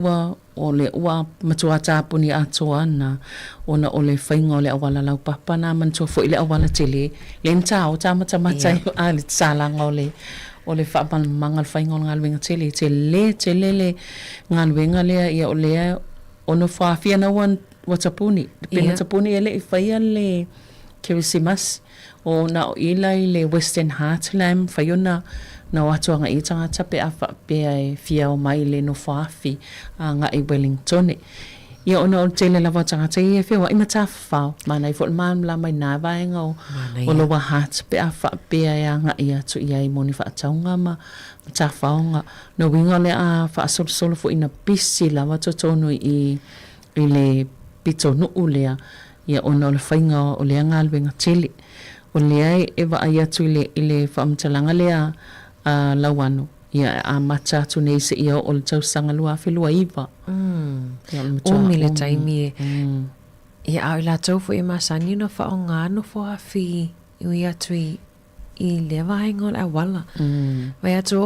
Ua o le ua matua tapuni atoa ana ona o le faiga o le auala laupapa na manatua foi le auala tele lea na tao tamatamata ai a le tatalaga o le o le faamalamalamaga o le faiga o le galuega tele. Tele tele le galuega lea ia o lea o nofoafia na ua ua tapuni pe na tapuni e le i faia le Kerisimasi. O na o i la i le Western Heart la e mafai ona na o atu agai ai tagata pe a faapea e fia o mai i le nofoafi agai i Wellingtone. Ia ona o le tele lava o tagata ia e feoai ma tafafao, manaia foi le malamalama i na vaega o o Lower Hutt pe a faapea e agai atu i ai mo ni faatauga ma tafaoga. Lona uiga o le a faasolosolo foi ina pisi lava totonu i i le pitonuu lea, ia ona o le faiga o lea galuega tele. O lea e vaai atu i le, i le faamatalaga lea a Lauano, ia e amata atu nei seia oo i le tausaga 2029. Ia o le matua umi le taimi e, ia a o i latou foi e masani ona faaaoga nofoafi e ui atu i i lea vaega o le auala. Vaai atu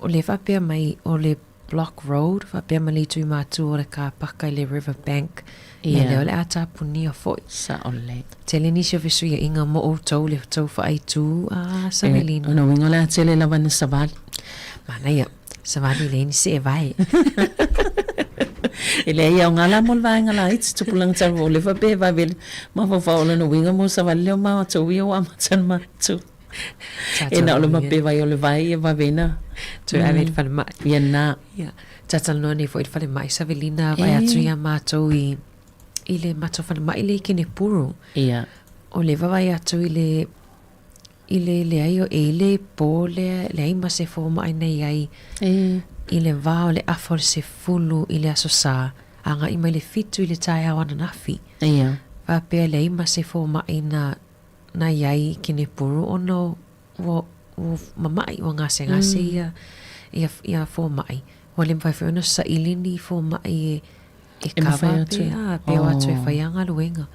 o lea faapea mai o le Block Road faapea ma le itu i matua o le car paka i le river bank. Ia lea o le a tapunia foi. Sao lelei. Tele nisi o fesuiaiga mo outou le tou faaitu a Savelina. O lona uiga o le a tele lava ina savali. Manaia. Savali leai ni seevae. E leai e aoga la mo le vaega laiti tupulaga talu o lefa pe vave le mafaufau o lona uiga mo savali lea o matou ia ua amata ona matou. E na o le mape vai o le vai ia vave ina. Toe ave i le falemai. Ia na. Ia. Talanoa nei foi i le falemai Savelina vaai atu ia matou i i le matou falemai lea i Kenepuru. Ia. O le vaavaai atu i le i le leai o e i le pō lea, leai ma se fomai na i ai i le va o le afa o le 10 i le Aso Sa, agai mai le 7 i le taeao ananafi. Ia. Faapea leai ma se fomai na na i ai i Kenepuru ona ua ua mama'i, ua gasegase ia ia ia fomai. Ua le mafai foi ona saili ni fomai e e kava pe a, pe o atu e fai a galuega.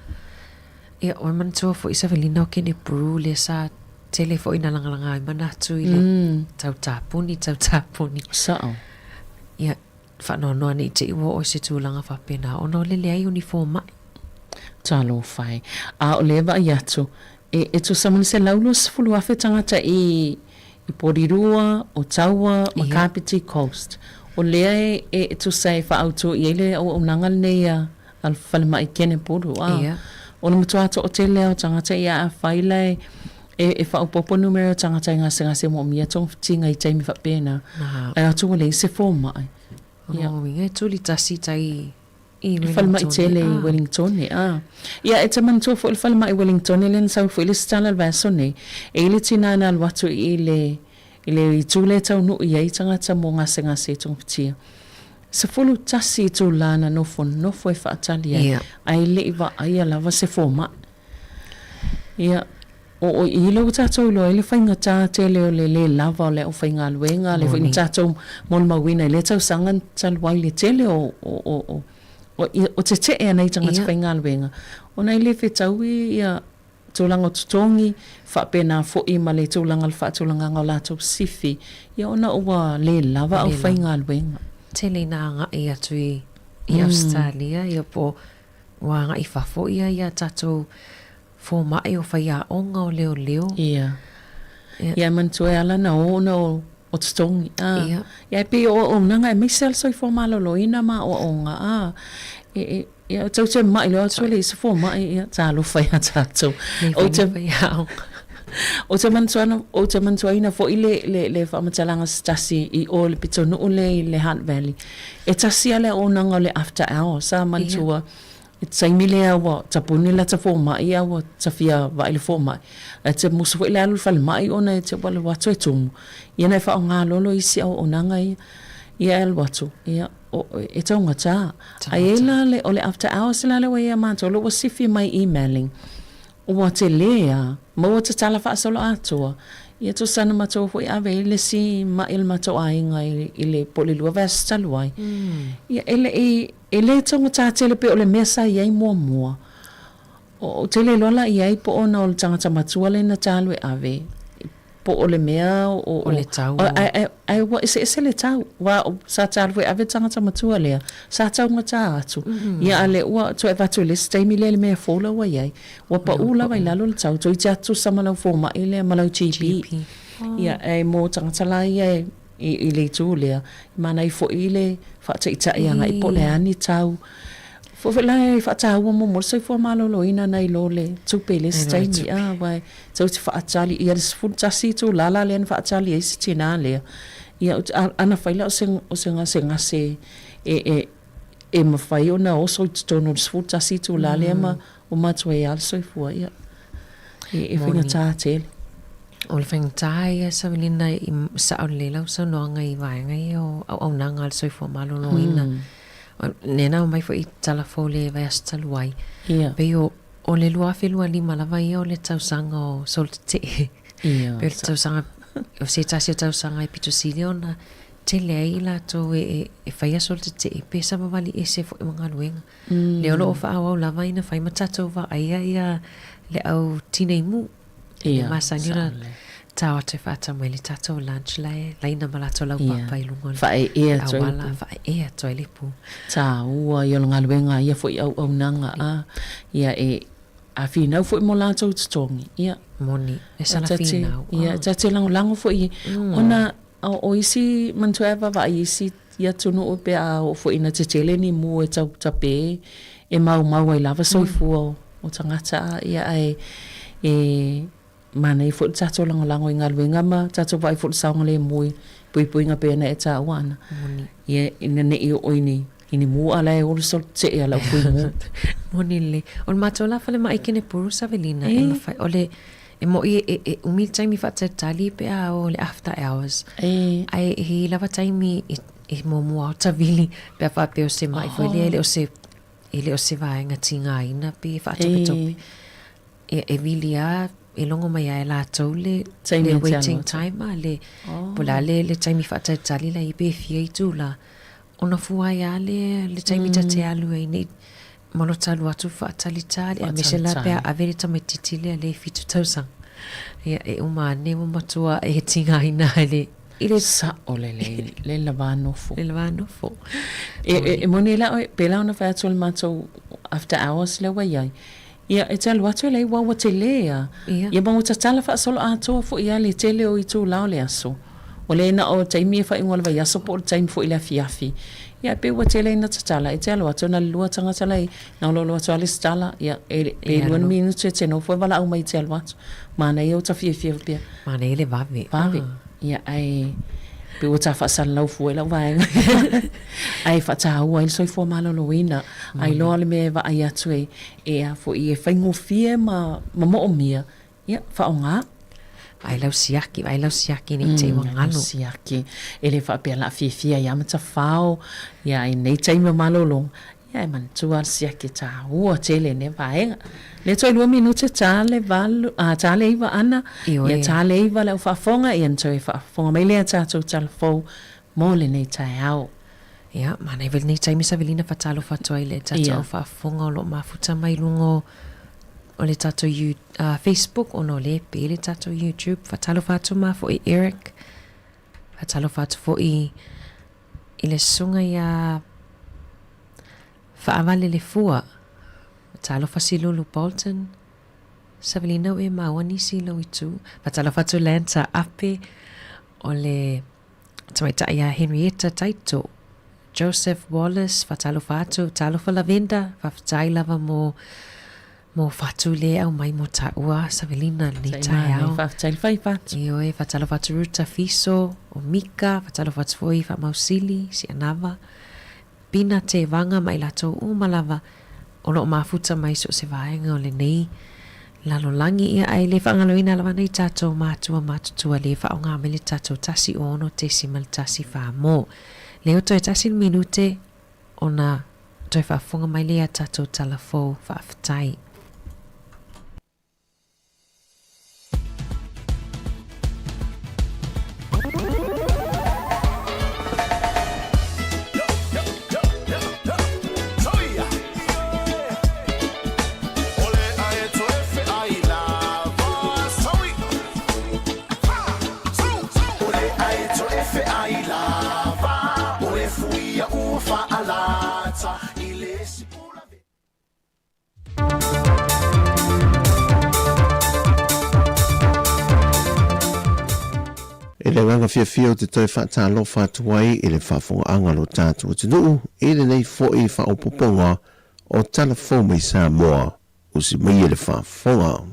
Ia, ua manatua foi Savelina o Kenepuru lea sa tele foi ina lagalaga ai manatu i le tau tapuni, tau tapuni. Sao. Ia, faanoanoa ne i te i ua oo i se tulaga faapena ona o le leai o ni fomai. Talofa e. A o lea vaai atu, e, e tusa ma le 120,000 tagata i, i Porirua, Otaua ma Kapiti Coast. O lea e, e tusa e faaautu i ai le auaunaga lenei a, a le falemai Kenepuru, a. Ia. O le matua toatele lava o tagata ia afai la e, e, e faaopoopo numera o tagata e gasegase moomia togafitiga i taimi faapena, ae atu ua leai se fomai. O lona uiga e tuli tasi tai I le falemai tele i Wellingtone, a. Ia, e te manatua foi le falemai i Wellingtone lea na sau foi le isi tala i le vaiaso nei, e i ai le tina na alu atu i le, i le itu lea e taunuu i ai tagata mo gasegase i Togafitia. 11 itula na nofonofo e faatali ai, ae le i vaaia lava se fomai. Ia, o, o i lea ua tatou iloa ai le faigata tele o le lē lava o le aufaigaluega, lea foi na tatou molimauina i lea tausaga talu ai le tele o, o, o, o, o, o tetee ana i tagata faigaluega, ona e le fetaui ia tulaga o totogi, faapena foi ma le tulaga o le faatulagaga o latou sifi, ia ona ua lē lava aufaigaluega. Tele ina agai atu i, i Ausetalia, ia po o Ua agai fafo ia i a tatou fomai o faiaoga o leoleo. Ia. Ia e manatua e ala ona o ona o o totogi. A. Ia. Ia e pei o auaunaga aemaise lava le soifua maloloina ma aoaoga a. E e ia tou te ma'i loa atu e leai se fomai ia talofa ia tatou. Ou te faiaoga. Ou te manatua ou te manatuaina foi le le le faamatalaga se tasi i o i le pitonuu lea i le Hutt Valley. E tasi lava le auaunaga o le after hours sa manatua i te taimi lea ua tapuni lata fomai a ua ta fia vaai i le fomai ae te musu foi le alu i le falemai ona e te ua alu atu e tumu ia na e faaaoga loa loa isi auaunaga ia ia e alu atu ia e taugata. Ae i ai la le o le after hours la lea ua i ai ia matou lea ua sifi mai i Melling Ua tele a, ma ua tatala faasoloatoa, ia tusa na matou foi ave ai le isi ma'i o le matou aiga i le po o le lua vaiaso talu ai. Ia e le i, e le taugata tele pei o le mea sa i ai muamua. Ou te le iloa la i ai po o ona o le tagata matua lea na ta alu e ave. Po o le mea o O le tau o. Ae ae ua eseese le tau aua sa ta alu e ave le tagata matua lea sa taugata atu ia a lea ua toe avatu i le isi taimi lea i le mea fou la ua i ai ua pau lava i lalo le tau toeitiiti lava tutusa ma lau fomai lea ma lau GP. Ia ae mo tagata la ia e i le itu lea e manaia foi le faataitai agai po o le a ni tau Foi foi la e faataua muamua le soifua maloloina nai lo le tupe i le isi taimi a aua e tou te faatali ia le 11 itula la lea na faatali ai si tina lea ia ana fai la o se o se gasegase e e e mafai ona oso i totonu o le 11 itula lea ma uma atu ai lava le soifua ia e e faigata tele. O le faigata ia Savelina i sao lelei lau saunoaga i vaega ia o auaunaga a le soifua maloloina. Lea na aumai foi i tala fou le vaiaso talu ai. Ia. Pei o, o le 2025 lava ia o le tausaga o solotetee. Ia. Pei o le tausaga, o se tasi o tausaga e pito sili ona tele ai i latou e, e, e faia solotetee pe savavali ese foi ma galuega. Lea o lo o faaauau lava ina fai ma tatou vaaia ia le au tineimu. Ia, E masani ona sao lelei. tao atu e faatau mai le tatou lunch la e laina ma latou laupapa i luga o le Faaeea atu ai le auala, pu. faaeea atu ai le pu. Taua ia o le galuega a ia foi auaunaga a ia e a finau foi mo latou totogi ia. Moni, e sala finau. Ia, ta te lagolago foi ona o isi manatua e vaavaai i isi atunuu pe a oo foi ina tetele ni mu e tau tape e maumau ai lava soifua o tagata a ia ae e manaia foi le tatou lagolago i galuega ma tatou vaai foi i le saogalemu i puipuiga pei ona e taua ana ia ina ne i oo i ni i ni mu a la e ola solo tetee a lau fui mu. Moni lelei. O le matou la falemai i Kenepuru Savelina e mafai o le e moi e e umi le taimi faatalitali pe a o le after hours. Ae e i ai lava taimi e e muamua o tavili pe a faapea o se mai foi lea e le o se e le o se vaega tigaina pe faatopetope. Ia e vili lava e logo mai lava e latou le le waiting time a le po o le a le le taimi faatalitali la e i ai pe fia itula ona fua ai lava lea le taimi ta te alu ai nei ma lo ta alu atu faatalitali aemaise la pe a ave le tamaitiiti lea lea e 7 tausaga. Ia e uma ane ua matua e tigaina ai le I le sao lelei, le le va nofo. Le le va nofo. E moni la oe, pēlā ona fai atu o le matou after hours lea ua i ai, ia e te alu atu e leai ua ua telē a. Ia. Ia ma ua tatala faasoloatoa foi a le tele o itula o le aso. Ua le na o taimi e faaiuga o le vaiaso po o le taimi foi i le afiafi. Ia e pei ua tele ina tatala, e te alu atu na o le lua tagata la e i ai, na ona alu atu lava le isi tala, ia e pe lua ni minute e te nofo e valaau mai e te alu atu. Manaia ua ta fiafia faapea. Manaia le vave. Vave. Ia ae pei ua ta faasalalau fua i lau vaega. Ae faataua ai le soifua maloloina. Ai loa le mea e vaai atu e e a foi e faigofie ma ma moomia, ia faaaoga. Vaai lau siaki, vaai lau siaki ne i te i ua galo. Siaki. E le faapea la fiafia ia ma tafao, ia i nei taimi o malologa, Ia e manatua le siaki e tāua tele nei vaega. Lea toe lua minute tā le valu, a, tā le iva ana, Ioe. ia tā le iva le au faafofoga, ia na toe faafofoga mai lea tātou tala fou mō lenei taeao. Ia, manaia foi lenei taimi Savelina faatalofa atu ai i le tatou Ia. au faafofoga o lo o mafuta mai i luga o o le tatou you, uh, Facebook ona o lea e pē le tatou YouTube. Faatalofa atu ma foi Eric. Faatalofa atu foi i le susuga iā Faavale le Fua, Talofa Silulu Bolton, Savelina ua e maua nisi i lou itu. Faatalofa atu Lanta Ape, o le tamaitai ia Henrietta Taito, Joseph Wallace, faatalofa atu, talofa Lavenda, faafetai lava mo Mo Fatu le aumai mo taua Savelina lenei taeao. Faafetai le fai fatu. Ioe, faatalofa atu Ruta Fiso, o Mika, faatalofa atu foi Faamausili, Sianava, Pina Tevaga ma i latou uma lava o lo o mafuta mai so o se vaega o lenei lalolagi. Ia, ae le faagaloina lava nai tatou matua matutua le faaaoga mai le tatou 16.14 mo leo toe tasi le minute ona toe faafofoga mai lea ia tatou tala fou. Faafetai. I le agaga fiafia ou te toe faatalofa atu ai i le faafogaaga a lo tatou atunuu i lenei foi faaopoopoga o Tala Fou mai Samoa, usi mai e le faafofoga.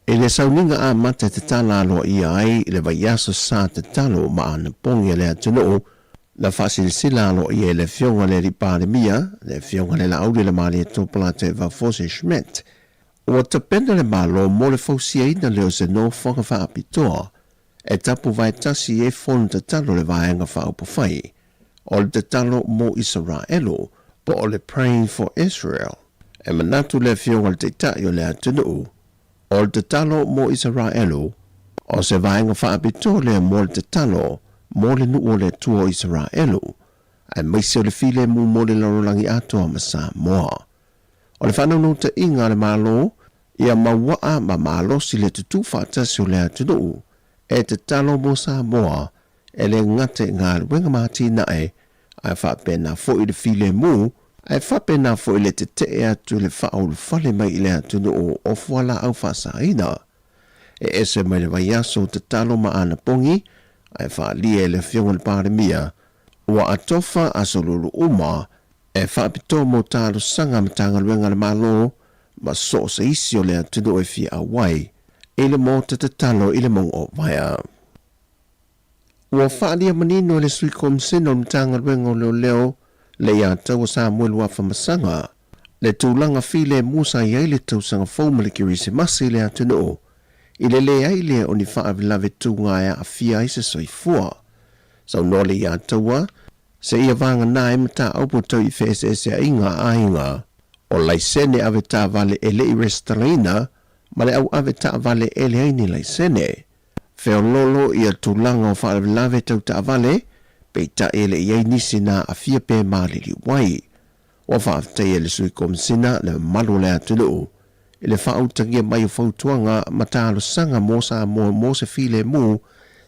I le sauniga amata e tatala aloaia ai le vaiaso sa tatalo ma anapogi a le atunuu, na faasilasila aloaia e le Afioga i le Alii Palemia, le Afioga i le Laauli Lemalietoa Forse Schmidt, Ua tapena le Malo mo le fausiaina lea o se nofoaga faapitoa e tapuvae tasi ai fono tatalo le Vaega Faaupufai o le Tatalo mo Isaraelu, po o le Praying for Israel. E manatu le Afioga i le Taitai o le atunuu, o le tatalo mo Isaraelu, o se vaega faapitoa lea mo le tatalo mo le nuu o le Atua o Isaraelu, aemaise o le filemu mo le lalolagi atoa ma Samoa. O le faanaunautaiga a le Malo ia mauaa ma malosi le tutū faatasi o le atunuu e tatalo mo Samoa e le gata i galuega ma atinae ae faapena foi i le filemu ae faapena foi le tetee atu i le faaulufale mai i le atunuu o fualaau faasaina e ese mai le vaiaso o tatalo ma anapogi ae faaalia e le Afioga i le Palemia ua atofa aso lulu uma E faapitoa mo talosaga a Matagaluega a le Malo ma so o se isi o le atunuu e fia auai i le Maota Tatalo i le Mauga o Vaea. Ua faaalia manino e le Sui Komisena o le Matagaluega o Leoleo le Iataua Samuelu Afamasaga le tulaga filemu sa i ai le tausaga fou ma le Kerisimasi i le atunuu i le leai lea o ni faalavelave tuga e aafia ai se soifua. Saunoa le Iataua Seia vagana ai mataupu tau i feeseeseaiga a aiga, o laisene ave taavale e le i resitalaina ma le au ave taavale e leai ni laisene. Feoloolo ia tulaga o faalavelave tau taavale, peitai e le i ai nisi na aafia pe maliliu ai. Ua faafetaia e le Sui Komisina le mamalu o le atunuu i le faautagia mai o fautuaga ma talosaga mo Samoa mo se filemu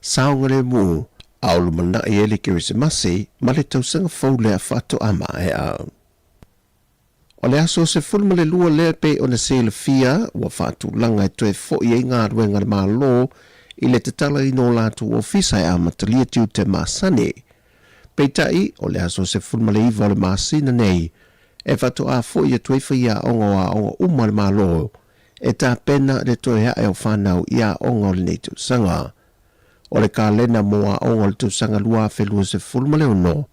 saogalemu a o lumanai ai le Kerisimasi ma le tausaga fou lea faatoa maea. O le aso 12 lea e pei ona silafia ua faatulaga e toe foi ai galuega a le Malo i le tatalaina o latou ofisa e amatalia tiute masani. Peitai, o le aso 19 o le masina nei, e faatoa foi atu ai faiaoga o aoga uma a le Malo e tapena le toe ae o fanau i aoga o lenei tausaga. O le kalena mo aoga o le tausaga 2026,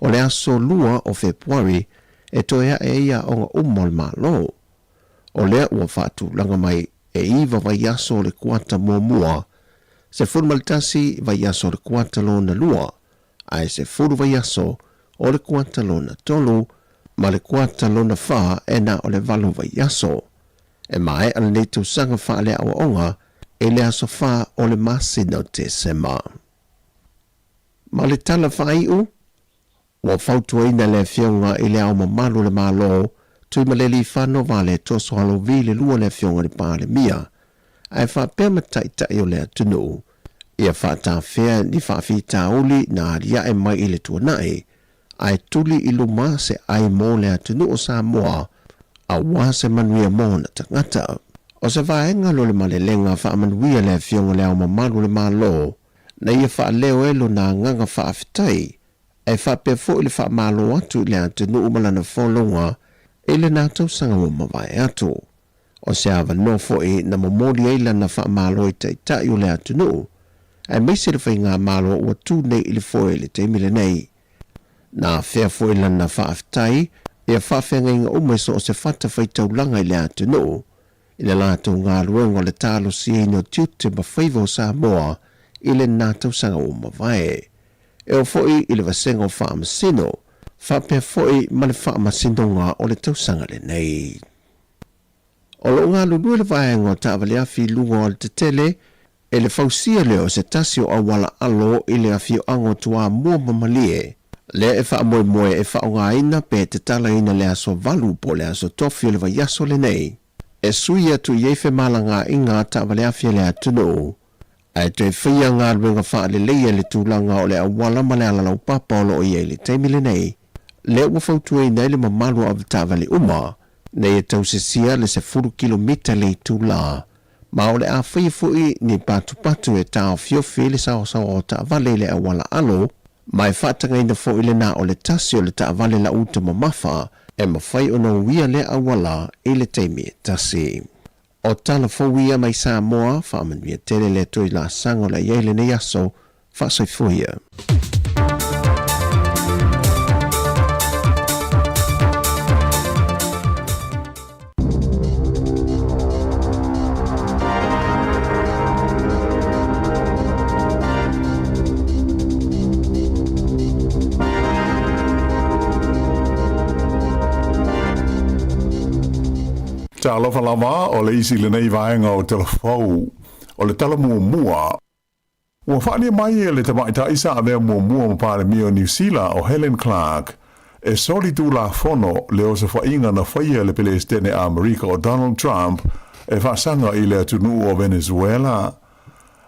o le aso 2 o Fepuari e toe ae ai aoga uma o le Malo. O lea ua faatulaga mai e iva vaiaso o le kuata muamua, 11 vaiaso o le kuata lona lua, ae 10 vaiaso o le kuata lona tolu, ma le kuata lona fa e na o le valo vaiaso. E maea lenei tausaga faaleaoaoga i le aso fa o le masina o Tesema. Ma le tala faaiu, Ua fautuaina le Afioga i Le Ao Mamalu o le Malo, Tuimalealiifano Vaaletoa Sualauvi le lua le Afioga i le Palemia, ae faapea ma Taitai o le atunuu, ia faatafea ni faafitauli na aliae mai i le tuanai, ae tuli i luma se ai mo le atunuu o Samoa aua se manuia mo ona tagata. O se vaega lo le malelega faamanuia le Afioga i Le Ao Mamalu o le Malo, na ia faaleo ai lona agaga faafetai Ae faapea foi le faamalo atu i le atunuu ma lana folauga i lena tausaga ua mavae atu. O se avanoa foi na momoli ai lana faamalo i taitai o le atunuu, aemaise le faigamalo ua tu nei i le foe i le taimi lenei. Na afea foi lana faafetai ia faafeagaiga uma i so o se fatafaitaulaga i le atunuu, i le latou galuega o le talosiaina o tiute ma faiva o Samoa i lena tausaga ua mavae. E oo foi i le vasega o Faamasino, faapea foi ma le Faamasinoga o le tausaga lenei. O lo o galulue le vaega o taavaleafi i luga o alatetele e le fausia lea o se tasi o auala alo i le afioaga o Toamua ma Malie, lea e faamoemoe e faaaogaina pe tatalaina le aso 8 po o le aso tofi o le vaiaso lenei e sui atu i ai femalagaaiga a taavaleafi a le atunuu ae toe faia galuega faaleleia i le tulaga o le auala ma le alalaupapa o lo o i ai i le taimi lenei, lea ua fautuaina ai le mamalu o avetaavale uma ina ia tausisia le 10 kilomita le itula. Ma o le a faia foi ni patupatu e taofiofi ai le saoasaoa o taavale i le auala alo, ma e faatagaina foi le na o le tasi o le taavale lauta mamafa e mafai ona uia lea auala i le taimi e tasi. O tala fou ia mai Samoa, faamanuia tele le Atua i laasaga o le a i ai lenei aso, faasoifua ia. Talofa lava, o le isi lenei vaega o Tala Fou. O le tala muamua, ua faaalia mai e le tamaitai sa avea muamua ma Palemia o Niu Sila o Helen Clark e soli tulafono le osofaiga na faia e le Pelesitene Amerika o Donald Trump e faasaga i le atunuu o Venezuela.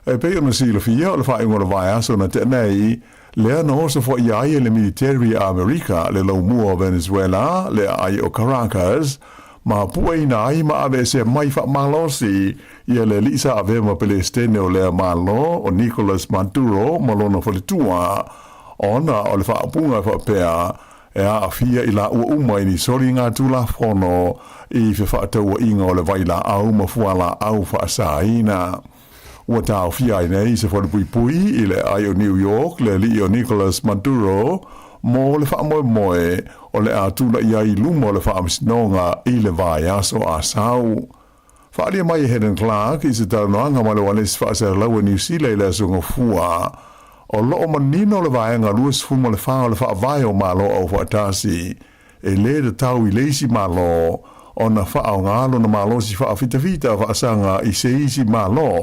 E pei ona silafia, o le faaiuga o le vaiaso na tea nei, lea na osofaia ai e le militeri a Amerika le laumua o Venezuela, le aai o Caracas, ma pueina ai ma aveesea mai faamalosi ia le alii sa avea ma Pelesitene o lea Malo o Nicolas Maduro ma lona faletua, ona o le faaupuga e faapea, e aafia i laua uma i ni soliga Tulafono i fefaatauaiga o le vailaau ma fualaau faasaina. Ua taofia ai nei se falepuipui i le aai o New York le alii o Nicolas Maduro mo le faamoemoe o le a tulai ai i luma o le faamasinoga i le vaiaso a sau. Faaalia mai e Helen Clark i se talanoaga ma le ualesi faasalalau a Niu Sila i le Aso Gafua, o lo o manino le vaega 24 o le Faavae o Malo Aufaatasi e lē tatau i le isi Malo ona faaaoga lona malosi faafitafita faasaga i se isi Malo,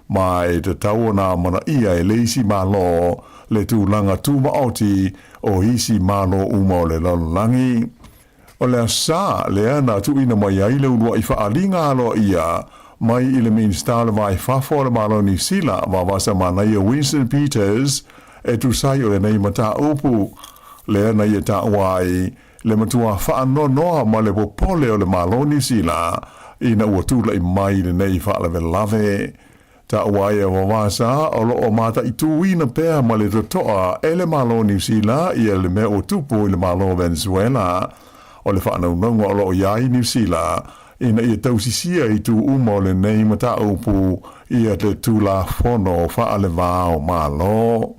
ma e tatau ona amanaia e le isi Malo le tulaga tumaoti o isi Malo uma o le lalolagi. O le asa lea na tuuina mai ai le uluai faaaliga aloaia mai i le Minisita o le Va i Fafo o le Malo o Niu Sila, Vavasa Manaia Winston Peters, e tusa ai o lenei mataupu lea na ia taua ai le matua faanoanoa ma le popole o le Malo o Niu Sila ina ua tulai mai lenei faalavelave. Taua ai e Vavasa o lo o mataituina pea ma le totoa e le Malo o Niu Sila ia le mea ua tupu i le Malo o Venezuela. O le faanaunauga o lo o i ai Niu Sila ina ia tausisia itu uma o lenei mataupu ia le Tulafono Faalevao Malo.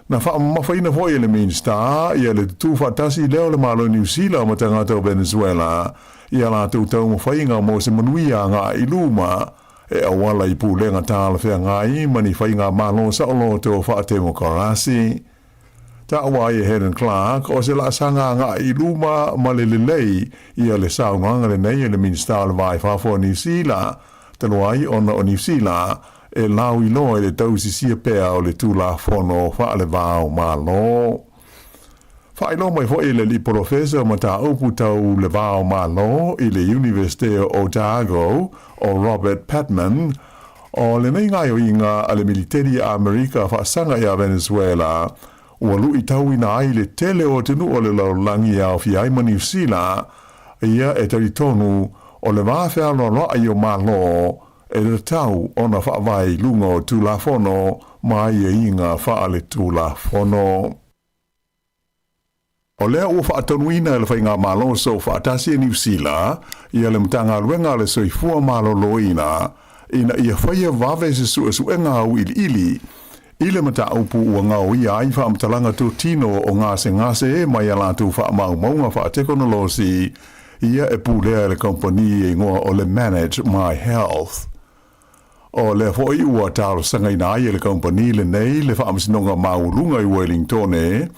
Na faamamafaina foi e le Minisita ia le tutū faatasi lea o le Malo o Niu Sila ma tagata o Venezuela i a latou taumafaiga mo se manuia agai i luma e auala i pulega talafeagai ma ni faigamalo saoloto faatemokarasi. Taua ai e Helen Clark o se laasaga agai i luma ma le lelei ia le saunoaga lenei e le Minisita o le Va i Fafo o Niu Sila, talu ai ona o Niu Sila e lauiloa i le tausisia pea o le Tulafono Faalevao Malo. Faailoa mai foi e le Alii Polofesa o Mataupu Tau le Va o Malo i le Iunivesite o Otago o Robert Patman, o lenei gaoioiga a le militeri a Amerika faasaga iā Venezuela ua luitauina ai le tele o atunuu o le lalolagi e aofia ai ma Niu Sila, ia e talitonu o le va fealoaloai o Malo e tatau ona faavae i luga o Tulafono ma aiaiga faaletulafono. O lea ua faatonuina e le Faigamalo Soofaatasi a Niu Sila ia le Matagaluega a le Soifua Maloloina ina ia faia vave se suesuega auiliili i le mataupu ua gaoia ai faamatalaga totino o gasegase mai a latou faamaumauga faatekonolosi ia e pulea e le kamupani e igoa o le Manage My Health. O lea foi ua talosagaina ai e le kamupani lenei le Faamasinoga Maualuga i Wellingtone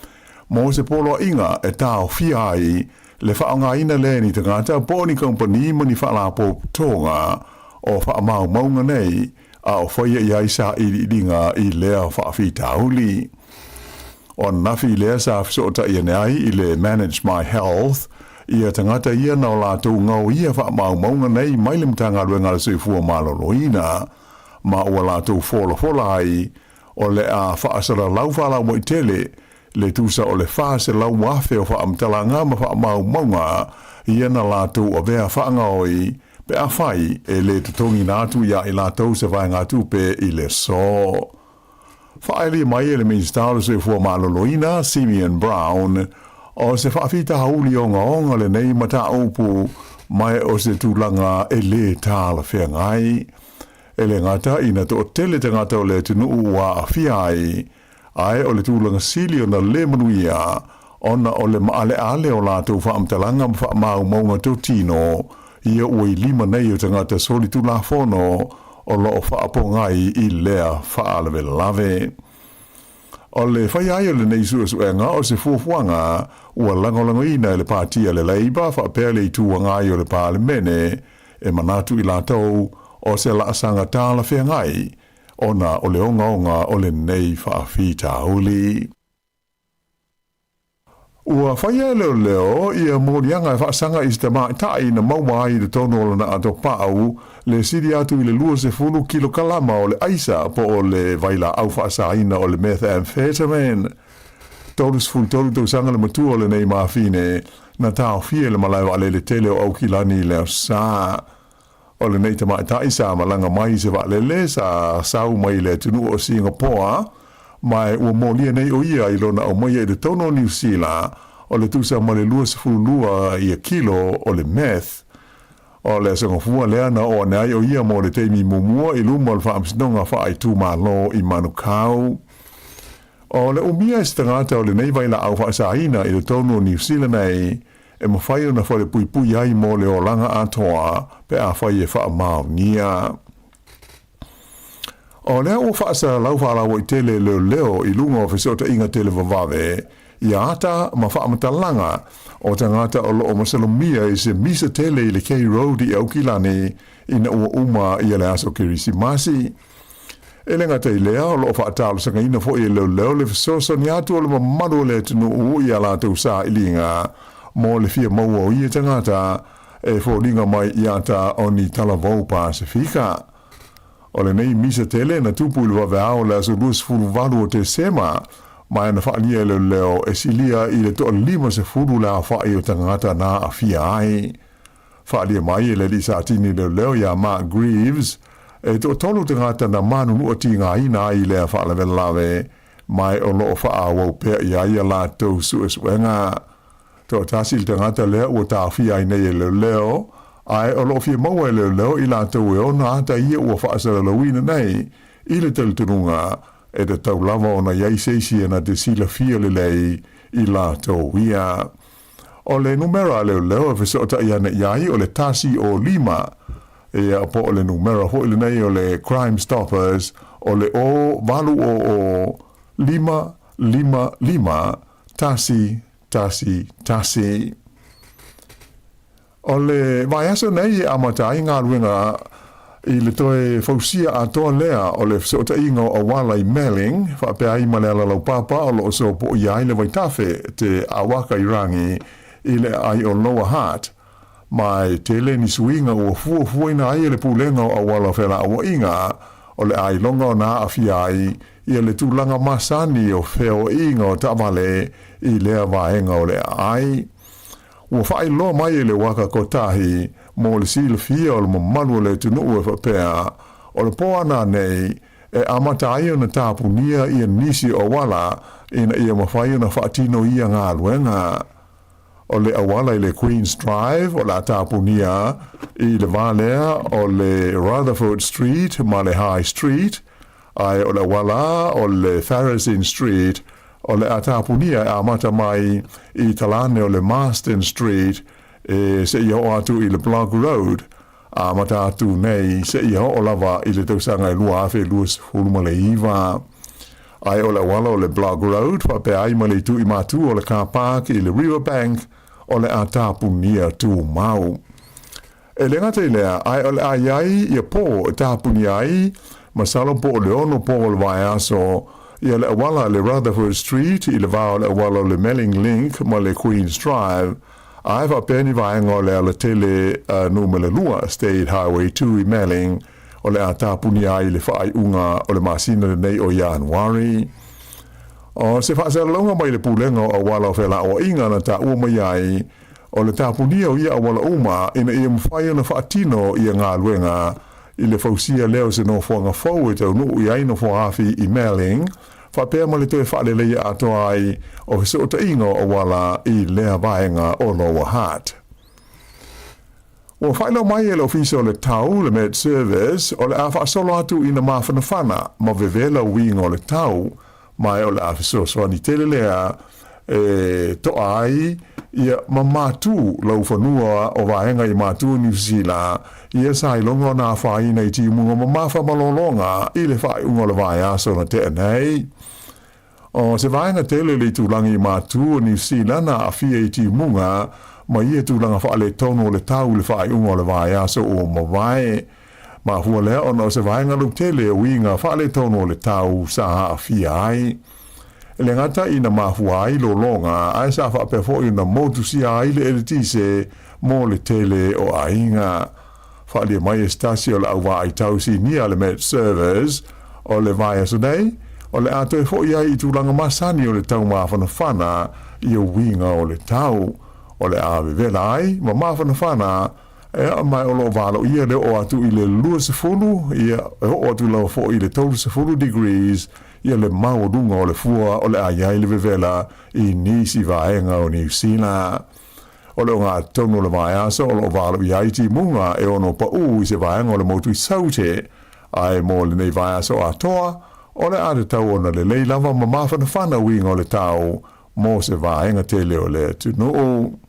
mo se poloaiga e taofia ai le faaaogaina lea e ni tagata po o ni kamupani ma ni faalapotopotoga o faamaumauga nei a o faia i ai sailiiliga i lea faafitauli. O ananafi lea sa fesootai ane ai i le Manage My Health ia tagata ia na o latou gaoia faamaumauga nei mai le Matagaluega a le Soifua Maloloina ma ua latou folafola ai o le a faasalalau faalaumaitele le tusa o le 400,000 o faamatalaga ma faamaumauga ia na latou avea faagaoi. pe afai e lē totogiina atu iā i latou se vaegatupe i le aso. Faaelia mai e le Minisita o le Soifua Maloloina, Simeon Brown, o se faafitauli ogaoga lenei mataupu ma o se tulaga e lē talafeagai. E le gata ina toatele tagata o le atunuu ua aafia ai, ae o le tulaga sili ona lē manuia ona o le maaleale o latou faamatalaga ma faamaumauga totino ia ua i lima nei o tagata solitulafono o lo o faapogai i lea faalavelave. O le faia ai o lenei suesuega o se fuafuaga ua lagolagoina e le Pati a le Labour faapea le Itu Agai o le Palemene e manatu i latou o se laasaga talafeagai ona o le ogaoga o lenei faafitauli. Ua faia e leoleo ia moliaga e faasaga i se tamaitai na maua ai i totonu o lona atopau le sili atu i le 20 kilokalama o le aisa po o le vailaau faasaina o le methamphetamine. 33 tausaga le matua o lenei mafine na taofia i le malae vaalele tele o Aukilani i le Aso Sa. O lenei tamaitai sa malaga mai i se vaalele sa sau mai le atunuu o Singapoa, ma ua molia nei o ia i lona aumaia i totonu o Niu Sila o le tusa ma le 22 ia kilo o le meth. O le aso gafua lea na oo ane ai o ia mo le taimi muamua i luma o le Faamasinoga Faaitumalo i Manukau. O le umia e se tagata o lenei vailaau faasaina i totonu o Niu Sila nei e mafai ona falepuipui ai mo le olaga atoa pe afai e faamaonia. O lea ua faasalalau faalauaitele e leoleo i luga o fesootaiga televavave ia ata ma faamatalaga o tagata o lo o masalomia i se misa tele i le K Road i Aukilani ina ua uma ia le aso Kerisimasi. E le gata i lea, o lo o faatalosagaina foi e leoleo le fesoasoani atu o le mamalu o le atunuu i a latou sailiga mo le fia maua o ia tagata e foliga mai i ata o ni talavou Pasefika. O lenei misa tele na tupu i le vaveao o le aso 28 o Tesema, ma na faalia e leoleo e silia i le toa-50 le aofai o tagata na aafia ai. Faaalia mai e le alii satini leoleo iā Mark Greaves, e toatolu tagata na manunua tigaina ai i lea faalavelave, ma o lo o faaauau pea i ai a latou suesuega. Toatasi le tagata lea ua taofia ai nei e leoleo, ae o lo o fia maua e leoleo i latou e ona ata ia ua faasalalauina nei i le talitonuga e tatau lava ona i ai se isi e na te silafia lelei i latou ia. O le numera a leoleo e fesootai ana i ai o le tasi o lima, ia po o le numera foi lenei o le Crime Stoppers o le o valu o o lima lima lima tasi tasi tasi. O le vaiaso nei e amata ai galuega i le toe fausia atoa lea o le fesootaiga o auala i Melling, faapea ai ma le ala laupapa o lo o sopoia ai le vaitafe Te Awakairangi i le aai o Lower Hutt. Ma e tele ni suiga ua fuafuaina ai e le Pulega o Auala o Felauaiga o le ailoga ona aafia ai ia le tulaga masani o feoaiga o taavale i lea vaega o le aai. Ua faailoa mai e le Waka Kotahi mo le silafia o le mamalu o le atunuu e faapea, o le po ana nei e amata ai ona tapunia ia nisi o auala ina ia mafai ona faatino ia galuega. O le auala i le Queen's Drive o le a tapunia i le va lea o le Rutherford Street ma le High Street, ae o le auala o le Pharazyn Street o le a tapunia e amata mai i talane o le Marsden Street e seia oo atu i le Blogg Road, amata atu nei seia oo lava i le tausaga e 2029. Ae o le auala o le Blogg Road faapea ai ma le itu i matu o le car park i le Riverbank o le a tapunia tumau. E le gata i lea, ae o le a i ai ia pō e tapunia ai, masalo po o le ono pō o le vaiaso, ia le auala le Rutherford Street i le va o le auala o le Melling Link ma le Queen's Drive, ae faapea ni vaega o le alatele numera lua, State Highway 2 i Melling, o le a tapunia ai i le faaiuga o le masina lenei o Ianuari. O se faasalalauga mai le Pulega o Auala o Felauaiga na taua mai ai, O le tapunia o ia auala uma ina ia mafai ona faatino ia galuega i le fausia lea o se nofoaga fou e taunuu i ai nofoaafi i Melling, faapea ma le toe faaleleia atoa ai o fesootaiga o auala i lea vaega o Lower Hutt. Ua faailoa mai e le Ofisa o le Tau, le Met Service, o le a faasolo atu ina mafanafana ma vevela uiga o le tau, ma o le a fesoasoani tele lea e toa ai ia ma matū laufanua o vaega i matū Niu Sila ia sa iloga ona afaina i timuga mamafa ma lologa i le faaiuga o le vaiaso na tea nei. O se vaega tele le itulagi i matū o Niu Sila na aafia i timuga ma ia tulaga faaletonu o le tau i le faaiuga o le vaiaso ua mavae. Mafua lea ona o se vaega lautele o uiga faaletonu o le tau sa aafia ai. E le gata ina mafua ai lologa, ae sa faapea foi ona motusia ai le eletise mo le tele o aiga. Faaalia mai e se tasi o le auvaai tau sinia a le Met Service o le vaiaso nei, o le a toe foi ai i tulaga masani o le tau mafanafana i uiga o le tau. O le a vevela ai ma mafanafana Ea, ma o lo o valoia le oo atu i le 20, ia, e oo atu lava foi i le 30 degrees, ia le maualuga o le fua o le a i ai le vevela i nisi vaega o Niu Sila. O le ogatotonu o le vaiaso o lo o valoia ai timuga e ono paʻū i se vaega o le motu i Saute, ae mo lenei vaiaso atoa, o le a tatau ona lelei lava ma mafanafana uiga o le tau mo se vaega tele o le atunuu.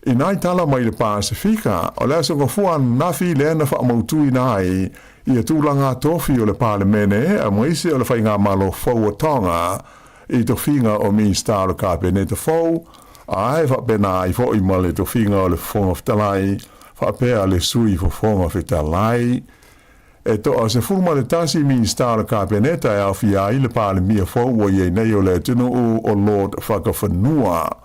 I nai tala mai le Pasefika, o le Aso Gafua ananafi lea na faamautuina ai ia tulaga tofi o le Palemene aemaise o le Faigamalo fou o Tonga i tofiga o Minisita o le Kapeneta fou, ae faapena ai foi ma le tofiga o le Fofoga Fetalai faapea le Sui Fofoga Fetalai. E toa 11 Minisita o le Kapeneta e aofia ai le Palemia fou ua i ai nei o le atunuu o Lord Fakafanua.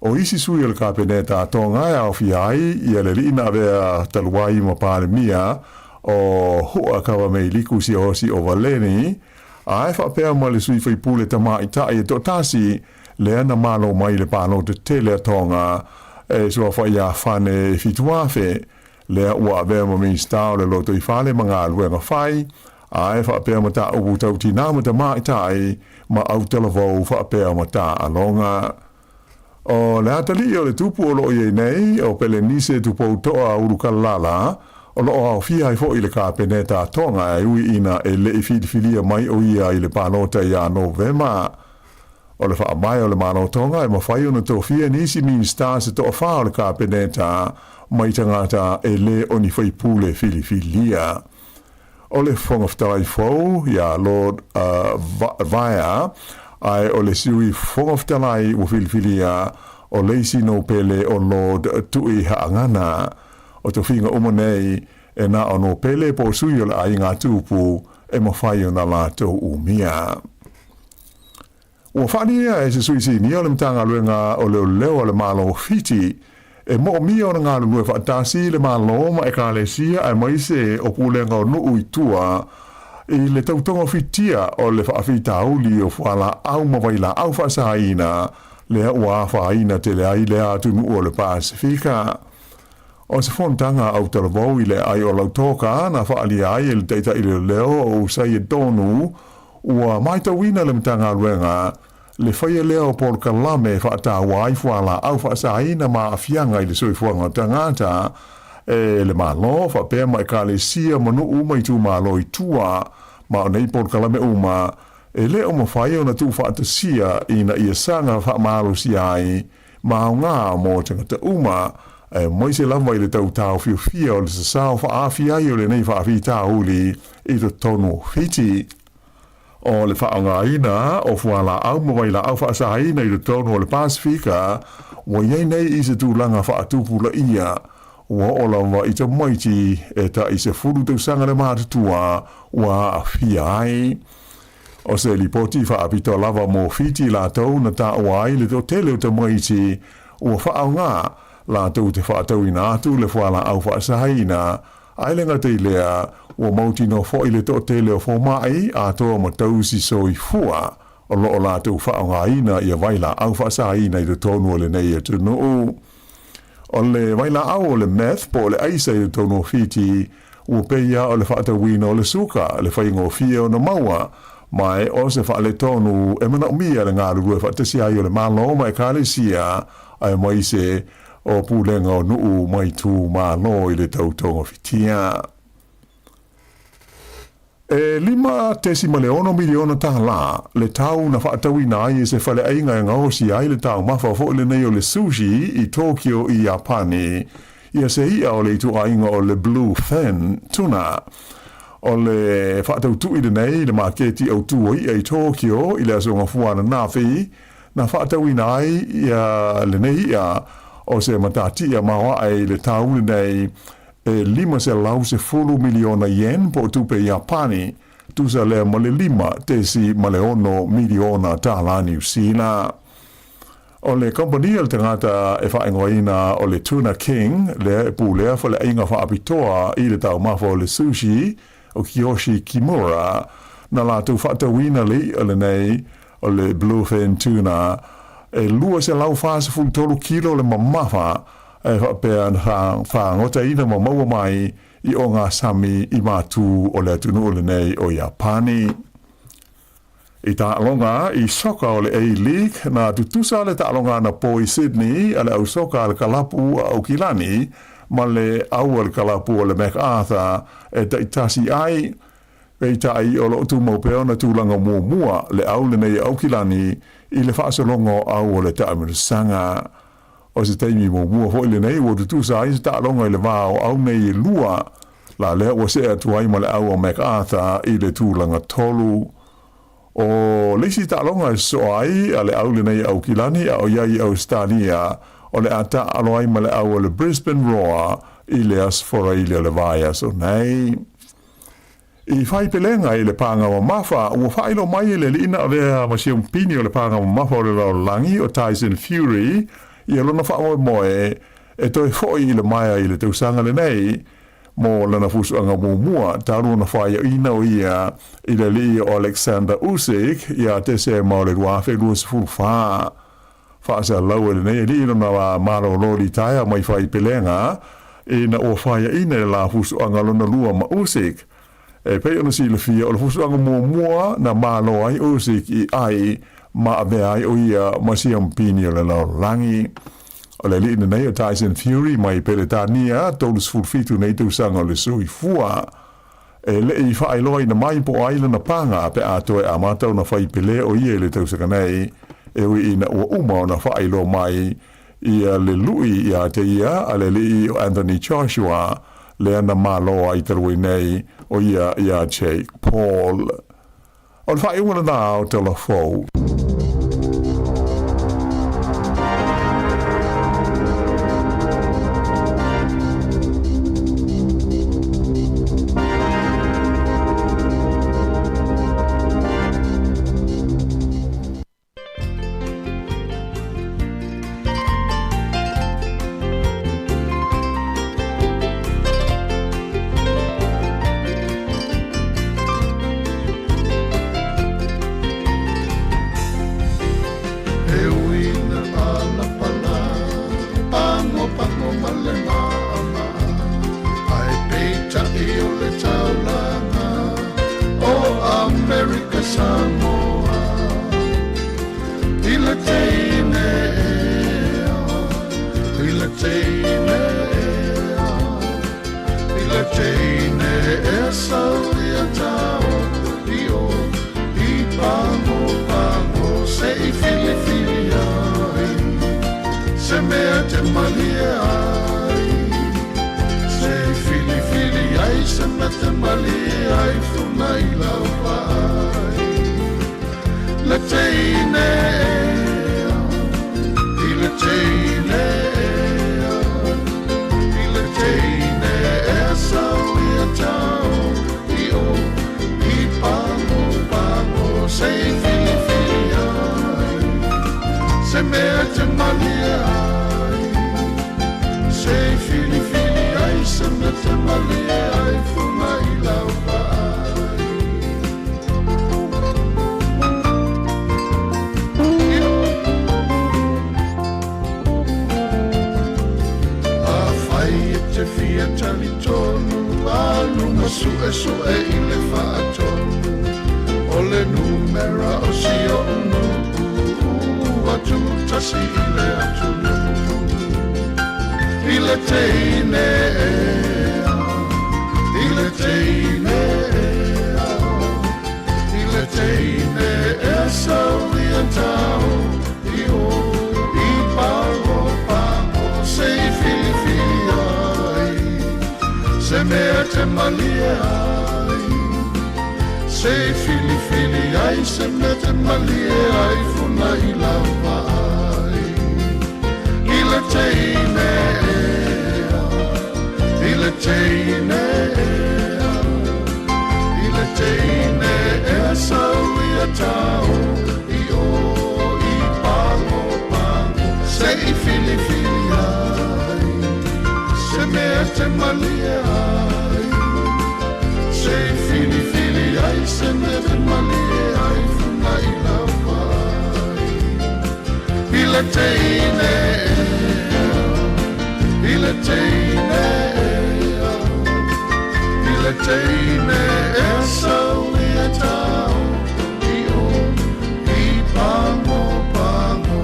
O isi sui o le Kapeneta a Tonga e aofia ai ia le alii na avea talu ai ma Palemia o Hu'akavameiliku Siaosi o Valeni, ae faapea ma le sui faipule tamaitai e toatasi lea na malo mai i le palota tele a Tonga e suafa ia Fane 7000. Lea ua avea ma Minisita o le Lotoifale ma Galuega Fai, ae faapea mataupu tau tinā ma tamaitai ma autalavou faapea ma taaloga. O le atalii o le tupu o lo o i ai nei, o Pelenise Tupou Toa Ulukalala, o lo o aofia ai foi le Kapeneta a Tonga e ui ina e le i filifilia mai o ia i le palota ia Novema. O le faavae o le Malo Tonga e mafai ona tofia nisi Minisita se toafā o le Kapeneta mai tagata e le o ni faipule filifilia. O le Fofoga Fetalai fou ia Lord Vaea, ae o le Sui Fofoga Fetalai ua filifilia o le isi nopele o Lord Tui Haangana. O tofiga uma nei e na o nopele po o sui o le aiga tupu e mafai ona latou umia. Ua faaalia e se sui sinia o le Matagaluega o Leoleo a le Malo o Fiti e moomia ona galulue faatasi le Malo ma Ekalesia aemaise o pulega o nuu i tua i le tautogafitia o le faafitauli o fualaau ma vailaau faasaina lea ua afaina tele ai lea atunuu o le Pasefika. O se fonotaga autalavou i le aai o Lautoka na faaalia ai e le Taitai Leoleo o Usaia Tonu Ua matauina le Matagaluega le faia lea o polokalame e faataua ai fualaau faasaina ma aafiaga i le soifuaga o tagata e le Malo faapea ma Ekalesia ma nuu ma itumalo i tua, ma o nei polokalame uma e le o mafai ona tuufaatasia ina ia saga faamalosia ai ma aoga mo tagata uma, aemaise lava i le tau taofiofia o le sasao faaafia ai o lenei faafitauli i totonu o Fiti. O le faaaogaina o fualaau ma vailaau faasaina i totonu o le Pasefika ua i ai nei i se tulaga faatupulaia, ua oo lava i tamaiti e tai 10 tausaga le matutua ua aafia ai. O se lipoti faapitoa lava mo Fiti latou na taua ai le toatele o tamaiti ua faaaoga latou te faatauina atu le fualaau faasaina, ae le gata i lea, ua mautinoa foi le toatele o fomai atoa ma tausi soifua. o lo o latou faaaogaina ia vailaau faasaina i totonu o lenei atunuu. O le vailaau o le meth po o le aisa i totonu o Fiti, ua pei lava o le faatauina o le suka, le faigofie ona maua, ma e o se faaletonu e manaomia le galulue faatasi ai o le Malo ma Ekalesia aemaise o pulega o nuu ma itumalo i le tau togafitia. E $5.6 miliona tālā le tau na faatauina ai e se faleaiga e gaosia ai le taumafa foi lenei o le sushi i Tokyo i Iapani ia se i'a o le ituaiga o le blue fin tuna. O le faatautui lenei i le maketi autū o i'a i Tokyo i le Aso Gafua ananafi na faatauina ai ia lenei i'a o se matatia maoae i le tau lenei e 510 miliona yen po o tupe Iapani, tusa lea ma le $5.6 miliona tālā Niu Sila. O le kamupani a le tagata e faaigoaina o le Tuna King, lea e pulea faleaiga faapitoa i le taumafa o le sushi, o Kiyoshi Kimura, na latou faatauina le i'a lenei o le bluefin tuna e 243 kilo le mamafa e faapea na faagotaina ma maua mai i ogasami i matū o le atunuu lenei o Iapani. I taaloga i soka o le A-League, na tutusa le taaloga anapo i Sydney a le au soka a le kalapu a Aukilani ma le au a le kalapu o le Macarthur e taitasi ai. Peitai, o lo o tumau pea ona tulaga muamua le au lenei a Aukilani i le faasologa o au o le taamilosaga. O se taimi muamua foi lenei ua tutusa ai se taaloga i le va o au nei e lua, la lea ua see atu ai ma le au o MacArthur i le tulaga tolu. O le isi taaloga e sosoo ai a le au lenei a Aukilani a o i ai i Ausetalia, o le a taaalo ai ma le au o le Brisbane Roar i le Aso Faraile o le vaiaso nei. I fai pelega i le pāga mamafa, ua faailoa mai e le alii na avea ma siampini o le pāga mamafa o le lalolagi o Tyson Fury ia lona faamoemoe e toe foʻi i le maea i le tausaga lenei mo lana fusuaga muamua talu ona faaiaina o ia i le alii o Alexander Usyk ia Tesema o le 2024. Faasalau e lenei alii lona malōlō litaea mai fai pelega ina ua faiaina le la fusuaga lona lua ma Usyk. E pei ona silafia, o le fusuaga muamua na malo ai Usyk i ai ma avea ai o ia ma siampini o le lalolagi. O le alii lenei o Tyson Fury mai Peretania, 37 nei tausaga o le soifua. E le i faailoaina mai po o ai lana paga pe a toe amata ona fai pele o ia i le tausaga nei, e ui ina ua uma ona faailoa mai ia le lui ia te ia a le alii o Anthony Joshua, lea na malo ai talu ai nei o ia iā Jake Paul. O le faaiuga lena o Tala Fou. He ui na palapala, pagopago ma le maʻamaʻa, Ae peitai o le taulaga o Amerika Samoa. I le teine ea, i le teine ea, i le teine ea saulia tao i o i pagopago se i filifili ai se mea te malie ai se i filifili ai se mea te malie ai funa i lau vaai. Le teine ea, i le teine ea, i le teine ea sau ia tao i o i pago pago se i filifili ai se mea te malie ai se i filifili ai se mea te malie ai funa i lau vaai. te fia talitonu Alu ma suʻesuʻe i le faatonu O le numera o si oʻu nuu Ua tutasi i le atunuu I le teine ea I le teine ea I le teine ea sau ia tao I o i pago pago Se i filifili ai Se mea te malie ai Se i filifili ai Se mea te malie ai Funa i lava ai I le teine ea I le teine ea I le teine ea sau ia tao I o i pago pago Se i filifili ai Se mea te malie ai Se i filifili ai Se mea te malie ai Funa i lava ai I le teine ea I le teine ea I le teine ea sau ia tao I o i pago pago.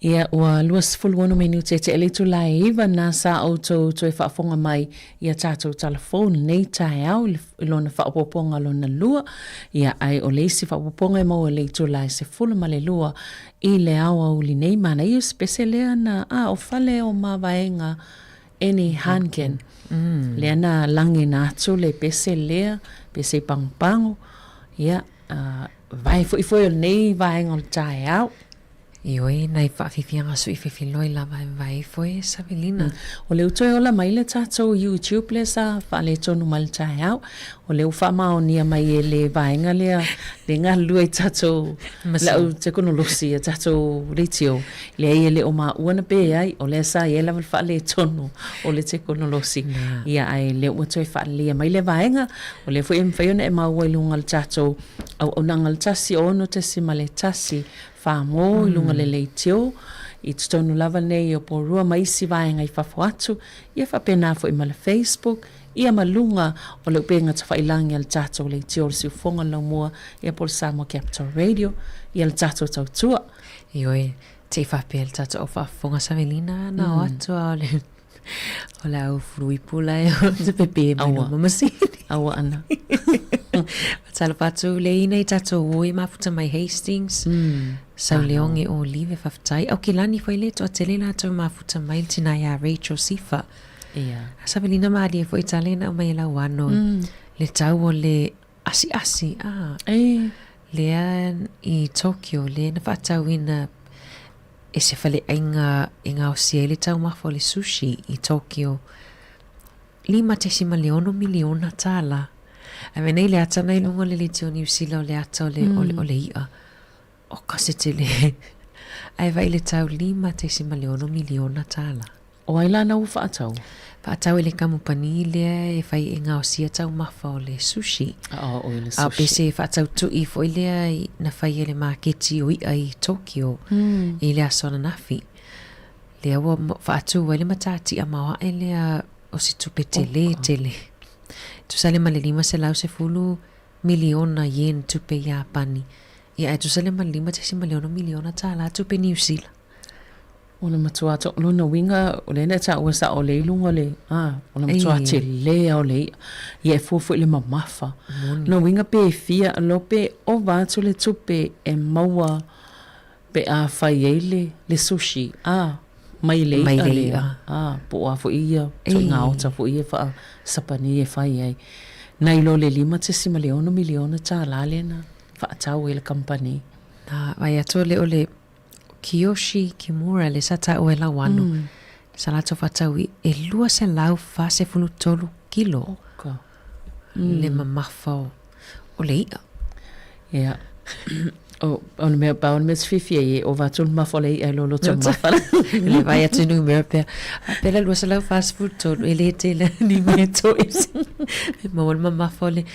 Ia, ua 26 minute te le itula e iwa na sa outou toe faafofoga mai i a tatou tala fou lenei taeao i lona faaopoopoga lona lua. Ia, ae o le isi faaopoopoga e maua i le itula e 12 i le aoauli nei. Manaia o se pese lea na, a, o Fale o Mavaega Annie Hankin. Lea na lagina atu le pese lea, pese i pagopago. Ia, vae foi foi o lenei vaega o le taeao. Ioe, nai faafiafiaga sui fefiloi lava e vae ifo e Savelina. O lea ua toe ola mai le tatou YouTube lea sa faaletonu mai le taeao. O lea ua faamaonia mai e le vaega lea le galulue i tatou lau tekonolosi a tatou leitio. Leai e le o maua na pe ai, o lea sa i ai lava le faaletonu o le tekonolosi. Ia ae lea ua toe faaleleia mai lea vaega. O lea foi e mafai ona e maua i luga o le tatou auaunaga le 1 6.1 Famo i luga o le leitio, i totonu lava nei o Porirua ma isi vaega i fafo atu, ia faapena foi ma le Facebook, ia ma luga o le upega tafailangi a le tatou leitio o le siufofoga o le laumua, ia po o le Samoa Capital Radio, ia le tatou tautua. Ioe, te i faapea le tatou au faafofoga Savelina na o atu a o le O le au fuluipu la e o te pepe mai no ma masini. Aua ana. Fatalofa atu le ina i tatou oi mafuta mai Hastings. Sau leonge o Live faafetai. Au kilani foi le toatele latou mafuta mai le tina ia Rachel Sifa. Ia. Savelina malie foi tale na aumai e lau ano. Le tau o le asiasi a. E. Lea i Tokyo lea na faatauina e se faleaiga e gaosia ai le taumafa o le sushi i Tokyo, $5.6 miliona tālā. Ae mea nei le ata na i luga o le leitio o Niu Sila o le ata o le, mm. o le, o le i'a. O ka se tele. Ae vai le tau $5.6 miliona tālā. O ai la na ua faatau? Faatau e le kamupani lea e fai e gaosia taumafa o le sushi. Oh, o le sushi. A pese e faatautu'i foi lea na fai e le maketi o i'a i Tokyo mm. i le aso ananafi. Lea ua faatu ai le matati'a maoaʻe lea o se tupe tele oh, tele. Tusa le ma le 510 miliona yen tupe Iapani. Ia ae tusa le ma le 5.6 miliona tālā tupe Niu Sila. O le matua to, lona uiga, o lea na taua sao o lea i luga o le, a, o le matua tele lava o le i'a. Ia e fua foi i le mamafa. Lona uiga pe fia, lo pe ova atu le tupe e maua pe a fai ai le, le sushi, a, mai le i'a lea, a, po o a foi ia ituaiga ota foi ia faa-Sapani e fai ai. Nai lo le $5.6 miliona lea na faatau ai le kamupani. Na, vaai atu o le, o le Kiyoshi Kimura le sa taua e lau anu. Mm. Sa latou faatau i e 243 kilo. Oka. Mm. Le mamafa o, o le i'a. Ia. O, o le mea, pau o le mea te fiafia i e, ova atu le mamafa o le i'a i lo loto mamafa. Le vai atu numera pea. A pela 243 e le tele ni mea toese. E maua le mamafa o le...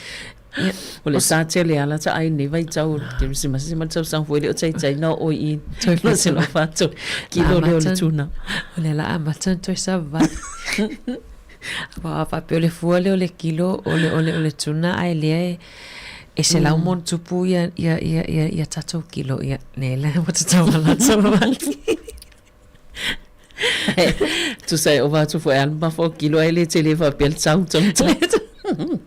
O le sa tele ala ta ai nei vaitau o le Kerisimasi ma le tausaga fou e le o taitai na oo i 240 kilo lea o le tuna. O lea la amata ona toe savali. Aua a faapea o le fua lea o le kilo o le, o le, o le tuna ae lea e, e selau mm. ma ona tupu ia, ia, ia, ia, ia tatou kilo, ia, lea la ua tatau ona savali. Tusa e ova atu foi a ma fo kilo ai le tele faapea le tau tau tau.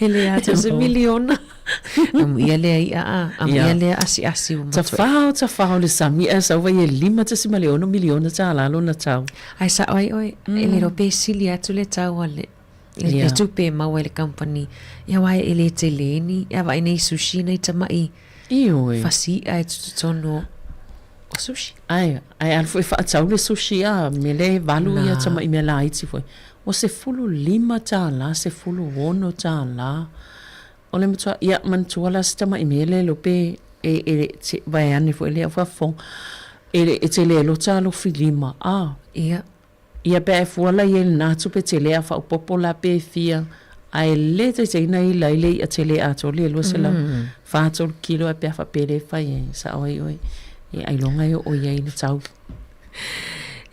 E le atu se miliona. Amuia lea i'a a, amuia lea asiasi ua matua. Tafao, tafao le sami ae sau vai e $5.6 miliona tālā lona tau. Ae sao ai oe, e le iloa pe sili atu le tau a le, le tupe e maua e le kamupani. Ia aua e le tele ni, e vaai nei sushi nai tama'i Ioe. fasi i'a e tutotonu o sushi. Ae, ae alu foi faatau le sushi a, me le valu ia tama'i mea laiti foi. Ua $15, $16. O le matua, ia, manatua la si tama'i mea le iloa pe e, e, te, vaeane foi lea faafofoga, e, e te le iloa talofi lima, a. Ia. Ia pe a e fua la i ai lena tupe tele a faaopoopo la pe fia, ae le taitaiina i lai le i'a tele atoa le 240 kilo ae pe a faapea le fai ai, sao ai oe, e ailoga e oo i ai le tau.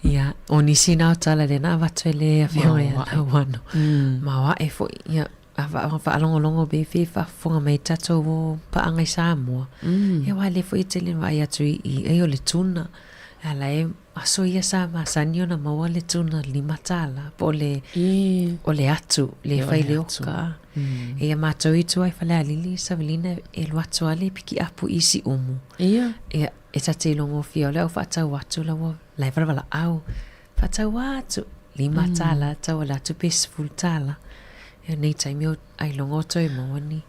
Ia, o nisi na o tala lea na avatu e le afioga ia Tauano. Maoaʻe foi, ia, a faalogologo pe fia faafofoga mai tatou o paaga i Samoa. Ia aua lea foi e tele na vaai atu i i, ai o le tuna, e ala e aso ia sa masani ona maua le tuna $5 po o le, o le atu, le fai le oka. Eia matou i tua i Falealili, Savelina e alu atu lava le pikiapu i Siumu. Ia. Ia, e ta te ilogofia o le au faatau atu la ua la e valavalaau. Faatau atu, $5, tau ala atu pe $10. Ia nei taimi o ailoga o toe maua ni.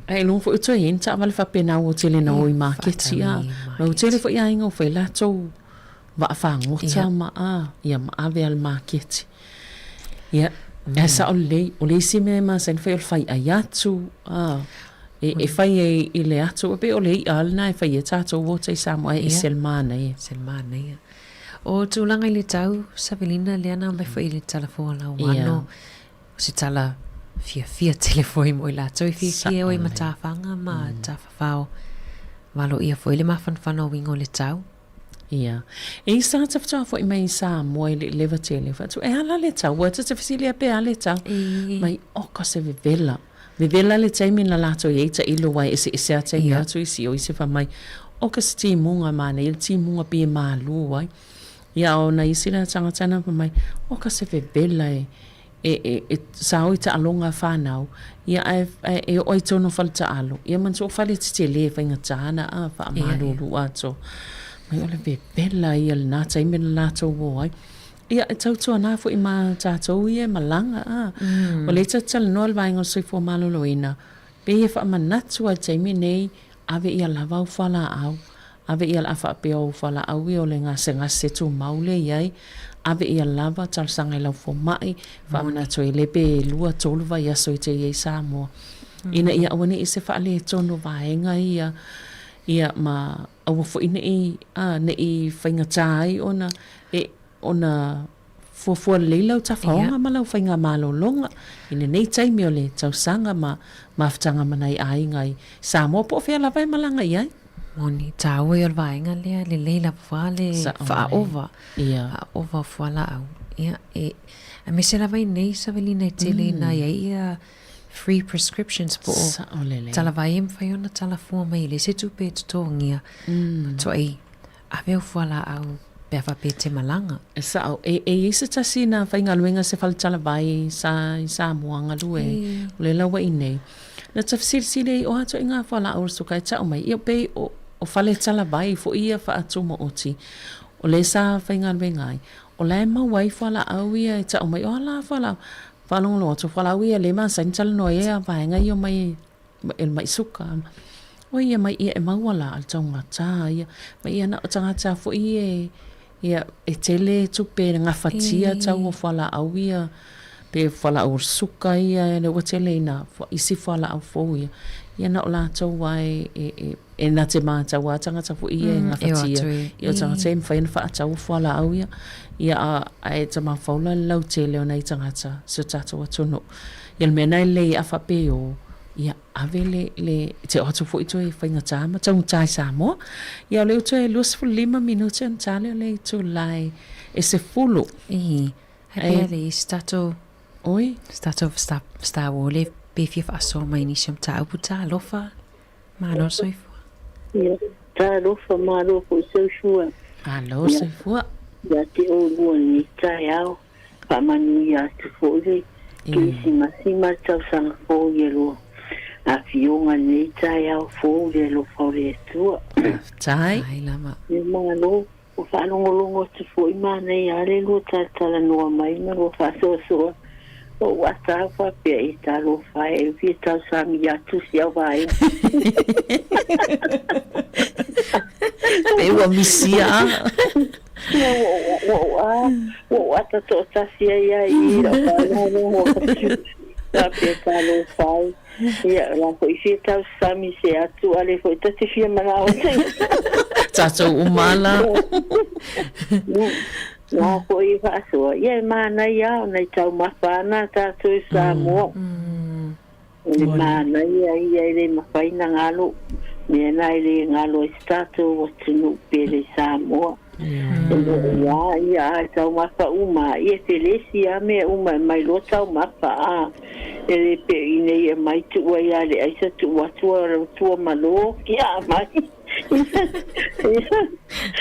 Ae iloga foi o toe i ai ni taavale faapena ua tele na o i maketi a. Ma ua tele foi aiga ua fai latou vaa fagota ma a, ia ma ave a le maketi. Ia, ae sao lelei, o le isi mea e masani fai o le fai ai atu, a, e fai ai i le atu, e pei o le i'a lena e fai ai tatou ota i Samoa, e ese le manaia. Ese le manaia. O tulaga i le tau, Savelina, lea na aumai foi i le tala fou a Lauano, o se tala fiafia tele foi mo i latou i fiafia e o i matafaga ma tafafao valoia foi le mafanafana o uiga o le tau. Ia. E i sa tafitoa foi mai i Samoa i le leva tele fatu, e ala le tau, ua ta te fesilia pe a le tau. Mai oka se vevela. Vevela le taimi na latou i ai tailo aua e eseese a taimi atu isi o isi fai mai, oka se timuga manaia le timuga pei e malu ai. Ia a o nai isi la tagata na fai mai, oka se vevela e e e e sa o i taaloga a fanau, ia ae ae e oo ai tonu fale taalo, ia manatua o fale tetele e faigata ana a faamalulu atoa. Mai o le vevela ia lena taimi na latou o ai. Ia, e tautuana foi ma tatou ia e malaga, a. O lea e ta te talanoa i le vaega o le soifua maloloina, pei e faamanatu lava i le taimi nei, ave ia lava au fualaau, ave ia a faapea o au fualaau ia o le gasegase tumau lea e i ai, ave ia lava, talosaga i lau fomai, faamanatu ai le pe lua tolu vaiaso e te i ai i Samoa, ina ia aua ne i se faaletonu o vaega ia, ia ma aua foi ne i, a, ne i faigata ai ona e, ona fuafua lelei lau tafaoga ma lau faigamalologa i lenei taimi o le tausaga ma mafutaga ma nai aiga i Samoa po o fea lava e malaga i ai. Moni, tāua ia o le vaega lea, lelei lava le faaova, faaova o fualaau. Ia, e, aemaise lava i nei savalina e tele ina i ai ia free prescriptions po o talavai e mafai ona talafua mai e leai se tupe e totogia. Matuai ave au fualaau pe a faapea e te malaga. E sao, e, e i ai se tasi na faigaluega se fale talavai sa i Samoa galue, o le lau ai nei. Na ta fesilisili ai o atu i ngā fualaau o le suka e tau mai, ia pei o, o fale talavai foi ia faatumaoti, o le sa faigaluega ai, o la e maua ai fualaau ia e tau mai, o a la fualaau, Faalogologo atu, fualaau ia le masani talanoa ai a vaega ia omai e le mai suka. Oi ia mai ia e maua la a le taugata ia. Mai ia na o tagata foi e ia e tele tupe e gafatia tau o fualaau ia pe fualaau o le suka ia lea ua tele ina isi fualaau fou ia. Ia na o latou lava e e e na te matau lava tagata foi ia e gafatia. Ia o tagata ia e mafai ona faatau o fualaau ia. Ia a ae tamafau la le lautele o nai tagata si o tatou atunuu. Ia le mea lena e lelei ai a faapea o. Ia, ave le, le, te o atu foi toe faigata ma taugata i Samoa. Ia, o lea ua toe 25 minute ona ta lea o le itula e 10. Ii, ai pea le isi tatou, Oi? se tatou Star War le pe fia faasoa mai nisi o mataupu talofa. Malo soifua. Ia, talofa malo foi soifua. Malo soifua. Ia te oulua i lenei taeao. Faamanuia atu foi le Kerisimasi ma le tausaga fou ia lua Afioga i lenei taeao fou i le alofa o le Atua. Faafetai. Faafetai lava. Ia malo. Ua faalogologo atu foi manaia lava le lua talatalanoa mai ma lua faasoasoa. Ou ata au faapea, E talofa e, e fia tausami atu si au vaega. Pei ua misia a. Ia, ua ou a, ua ou ata toatasi ai lava i i lau faalogologo atu. Faapea talofa e. Ia, o la foi fia tausami se atu, a le foi ta te fia manao te. Tatou uma la. La foi e faasoa, ia e manaia lava ona e taumafa ana tatou i Samoa. O le manaia ia e le mafai ona galo, mea na e le galo ai se tatou atunuu pele i Samoa. E moni lava ia a e taumafa uma, ia e felesi lava mea uma e aumai loa taumafa a. E le pei nei e aumai tuu ai lava i le aisa tuu atu a tua malo kia aumai.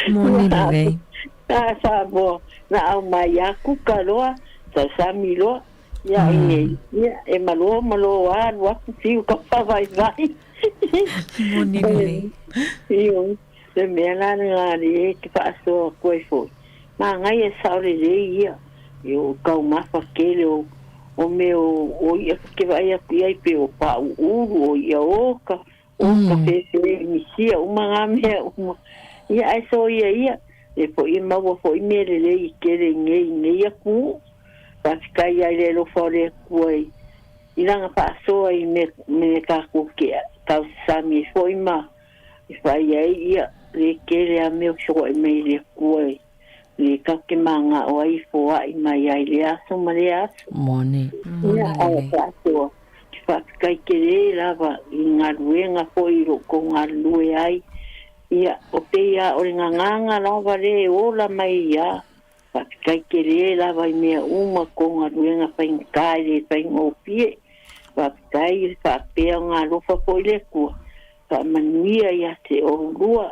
Moni lelei. A Samoa na aumai lava kuka loa, tausami loa. Ia ai nei, ia, e malo malo a alu atu fiu ka whawaiwai. Moni lelei. Ioe, le mea la lena lea e te faasoa atu ai foi. Manaia e sao lelei ia, i o taumafa tele o, o mea o, o i'a ke vaai atu i ai pe o pa'u'ulu, o i'a oka, o ka fefe misia uma ngā mea uma. Ia ae soia ia, le foi e maua foi mea lelei i tele i nei, i nei atunuu. Faafetai ai le alofa o le Atua i i lana faasoa i mea mea tatou te tausasami ai foi ma e fai ai ia le tele a mea o fesoa'i mai e le Atua e le tatou te mana'o ai e foa'i mai ai lea aso ma lea aso. Moni. Ia ae faasoa te faafetai tele lava i galuega foi i lo outou galulue ai ia o pei a o le gagaga lava le e ola mai ia Faafetai tele lava i mea uma kou galuega faigata e le faigofie. Faafetai i le faapea o galofa foi le Atua faamanuia ia te oulua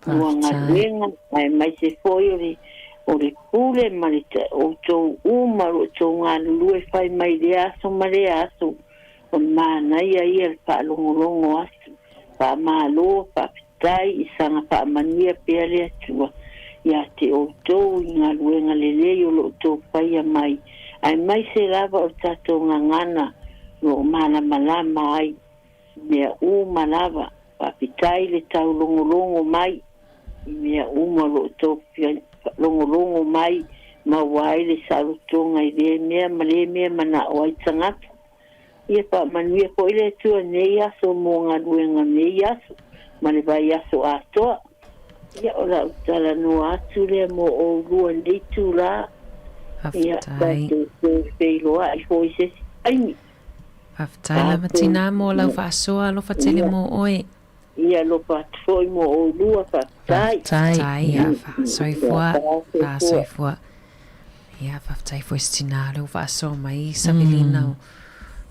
lua galuega aemaise foi o le o le pule ma le outou uma o lo outou galulue fai mai lea aso ma lea aso. O le manaia ia le faalogologo atu. Faamalo, faafetai. Tai i saga faamanuia pea le Atua ia te outou i galuega lelei o lo outou faia mai, aemaise lava o le tatou gagana o lo o malamalama ai i mea uma lava. Faafetai le taulogologo mai i mea uma o lo outou logologo mai maua ai le saolotoga i lea mea ma lea mea manao ai tagata. Ia faamanuia foi le Atua nei aso mo galuega o nei aso ma le vaiaso atoa. Ia o lau talanoa atu lea mo oulua i lenei itulā. Ia Faafetai. tatou toe feiloai foi i se isi taimi. Faafetai lava Tatou tinā mo lau faasoa alofa tele ia mo oe. ia alofa atu foi mo oulua. Faafetai. Faafetai. Faafetai ia faasoifua, Ia faasoifua. faasoifua. Ia, faafetai foi se tinā lea ua faasoa mai Savelina o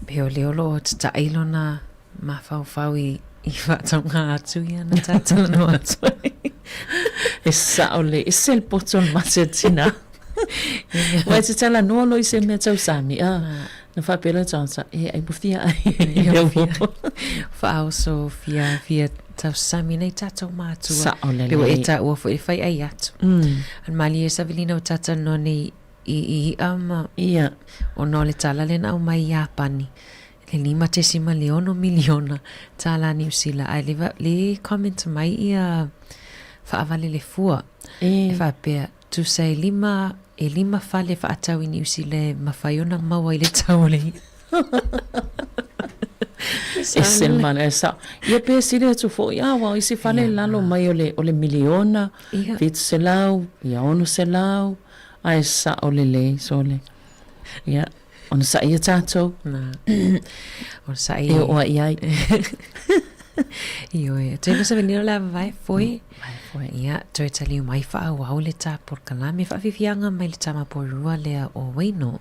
pei o lea o lo o tataʻi lona mafaufau i i faatauga atu ia na talanoa atu ai. E sao le ese le poto o le mate a tinā. Ua e te talanoa loa i se mea tausami, a, na faapea loa tagata, e ai ua fia ai i lea ua. Faaoso fia, fia tausami nei tatou matua. Sao lelei. Pe ua e taua foi le fai ai atu. A malie Savelina ua talanoa nei i i i'a ma Ia. ona o le tala lea na aumai i Iapani, le 5.6 miliona tālā Niu Sila, ae le, le comment mai ia faavale le fua E. e faapea, tusa e lima, e lima fale faatau i Niu Sila e mafai ona maua i le tau o le i'a. Ese le mana e sao. Ia pe sili atu foi, a aua o isi fale i lalo mai o le, o le miliona, 700, ia 600, ae sao lelei, sole. Ia. Onosaʻi ia tatou. Na. Onosaʻi. E oo ai i ai. Ioe. Toe ma savalina o le a vavae foe. Vae foe. Ia, toe taliu mai faaauau le ta polokalame faafiafiaga mai le tama poerua lea o Waino.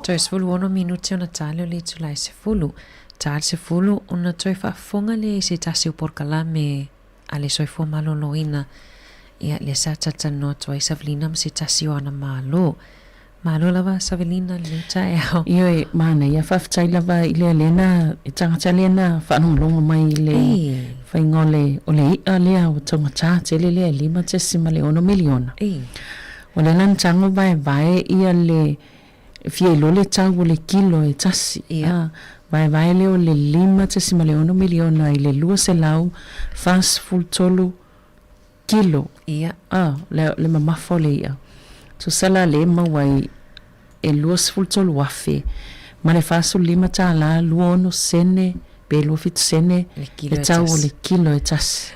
Toe 16 minute ona ta lea o le itula e 10. Ta le 10 ona toe faafofoga lea i se tasi o polokalame a le soifua maloloina. Ia, lea sa talatalanoa atu ai Savelina ma se tasi o ana malo. Malo lava Savelina i lenei taeao. Ioe, manaia, faafetai lava i le lea na, e tagata lea na faalogologo mai i le faiga o le, o le i'a lea ua taugata tele lea e $5.6 miliona. O lea la na tago vaevae ia le, fia iloa le tau o le kilo e tasi, a, vaevae lea o le $5.6 miliona i le 243 kilo, a, le, le mamafa o le i'a. Tusa la lea e maua ai e 23 afe ma le 45 tala 26 sene pe 27 sene le tau o le kilo e tasi.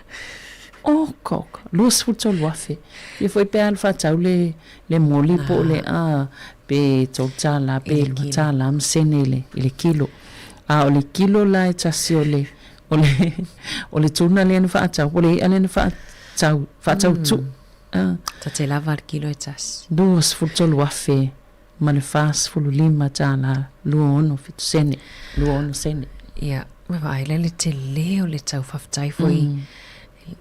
Oka oka, 23,000. Ia foi pe alu faatau le le moli po o le a pe $3 pe $2 ma sene i le i le kilo. A o le kilo la e tasi o le o le o le tuna lea na faatau po o le i'a lea na faatau faatau tu'u a. Ta te lava le kilo e tasi. 23,000 ma le $45 27 sene, 26 sene. Ia, ua vaai la le tele o le tau faafetai foi i,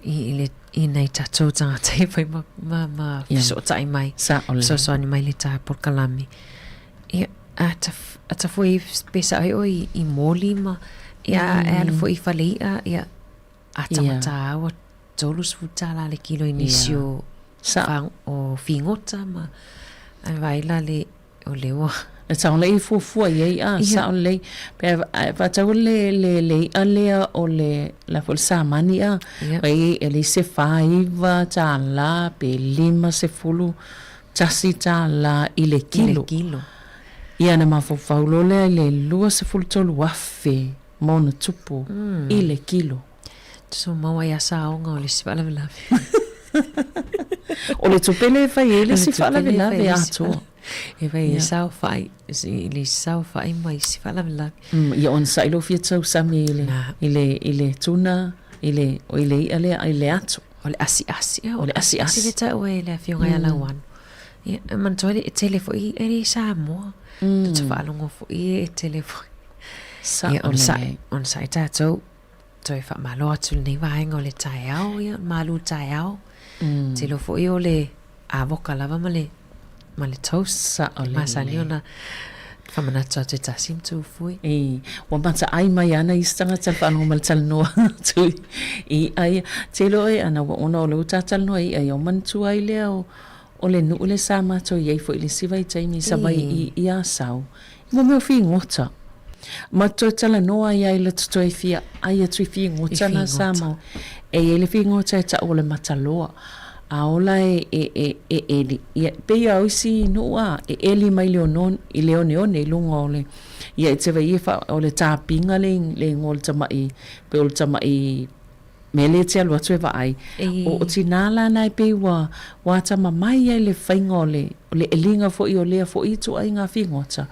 i, le, i nai tatou tagata e fai ma, ma, ma yeah. fesootai mai, fesoasoani mai le tā polokalame. Ia, a ta, a ta foi pe sao ai oe i, i moli ma, ia, e alu foi i fale i'a, ia, a tangata yeah. ua $30 le kilo i nisi o, Sa. o figota ma, ae vaai la le, o le ua. E sao lelei fuafua i ai a, sao lelei. Pe a faatau le le le i'a lea o le la foi le samani a, pai e leai se $49 pe $51 i le kilo. I le kilo. Ia ona mafaufau loa lea i le 23,000 ma ona tupu i le kilo. Tusa maua ia saoga o le isi faalavelave. O le tupe lea e fai ai le isi faalavelave atoa. E fai ai saofai, i le saofai ma isi faalavelave. Ia onosai lou fia tausami i le, i le, i le tuna, i le, i le i'a lea, i le ato. O le asiasi. O le asiasi. Le taua e le afioga ia Lauano. Ia, e manatua ai le, e tele foi e le i Samoa. Mm. Ta faalogo foi e tele foi. Sao lelei. Onosai tatou. Toe faamalo atu lenei vaega o le taeao, ia, malu taeao. Mm. Tilo foi o le avoka lava ma le, ma le toast. Sao lelei. Masani ona whamanatu atu e tasi ma tūfui. E, ua mataai mai ana isi tagata le faalogo ma le talanoa atu i i'a ia. Telo e ana ua ona o lea ua ta talanoa i i'a ia, o manatua ai lea o, o le nuu lea sa matou i ai foi i le isi vaitaimi i Savaii i Asau. I mo mea o figota. Ma toe talanoa ai ai le totoe fia ai atu i figota na sa mau. E i ai le figota e ta'u o le mataloa. A ola e e e e eli. Ia, pei a o isi nuu a, e eli mai le ono, i le oneone i luga o le, ia e te vai e fa, o le tapiga le, le igoa o le tama'i, pei o le tama'i mea lea e te alu atu e vaai, o tinā la na e pei ua, ua atamamai ai le faiga o le, o le eliga foi o lea foi ituaiga figota,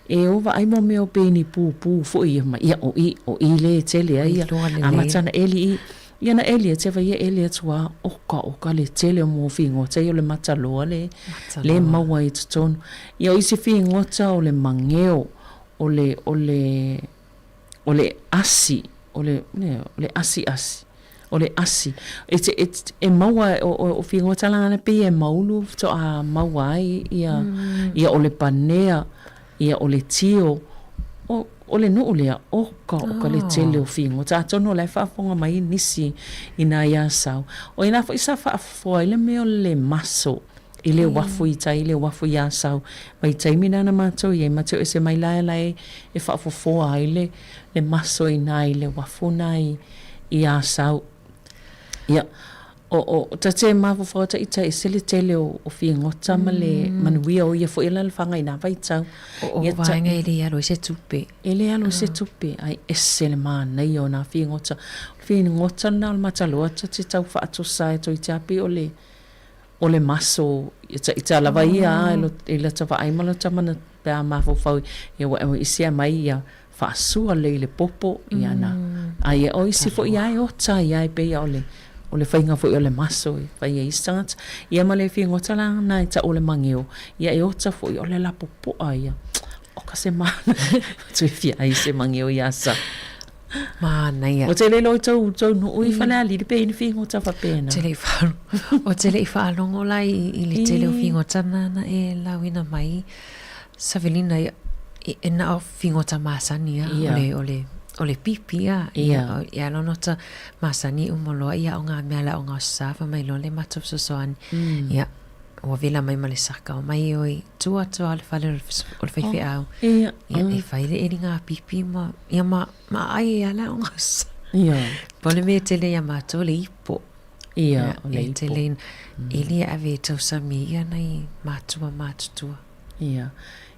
e o vaai mo mea o pei ni pūpū foi ia mai, ia o i, o i lea e tele ai ia, amata ona eli i, ia na eli atu e ia eli atu a, oka oka le tele o mo figota ia o le mataloa le, le maua i totonu. Ia o isi figota o le mageo, o le, o le, o le asi, o le, o le asiasi, o le asi. E, te, e, e maua, o, o, o figota la ana pei e maulu faatoa maua ai ia, mm. ia o le panea, ia o le tio, o, o le nuu lea, oka, oka le tele o figota. Atonu o la e faafofoga mai nisi i nā i Asau. O ina foi sa faafofoa ai le mea o le maso i le uafu i tai, i le uafu i Asau. Vaitaimi na na matou i ai, ma te o ese mai la e la e, e faafofoa ai le, le maso i na i le uafu na i, i Asau. Ia, o, o, ta te mafaufau atu i tai ese le tele o, o figota ma le manuia o ia foi la le whangai nā vaitau. O, o vaega e le alu ai se tupe. E le alu ai se tupe, ai ese le manaia o nā figota. O le figota na o le mataloa ta te tau whaatosa e toi te api o le, o le maso i ta lava ia a i lata vaai ma lata mana pe a mafaufau ia ua ua isi a mai ia faasua lelei i le popo ia na a ia o isi foi ia e ota ia e pei o le o le faiga foi o le maso e fai ai isi tagata ia ma le figota la na e ta'u o le mageo ia e ota foi o le lapopo'a ia oka se mana toe fia ai se mageo ia sa Manaia. O te le iloa i tou, tou nuu i Falealili pe i ni figota faapena. Te le i whaalogo, o te le i whaalogo la i, i le tele o figota nana e lauina mai Savelina ia, e, e na o figota masani a, o le, o le, o le pipi a, ia, ia lono ta masani uma loa ia o ngā mea la o ngā safa mai loa le matou fesoasoani. Ia, ua vela mai ma le saka o mai oi tua atu a le fale o le faifeau. Ia. Ia, e fai le eli ngā pipi ma, ia ma, ma ai e ala o ngā sa. Ia. Po le mea tele ia mātou le ipo. Ia, o le E ipo. tele ina, e lia ave e tausami ia nei mātua mātutua. Ia.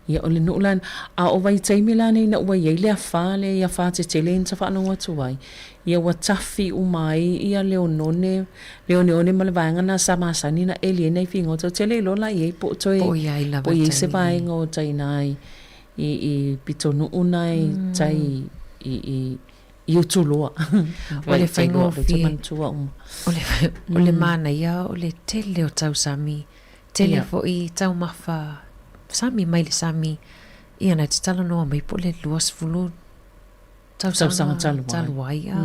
Ia, o le nuu la, a o vaitaimi la nei ina ua i ai le afa lea i afa tetele ina faalogo atu ai, ia ua tafi uma ai ia le oneone, le oneone ma le vaega lena sa masani ona eli ai nai figota. Ou te le iloa la i ai po o toe, Po o i ai lava po o i ai se taimi. vaega o tai ina i, i, i pitonuu na i tai i, i, i Utuloa. O le Tai loa, lea ou te faigofie, manatua uma. o le, o le manaia o le tele o tausami Tele foi taumafa sami mai le sami, ia na te talanoa mai po o le 20 tausaga talu ai a.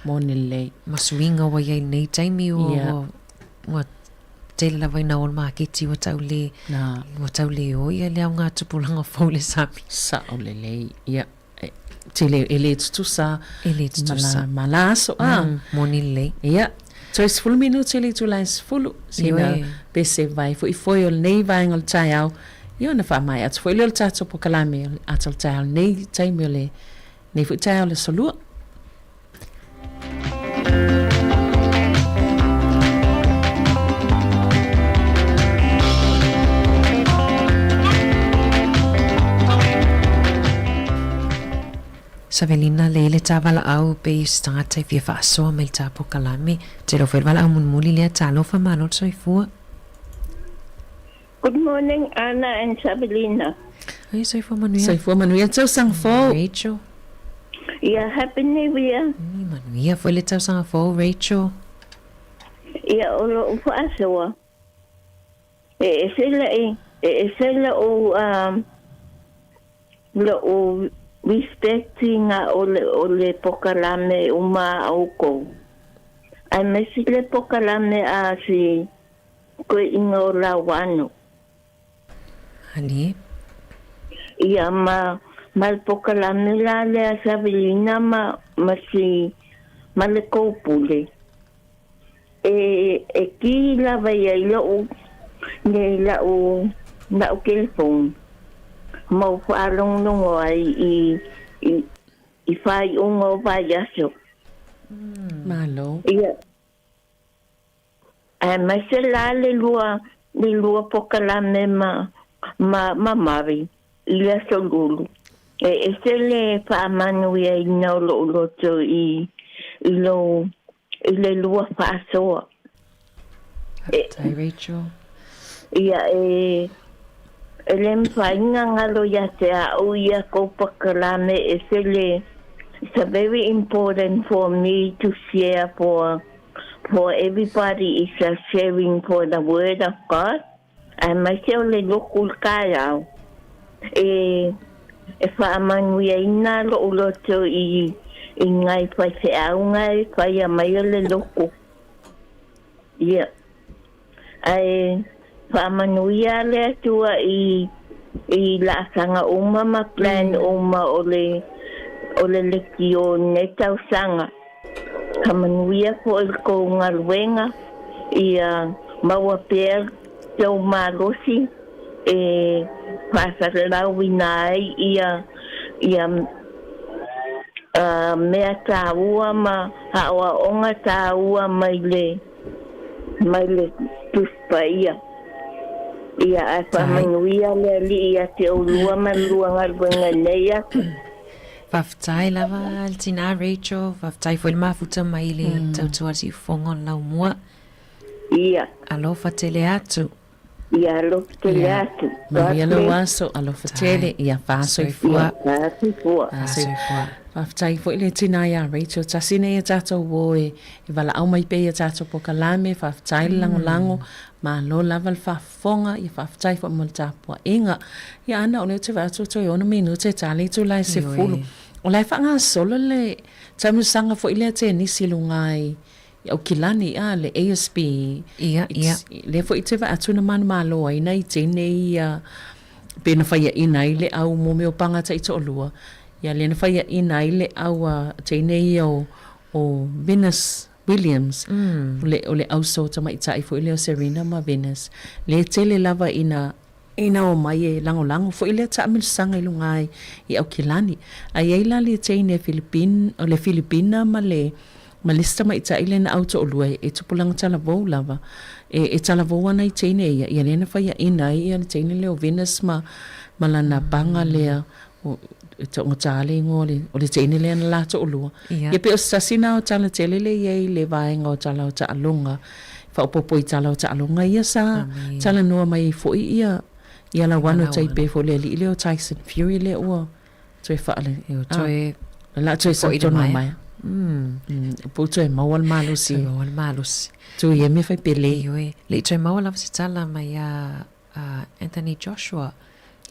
Moni lelei. Ma suiga ua i ai i lenei taimi ua ua tele lava ina o le maketi ua tau le ua tau le o ia le aoga tupulaga fou i le sami. Sao lelei, ia. Tele, e le tutusa. E le tutusa. Ma la aso, a. Moni lelei. Ia, toe 10 minute le itula e 10, sina pese vai foi foi o lenei vaega o le taeao, ia ona faamaea atu foi lea o le tatou polokalame o le ata o le taeao lenei taimi o lenei foi taeao o le aso Lua. Savelina le le ta valaau pei o se tagata e fia faasoa mai le ta pokalame. Telo foi le valaau mulimuli lea talofa malo le soifua. Good morning Ana and Savelina. Ai soifua manuia. Soifua manuia tausaga fou. Rachel. Ia happy new year. Ni manuia foi le tausaga fou Rachel. Ia o lo'u faasoa e ese le e ese lo'u um lo'u respect iga o le o le pokalame uma a oukou aemaise le pokalame a si Koeʻina o Lauano. Malie. Ia ma ma le pokalame la lea Savelina ma ma si ma le kou pule. E e ki lava ia i loʻu nei la'u la'u telefoni ma ou faalogologo ai i i i faaiuga o vaiaso. Malo. Ia. Aemaise la le lua le lua pokalame ma ma ma Mari i le Aso Lulu. E ese le faamanuiaina o loʻu loto i i lou i le lua faasoa. Faafetai Rachel. Ia e e le mafai ona galo ia te a'u ia kou pakalame ese le It's a very important for me to share for for everybody is a sharing for the word of God aemaise o le loku i le taeao e e faamanuiaina loʻu loto i i nai faifeau e faia mai o le loku. Ia. Ae faamanuia le Atua i i laasaga uma ma plan uma o le o le lekiō i lenei tausaga. Faamanuia foi le tou galuega ia maua pea tou malosi e faasalalauina ai ia ia mea tāua ma aoaoga tāua mai le mai le Tusi Paia. Ia, ae faamanuia le Alii ia te oulua ma le lua galuega i lenei aso. Faafetai lava le tina Rachel, faafetai foi le mafuta mai i le tautua siufofoga o le laumua. Ia. Alofa tele atu. Ia alofa tele atu. Manuia lou aso, alofa tele, ia faasoifua. Ia faasoifua. Faasoifua. Faafetai foi le tina ia Rachel, tasi nei a tatou uo e valaau mai pea i a tatou pokalame, faafetai le lagolago, malo lava le faafofoga, ia faafetai foi mo le tapuaiga. Ia Ana, o lea ou te vaai atu ua toe ono minute ta le itula e 10. O la e faagasolo le taamilosaga foi lea tenisi i luga i I Aukilani, a, le ASB, Ia, ia. Lea foi te vaai atu na manumalo ai nai teine ia, pe na faiaina ai le au mo mea o paga taitoalua, ia lea na faiaina ai le au a teine ia o, o Venus Williams, o le, o le auso tamaitai foi lea o Serena ma Venus. Lea e tele lava ina Ina omai e lagolago foi lea taamilosaga i luga ai i Aukilani. A i ai la le teine Filipin, o le Filipina ma le ma le isi tamaitai lea na au toalua e tupulaga talavou lava. E, e talavou ana i teine ia, ia lea na faiaina ai ia le teine lea o Venus ma ma lana paga lea e taugata le igoa o le o le teine lea na la toalua. Ia pei o se tasi na o tala tele lea e i ai i le vaega o tala o taaloga, faaopoopo i tala o taaloga ia sa talanoa mai ai foi ia ia Lauano Taipe foi le alii lea o Tyson Fury lea ua toe faale toe la toe sautonu mai. Po ua toe maua le malosi. Toe maua le malosi. Tu ia mea fai pele. Ioe, le i toe maua lava se tala mai ia Anthony Joshua.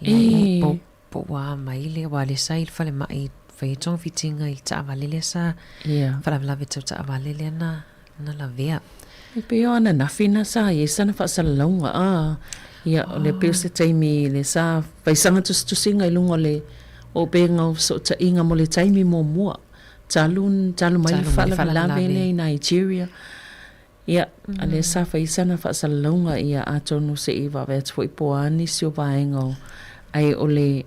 Ia po po ua mai le aua lea sa i le falemai fai ai togafitiga i le taavale lea sa faalavelave tau taavale lea na na lavea. E pei o ananafi na sa i ai sana faasalalauga a ia o lea pei o se taimi lea sa fai sana tusitusiga i luga o le upega o fesootaiga mo le taimi muamua talu talu mai le faalavelave lea i Nigeria. Ia, a lea sa fai sana faasalalauga ia atonu se i vaavaai atu foi po o a nisi o vaega o ai o le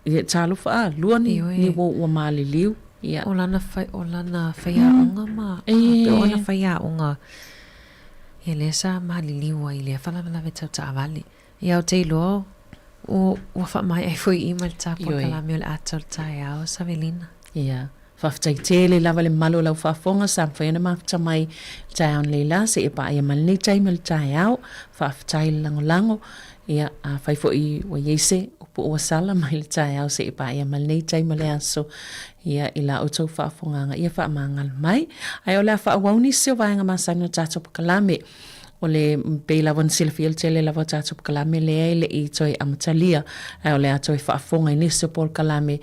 Ia, talofa a, lua ni, ni uo ua maliliu. Ia. O lana fai, o lana faiaoga ma, pe o ana faiaoga, ia lea sa maliliu ai i lea faalavelave tau taavale. Ia ou te iloa, ua, ua faamaea ai foi i i ma le ta polokalame o le a tau le taeao, Savelina. Ia. Faafetai tele lava le mamalu o lau faafofoga sa mafai ona mafuta mai i le taeao nei la seia paia mai lenei taimi o le taeao. Faafetai le lagolago. Ia, afai foi ua i ai se upu ua sala mai le taeao seia paia mai lenei taimi o le aso, ia, i la outou faafofogaaga, ia faamagalo mai. Ae o le a faaauau nisi o vaega masani o tatou polokalame. O le, pei lava ona silafia le tele lava o tatou polokalame lea e le i toe amatalia, ae o le a toe faafofoga i nisi o polokalame,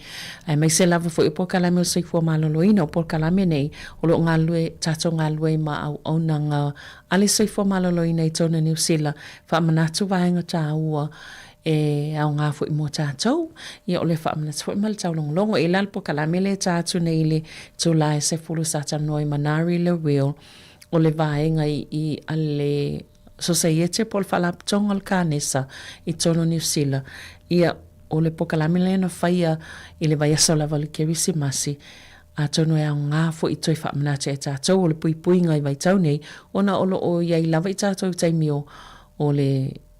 aemaise lava foi o polokalame o le soifua maloloina. O polokalame nei, o lo o galulue, tatou galulue ai ma auaunaga a le soifua maloloina i totonu o Niu Sila, faamanatu vaega taua e aoga foi mo tatou. Ia, o le faamanatu foi ma le taulogologo. E i ai la le polokalame lea e ta atu nei i le itula e 10 sa talanoa ai ma Nari Lewil, o le vaega i a le Sosaiete po o le Faalapotopotoga o le Kanesa i totonu o Niu Sila. Ia, o le polokalame lea na faia i le vaiaso lava o le Kerisimasi, atonu e aoga foi i toe faamanatu ia tatou o le puipuiga i vaitau nei, ona o lo o i ai lava i tatou i taimi o, o le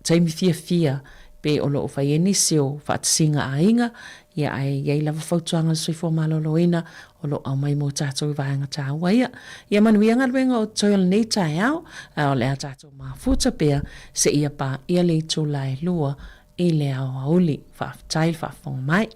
taimi fiafia pei o lo o fai ai nisi o faatasiga aiga, ia ae i ai lava fautuaga a le soifua maloloina o lo o aumai mo tatou i vaega taua ia. Ia manuia galuega o totoe o lenei taeao, a o le a tatou mafuta pea seia paia le itula e lua i le aoauli. Faafetai le faafofoga mai.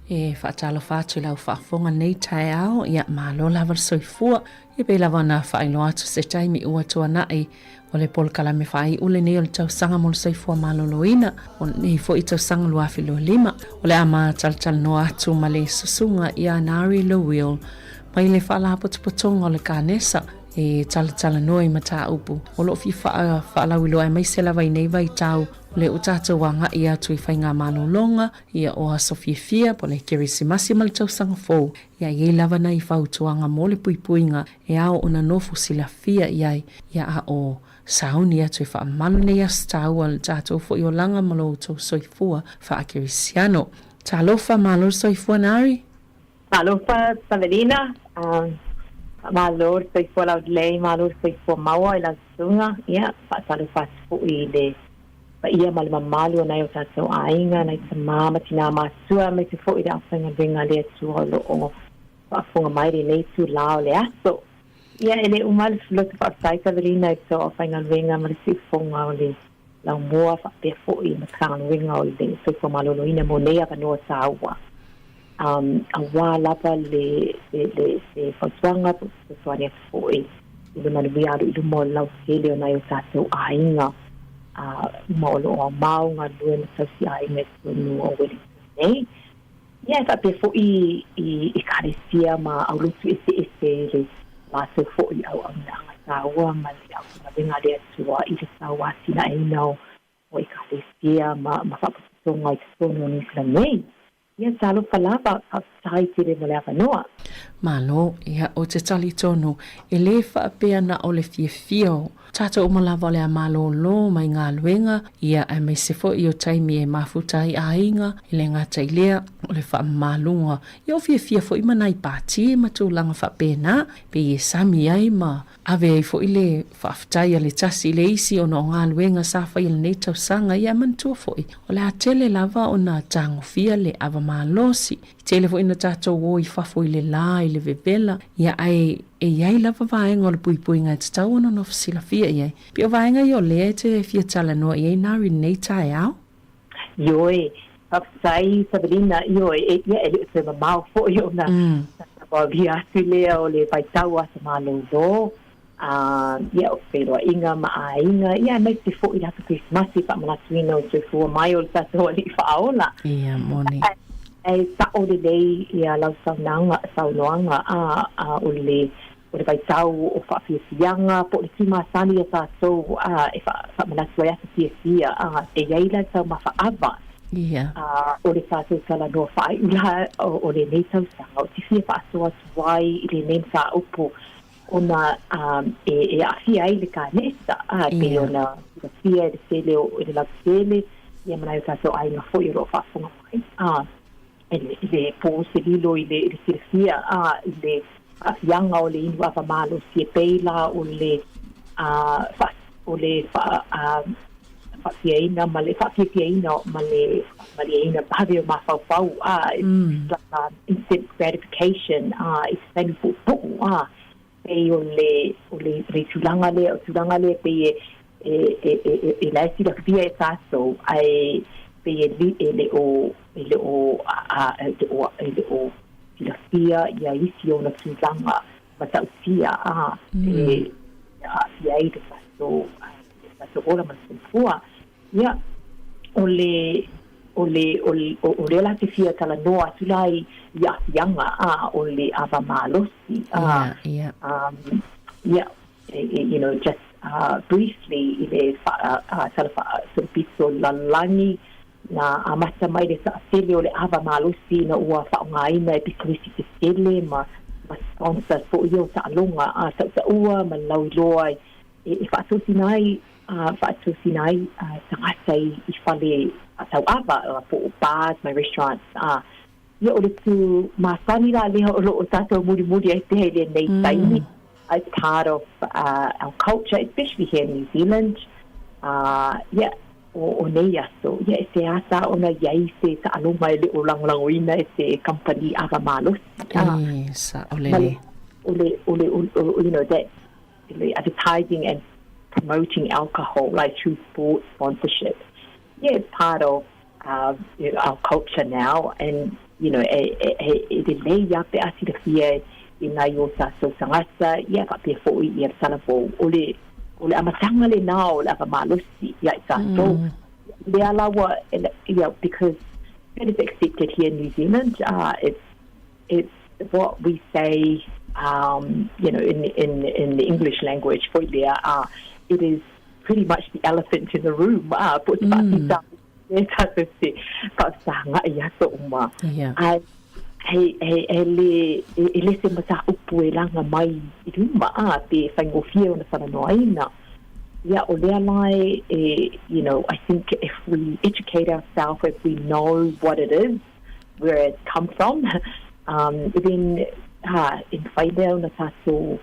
E faatalofa atu i lau faafofoga nei taeao, ia malo lava le soifua. E pei lava ona faailoa atu se taimi ua tuanai o le polokalame faaiu lenei o le tausaga mo le soifua maloloina o lenei foi tausaga 2025. O le a matalatalanoa atu ma le susuga ia Nari Lowell mai le Faalapotopotoga o le Kanesa e talatalanoa i mataupu o lo o fia faalauiloa aemaise lava i nei vaitau o lea ua tatou agai atu i faigamalologa ia o aso fiafia po o le Kerisimasi ma le tausaga fou. Ia i ai lava nai fautuaga mo le puipuiga e ao ona nofo silafia i ai, ia a o sauni atu e faamalu nei aso taua o le tatou foi olaga ma lo outou soifua faakerisiano. Talofa, malo le soifua Nari! Talofa Savelina, malo le soifua laulelei, malo le soifua maua i lau susuga, ia faatalofa atu foi i le paia ma le mamalu o nai o tatou aiga, nai tama ma tinā matutua, aemaise foi le aufaigaluega a le Atua o lo o faafofoga mai i lenei itulā o le aso. Ia, e le uma le loto faafetai Savelina i le tou aufaigaluega ma le siufofoga o le laumua faapea foi le Matagaluega o le Soifua Maloloina mo nei avanoa taua. Um, aua lava le, le, le, le fautuaga po o se fesoasoani atu foi i le manuia alu i luma o le lautele o nai o tatou aiga uma o lo o aumau galulue ma tausi aiga i totonu o Wellington nei. Ia, e faapea foi i Ekalesia ma aulotu eseese i le latou foi auaunaga taua ma le aufaigaluega a le Atua i le tau atinaeina o Ekalesia ma faalapotopotoga i totonu o Niu Sila nei. Ia, talofa lava, faafetai tele mo le avanoa. Malo, ia, ou te talitonu, e le faapea na o le fiafia o tatou uma lava o le a malōlō mai galuega, ia, aemaise foi o taimi e mafuta ai aiga, e le gata i lea, o le faamamaluga, ia o fiafia foi ma nai pāti ma tulaga faapena, pei e sami ai ma Ave ai foi le faafetai a le tasi i le isi ona o galuega sa faia i lenei tausaga, ia e manatua foi, o le a tele lava ona tagofia le ava malosi. E tele foi ina tatou o i fafo i le la, i le vevela, ia ae e i ai lava vaega o le puipuiga e tatau ona nofo silafia i ai. Pei o vaega ia o lea e te fia talanoa i ai Nari i lenei taeao. Ioe, faafetai Savelina, ioe, e, ia, e le o toe mamao foi ona tauavia atu lea o le vaitau aso malōlō, a, ia, o feiloaiga ma aiga, ia, aemaise foi le aso Kerisimasi, faamanatuina o le soifua mai o le tatou Alii Faaola. Ia, moni. Ae sao lelei ia lau saunaga, saunoaga, a, a, o le o le vaitau o faafiafiaga po o le tumasani a tatou a e faamanatu ai aso fiafia a e i ai la le taumafa ava a o le tatou talanoa faaiu la o lenei tausaga ou te fia faasoa atu ai i lenei mataupu ona e aafia ai le kanesa a e pei ona silafia e le tele o i le lautele ia ma nai o tatou aiga foi o lo o faafofoga mai a E le po se lilo i le silafia a i le aafiaga o le inu ava malosi e pei la o le o le faafiaina ma le faafiafiaina ma le malieina vave o mafaufau a it's like instant gratification a i se taimi puupuu a pei o le o le le tulaga lea o tulaga lea pei e e e e e la e silafia e tatou ae pei e li e le o e le o a e le o e le o silafia ia isi ona tulaga matautia a e aafia ai le tatou le tatou ola ma le soifua. Ia, o le, o le, o le, o lea la te fia talanoa atu la i, i aafiaga, a, o le ava malosi, a, Yeah, yeah. um, ia, e, e, you know, just, briefly i le tala faasolopito o le lalolagi, na amata mai le taatele o le ava malosi ina ua faaaogaina e pisinisi tetele ma ma sponsor foi ia o taaloga a tautaua ma le lauiloa e faatosina ai faatosina ai tagata i fale tauava po o bars ma restaurants. Ia o le tū masani la lea o lo o tātou mulimuli ai pea i lenei taimi. It's part of our culture, especially here in New Zealand. Ia, o nei aso, ia e seāsā ona i ai se taaloga e le o lagolagoina e se kamupani ava malosi. E saolele. O le, o le, o, you know, that advertising and promoting alcohol like through sports sponsorship. Yeah, it's part of our culture now and you know e e lelei lava pe a silafia e nai o tātou tagata ia faapea foi ia le talavou o le o le amataga lenā o le ava malosi ia i tātou lea la ua ia because that is accepted here in New Zealand it's it's what we say um you know in in in the English language foi lea it is pretty much the elephant in the room a po o se faafitauli e tātou te faafesaga'i i aso uma. Ae he, he, he le, e le se mataupu e laga mai i luma, a, pe faigofie ona talanoaina. Ia, o lea la e, e, you know, I think if we educate ourselves, if we know what it is, where it's come from, um, then, ha, e mawhai lea ona tātou,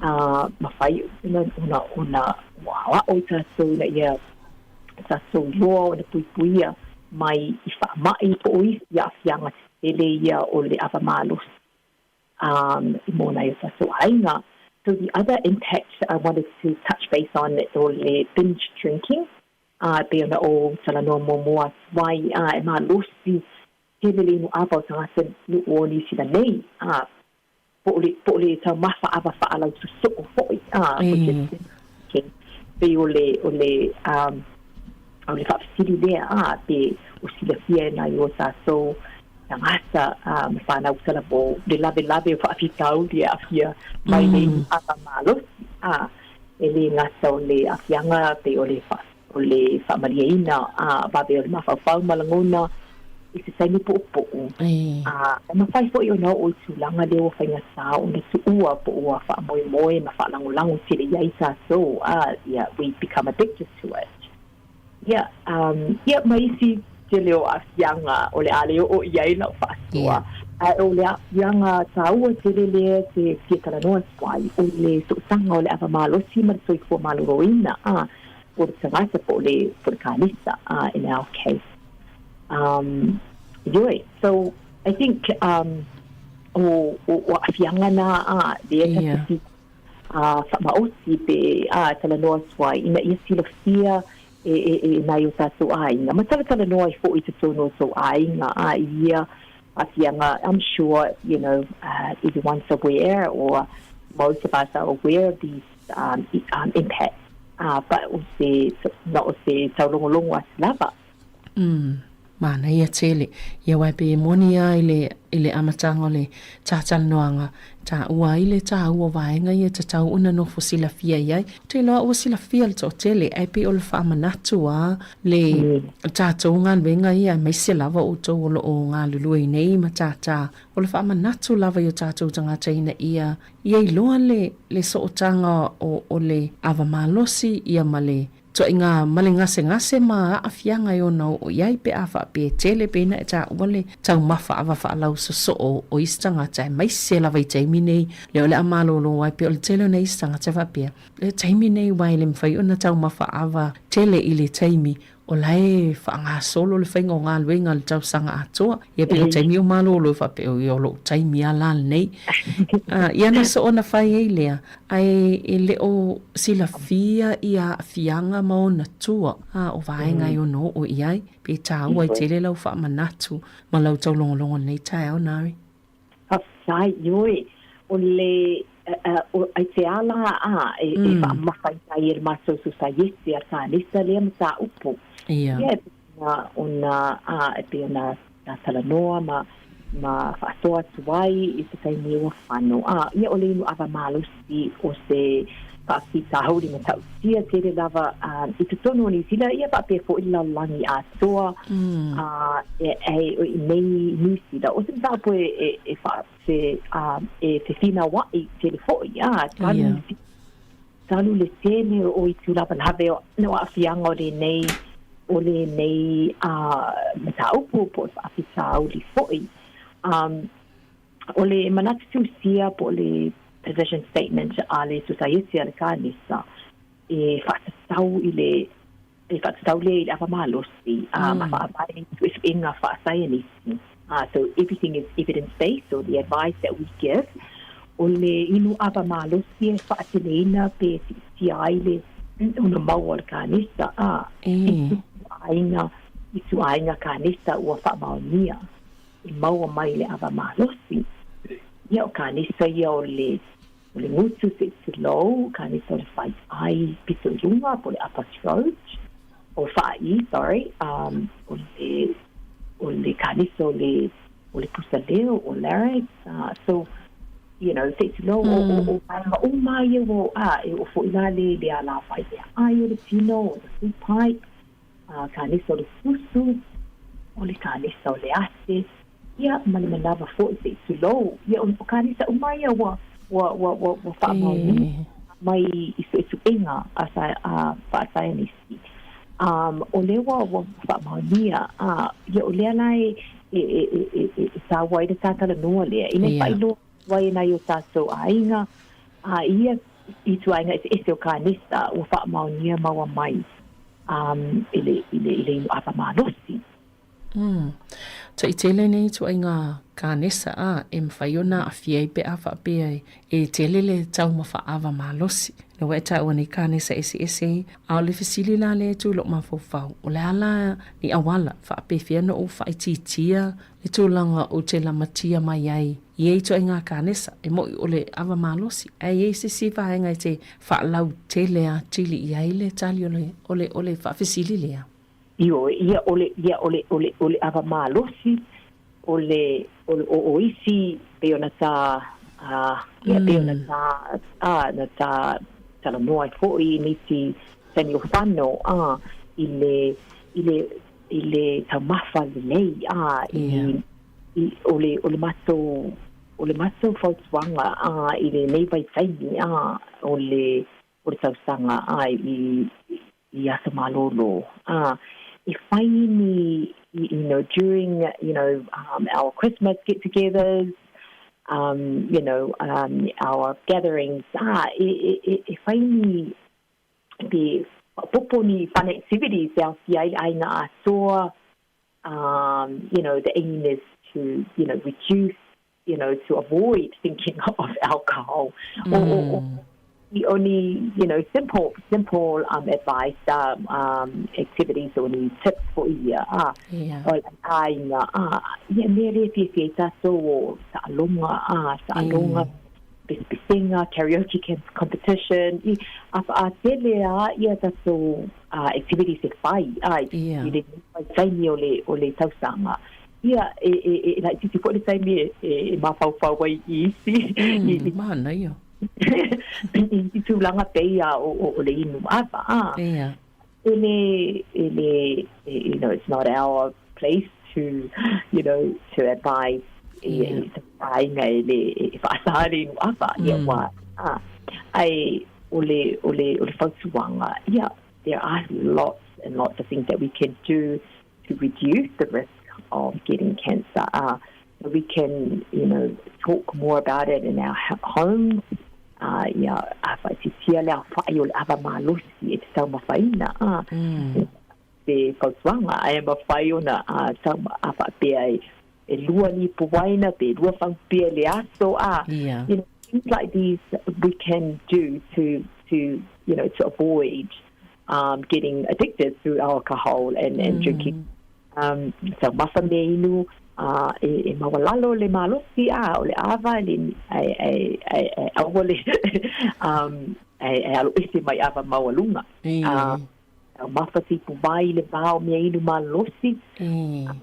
uh, mawhai ona, ona, ona, aoao i tātou ina ia tātou iloa ona puipuia mai i faama'i po o isi aafiaga tetele ia o le ava malosi um, i mo nai o tātou aiga. So the other impact I wanted to touch base on o le binge drinking, ā, e pei ona ou talanoa muamua atu ai, ā, e malosi tele le inu ava o tagata nu'u o Niu Sila nei, ā, po o le, po o le taumafa ava faalautoso'o foi, ā, which is drinking, pei o le, o le, um, o le faafesili lea, ā, pe o silafia e nai o tātou tagata, ā, ma whānau talavou, le lawelawe o faafitauli e aafia mai le inu ava malosi, ā, e lē gata o le aafiaga pei o le o le faamalieina a vave o le mafaufau ma lagona i se taimi puupuu. A e mafai foi ona oo i tulaga lea ua faigata ona tuua po ua faamoemoe ma faalagolago tele i ai tatou, a ia, we become addicted to it. Ia, um, ia ma isi tele o aafiaga o le a le oo i ai lau faasoa. Ae o le aafiaga taua tele lea e te fia talanoa atu ai, o le sootaga o le ava malosi ma le soifua maloloina, a, po o le tagata po o le, po o le kanisa, a, in our case. Um, ioe, so I think um, o, o, o aafiaga na, a, lea ta te fia ā, faamaoti pe, ā, talanoa atu ai, ina ia silafia e, e, e nai o tātou āinga. Ma talatalanoa ai foʻi i totonu o tou āinga, ā, i ia aafiaga, I'm sure, you know, everyone's aware or most of us are aware of these um, um, impacts, ā, but o se, na o se taulogologo atu lava. Umm, manaia tele. Ia wai pe moni a i le, i le amataga o le tātalanoaga, tāua ai le tāua vaega ia tatau ona nofo silafia i ai. Ou te iloa ua silafia le toatele, ae pei o le faamanatu a le tātou galuega ia, aemaise lava outou o lo o galulue nei ma tātā, o le faamanatu lava i o tātou tagata ina ia ia iloa le, le sootaga o, o le ava malosi ia ma le Tuaiga ma le gasegase ma aafiaga e ono oo i ai pe a faapea e tele pena e taua le taumafa ava faalausosoo o isi tagata aemaise lava i taimi nei lea o le a malolo ai pei o le tele o nai isi tagata faapea le taimi nei aua e le mafai ona taumafa ava tele i le taimi o la e faagasolo le faiga o galuega i le tausaga atoa. Ia pei o taimi o malolo e faapea, oi o lou taimi a la lenei. Ia na soona fai ai lea, ae e le o silafia ia aafiaga ma ona tua, a o vaega e ono oo i ai. Pe tāua ai tele lau faamanatu ma lau taulogologo i lenei taeao, Nari. Faafetai, ioe, o le, i te ala a e faamamafaina ai e le matou sosaiete a le kanisa lea mataupu. Ia. Ia, e pei ona, a, e pei ona talanoa ma, ma faasoa atu ai i se taimi ua fano. A, ia o le inu ava malosi o se, Faafitauli matautia tele lava i totonu o Niu Sila, ia faapea foi le lalolagi atoa, e, e, i nei Niu Sila. O se mataupu e, e, e, fa, fe, e fefinaua'i tele foi, a, talu, yeah. talu le tele o itu lavelave o, o aafiaga o lenei o lenei mataupu po o le faafitauli foi. Um, O le manatu tusia po o le position statement a le Sosaiete a le Kanesa e faatatau i le e faatatau lea i le ava malosi a ma faavae i suesuega faasaienisi. So everything is evidence based or the advice that we give. O le inu ava malosi e faateleina pe siitia ai le ona maua o le kanesa a i ituaiga ituaiga kanesa ua faamaonia. e maua mai le ava malosi. Ia, o kanesa ia o le, o le gutu se i tulou, kanesa o le faiai pito i luga, po o le upper throat, o faa'i, sorry, um, o le, o le kanesa o le, o le pusa leo, o larynx, uh, so, you know, se i tulou, o, o, o vaega uma ia ua, a, e oo foi la le, le alāwai meaai o le tino, o the food pipe, a kanesa o le susu, o le kanesa o le ate, ia, ma le manawa foi se i tulou. Ia, o kanesa uma ia ua, ua, ua, ua, ua faamaonia mai i suesuega a, a faasaienisi. Um, o lea ua, ua faamaonia, a, ia, o lea la e, e, e, e, e, e, e tāua ai le tātalanoa lea. Ina yeah. faailoa atu ai e nai o tātou aiga, a ia ituaiga eseese o kanesa ua faamaonia maua mai um, i le, i le, i le inu ava malosi. Mm. Taʻi nei ituaiga kanesa a e mafai ona aafia ai pe a faapea e, e tele le taumafa ava malosi. Lea ua e taua nei kanesa eseese a o le fesili la lea e tu i lou mafaufau, o le a la ni auala faapefea ona ou faaitiitia le tulaga ou te lamatia mai ai i ia ituaiga kanesa, e moʻi o le ava malosi, ae i ai se isi vaega e te faalautele atili i ai le tali o le, o le, o le faafesili lea. Ioe, ia o le, ia o le, o le, o le ava malosi, o le, o le, o, o isi pei ona tā, ā, ia pei ona tā, ā, na tā talanoa ai foi i nisi taimi o fano, ā, i le, i le, i le taumafa lelei, ā, i, i, o le, o le matou, o le matou fautuaga, ā, i lenei vaitaimi, ā, o le, o le tausaga, ā, i, i aso malōlō, ā, e whai ni, you know, during, you know, um, our Christmas get-togethers, um, you know, um, our gatherings, ā, e, e, e, e whai ni te whakapopo ni fun activities e aofia ai le aiga atoa, um, you know, the aim is to, you know, reduce, you know, to avoid thinking of alcohol. Mm. Or, or, or the only, you know, simple, simple um, advice, um, um, activities or ni tips for ia. Ah, yeah. O aiga, ah, ia mea le fiafia i tātou o taaloga, ah, taaloga, mm. Pesepesenga, karaoke competition, i, a whaatele a ia tātou uh, activities e whai, ai, yeah. i le whai taimi o le, o le tausanga. Ia, e, e, e, e laitiiti foi le taimi e, e, e mafaufau ai i isi. Mm, i, manaia. I, i tūlanga pei a o, o, o le inu ava, a. Yeah. E le, e le, e, you know, it's not our place to, you know, to advise i, yeah. i te whāinga e le, e whaasā le inu ava, mm. ia wā. A, ai, o le, o le, o le fautuanga, ia, there are lots and lots of things that we can do to reduce the risk of getting cancer. Uh, so we can, you know, talk more about it in our homes. Uh, ia a whaititia le awhai o le awa malosi e te taumawhaina. Uh, mm. Te fautuanga, ai mawhai ona a tauma a whaapea e, e lua ni puwaina, pe lua whaupea le aso. Uh, yeah. You know, things like these we can do to, to, you know, to avoid um, getting addicted through alcohol and, and mm. drinking. Um, taumafa mea inu, uh, e, e maualalo le malosi, a, o le ava, le, e, e, e, e aua le, um, e, e alo ese mai ava maualuga. Mm. Uh, taumafa sipu vai le vā o mea inu malosi. Mm.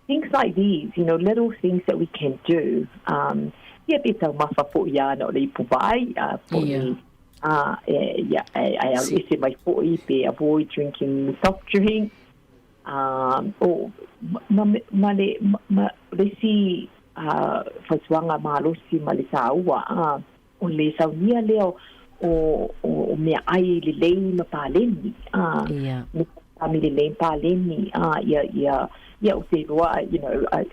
Things like these, you know, little things that we can do. Um, ia pe taumafa foʻi ana o le ipu vai, uh, po yeah. Ā, e, ia, e, e alu ese mai foʻi pe avoid drinking soft drink. Ā, o, ma, ma, ma le, ma, ma le isi ā, fautuaga malosi ma le tāua, ā, o le saunia lea o, o, o meaʻai lelei ma paleni, ā, Ia. me tausami lelei ma paleni, ā, ia, ia, ia ou te iloa, you know, I,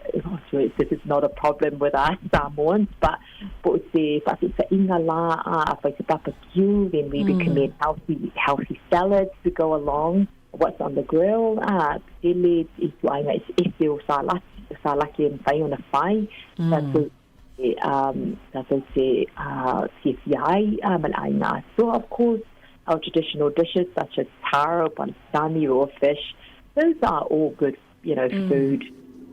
this is not a problem with us Samoans, but Po o se faataitaiga la a afai se barbecue, then we recommend healthy, healthy salads to go along what's on the grill, a tele i ituaiga eseese o salaki, salaki e mafai ona fai, tatou te, um, tatou te uh, fiafia ai uh, ma le aiga atoa, of course, our traditional dishes such as taro, palusami, raw fish, those are all good you know, food.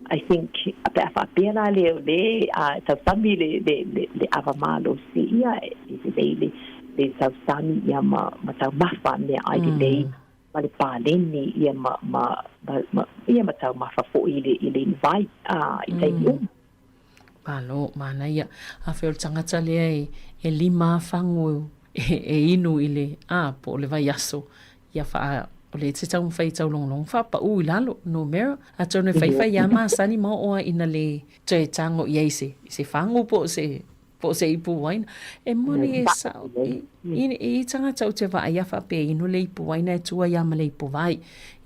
I think pe a faapea la le le a tausami le le le le ava malosi ia e lelei le le tausami ia ma ma taumafa meaʻai lelei ma le paleni ia ma ma ma ma ia ma taumafa foʻi i le i le inu vai a i taimi uma. Malo, manaia. Afai o le tagata lea e e lima fagu e e inu i le a po o le vaiaso ia faa o le te taumafai e taulogologo faapaʻu i lalo numera atonu e faifai lava masani ma oo a ina le toe tago i ai se se fagu po o se po o se ipu uaina. E moni e sao i, i, i tagata ou te vaai a faapea inu le ipu uaina e tua ia ma le ipu vai.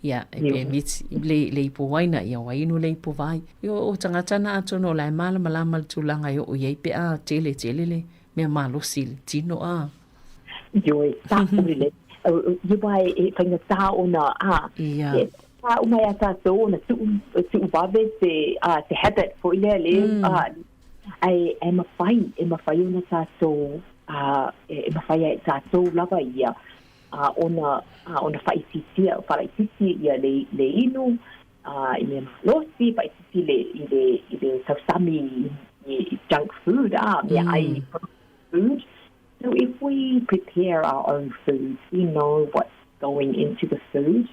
Ia, e pe miti le, le ipu uaina, ia ua inu le ipu vai. Ia, o tagata na atonu o la e malamalama le tulaga e oo i ai pe a tele tele le mea malosi i le tino a. Ioe, sa'o lelei. Ia aua e faigata ona, a, Ia. e pā uma iā tātou ona tuu, tuu vave se, a, se habit foi lea le, a, Ae, e mafai, e mafai ona tātou, ā, e mafai ai e tātou lava ia, ā, ona, ā, ona faaitiitia, faalaitiiti ia le, le inu, ā, i mea malosi, faaitiiti le, i le, i le tausami i, i junk food, ā, meaai food. So if we prepare our own food, we know what's going into the food.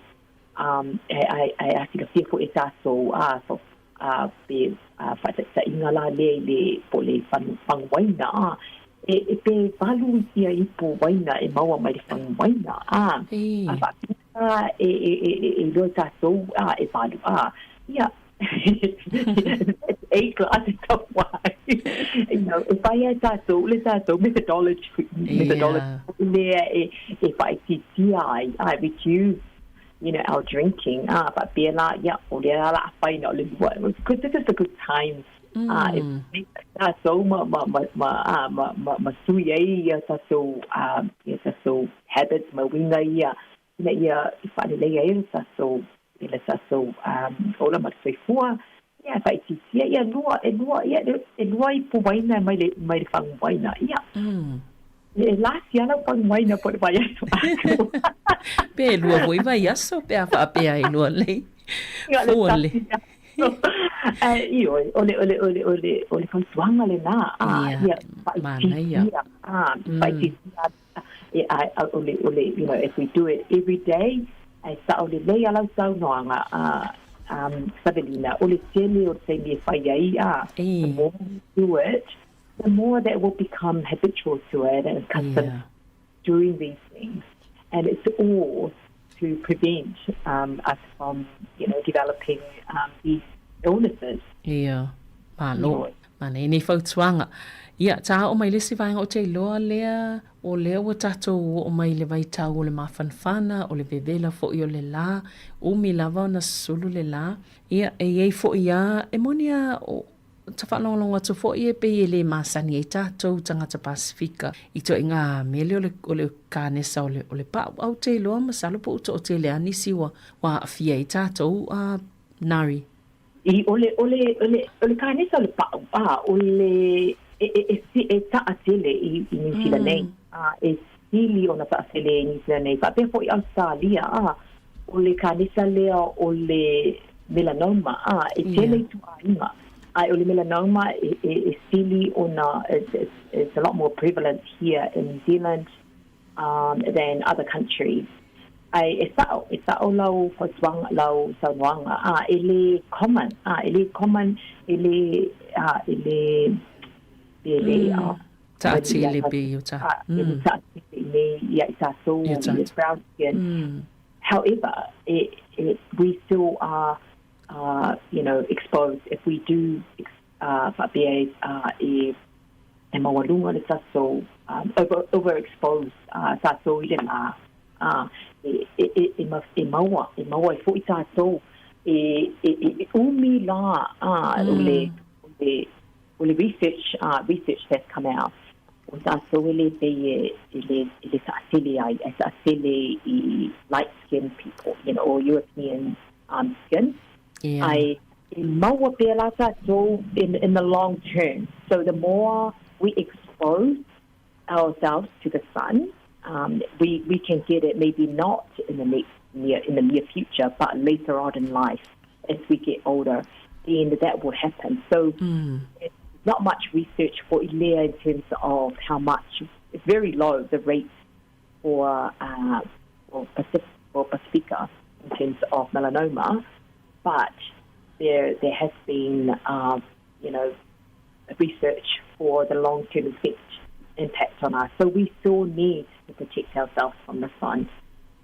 Um, e, e, e a silafia foʻi e tātou, ā, ā, pe, ā, faataitaiga la lea i le, po o le fagu uaina, ā, e, e pe valu ia ipu uaina e maua mai le fagu uaina, ā, a faapea e, e, e, e, e iloa e tātou, ā, e valu, ā, ia, eight glasses of wine. You know, e whai ai tātou, le tātou methodology, methodology lea e, e whaititia ai, ai reduce, you know, our drinking. Ah, faapea la, ia, o lea la a whai na o le lua. Because this is a good time. Ah, e tātou ma, ma, ma, ma, ah, ma, ma, ma sui ai ia tātou, ah, ia tātou habits, ma uiga ia, ina ia i faalelei ai le tatou i le tatou ola ma le soifua, ia e faaitiitia ia lua e lua ia e lua ipu uaina mai le mai le fagu uaina ia. E lasi lava lau fagu uaina po o le vaiaso atoa. Pe lua foi vaiaso pe a faapea e lua lei. Fua le. Ioe, o le o le o le o le o le fautuaga lenā, ia faaitiitia, faaitiitia E, a, a, o le, o le, you know, if we do it every day, e sa'o lelei a lau saunoaga, a, um, Savelina, o le tele o le taimi e fai ai, a, the more we do it, the more that we'll become habitual to it and accustomed to doing these things. And it's all to prevent um, us from, you know, developing um, these illnesses. Ia, malo. Manaia nei fautuaga. Ia, tā oo mai le isi vaega o te iloa lea, o lea ua tatou oo mai i le vaitau o le mafanafana, o le vevela foʻi o le lā, umi lava ona susulu le lā. Ia, e i ai foʻi a, e moni a, o, ta faalogologo atu foʻi e pei e lē masani ai tatou tagata Pasifika i ituaiga mele o le, o le kanesa o le, o le paʻu. Ae ou te iloa masalo po ua toʻatele a nisi ua, ua aafia ai tatou, a, Nari. I, o le, o le, o le, o le kanesa o le paʻu, a, o le, e, e, e, e taʻatele i, i Niu Sila nei, a, e sili ona taʻatele i Niu Sila nei, faapea foʻi Ausetalia, a, o le kanesa lea o le melanoma, a, e tele ituaiga, a o le melanoma e, e, e sili ona, it's, it's, it's a lot more prevalent here in New Zealand, um, than other countries. Ae e sa'o, e sa'o lau fautuaga, lau saunoaga, a, e lē common, a, e lē common, e lē, a, e lē, e lē, a, Taʻatele pei o ta. A, e lē taʻatele i nei ia i tātou i brown skin. However, it, it, we still are, you know, exposed if we do faapea e e maualuga le tatou over overexpose tatou i le lā e e e e maua e maua ai foi tatou e e e umi la o le o le o le research research that's come out o tatou e le pei e e le e le taatele ai e taatele i light skin people you know or European um skin Yeah. Ai e maua pea la tatou in in the long term. So the more we expose ourselves to the sun, um, we, we can get it maybe not in the next near, in the near future, but later on in life as we get older, then that will happen. So mm. it's not much research for Ilea in terms of how much, it's very low, the rate for, uh, for, Pacific, for Pacifica in terms of melanoma, but there, there has been, uh, you know, research for the long-term effect impact on us. So we still need to protect ourselves from the sun.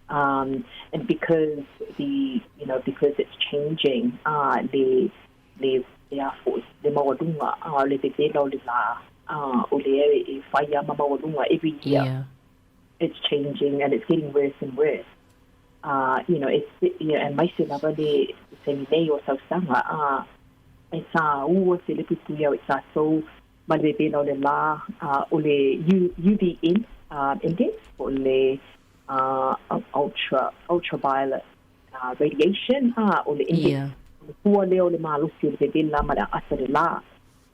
Um, and because the, you know, because it's changing, uh, the, le, le a foi, le maualuga, uh, le vevela o le la, uh, o le e whai a ma maualuga every year. Yeah. It's changing and it's getting worse and worse. Uh, you know, it's, you know, and maise lava le taimi nei o tausaga, uh, e tāua te le puipuia o i tātou ma le vevela o le lā, uh, o le U, UVM uh, index, o le uh, ultra, ultraviolet uh, radiation, uh, o le index, Yeah. o le hua lea o le malosi o le vevela ma le aata le lā,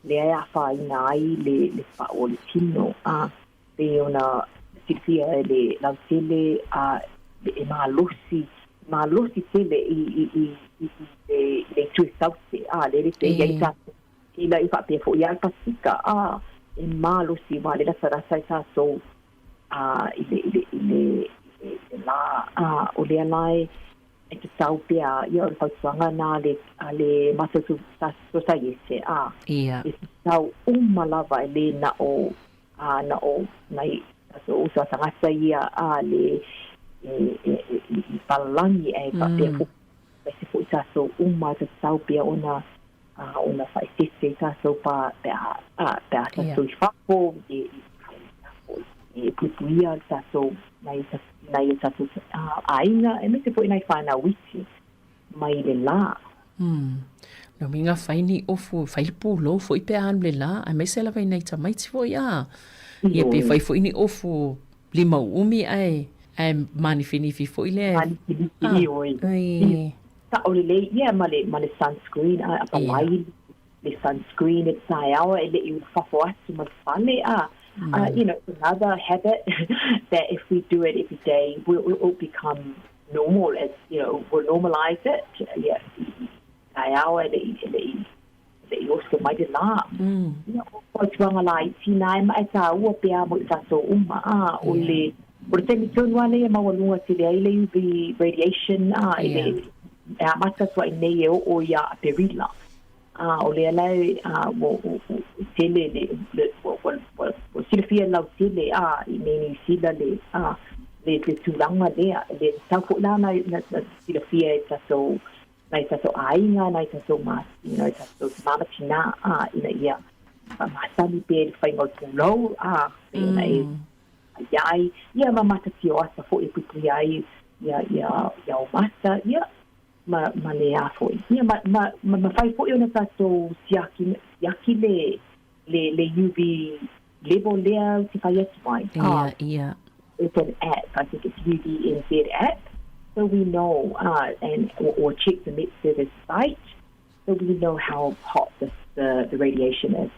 lea e afaina ai le, le pa'u o le tino, uh, pei ona silafia e le lautele a e malosi, malosi tele i, i, i, i, i le, i le itu e saute, a le le te i tātou. I la i faapea foi a le Pasifika, a e malosi wa le latalata i tātou a i le, i le, i le, i le lā, a o lea la e e tatau pea ia o le fautuaga na a le, a le matou sosaiete, a Ia. e tatau uma lava e le na o a na o nai tatou uso a tagata ia a le e, e, e, i palalagi e faapea foi aemaise foi tatou uma e tatau pea ona a ona faaeteete i tatou pa pe a a pe a tatou i fafo e e puipuia le tatou nai nai o tatou aiga aemaise foi nai fanau iti mai le lā. Umm. Nō uiga whai ni ofu, whai le pūlou foi pe a alu le lā, aemaise lava i nai tamaiti foi a. Ia pe whai foi ni ofu limauumi ae, ae māniwhiniwhi foi lea. Māniwhiniwhi, oi. Oi. Sao lelei ia ma le, ma le sunscreen, a apalai le sunscreen e taeao e leʻi ua fafo atu ma le fale, a, uh, you know, it's another habit that if we do it every day, we'll, it'll become normal as, you know, we'll normalize it. Yeah, taeao e leʻi, e leʻi, e leʻi oso mai le lā. Ia, o fautuaga laiti na e ma e tāua pea mo i tātou uma, a, o le, o le taimi tonu a nei e maualuga tele ai le UV radiation, a, e le, e amata atu ai nei e oo ia Aperila. A, o lea la e, a, ua, ua, ua tele le, le, ua, ua, ua, ua silafia lautele, a, i nei Niu Sila le, a, le, le tulaga lea, le tau foi la na, na, na silafia e tatou, nai tatou aiga, nai tatou ma, you know, tatou tama ma tinā, a, ina ia faamasani pea i le faiga o le pulou, a, pei ona e ai ai, ia ma matatio ata foi e puipuia ai ia, ia, ia o mata, ia, ma, ma le a foi. Ia, ma, ma, ma mafai foi ona tatou siaki, siaki le, le, le UV level lea ou te fai atu ai. Ia, ia. It's an app, I think it's UVNZ app. So we know, uh, and or, or check the Met Service site, so we know how hot the, the, the radiation is.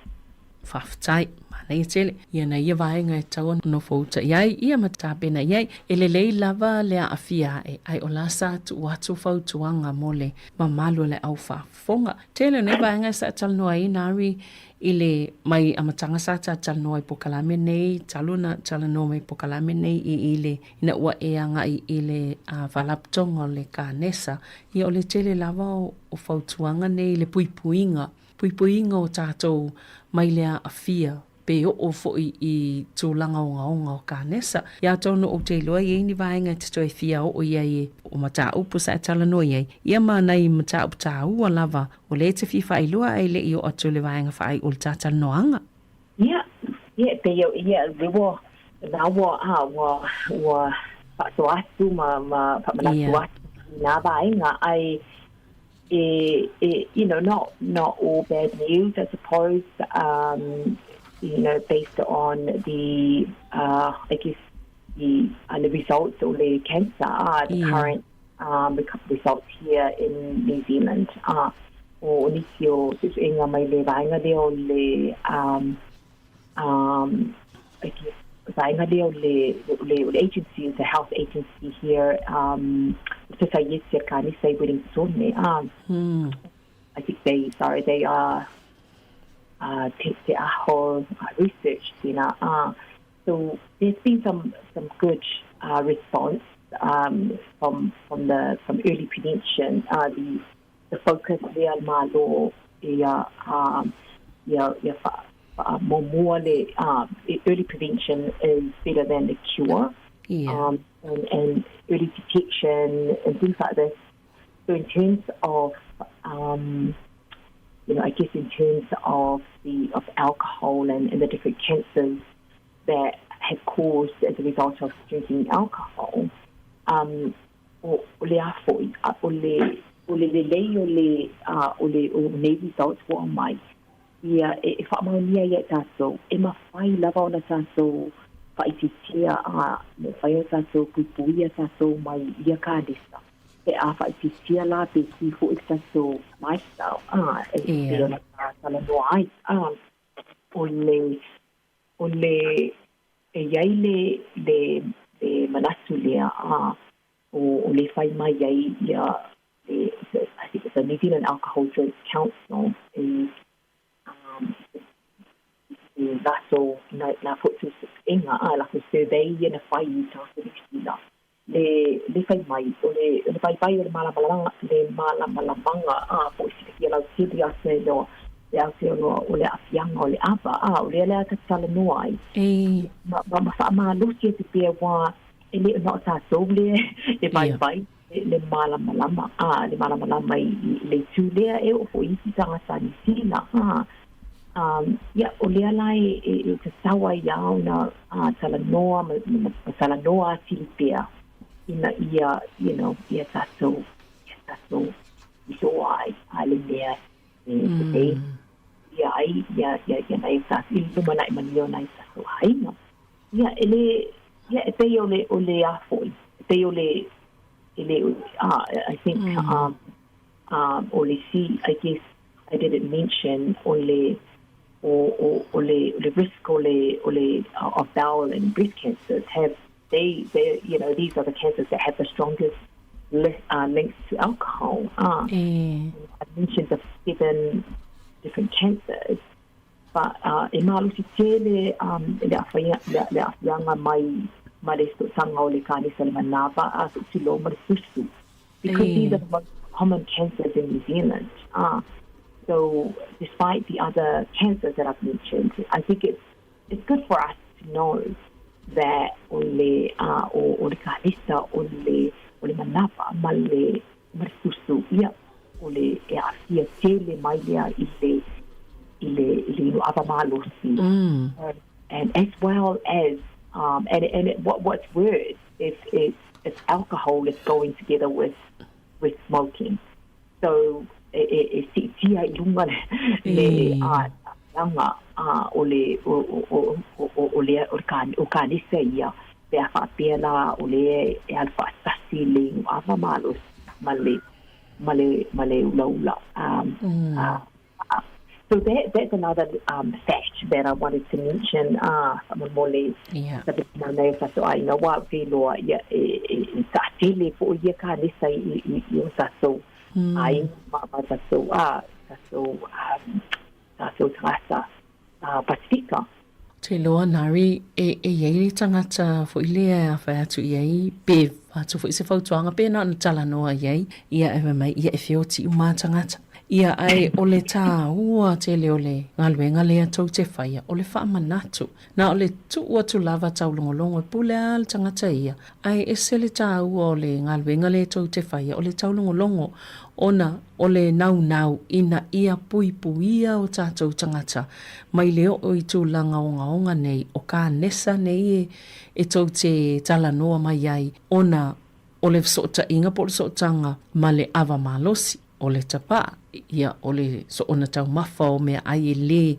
Faafetai, manaia tele. Ia na ia vaega e tatau ona nofo uta i ai, ia ma tapena i ai. E lelei lava le aafia ae, ae o la sa tuu atu fautuaga mo le mamalu o le au faafofoga. Tele o nei vaega sa talanoa ai Nari i le mai amataga sa talanoa i pokalame nei, talu na talanoa mai pokalame nei i i le ina ua e agai i le faalapotopotoga o le kanesa, ia o le tele lava o, o fautuaga nei i le puipuiga, puipuiga o tatou mai le aafia. pe oo foi i tulaga ogaoga o kanesa. Ia atonu ou te iloa e i ai ni vaega e te toe fia oo i ai o mataupu sa e talanoa i ai, ia ma nai mataupu taua lava o lea e te fia faailoa ae le i oo atu i le vaega faaiu o le talatalanoaga. Ia, ia, e pei o, ia, ua, na ua, a, ua, ua faasoa atu ma, ma faamanatu atu i nā vaega, ae, e, e, you know, not, not all bad news, I suppose, um, you know, based on the, uh, I guess, the, uh, the results o le cancer, uh, the current um, results here in New Zealand. Uh, o nisi o suesuega mai le vaega lea o le um, um, I guess, vaega lea o le, o le, o le agency, the health agency here, um, Society a Kanisa i Wellington. Um, I think they, sorry, they are uh, Te, Te Aho Research Centre. So there's been some, some good uh, response um, from, from, the, from early prevention. Uh, the, the focus lea le Malo ia, um, ia, ia wha, wha, le, um, early prevention is better than the cure. Yeah. Um, and, and early detection and things like this. So in terms of, um, you know, I guess in terms of the of alcohol and, and the different cancers that have caused as a result of drinking alcohol, um, o, o le a foi, o le, o le lelei o le, uh, o le, o nei results ua aumai, ia e, e faamaonia ia i tatou, e mafai lava ona tatou faaitiitia a mafai ona tatou puipuia tatou mai ia kanesa. Pe a faaitiitia la pe kī foi le tatou lifestyle, a, e pei ona talanoa ai, a, o le, o le, e i ai le, le, le manatu lea, a, o, o le fai mai ai ia le, I think it's the New Zealand Alcohol Drinks Council i, um, i latou, na, na foi suesuega, a, latou survey ia na fai i tagata Niu Sila, le, le fai mai, o le, o le vaivai o le malamalamanga, le malamalamanga, a, po o silafia lautele Aotearoa, le Aotearoa o le aafiaga o le ava, a, o lea lea ta te talanoa ai. Ma, ma, ma faamalosi atu pea ua e le o na o tatou lea e vaivai le malamalama, a, le malamalama i, i le itu lea e oo foi i isi tagata Niu Sila, a, um, ia, o lea la e, e, e tatau ai lava ona a, talanoa ma, ma, ma talanoa atili pea ina ia, you know, ia tatou, ia tatou iloa ai a le mea e, e, ia ai, ia, ia, ia nai o tatou, i lumanai manuia o nai o tatou aiga. Ia, e le, ia, e pei o le, o le a foi, e pei o le, e le, uh, I think, um, um, o le si, I guess, I didn't mention, o le, o, o, o le, o le risk o le, o le, uh, of bowel and breast cancers have, they, they, you know, these are the cancers that have the strongest li, uh, links to alcohol. Uh, I mentioned the seven different cancers, But, uh, e malosi tele um, le aafiaga mai ma le sootaga o le kanesa le manava a tulo ma le susu. Because these are the most common cancers in New Zealand. So despite the other cancers that I've mentioned, I think it's, it's good for us to know that o le, uh, o, o le kanesa, o le, o le manava ma le, ma le susu, ia, o le e aafia tele mai lea i le i le i le inu ava malosi. And as well as um, and, and it, what, what's worse if if if alcohol is going together with with smoking. So e, e, e siitia i lunga le, le aafiaga a, o le o, o, o, o, o, le, o, le ka, o kanesa ia pe a faapea la o le e alu faatasi le inu ava malosi ma le ma le, ma le ulaula. Um, uh, uh, so that, that's another um, fact that I wanted to mention. Ah, faamolemole, Yeah. sa pena nei o tatou aiga, ua ou te iloa, ia, e, e, e taatele foi ia kanesa i, i, i o tatou aiga ma, ma tatou, ah, tatou, um, tatou tagata uh, Pasifika. Te iloa Nari, e, e i ai le tagata foi lea e whai atu i ai, pe atu foi se fautuaga pe na ona talanoa i ai, ia e fai mai, ia e feoti uma tagata. Ia, ae o le tāua tele o le galuega lea tou te faia, o le faamanatu. Na o le tuu atu lava taulogologo e pule a le tagata ia, ae ese le tāua o le galuega lea tou te faia, o le taulogologo, ona o le naunau ina ia puipuia o tatou tagata mai le oo i tulaga ogaoga nei o kanesa nei e tou te talanoa mai ai, ona o le fesootaiga po o le sootaga ma le ava malosi. O le tapaa, ia, o le soona taumafa o meaai e lē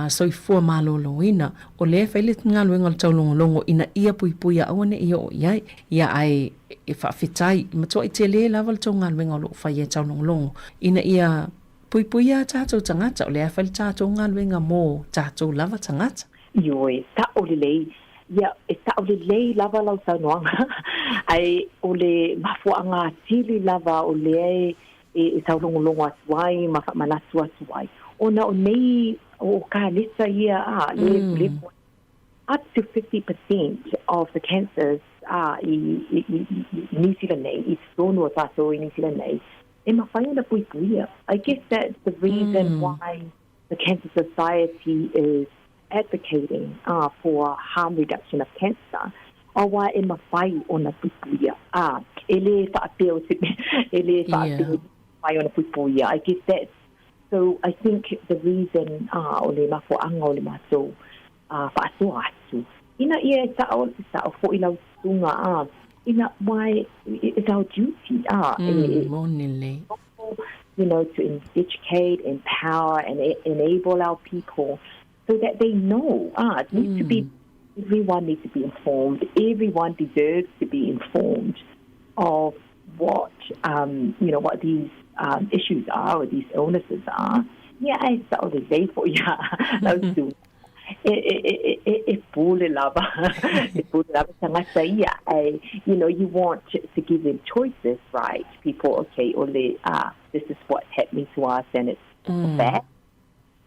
soifua maloloina. O lea e fai le galuega o le taulogologo ina ia puipuia aua ne i oo i ai. Ia, ae e faafetai, e matuai tele lava le tou galuega o lo o faia e taulogologo ina ia puipuia a tatou tagata. O lea e fai le tatou galuega mo tatou lava tagata. Ioe, ta'o lelei. Ia, e ta'o lelei lava lau saunoaga, ae o le mafuaaga atili lava o lea e, e, e taulogologo atu ai ma faamanatu atu ai, ona o nei o kanesa ia, a, le, mm. le up to 50% of the cancers a, i, i, i, i New Zealand nei, i totonu o tātou i New Zealand nei, e mafai ona puipuia. I guess that's the reason mm. why the Cancer Society is advocating uh, for harm reduction of cancer, auā e mafai ona puipuia. Ah, e lē faapea o se mea, e lē faapea yeah. mafai ona puipuia. I guess that's, so I think the reason ah, o le mafuaaga o le matou ah, faasoa atu, ina ia e sa'o, sa'o fo'i lau susuga, ah, ina, why, it's our duty, ah, mm, e, e, moni lelei. You know, to educate, empower, and enable our people so that they know. Ah, it needs mm. to be, mm. everyone needs to be informed. Everyone deserves to be informed of what, um, you know, what these um, issues are or these illnesses are. Yeah, I saw the day for yeah. E, e, e, e pule lava. E pule lava tagata ia. E, you know, you want to give them choices, right? People, okay, ole, ah, this is what's happening to us and it's mm. bad.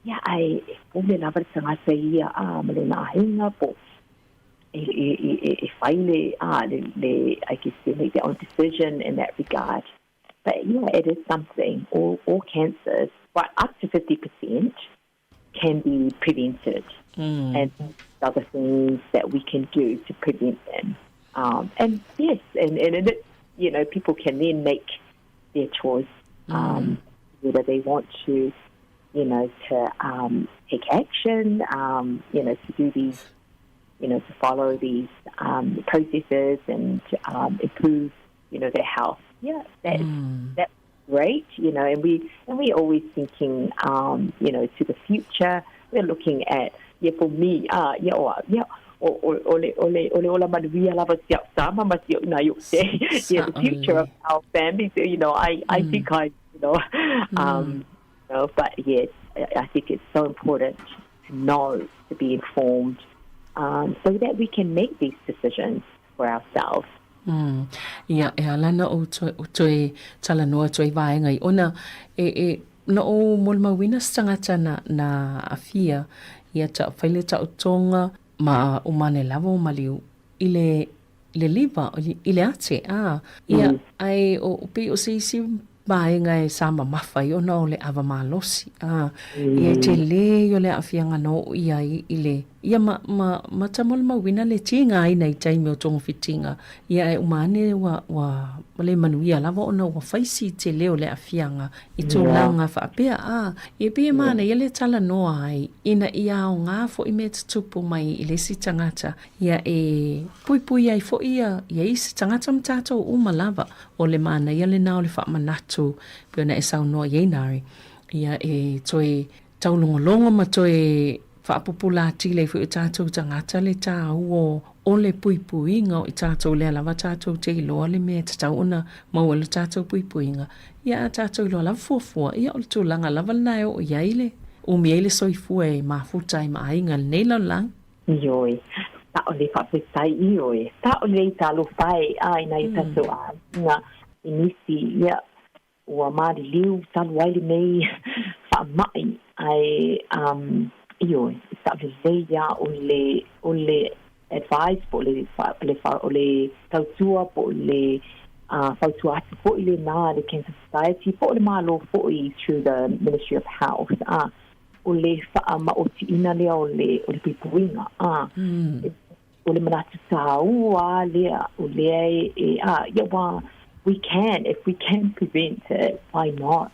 Ia, ae e pule lava le tagata ia, ah, ma lona aiga po e, e, e, e fai le, ah, le, le, I guess they make their own decision in that regard. But yeah, it is something. All, all cancers, but up to 50% can be prevented. Mm. And other things that we can do to prevent them. Um, and yes, and, and, and it, you know, people can then make their choice um, mm. whether they want to, you know, to um, take action, um, you know, to do these, you know, to follow these um, processes and um, improve, you know, their health. Yeah, that's, mm. that's great, you know, and we and we're always thinking, um, you know, to the future. We're looking at, yeah, for me, uh, yeah, or, yeah, o, o, o le, o le, o le ola manuia lava si au tama ma si au nai o te, yeah, the future of our families, you know, I, I mm. think I, you know, mm. um, you know, but yes, I think it's so important to know, to be informed, um, so that we can make these decisions for ourselves. Mm. Ia, e ala na ou toe, toe talanoa atu ai vaega i ona e, e, na ou molimauina se tagata na, na aafia ia ta, fai le taotoga ma umane lava o maliu i le, le liva, i le ate, a, ia, mm. ae o, o pei o se isi vaega e sa mamafa ai ona o le ava malosi, a, mm. ia e tele ia o le aafiaga na oo i ai i le, ia ma, ma, ma ta molimauina le tigaina i taimi o togafitiga, ia e uma ane ua, ua le manuia lava ona ua fai si tele o le aafiaga i tulaga faapea, a, ia pei e manaia le talanoa ai ina ia aoga foi mea tutupu mai i le isi tagata, ia e puipui ai foi ia, ia isi tagata ma tatou uma lava. O le manaia lena o le faamanatu pei ona e saunoa i ai Nari, ia e toe taulogologo ma toe faapupula atili ai foi o tatou tagata le tāua o le puipuiga o i tatou lea lava tatou te iloa le mea e tatau ona maua ai lo tatou puipuiga, ia a tatou iloa lava fuafua, ia o le tulaga lava lena e oo i ai le umi ai le soifua e mafuta ai ma aiga i lenei lalolagi. Ioe, sa'o lelei faafetai, ioe, sa'o lelei talofa e, a i nai o tatou aiga i nisi, ia, ua maliliu talu ai lenei faama'i, ae, um, ioe, sa'o lelei lava o le, o le advice po o le, le, o le tautua po o le. Fautua atu foi lena a le Cancer Society po o le Malo foi through the Ministry of Health, o le faamaotiina lea o le o le puipuiga, o le manatu tāua lea o lea e, e a, ia aua we can, if we can prevent it, why not?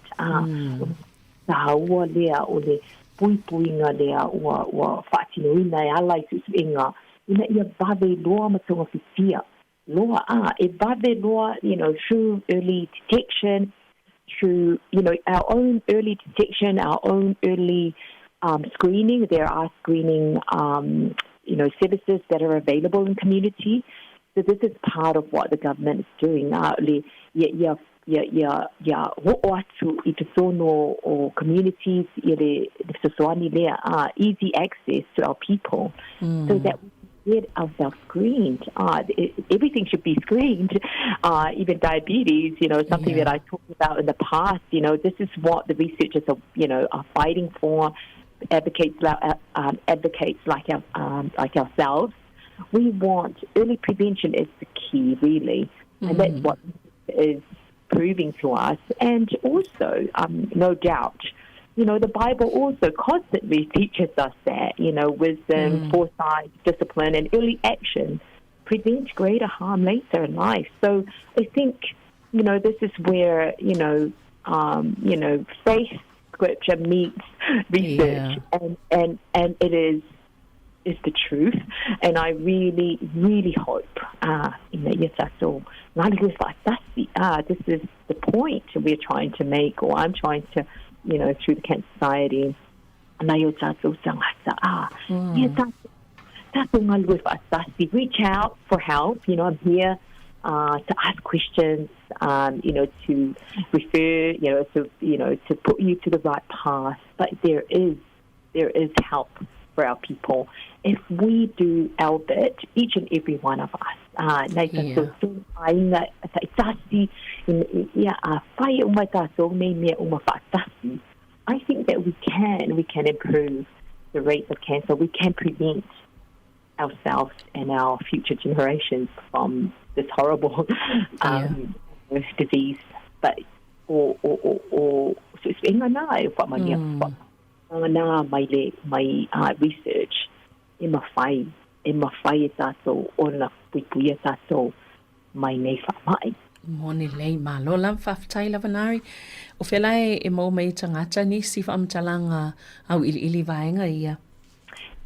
Tāua lea o le puipuiga lea ua ua faatinoina e ala i suesuega ina ia vave loa ma togafitia loa, a, e vave loa, you know, through early detection, through, you know, our own early detection, our own early screening. There are screening, you know, services that are available in community. So this is part of what the government is doing. Le, ia, ia, ia, ia, ia oo atu i totonu o communities ia le, le fesoasoani lea, easy access to our people so that we get ourselves screened. Everything should be screened, even diabetes, you know, something that I talked about in the past. You know, this is what the researchers are, you know, are fighting for, advocates, advocates like, our, like ourselves. We want early prevention is the key, really. And that's what is proving to us. And also, no doubt, you know, the Bible also constantly teaches us that, you know, wisdom, foresight, discipline, and early action prevent greater harm later in life. So I think, you know, this is where, you know, faith, scripture meets research, and it is the truth. And I really, really hope, ina ia tātou galulue faatasi. This is the point we're trying to make, or I'm trying to, you know, through the Cancer Society, nai o tātou tagata. Ia tātou, tātou galulue faatasi. Reach out for help. I'm here to ask questions, to refer, to put you to the right path. But there is help for our people if we do our bit, each and every one of us. Nei tātou aiga ta'itasi, ia a whai o mai tātou nei mea uma faatasi. I think that we can improve the rates of cancer. We can prevent ourselves and our future generations from this horrible disease. But o suesuega na e whaamania na mai le mai research e mafai e mafai e tātou ona puipuia tātou mai nei faamai. Moni lelei, malo lava, faafetai lava Nari. O fea la e maua mai ai tagata nisi faamatalaga auiliili vaega ia?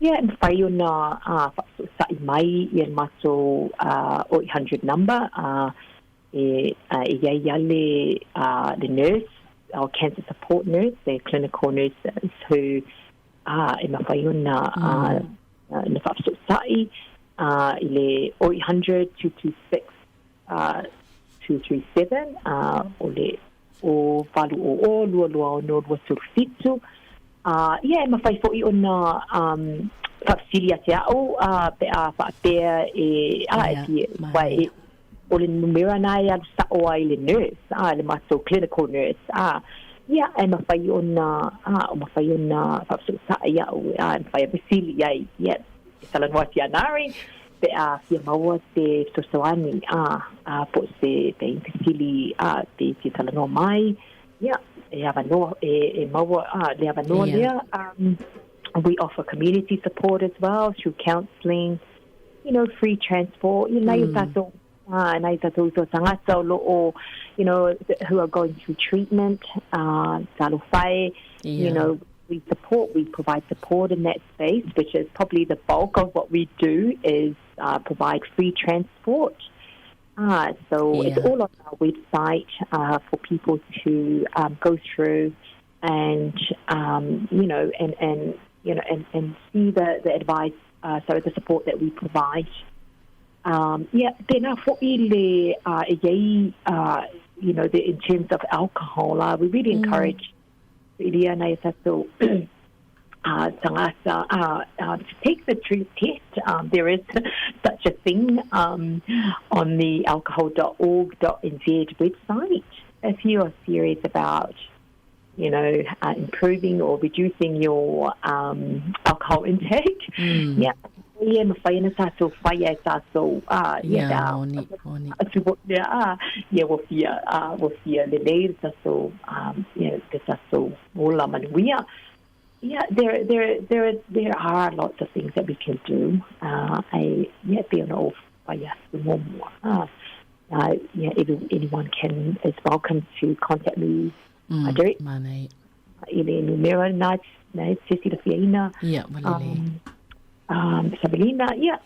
Ia, e mafai ona faafesootai mai ia le matou 0800 number e i ai ia le nurse, our cancer support nurse, the clinical nurses who e mafai ona na faafesootai i le 0800 226 237, o le o 800 226 237. Ia, e mafai foi ona faafesili ia te a'u pe a faapea e a e fia e o le numera na e alu sa'o ai le nurse, le matou clinical nurse. Ia, e mafai ona o mafai ona faafesootai a'u e mafai e fesili ai, ia e talanoa atu ia Nari pe a fia maua se fesoasoani po o se pe fesili pe fia talanoa mai. Ia, e avanoa e maua le avanoa lea. We offer community support as well through counselling, free transport, tātou nai tātou uso tagata o lo'o, who are going through treatment, talofa e, we provide support in that space, which is probably the bulk of what we do is provide free transport. So it's all on our website for people to go through and you know and you know and see the advice, so the support that we provide. Yeah, tēnā fo'i le e iai, in terms of alcohol, we really encourage iria nei tātou tagata to take the drink test. There is such a thing on the alcohol.org.nz website. If you are serious about improving or reducing your alcohol intake, yeah, ia e mafai ona tatou faia e tatou, a, ia, Ia, pe a moni, moni. atu foi lea, a, ia ua fia, a, ua fia lelei le tatou, a, ia, le tatou ola manuia. Ia, there, there, there, there are lots of things that we can do, a, ae, ia, e pei ona ou fai atu muamua, a, a, ia, every, anyone can, is welcome to contact me, mm, direct. Manaia. I le numera na, na e te silafiaina. Ia, ua lelei. Um, Savelina, ia,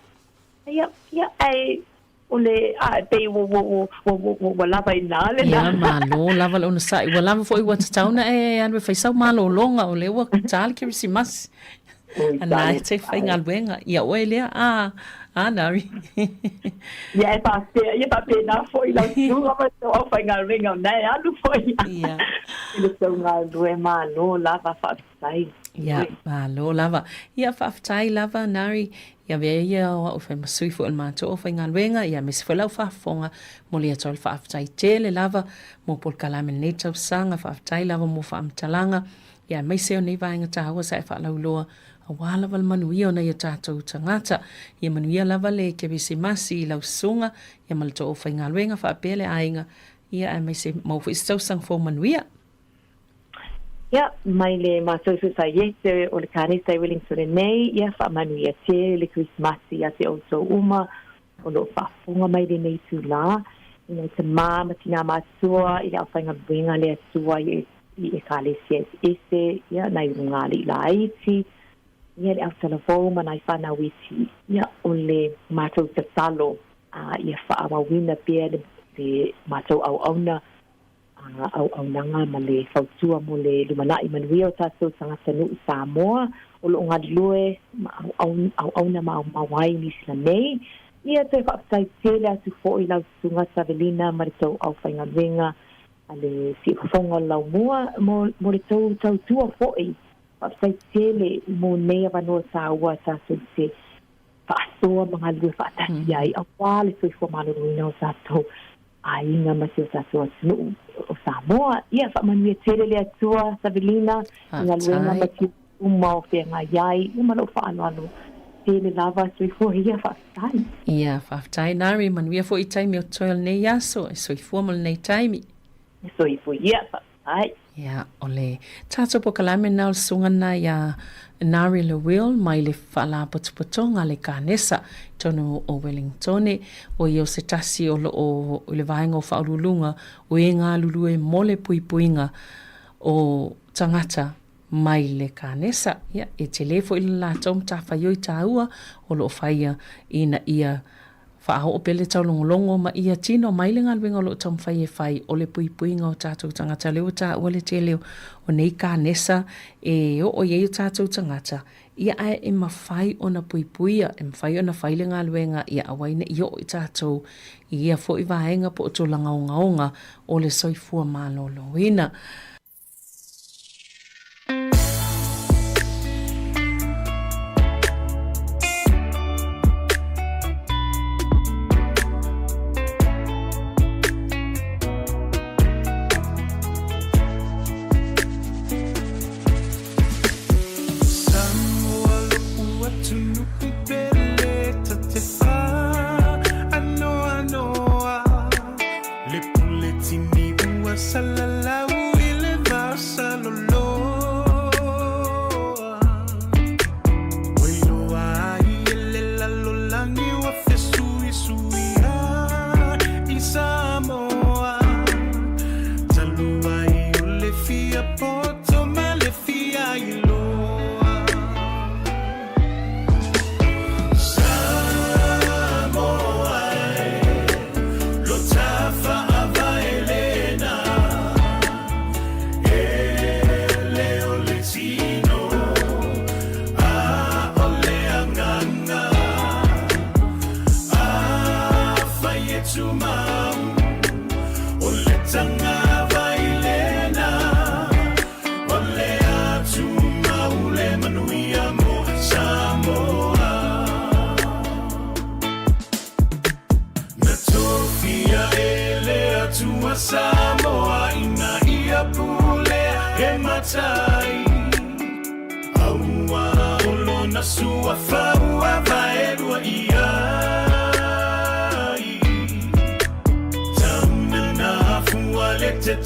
ia, ia, ai, o le, a, e pei ua, ua, ua, ua, ua, ua, ua lava i nā le Ia, malo lava le onosai. Ua lava foi ua tatau ona e alu e fai sau malologa, o lea ua ta le Kerisimasi. Oi, Ana e te faigaluega. Ia oe lea, a, a Nari. Ia, e faapea, ia faapena foi lau susuga ma le tou aufaigaluega o na e alu foi. Ia. I le tou galulue malo lava, faafetai. Ia, malo lava. Ia, faafetai lava, Nari. Ia avea ia o au e fai ma sui foi o le matou aufaigaluega, ia aemaise foi lau faafofoga, momoli atu ai le faafetai tele lava mo polokalame i lenei tausaga, faafetai lava mo faamatalaga, Ia aemaise o nei vaega taua sa e faalauiloa aua lava le manuia o nai o tatou tagata. Ia manuia lava le Kerisimasi i lau susuga ia ma le tou aufaigaluega faapea le aiga, ia aemaise maua foi se tausaga fou manuia. Ia, mai le matou Sosaiete o le Kanesa i Wellington nei, ia faamanuia tele le Kerisimasi ia te outou uma o lo o faafofoga mai lenei itulā, i nai tamā ma tinā matua i le aufaigaluega a le Atua i i Ekalesia eseese, ia, nai ulugalii laiti, ia, le autalavou ma nai fanau iti, ia, o le matou tatalo, a ia faaauauina pea le, le matou auauna, a auaunaga ma le fautua mo le lumanai manuia o tatou tagatanuu Samoa o lo o galulue ma auauna maomao ai i Nisila nei. Ia toe faafetai tele atu foi i lau Susuga Savelina ma le tou aufaigaluega a le Siufofoga o le Laumua mo, mo le tou tautua foi. Faafetai tele mo nei avanoa taua tatou te faasoa ma galulue faatasi ai aua le soifua maloloina o tatou aiga ma si o tatou atunuu o Samoa. Ia, faamanuia tele le Atua, Savelina, i galuega ma tiute uma o feagai ai, ia ma lou faaaloalo tele lava, soifua ia, faafetai. Ia, faafetai Nari, manuia foi i taimi o totoe o lenei aso, e soifua mo lenei taimi. Soifua ia, faafetai. Ia, o le tatou polokalame lena o le susuga lena iā Nari Lewil mai le Faalapotopotoga a le Kanesa i totonu o Wellingtone. O ia o se tasi o lo o i le vaega o faauluuluga o e galulue mo le puipuiga o tagata mai le Kanesa. Ia, e tele foi le latou matafaioi taua o lo o faia ina ia Faaoo pea le taulogologo ma ia tino mai le galuega o lo o taumafai e fai, o le puipuiga o tatou tagata. Lea ua taua le tele o nei kanesa e oo i ai o tatou tagata, ia ae e mafai ona puipuia, e mafai ona fai le galuega ia aua ai ne i oo i tatou i ia foi vaega po o tulaga ogaoga o le soifua maloloina.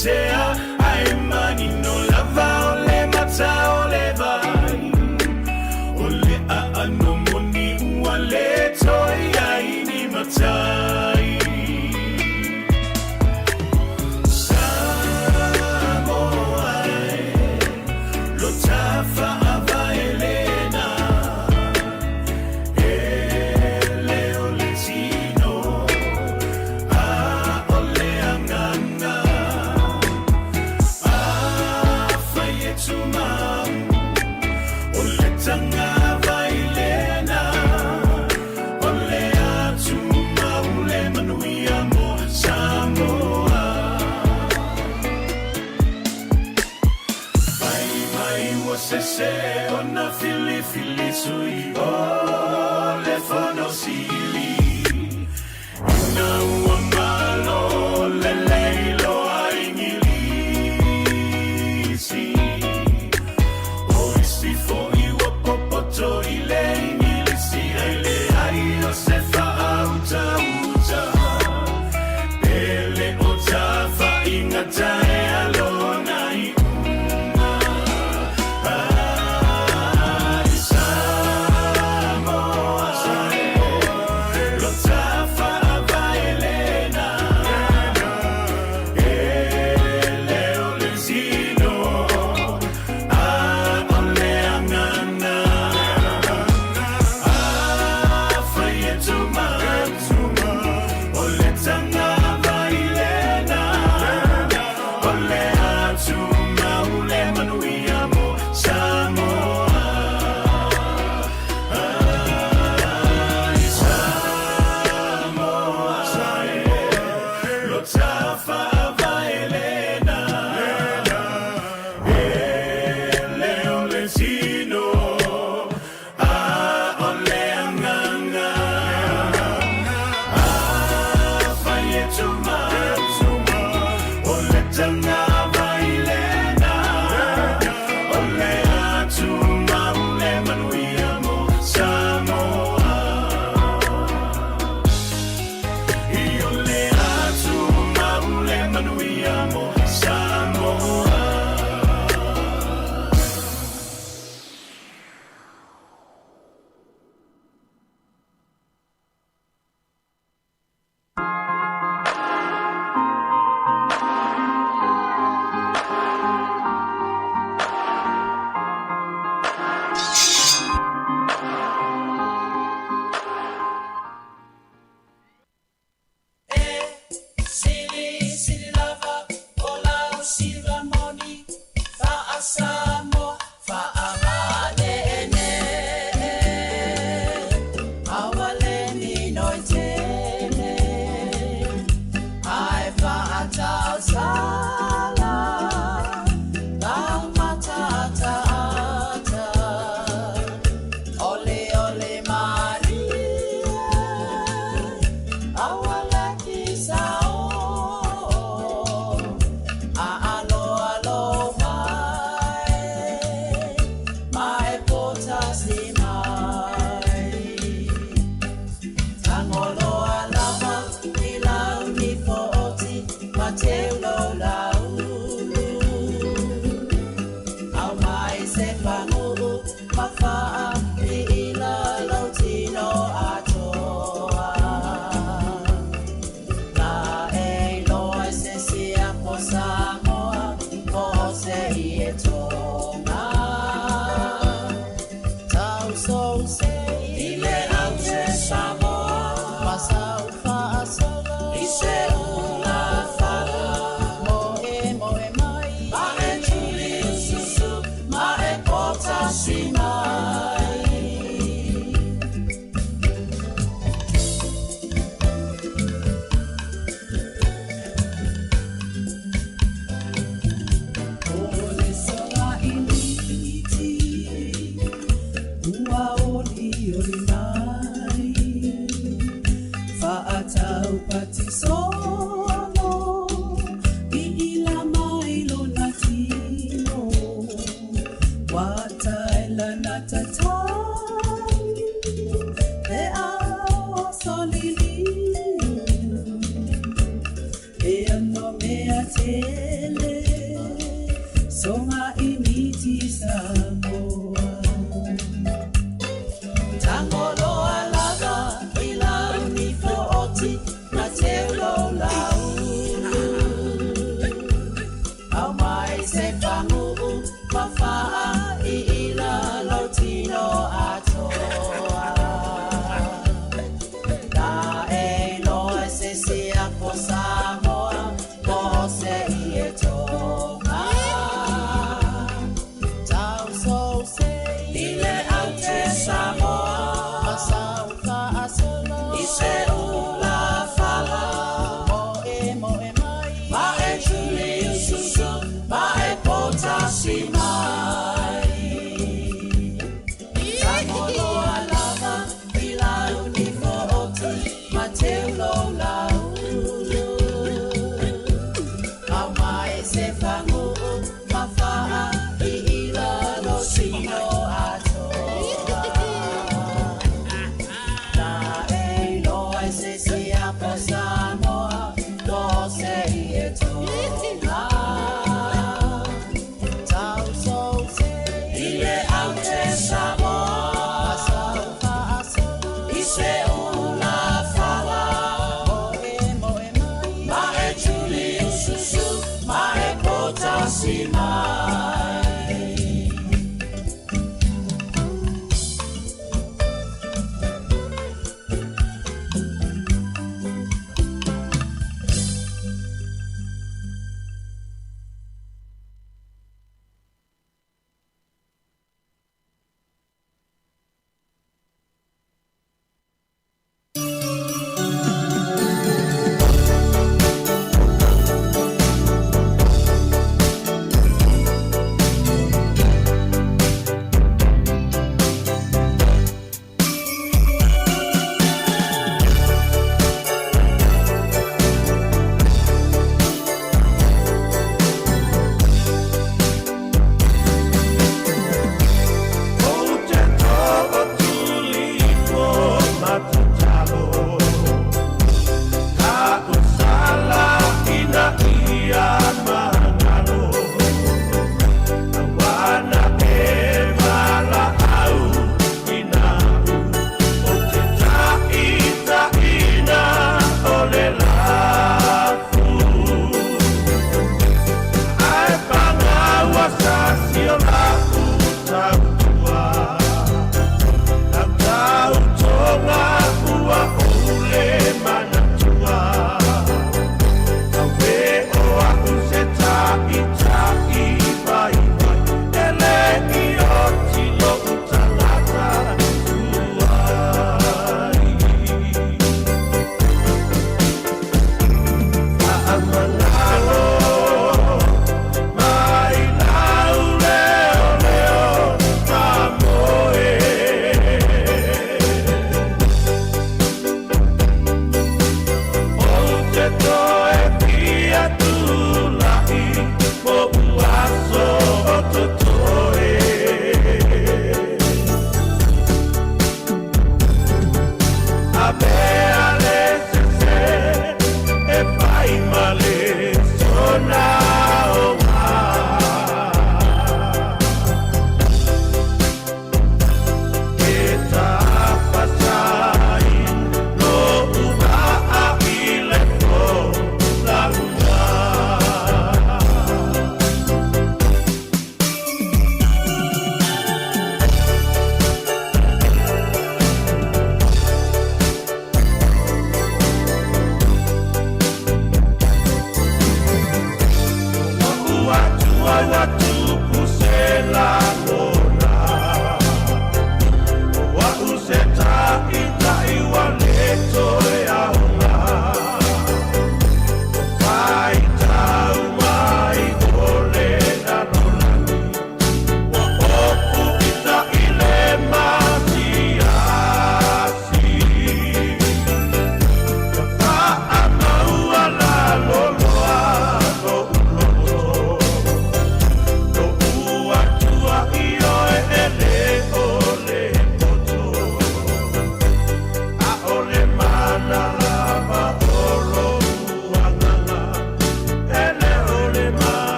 tea Ae manino lava o le mata o le vai O le aano moni ua le toe i ai ni matai Samoa e, lo tafaavae lena E le o le tino, a o le agaga Afai e tumau, o le tagavai lena O le a tumau le manuia mo Samoa Fai mai ua sese ona filifili sui o le Fono Sili Ina ua malo lelei loa Igilisi O isi foi ua popoto i le Igilisi Ae leai o se faautauta Pe le o tafaiga taea lona iuga Ai Samoa e, lo tafaavae lena E le o le tino, a o le agaga Afai e tumau, o le tagavai lena O le a tumau le manuia mo Samoa Ai Samoa e, lo tafaavae lena E le o le tino, a o le agaga Afai e tumau, o le tagavai lena O le a tumau le manuia mo Samoa I o le a tumau le manuia mo Samoa.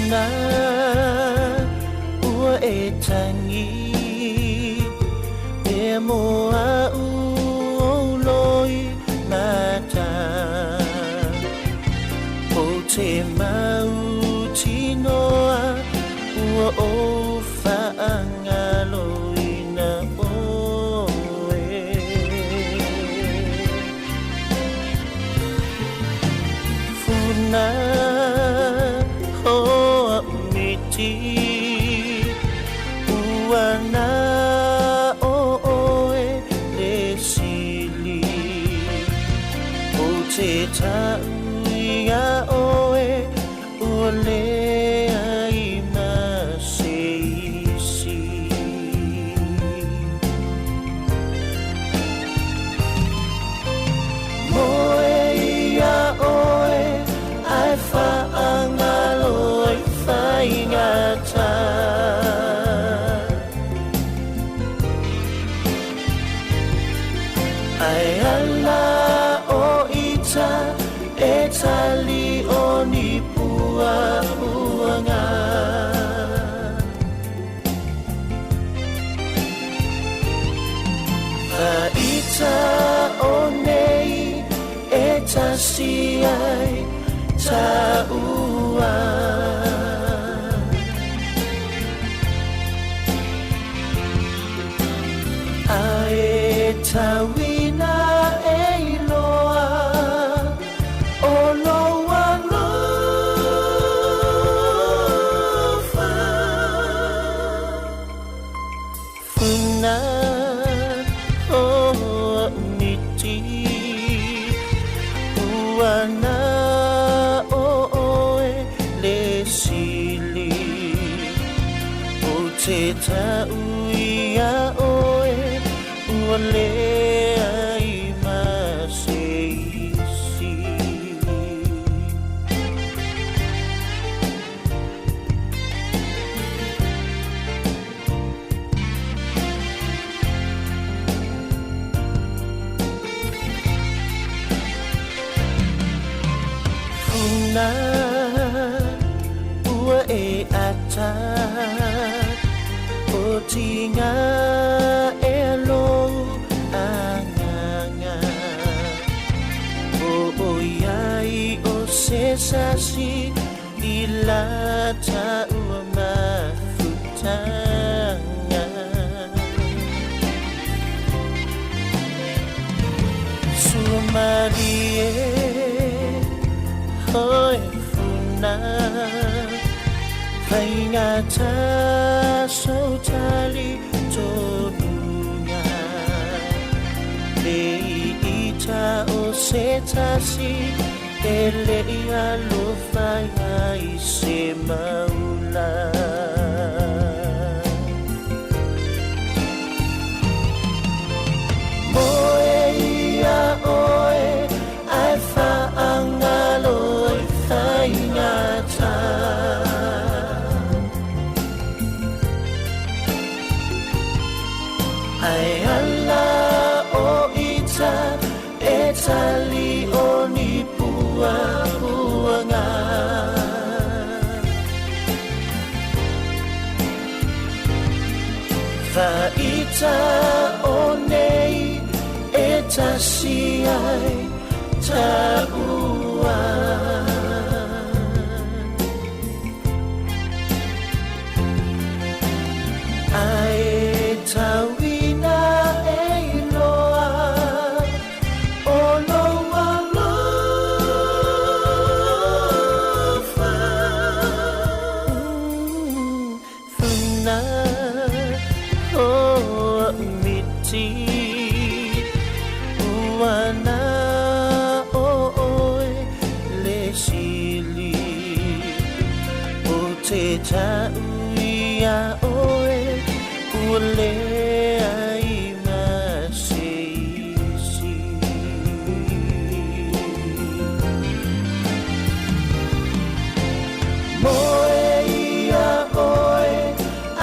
Funa ua e tagi pea mo a'u ou loi mata Ou te mautinoa ua ou faagaloina oe. Funa o a'u miti Ua na o oe le sili Ou te ta'u ia oe Ua leai ma se isi. Moe ia oe ae faagalo ai faigata. Ae ala o ita e tali o ni puapuaga. Faita o nei e tasi ai taua. Ae tauina e iloa o lou alofa. Funa o a'u miti Ua na o oe le sili Ou te ta'u ia oe Ua leai ma se isi. Funa ua e ata O tiga ea lou agaga O ʻoiai o se sasi I la taua mafutaga. Sua malie oe funa Faigata sou talitonuga Le ita o se tasi E le i alofa ai se maula. Moe ia oe ae faagalo i faigata. Ae ala o ita e tali o ni puapuaga. Faita o nei e tasi ai taua. Ae tauina e iloa o lou alofa. Funa o a'u miti Ua na o oe le sili Ou te ta'u ia oe Ua leai ma se isi. Moe ia oe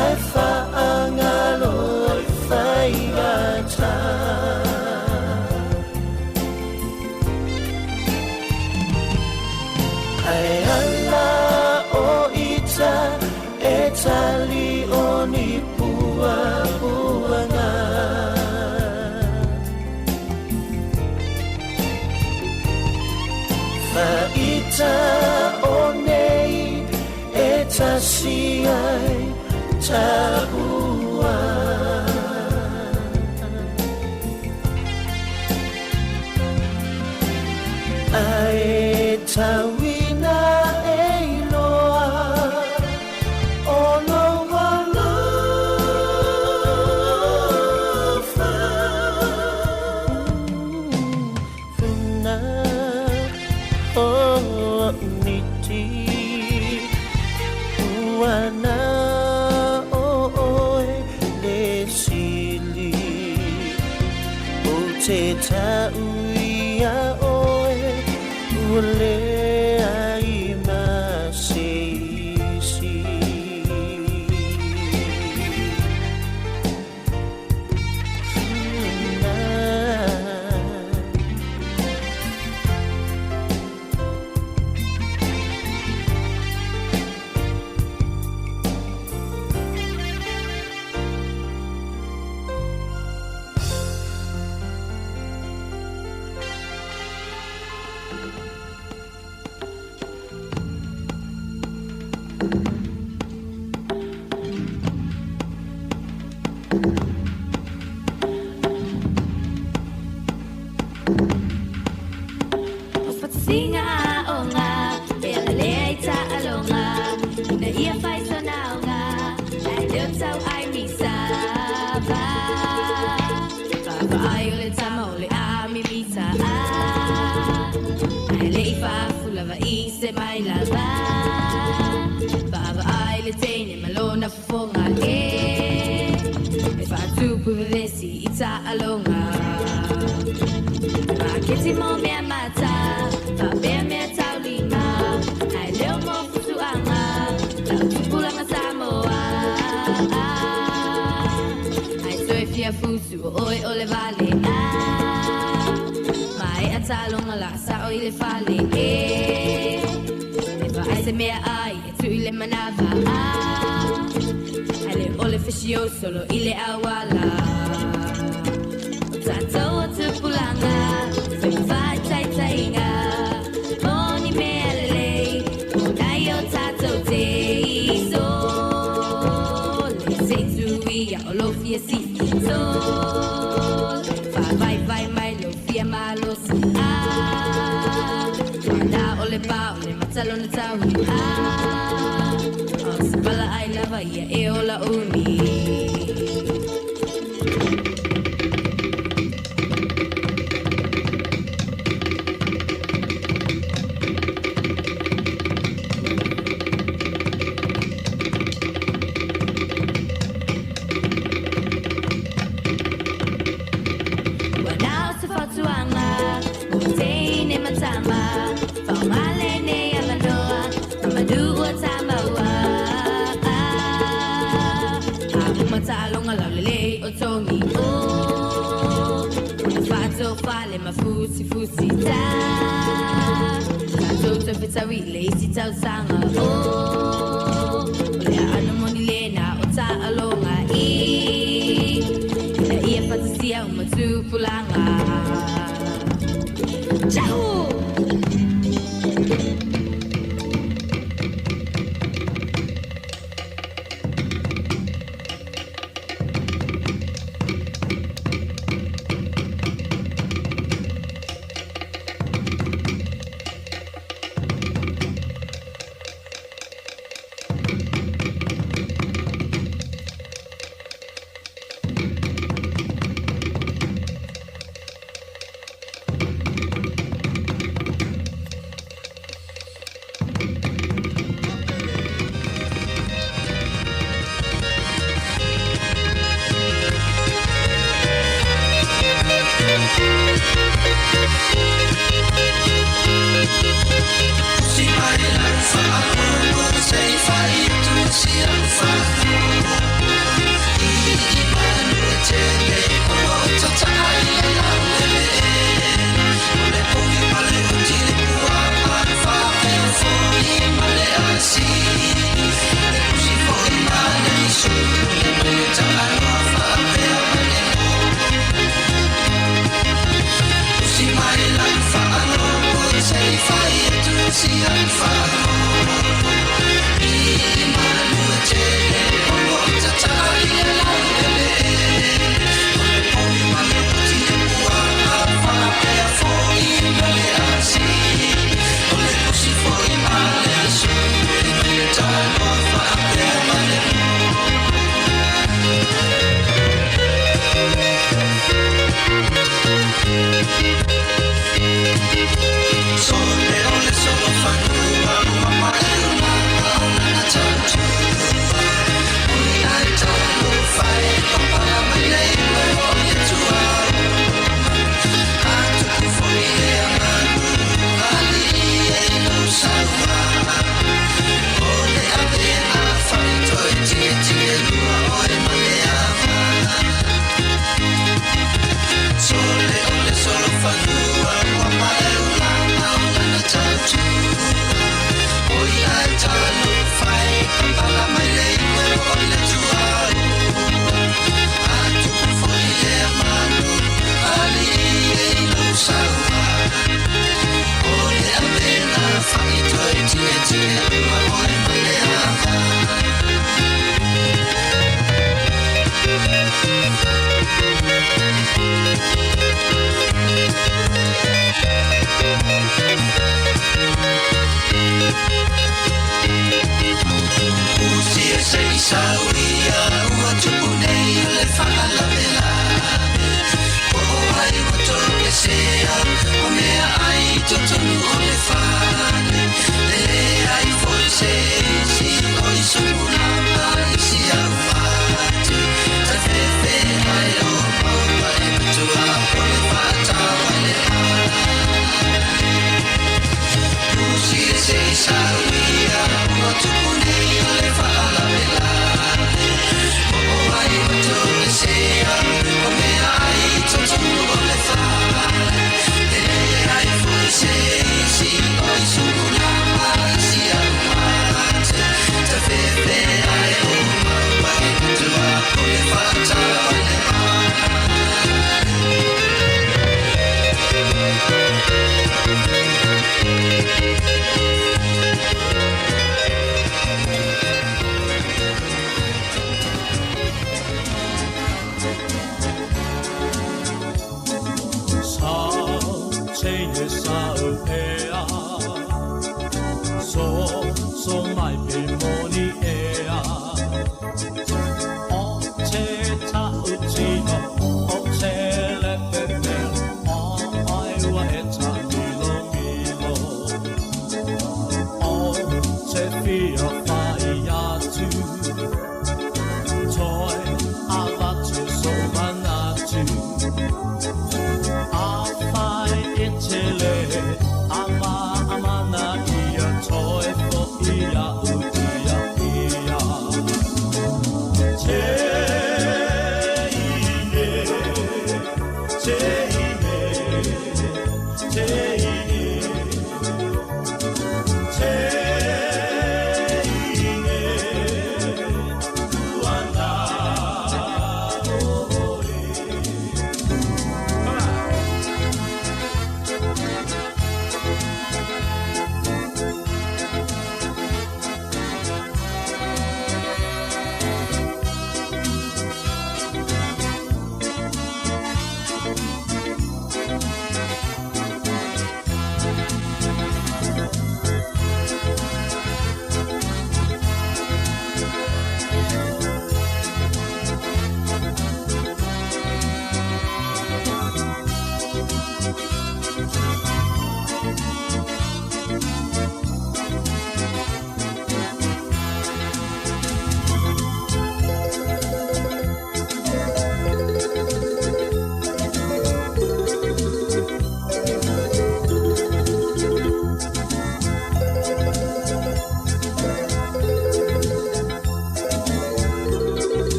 ae faagalo i faigata. Ae ala o ita. tasi ai taua. Ae tauina e iloa o lou alofa. Funa o miti ua na o oe le sili o te tau ia oe ua leai ma se isi.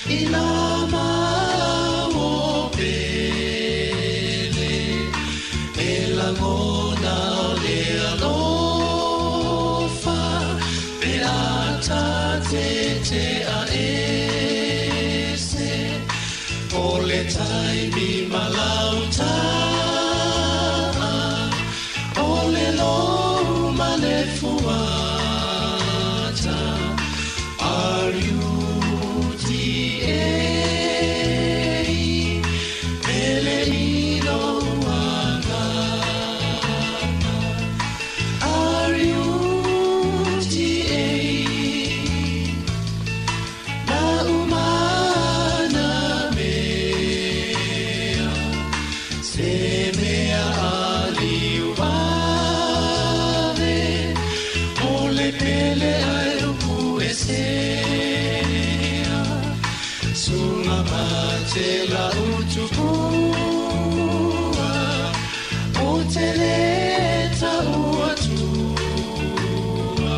I nā mau o Pele E lagona o le alofa Pe a ta te a ese O le taimi ma lau ta'a O le lou ma le fuata R-U-T-A Pele i lou agaga R-U-T-A Na umana mea Se mea a liuave O le pele ae upu esea Suga mate la utupua O te le tau atua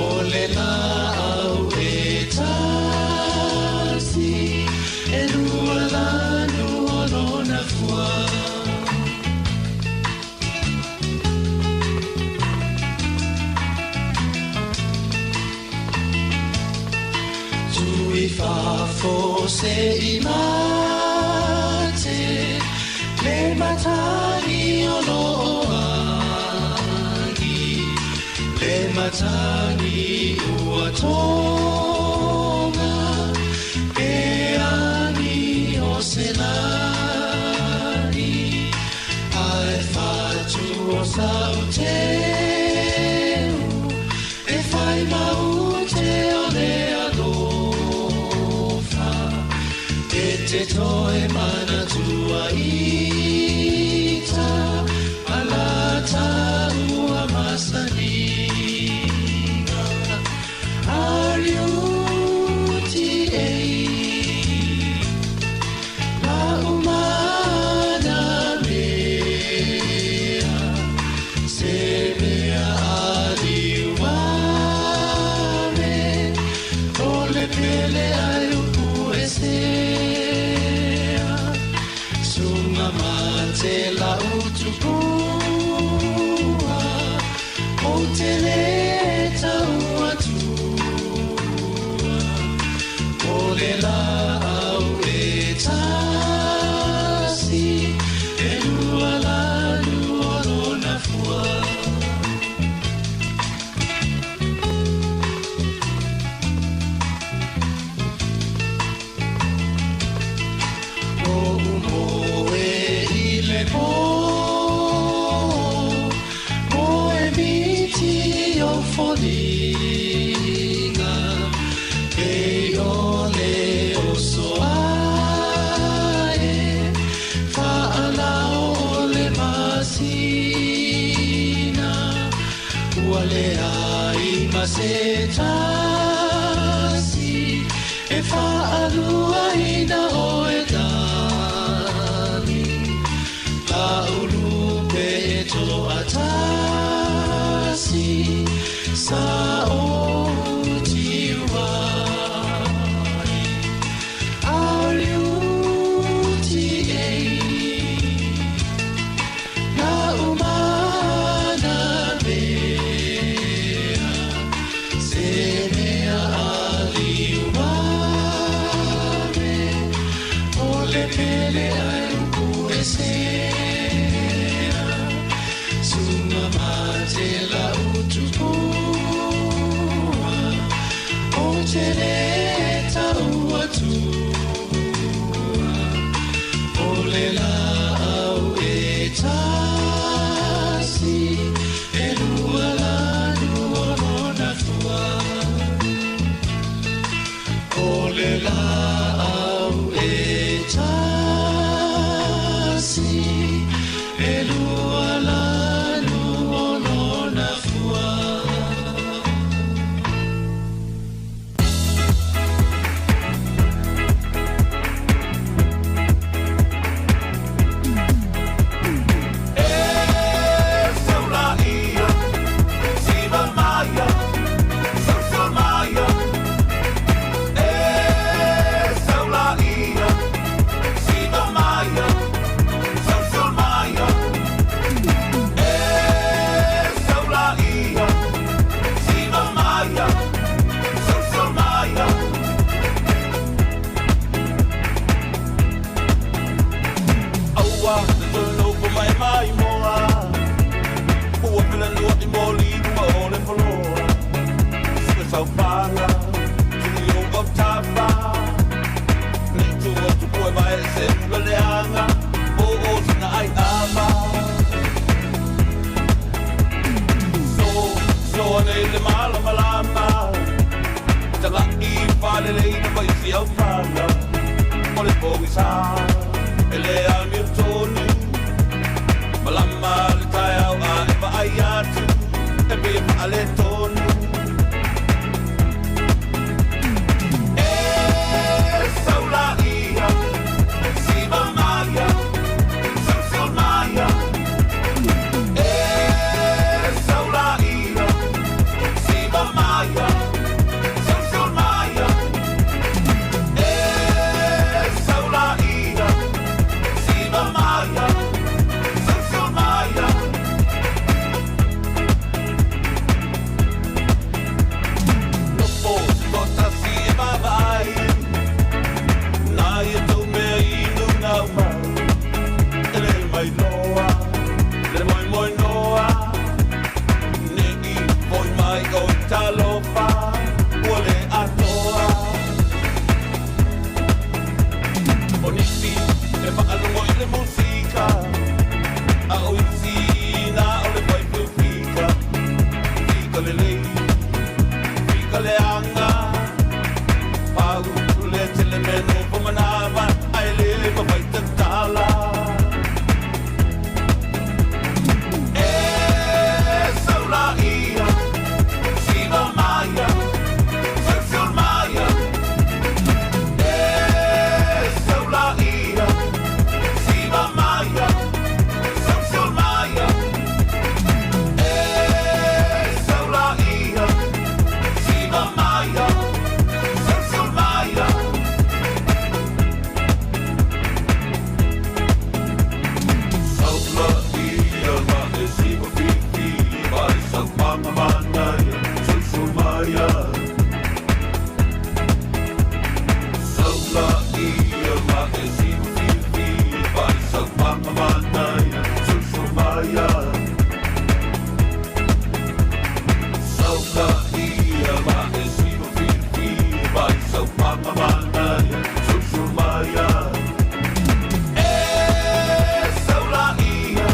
O le laau e tasi E lua lanu o lona fua. Tū i fafo se i mate Le matagi o lo agi Le matagi ua tonga Pe agi o se lani Ae fatu o sau teu E whai maute o le alofa E te toe manatua ita Ma la taua masaniga R-U-T-A La umana mea Se mea a liuave O le pele ae upu esea Suga mate la utupua Ou te le tau atua O le laau e tasi E lua lanu o lona fua. Oʻu moe i le pō, Moe miti o foliga, Pei o le oso ae, Faalao o le masina. Ua leai ma se tasi e faaluaina oe darling Laulu pe e toatasi sa ou tiu ai R-U-T-A Na umana mea Se mea a liuave O le pele ae upu esea Suga mate la utupua O te le tau atua O le laau e tasi E lua lanu o lona fua O le laau e tasi E lua lanu o lona fua. Tiaufala o le pogisa e le amiotonu malama le taeao a e vaai atu e pei e faaletonu E saulaia siva maia sausul maia E saulaia siva maia sausul maia E saulaia siva maia sausul maia Nofo toatasi e vaavaai Nai e tou mea inu naumau E le mailoa le moemoenoa Ne i foi mai oi talofa Ua le atoa O nisi e faalogo i le musika A o isi na o le faifeu fika Fika lelei, fika leaga Pau le tele mea nofo manava Ae le mafai tatala E saulaia, siva maia, sausul maia E saulaia, siva maia, sausul maia E saulaia, siva maia, sausul maia Saulaia ma e siva fifi Vai saupanga manaia, sausul maia Saulaia ma e siva fifi Vai saupanga manaia, sausul maia Saulaia ma e siva fifi Vai saupanga manaia, sausul maia E saulaia,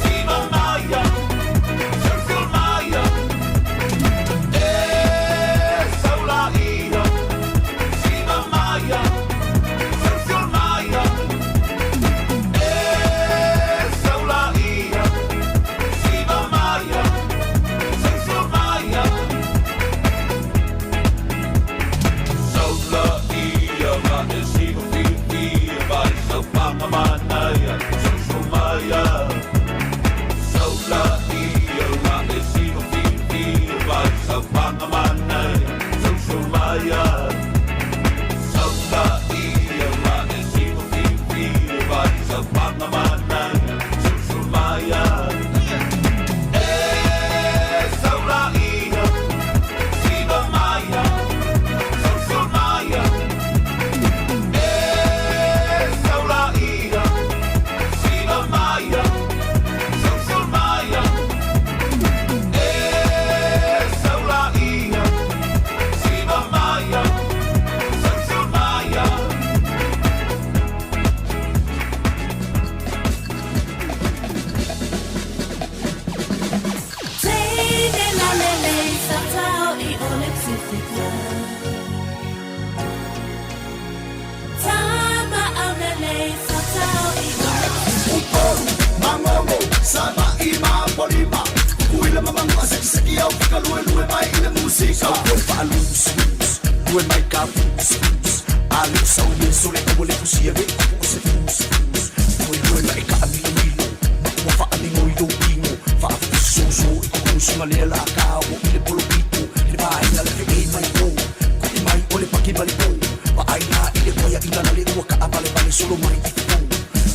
siva maia, sausul maia E saulaia, siva maia, sausul maia E saulaia, siva maia, sausul maia Saulaia ma e siva fifi Vai saupanga manaia, sausul maia Saulaia ma e siva fifi Vai saupanga manaia, sausul maia Saulaia ma e siva fifi Vai saupanga manaia, sausul maia E saulaia, siva maia, sausul maia E saulaia, siva maia, sausul maia E saulaia, siva maia, sausul maia Upolu, Magogo, Savaii ma Apolima, Tutuila ma Manua, Sekiseki au Fakaluelue mai i le musika. Sau koe faaluusuluus, lue mai ka fuusfuus, a le o sau Iesu le aua le fusia ve kupu o se fuusfuus. Luelue ma e kaamilomilo, ma ua faaligo i lou tino, faafufusoso i kukuusuga lea la ka o i le polopito, le vaega le feei mai o, ku'i mai o le paki ma le po, vaai la i le koiaina na le ua kaavalevale solo mai i fofo.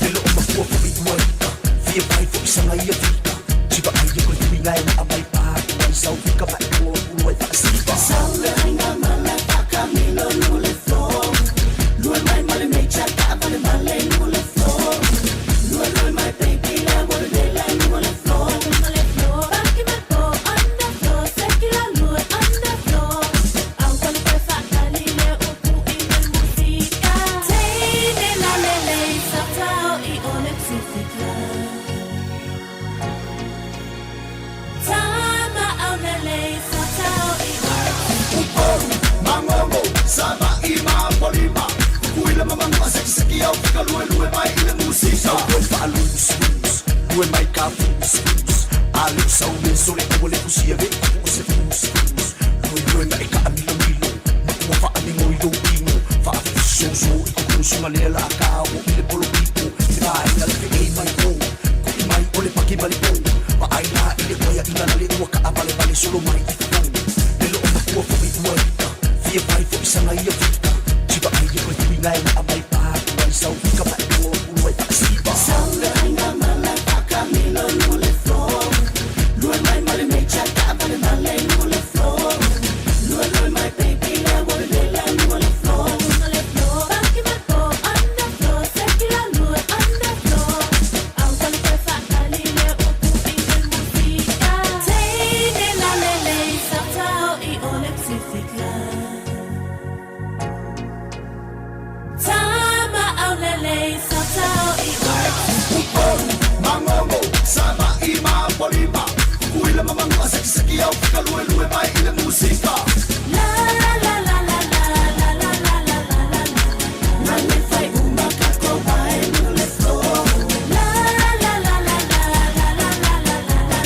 Le loo mafua fo'i ua ika, fia vai fo'i saga ia fika, Tiva ai e koe tuiga e naa mai pā, ai sau fika ma e koa pulu ai faasiva. au fakaluelue mai i le musika. Sau koe faalusulus, lue mai ka fulusfulus. A le o sau le sole aua le fusia ve kupu o se fulusfulus. Lue lue ma e kaamilomilo, ma ua faamigo i lou tino. Faafifisoso i kukunusuga lea la ka oo i le polopito. Se vaega le feei mai o, kuʻi mai o le paki ma le pou. Vaai la i le uaiaʻina la le ua kaavalevale solo mai i fafo. Le loo matua foʻi ua ika, fia fai foʻi saga ia fika. Tivaai e koe tuiga e naa mai pa atu ai sau fika ma e loa ulu ai faasiva. Sau le aiga ma la faakamilo luga le floor. Lue mai ma le nature taavale ma le luga le floor. Lue lue mai baby le ua vevela luga le floor. Luga le floor. Paki ma po on the floor. Seki la lue on the floor. Aua le toe faatali le upu i le musika. Teine la lelei sa tao i o le Pacific Line. Tama au lelei sa tao i o le Upolu, Magogo, Savaii ma Apolima, Tutuila ma Manua, Sekiseki au fakaluelue mai i le musika. La la la la la la la la la la la la la. Na le fai uma tatou vae luga le floor. La la la la la la la la la la la la.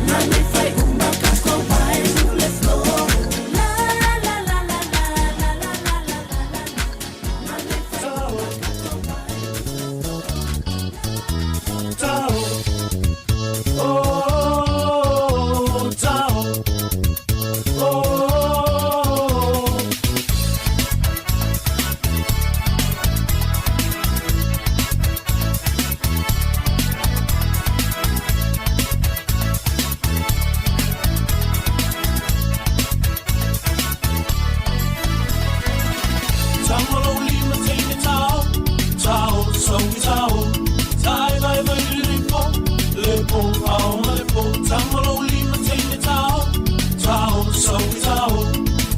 Na le fai uma tatou vae luga le floor. La la la la la la la la la la la. Na le fai uma tatou vae Tao, oh, tao, oh. Tao lou lima teine tao, tao, sau tao, tai vai vai le po, le po, ao ma le po. Tao lou lima teine tao, tao, sau tao,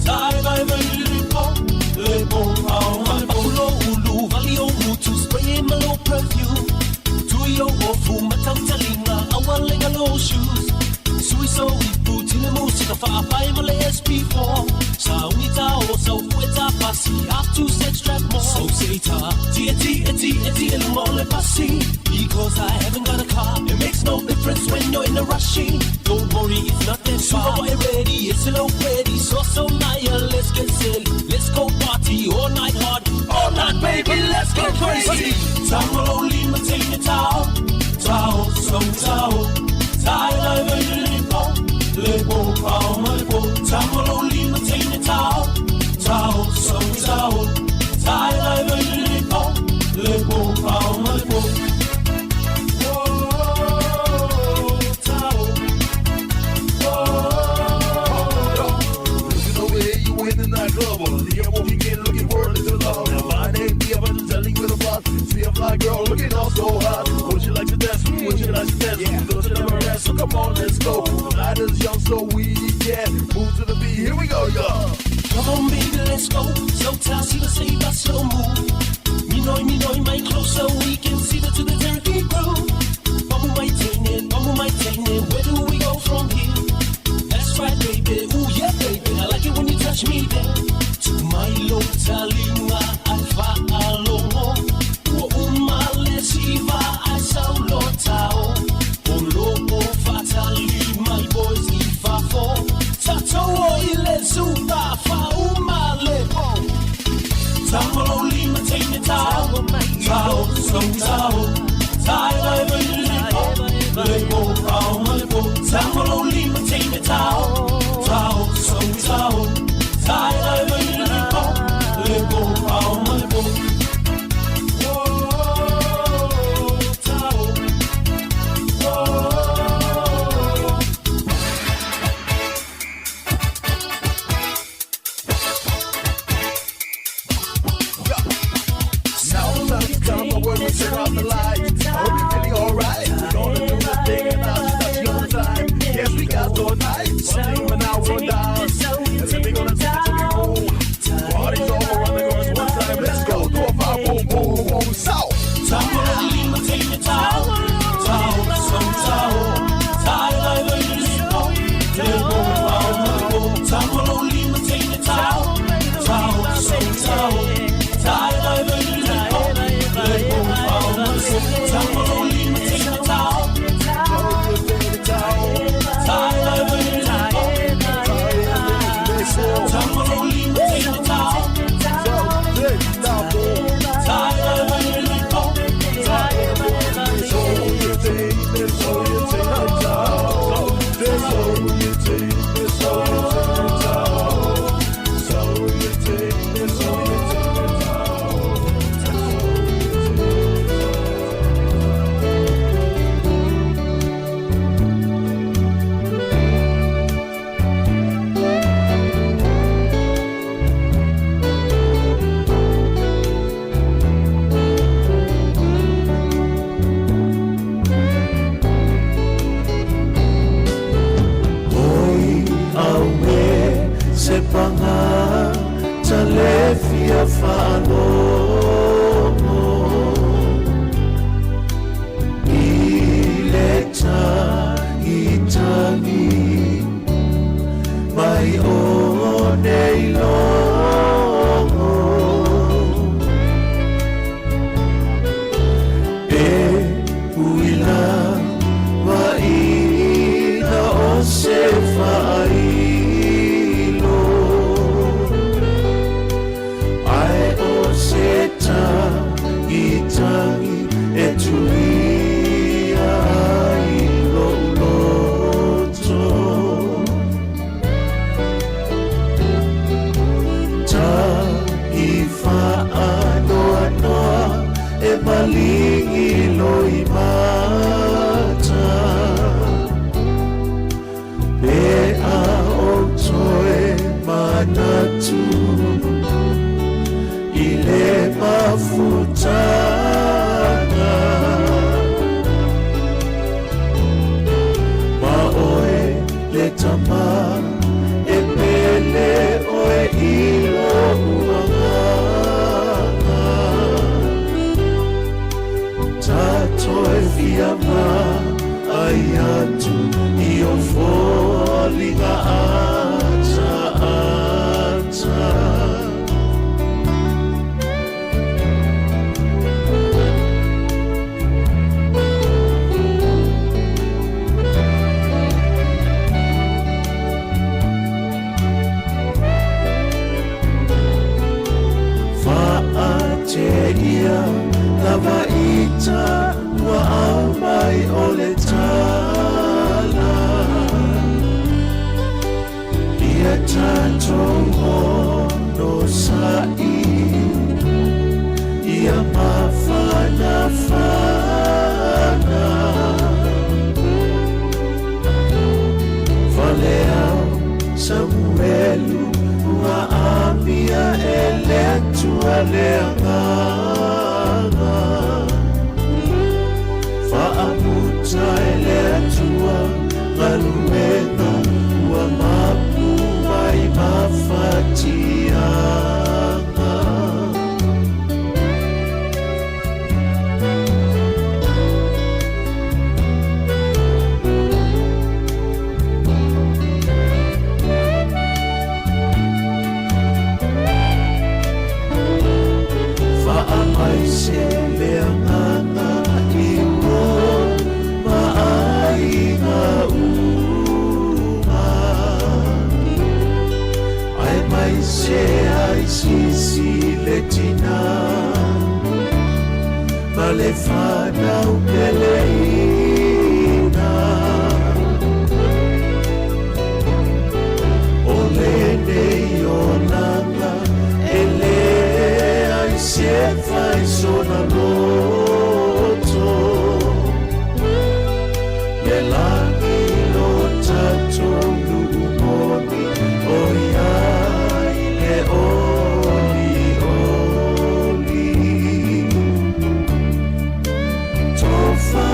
tai vai vai le po, le po, ao ma le po. Lo ulu vali o mutu spray ma lo perfume. Tui o ofu matau talinga aua lega lo shoes. Sui so ipu tine musika faapai ma le SP4. Sauni tao sau fue ta pasi atu sex trap more. So say ta tia tia tia tia lunga o le pasi. Because I haven't got a car, it makes no difference when you're in a rushing. Don't worry, it's not that far. Super boy ready, it's a low ready. So so Maya, let's get silly. Let's go party all night hard, all night baby, let's go crazy. Tao lo lima teine tao, tao so tao, tai lai vai le po, le po ao ma le po. Tao lo lima teine tao, tao so tao, tai lai vai le po, le po ao ma le po. Oh, tao, oh. Looking over here, you in the nightclub. You're walking in looking for a little love. Now my name be up and telling with a block. See a fly girl looking all so hot. Would you like to dance? Would you like to dance? Don't you never rest? So come on, let's go. The night is young, so we can move to the beat. Here we go, y'all. Come on, baby, let's go. So tell see the save us slow move. Me noi, me noi, my closer we can see the to the turkey groove. Bumble my it, bumble my it. Where do we go from here? That's right, baby. Ooh yeah, baby. I like it when you touch me there. To my low talinga, I fa alomo. Ua uma le siva, I saulo tao. O lopo fatali, my boys i fa fo. Tato o i le zupa, fa uma le po. Tao lo lima teine tao, tao, so tao. Tai vai vai le po, le po, ao ma le po. Tao lo lima teine tao, tao, so tao. Tai vai vai le po, le po, ao ma le po. Oh, tao, oh. Now it's time for when we turn off the lights. I hope you're feeling alright. We're gonna do the thing and now just touch your time. Yes, we got all night. One thing, but now we're down. And then we gonna take it to the room. Party's over, run the girls one time. Let's go, do a five, boom, boom, boom, south. Tao lo lima teine tao, tao, so tao. Tai vai vai le po, le po, ao ma le po. Tao lo lima teine tao, tao, so tao. Tai vai vai le po, Oi auē se paga ta le fia faalogo I le tagitagi mai o nei logo E uila vaina o se faailo Ae o se tagitagi e tuia ai lou loto. Tagi faanoanoa e maligi loimata Pe a ou toe manatu i le mafutaga. Ma oe le tama e pele oe i lou agaga. Ta toe fia vaai atu i o foliga ataata. Faateia lava ita ua aumai o le tala. Ia tatou onosai, ia mafanafana. Faleao Samuelu ua amia e le Atua le Agaga. Faamuta e le Atua galuega ua mapu mai ma fatiaga. Faamaise le agaga i o ma aiga uma. Aemaise ai sisi le tina ma le fanau peleina. O lenei olaga e leai se fai sona loto. Le lagi lo tatou nuu moni ʻOiai le olioli. Tofa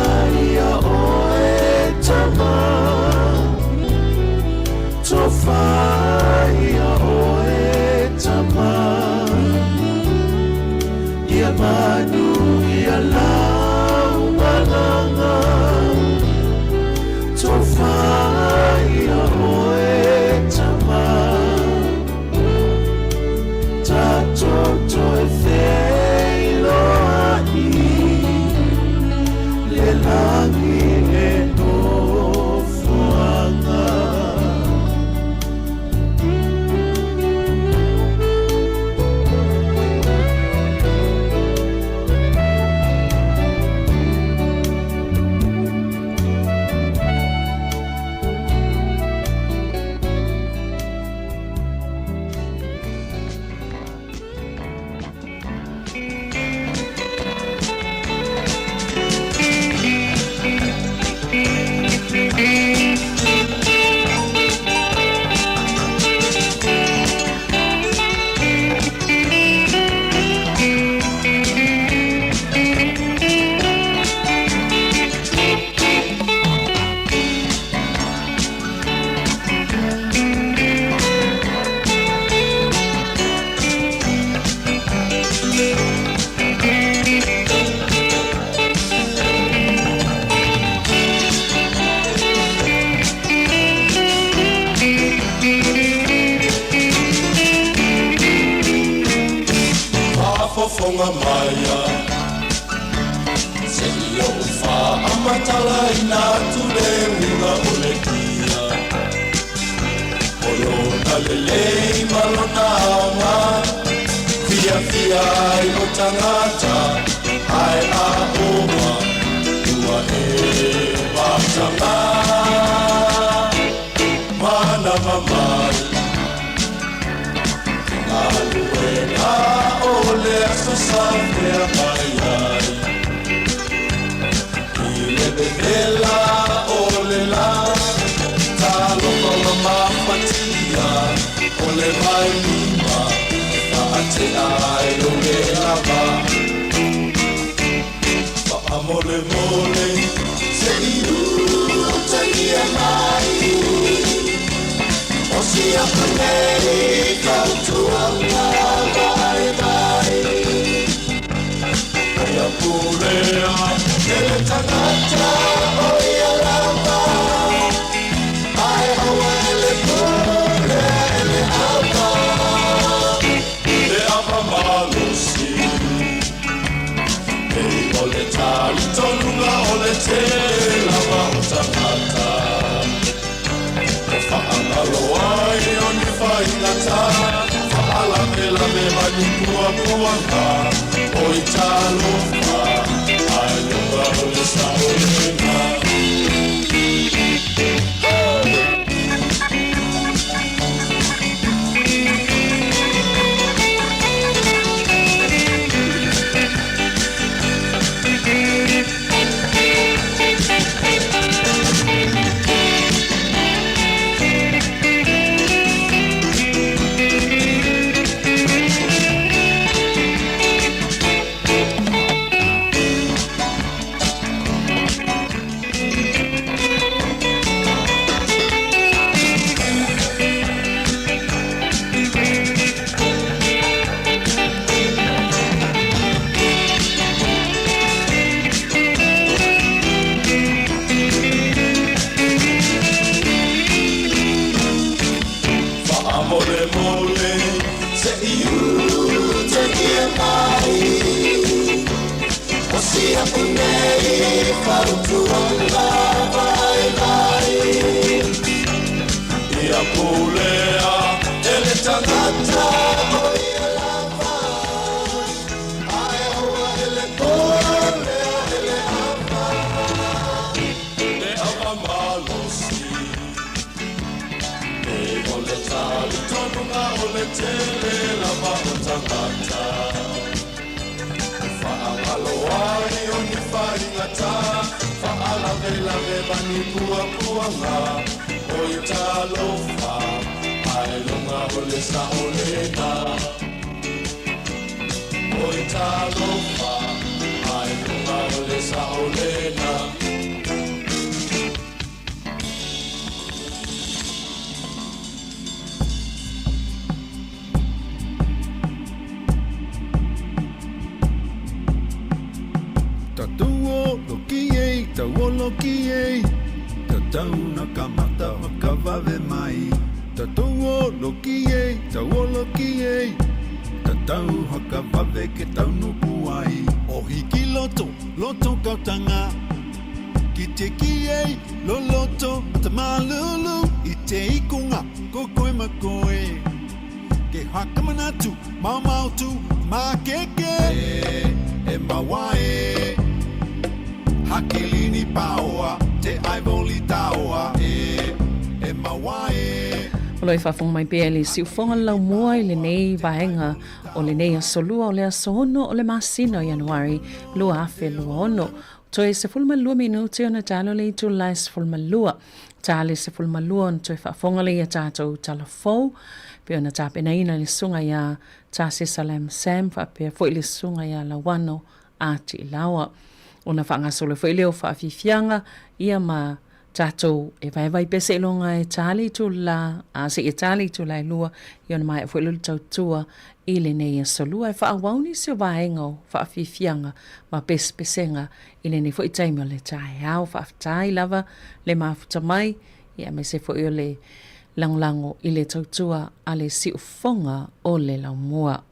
ia oe tama, Tofa ia oe tama, Ia manuia lau malaga. Tofa ia oe tama, Tatou toe feiloai le lagi le nofoaga. faafofoga maia. Se i ou faamatalaina atu le uiga o le kia. O lona lelei ma lona aoga, fiafia ai o tagata, ae a ova, ua e mataga. Manava mai i galuega o le aso sa feagai ai. I le vevela o le la, talofa ua mafatia, o le vailima e faatea ai lou le lava. Faamolemole se i utagia mai o si aku nei fautuaga vaivai. Ia pulea e le tagata o ia lava, ae aua e le pulea e le ava. Le ava malosi Pei o le talitonuga o le tele lava o tagata E faagalo ai o ni faigata Faalavelave ma ni puapuaga Oi talofa Ae luga o le sao lena. Faamolemole se i utagia mai o si aku nei fautuaga vaivai. Ia pulea e le tagata o ia lava, ae aua e le pulea e le ava. Le ava malosi e o le talitonuga o le tele lava o tagata E faagalo ai o ni faigata Faalavelave ma ni puapuaga Oi talofa Ae luga o le sao lena Oi talofa Ae luga o le sao lena. Tauoloki ei, tauoloki ei, Tatau na ka mata whakawave mai. Tauoloki ei, tauoloki ei, Tatau whakawave ke taunuku ai. O hiki loto, loto kautanga, Ki te ki ei, lo loto, mata malulu, I te ikonga, ko koe ma koe. Ke hakamanatu, maomao tu, makeke. E, e maua e, Hakilini paoa, te aivoli taoa, e, e maua e. O lo e faafofoga mai pea i le siufoga le laumua i lenei vaega o lenei aso lua o le aso 6 o le masina o Ianuari 2026. Toe 12 minute ona talo le itula e 12. Ta le 12 ona toe faafofoga lea i a tatou tala fou pei ona tapenaina e le susuga ia Tasi Salam Sam faapea foi le susuga ia Lauano a Tiilawa. Ona faagasolo foi lea o faafiafiaga ia ma tatou e vaevae pea seiloga e ta le itula, a seia ta le itula e lua, ia ona maea foi lea o le tautua i lenei aso lua. E faaauau nisi o vaega o faafiafiaga ma pesepesega i lenei foi taimi o le taeao. Faafetai lava le mafuta mai, ia aemaise foi o le lagolago i le tautua a le siufofoga o le laumua.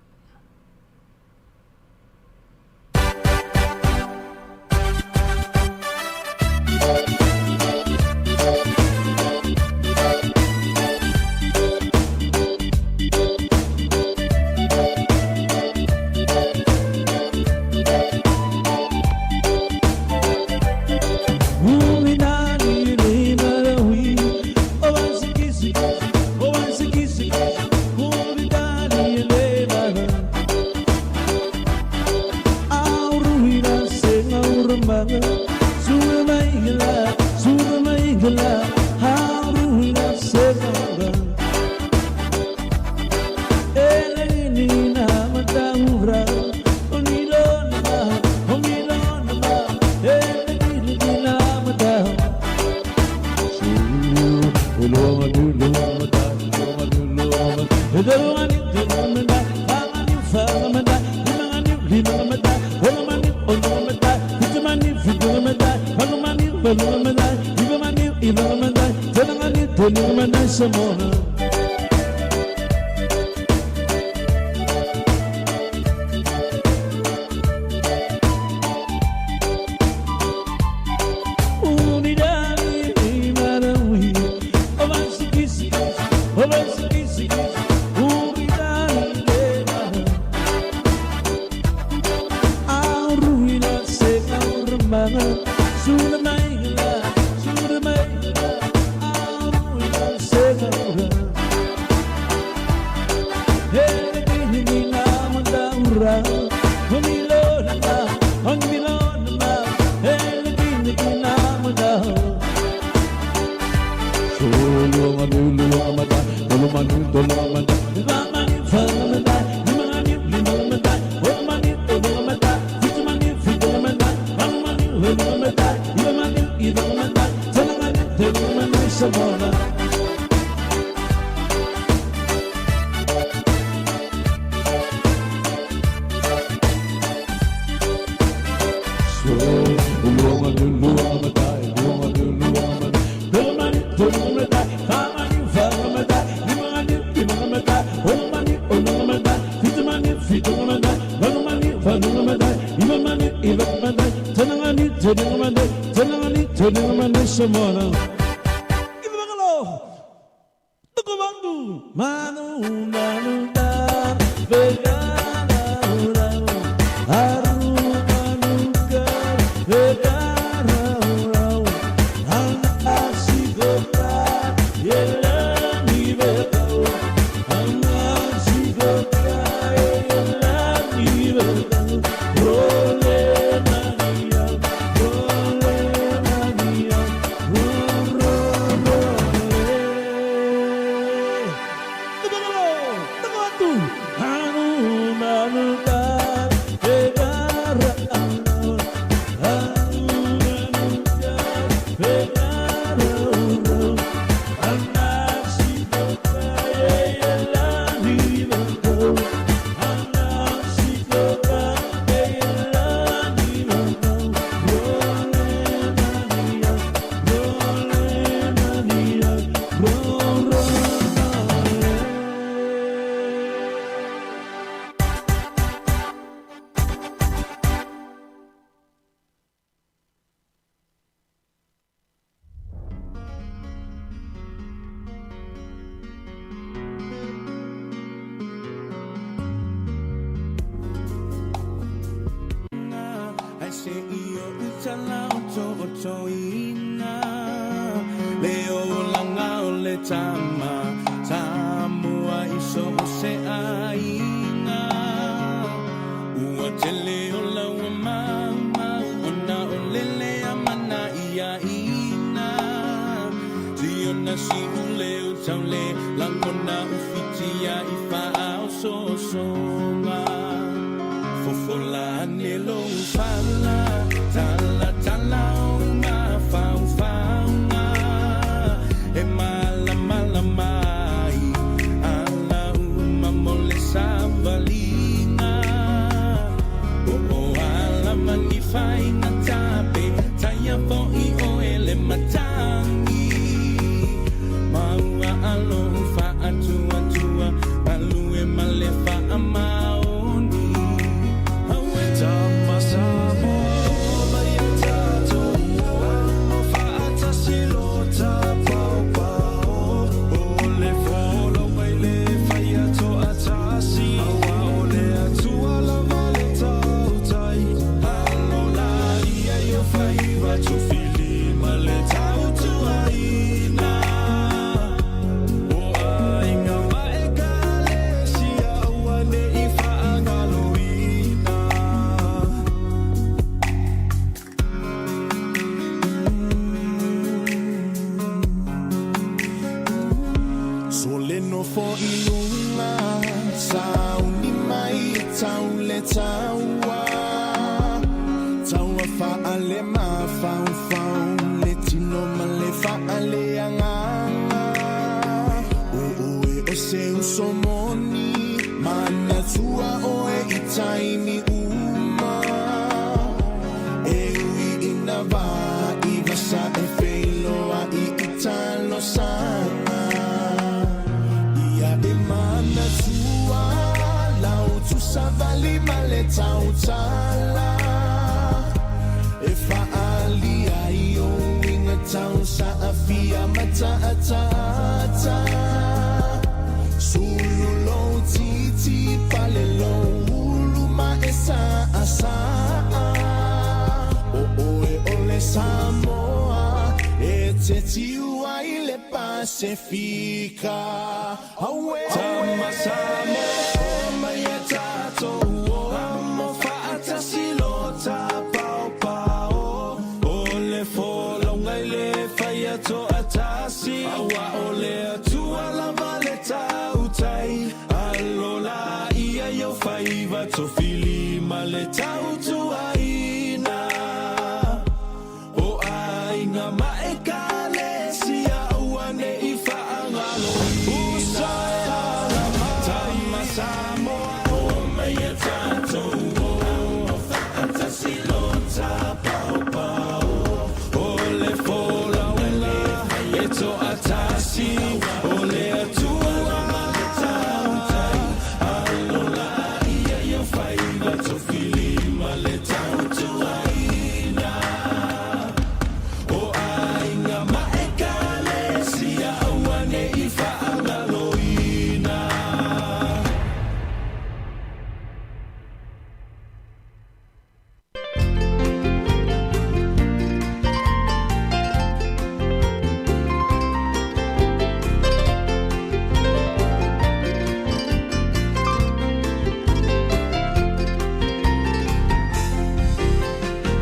tau le taua Taua faale-mafaufau Le tino ma le faale-agaga O oe o se uso moni Manatua oe i taimi uma E ui ina vā i vasa e feiloai i talosaga Ia e manatua lau tuusavali ma le tautala E faaali ai ou uiga tau saafia ma taataata Sulu lou titi pale lou ulu ma e saasaa O oe o le Samoa e te tiu ai le Pasefika Auē! Tama Samoa mai e tatou o Amo faatasi lo tapaopao O le folauga i le faia toatasi Aua o le Atua lava le tautai Alo laia i ou faiva tofili ma le tautuaina O aiga ma Ekalesia aua ne i faagaloina. Uso e ala mai. Tama Samoa o mai e tatou o. Amo faatasi lo tapaopao. O le folauga e toatasi o le Atua ma le tautai. Alo laia i ou faiva tofili ma le tautuaina. O aiga ma Ekalesia aua ne i faagaloina.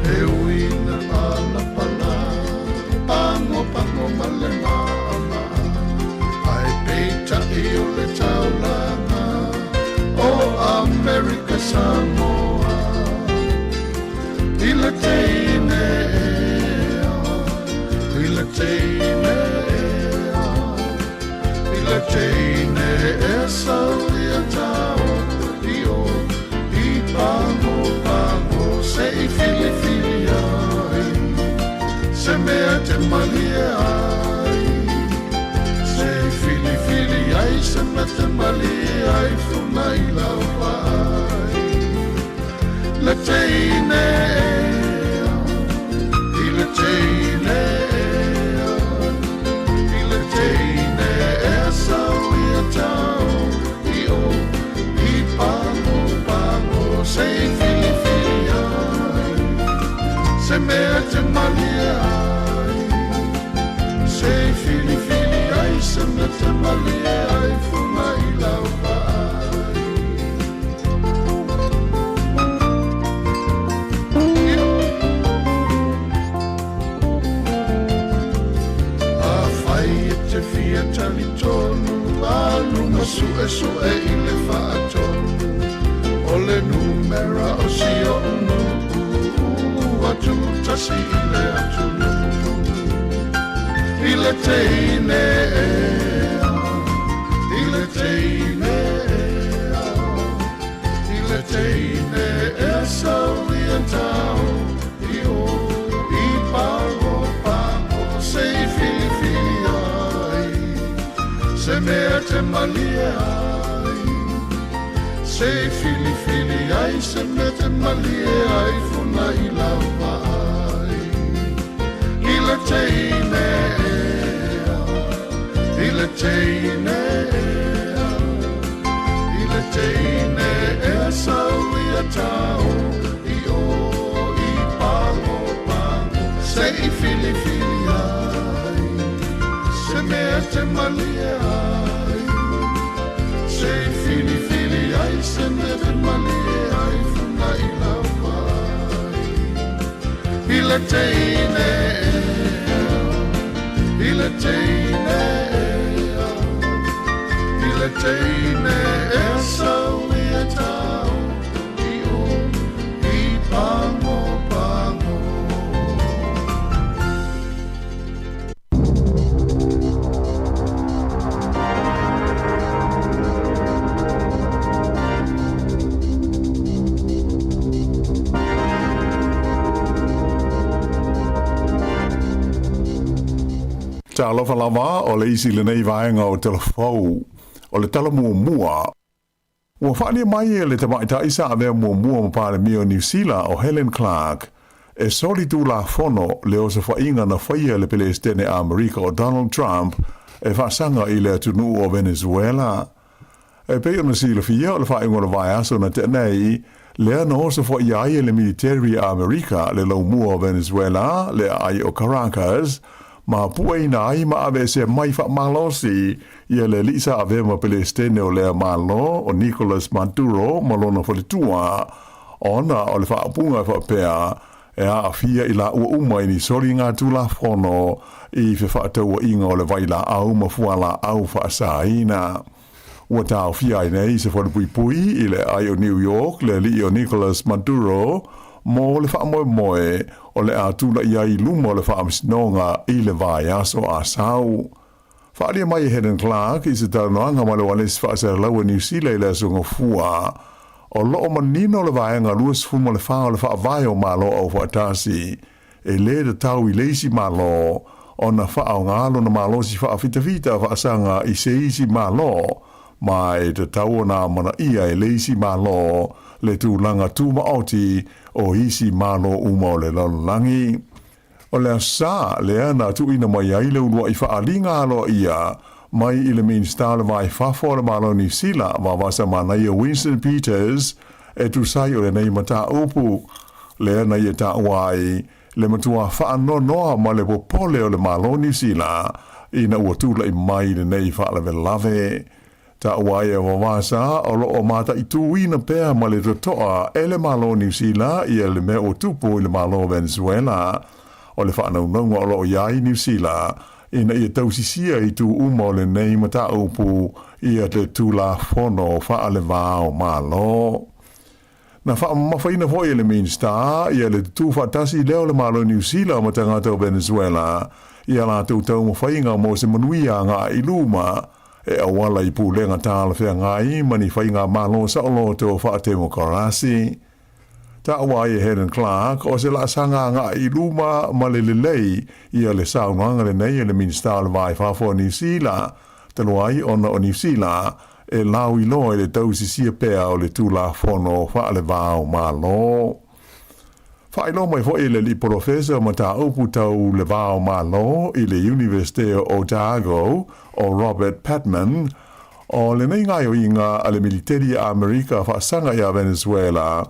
He ui na palapala, pagopago ma le maʻamaʻa, Ae peitai o le taulaga o Amerika Samoa. I le teine ea, i le teine ea, i le teine ea sau ia tao i o i pagopago se i filifili ai se mea e te malie ai se i filifili ai se mea te malie ai funa i lau vaai le teine ea i le teine ea i le teine ea sau ia tao i o i pagopago se i filifili ai se mea te malie ai se i filifili ai se mea te malie ai funa i lau vaai. Afai e te fia talitonu, alu ma suesue i le faatonu o le numera o si oʻu nuu ua tuutasi i le atunuu. I le teine ea, i le teine ea, i le teine ea sau ia tao i o i pagopago se i filifili ai se mea te malie ai se i filifili ai se mea te malie ai funa i lau vaai i le teine ea i le teine ea i le teine ea sau ia tao i o i pagopago se i filifili ai se mea te malie ai se i filifili ai se mea te malie ai funa i lau vaai i le teine ea i le teine ea i le teine ea sau ia tao. Talofa lava, o le isi lenei vaega o Tala Fou. O le tala muamua, ua faaalia mai e le tamaitai sa avea muamua ma Palemia o Niu Sila o Helen Clark e soli tulafono le osofaiga na faia e le Pelesitene Amerika o Donald Trump e faasaga i le atunuu o Venezuela. E pei ona silafia, o le faaiuga o le vaiaso na tea nei, lea na osofaia ai e le militeri a Amerika le laumua o Venezuela, le aai o Caracas, ma pueina ai ma aveesea mai faamalosi ia le alii sa avea ma Pelesitene o lea Malo, o Nicolas Maduro ma lona faletua, ona o le faaupuga e faapea, e aafia i laua uma i ni soliga Tulafono i fefaatauaiga o le vailaau ma fualaau faasaina. Ua taofia ai nei se falepuipui i le aai o New York le alii o Nicolas Maduro mo le faamoemoe o le a tulai ai i luma o le faamasinoga i le vaiaso a sau. Faaalia mai e Helen Clark i se talanoaga ma le Ualesi Faasalalau a Niu Sila i le Aso Gafua, o lo o manino le Vaega 24 o le Faavae o Malo Aufaatasi, e lē tatau i le isi Malo ona faaaoga lona malosi faafitafita faasaga i se isi Malo, ma e tatau ona amanaia e le isi Malo le tulaga tumaoti o isi Malo uma o le lalolagi. O le aso Sa lea na tuuina mai ai le uluai faaaliga aloaia mai i le Minisita o le Va i Fafo o le Malo o Niu Sila, Vavasa Manaia Winston Peters, e tusa ai o lenei mataupu lea na ia taua ai le matua faanoanoa ma le popole o le Malo o Niu Sila ina ua tulai mai lenei faalavelave. Taua ai e Vavasa o lo o mataituina pea ma le totoa e le Malo o Niu Sila ia le mea ua tupu i le Malo o Venezuela. O le faanaunauga o lo o i ai Niu Sila ina ia tausisia itu uma o lenei mataupu ia te Tulafono Faalevao Malo. Na faamamafaina foi e le Minisita ia le tutū faatasi lea o le Malo o Niu Sila ma tagata o Venezuela i a latou taumafaiga mo se manuia agai i luma e auala i pulega talafeagai ma ni faigamalo saoloto faatemokarasi. Taua ai e Helen Clark o se laasaga agai i luma ma le lelei ia le saunoaga lenei a le Minisita o le Va i Fafo o Niu Sila, talu ai ona o Niu Sila e lauiloa i le tausisia pea o le Tulafono Faalevao Malo. Faailoa mai foi e le Alii Polofesa o Mataupu Tau le Va o Malo i le Iunivesite o Otago, o Robert Patman, o lenei gaoioiga a le militeri a Amerika faasaga iā Venezuela,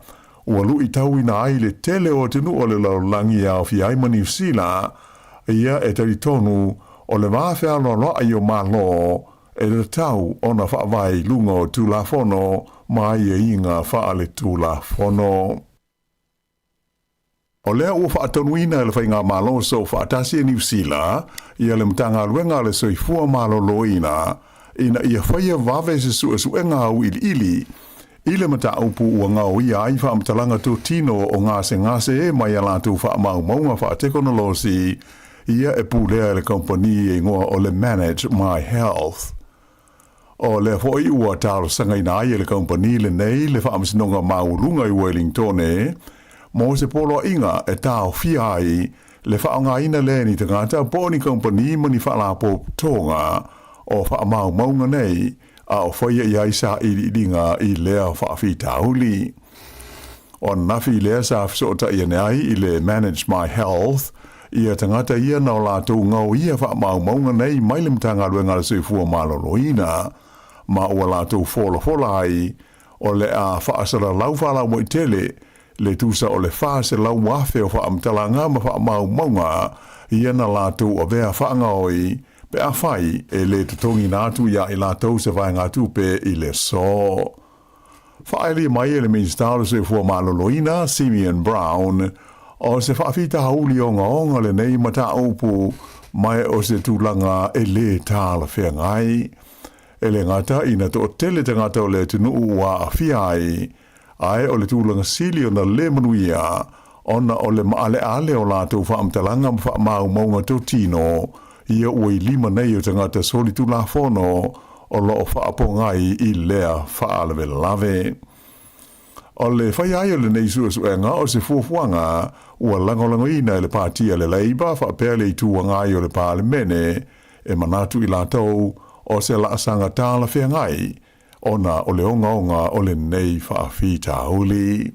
ua luitauina ai le tele o atunuu o le lalolagi e aofia ai ma Niu Sila, ia e talitonu o le va fealoaloai o Malo E tatau ona faavae i luga o Tulafono ma aiaiga faaletulafono. O lea ua faatonuina e le Faigamalo Soofaatasi a Niu Sila ia le Matagaluega a le Soifua Maloloina ina ia faia vave se suesuega auiliili i le mataupu ua gaoia ai faamatalaga totino o gasegase mai a latou faamaumauga faatekonolosi ia e pulea e le kamupani e igoa o le Manage My Health. O lea foi ua talosagaina ai e le kamupani lenei le Faamasinoga Maualuga i Wellingtone mo se poloaiga e taofia ai le faaaogaina lea e ni tagata po o ni kamupani ma ni faalapotopotoga o faamaumauga nei a o faia i ai sailiiliga i lea faafitauli. O ananafi lea sa fesootai ane ai i le Manage My Health ia tagata ia na o latou gaoia faamaumauga nei mai le Matagaluega a le Soifua Maloloina, ma ua latou folafola ai o le a faasalalau faalaumaitele le tusa o le 400,000 o faamatalaga ma faamaumauga ia na latou avea faagaoi pe afai e le totogiina atu iā i latou se vaegatupe i le aso. Faaelia mai e le Minisita o le Soifua Maloloina, Simeon Brown, o se faafitauli ogaoga lenei mataupu ma o se tulaga e lē talafeagai. E le gata ina toatele tagata o le atunuu ua aafia ai, ae o le tulaga sili ona lē manuia ona o le maaleale o latou faamatalaga ma faamaumauga totino ia ua i lima nei o tagata solitulafono o lo o faapogai i lea faalavelave. O le faia ai o lenei suesuega o se fuafuaga ua lagolagoina e le Pati a le Labour faapea le Itu Agai o le Palemene. E manatu i latou o se laasaga talafeagai ona o le ogaoga o lenei faafitauli.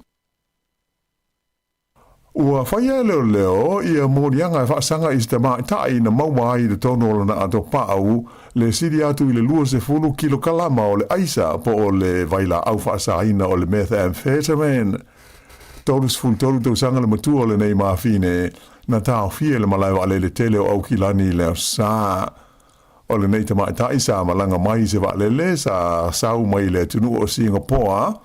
Ua faia e leoleo ia moliaga e faasaga i se tamaitai na maua ai i totonu o lona atopau le sili atu i le 20 kilokalama o le aisa po o le vailaau faasaina o le methamphetamine. 33 tausaga le matua o lenei mafine na taofia i le malae vaalele tele o Aukilani i le Aso Sa. O lenei tamaitai sa malaga mai i se vaalele sa sau mai i le atunuu o Singapoa,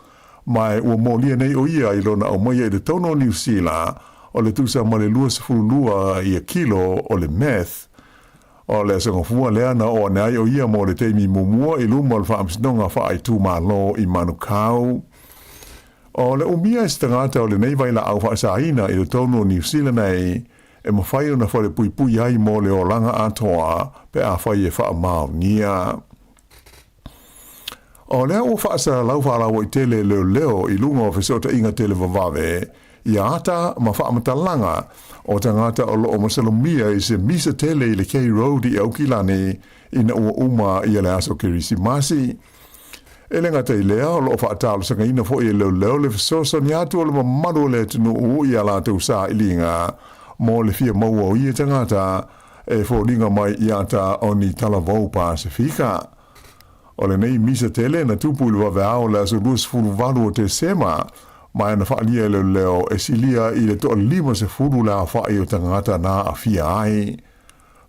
ma ua molia nei o ia i lona aumaia i totonu o Niu Sila o le tusa ma le 22 ia kilo o le meth. O le aso Gafua lea na oo ane ai o ia mo le taimi muamua i luma o le Faamasinoga Faaitumalo i Manukau. O le umia e se tagata o lenei vailaau faasaina i totonu o Niu Sila nei e mafai ona falepuipui ai mo le olaga atoa pe afai e faamaonia. O lea ua faasalalau faalauaitele e leoleo i luga o fesootaiga televavave ia ata ma faamatalaga o tagata o loo masalomia i se misa tele i le K Road i Aukilani ina ua uma ia le aso Kerisimasi. E le gata i lea, o loo faatalosagaina foi e leoleo le fesoasoani atu o le mamalu o le atunuu i a latou sailiga mo le fia maua o ia tagata e foliga mai i ata o ni talavou Pasefika. O lenei misa tele na tupu i le vaveao o le aso 28 o Tesema, ma na faalia e leoleo e silia i le 50 le aofai o tagata na aafia ai.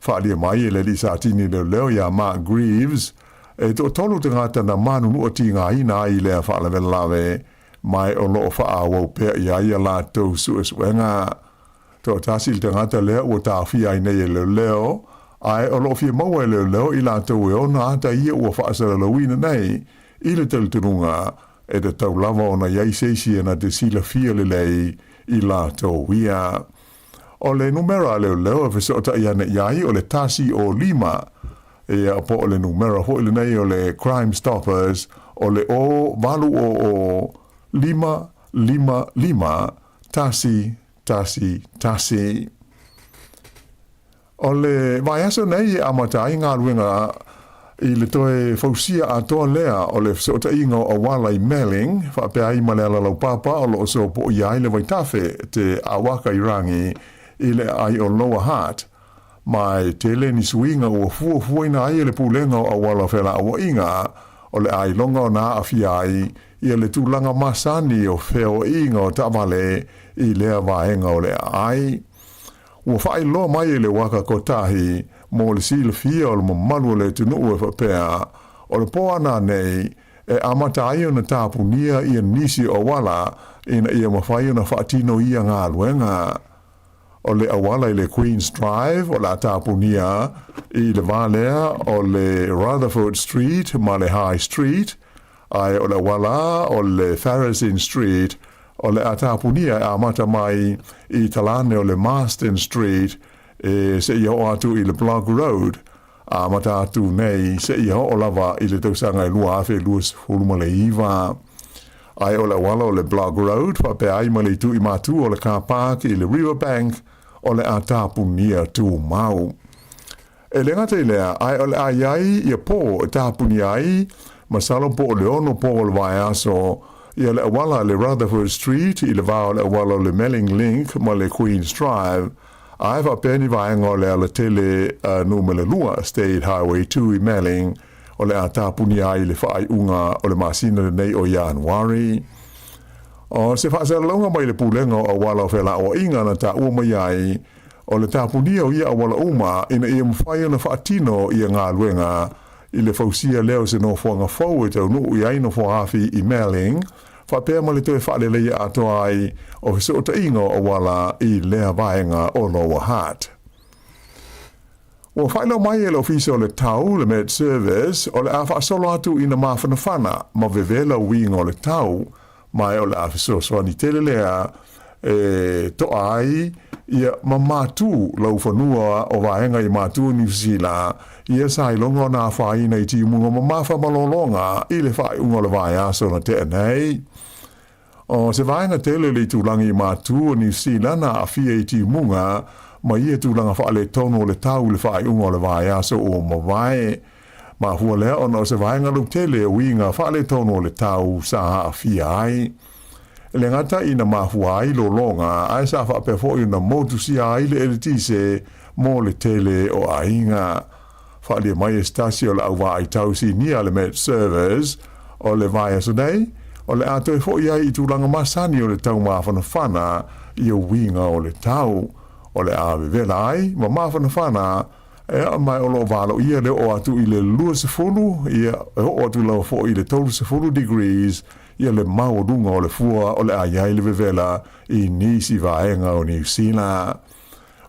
Faalia mai e le alii satini leoleo iā Mark Greaves, e toatolu tagata na manunua tigaina ai i lea faalavelave, ma o loo faaauau pea i ai ia latou suesuega. Toatasi le tagata lea ua taofia ai nei e leoleo, ae o loo fia maua e leoleo i latou e ona ata ia ua faasalalauina nei i le talitonuga e tatau lava ona i ai se isi e na te silafia lelei i latou ia. O le numera a leoleo e fesootai ane i ai o le tasi o lima, ia po o le numera foi lenei o le Crime Stoppers o le o valu o o lima lima lima tasi tasi tasi. O le vaiaso nei e amata ai galuega i le toe fausia atoa lea o le fesootaiga o auala i Melling, faapea ai ma le ala laupapa o loo sopoia ai le vaitafe te Awakairangi i le aai o Lower Hutt. Ma e tele ni suiga ua fuafuaina ai e le Pulega o Auala o Felauaiga o le ailoga ona aafia ai ia le tulaga masani o feoaiga o taavale i lea vaega o le aai. Ua faailoa mai e le Waka Kotahi mo le silafia o le mamalu o le atunuu e faapea, o le po ana nei e amata ai ona tapunia ia nisi o auala ina ia mafai ona faatino ia galuega. O le auala i le Queen's Drive o le a tapunia i le va lea o le Rutherford Street ma le High Street, ae o le auala o le Pharazyn Street o le a tapunia e amata mai i talane o le Marsden Street e seia oo atu i le Blogg Road, amata atu nei seia oo lava i le tausaga e 2029. Ae o le auala o le Blogg Road faapea ai ma le itu i matu o le car park i le River Bank o le a tapunia tumau. E le gata i lea, ae o le a i ai ia po e tapunia ai, masalo po o le ono po o le vaiaso, ia le auala le Rutherford Street i le va o le auala o le Melling Link ma le Queen's Drive, ae faapea ni vaega o le alatele numera lua, State Highway 2 i Melling, o le a tapunia ai i le faaiuga o le masina lenei o Ianuari. O se faasalalauga mai le Pulega o Auala o Felauaiga na taua mai ai, O le tapunia o ia auala uma ina ia mafai ona faatino ia galuega i le fausia lea o se nofoaga fou e taunuu i ai nofoaafi i Melling, faapea ma le toe faaleleia atoa ai o fesootaiga o auala i lea vaega o Lower Hutt. Ua faailoa mai e le Ofisa o le Tau, le Met Service, o le a faasolo atu ina mafanafana ma vevela uiga o le tau, ma o le a fesoasoani tele lea e toa ai ia ma matu laufanua o vaega i matu o Niu Sila ia sa iloga ona afaina i tiumuga mamafa ma lologa i le faaiuga o le vaiaso na tea nei. O se vaega tele le itulagi i matu o Niu Sila na aafia i tiumuga ma ia tulaga faaletonu o le tau i le faaiuga o le vaiaso ua mavae. Mafua lea ona o se vaega lautele o uiga faaletonu o le tau sa aafia ai. E le gata ina mafua ai lologa, ae sa faapea foi ona motusia ai le eletise mo le tele o aiga. Faaalia mai e se tasi o le au vaai tau sinia a le Met Service, o le vaiaso nei, o le a toe foi ai i tulaga masani o le tau mafanafana i uiga o le tau. O le a vevela ai ma mafanafana Ea, ma o lo o valoia le oo atu i le 20, ia, e oo atu lava foi i le 30 degrees, ia le maualuga o le fua o le a i ai le vevela i nisi vaega o Niu Sila.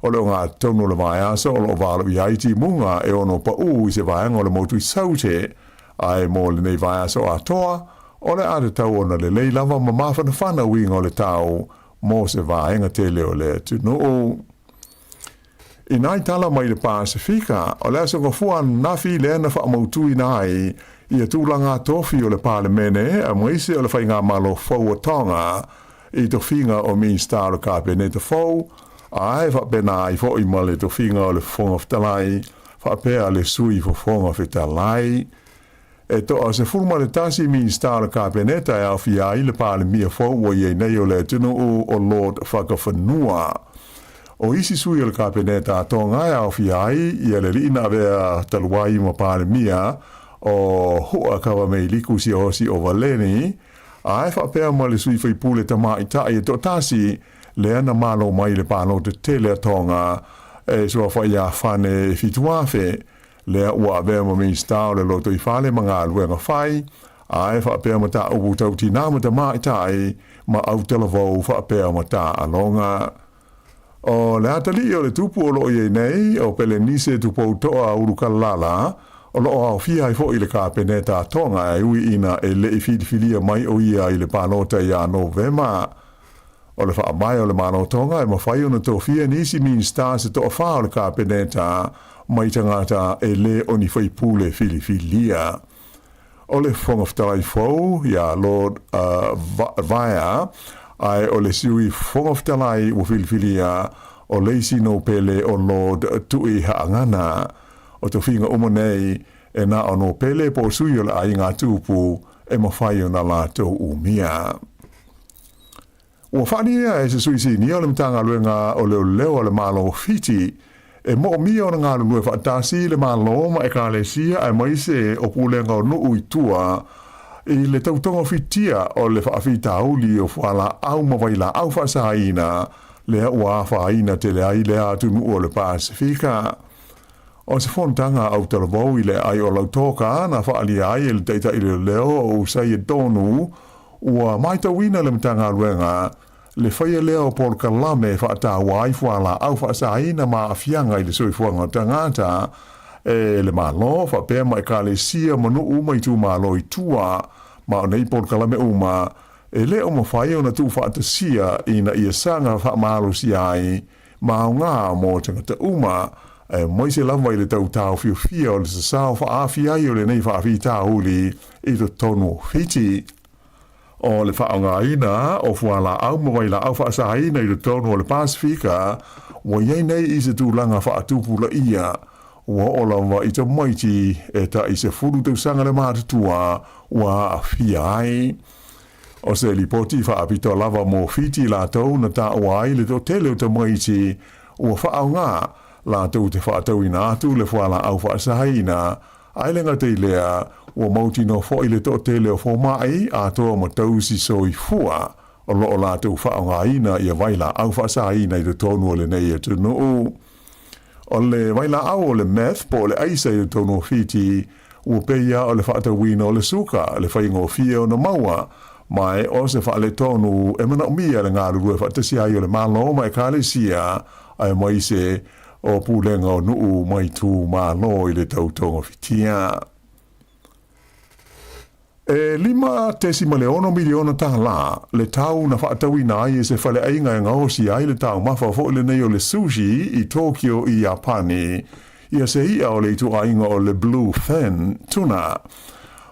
O le ogatotonu o le vaiaso o lo o valoia ai timuga e ono paʻū i se vaega o le motu i Saute, ae mo lenei vaiaso atoa, o le a tatau ona lelei lava ma mafanafana uiga o le tau mo se vaega tele o le atunuu. I nai tala mai le Pasefika, o le Aso Gafua ananafi lea na faamautuina ai ia tulaga tofi o le Palemene aemaise o le Faigamalo fou o Tonga i tofiga o Minisita o le Kapeneta fou, ae faapena ai foi ma le tofiga o le Fofoga Fetalai faapea le Sui Fofoga Fetalai. E toa 11 Minisita o le Kapeneta e aofia ai le Palemia fou ua i ai nei o le atunuu o Lord Fakafanua. O isi sui o le Kapeneta a Tonga e aofia ai ia le alii na avea talu ai ma Palemia o Hua Kavameiliku Siaosi o Valeni, ae faapea ma le sui faipule tamaitai e toatasi lea na malo mai i le palota tele a Tonga e suafa ia Fane Fituafe. Lea ua avea ma Minisita o le Lotoifale ma Galuega Fai, ae faapea mataupu tau tinā ma tamaitai ma autalavou faapea ma taaloga. O le atalii o le tupu o lo o i ai nei, o Pelenise Tupouto'a Ulukalala, o lo o aofia ai foi le Kapeneta a Tonga e ui ina e le i filifilia mai o ia i le palota ia Novema. O le faavae o le Malo Tonga e mafai ona tofia nisi Minisita se toafā o le Kapeneta mai tagata e le o ni faipule filifilia. O le Fofoga Fetalai fou ia Lord Vaea, ae o le Sui Fofoga Fetalai ua filifilia o le isi nopele o Lord Tui Haangana. O tofiga uma nei e na o nopele po o sui o le aiga tupu e mafai ona latou umia. Ua faaalia e se sui sinia o le Matagaluega o Leoleo a le Malo o Fiti e moomia ona galulue faatasi le Malo ma Ekalesia aemaise o pulega o nuu i tua i le tautogafitia o le faafitauli o fualaau ma vailaau faasaina lea ua afaina tele ai lea atunuu o le Pasefika. O se fonotaga autalavou i le aai o Lautoka na faaalia ai e le Taitai Leoleo o Usaia Tonu Ua matauina le Matagaluega le faia lea o polokalame e faataua ai fualaau faasaina ma aafiaga i le soifuaga o tagata e le Malo faapea ma Ekalesia ma nuu ma itumalo i tua, ma o nei polokalame uma e le o mafai ona tuufaatasia ina ia saga faamalosia ai ma aoga mo tagata uma, aemaise lava i le tau taofiofia o le sasao faaafia ai o lenei faafitauli i totonu o Fiti. O le faaaogaina o fualaau ma vailaau faasaina i totonu o le Pasefika ua i ai nei i se tulaga faatupulaia, ua oo lava i tamaiti e tai 10 tausaga le matutua ua aafia ai. O se lipoti faapitoa lava mo Fiti latou na taua ai le toatele o tamaiti ua faaaoga latou te faatauina atu le fualaau faasaina, ae le gata i lea, ua mautinoa foi le toatele o fomai atoa ma tausi soifua o lo o latou faaaogaina ia vailaau faasaina i totonu o lenei atunuu. O le vailaau o le meth po o le aisa i totonu o Fiti, ua pei lava o le faatauina o le suka, le faigofie ona maua, ma e o se faaletonu e manaomia le galulue faatasi ai o le Malo ma Ekalesia, aemaise o pulega o nuu ma itumalo i le tau togafitia. E $5.6 miliona tālā le tau na faatauina ai e se faleaiga e gaosia ai le taumafa foi lenei o le sushi i Tokyo i Iapani ia se i'a o le ituaiga o le blue fin tuna.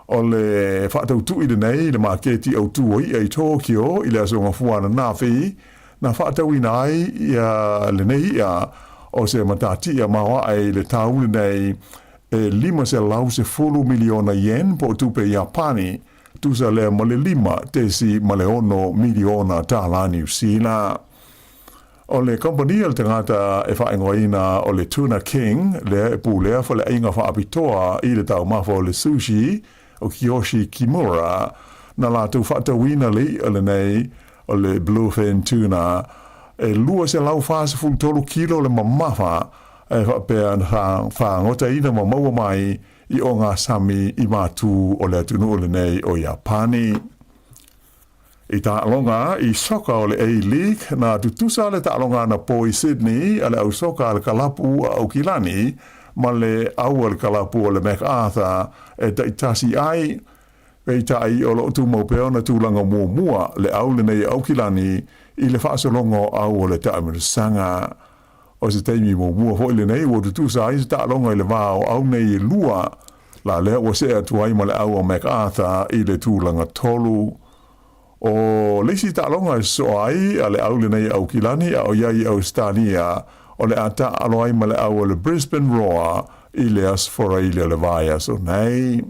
O le faatautui lenei i le maketi autū o i'a i Tokyo i le Aso Gafua ananafi na faatauina ai ia lenei i'a. O se matatia maoaʻe i le tau lenei e 510 miliona yen po o tupe Iapani, tusa lea ma le 5.6 miliona tālā Niu Sila. O le kamupani a le tagata e faaigoaina o le Tuna King, lea e pulea faleaiga faapitoa i le taumafa o le sushi, o Kiyoshi Kimura, na latou faatauina le iʻa lenei o le bluefin tuna e 243 kilo le mamafa e faapea na fagotaina ma maua mai i ogasami i matū o le atunuu lenei o Iapani. I taaloga i soka o le A-League, na tutusa le taaloga anapo i Sydney a le au soka a le kalapu a Aukilani ma le au a le kalapu o le Macarthur e taitasi ai. Peitai, o lo o tumau pea ona tulaga muamua le au lenei a Aukilani i le faasologa o au o le taamilosaga. O se taimi muamua foi lenei ua tutusa ai se taaloga i le va o au nei e lua, la lea ua see atu ai ma le au a MacArthur i le tulaga tolu. O le isi taaloga e sosoo ai a le au lenei a Aukilani a o i ai i Ausetalia, o le a taaalo ai ma le au o le Brisbane Roar i le Aso Faraile o le vaiaso nei.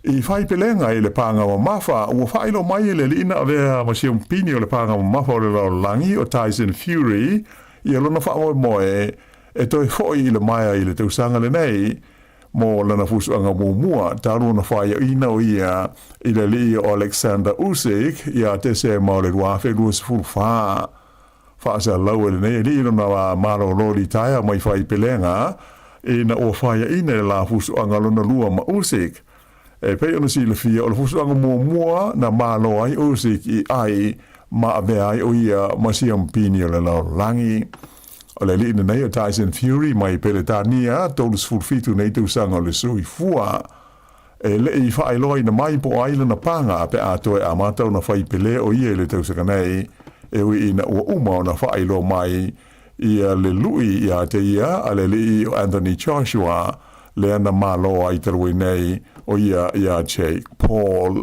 I fai pelega i le pāga mamafa, ua faailoa mai e le alii na avea ma siampini o le pāga mamafa o le lalolagi o Tyson Fury ia lona faamoemoe e toe foʻi i le maea i le tausaga lenei mo lana fusuaga muamua talu ona faaiaina o ia i le alii o Alexander Usyk ia Tesema o le 2024. Faasalau e lenei alii lona malōlō litaea mai fai pelega ina ua faiaina i le la fusuaga lona lua ma Usyk. E pei ona silafia, o le fusuaga muamua na malo ai Usyk i ai ma avea ai o ia ma siampini o le lalolagi. O le alii lenei o Tyson Fury mai Peretania, 37 nei tausaga o le soifua. E le i faailoaina mai po o ai lana paga pe a toe amata ona fai pele o ia i le tausaga nei, e ui ina ua uma ona faailoa mai ia le lui ia te ia a le alii o Anthony Joshua, lea na malo ai talu ai nei o ia iā Jake Paul.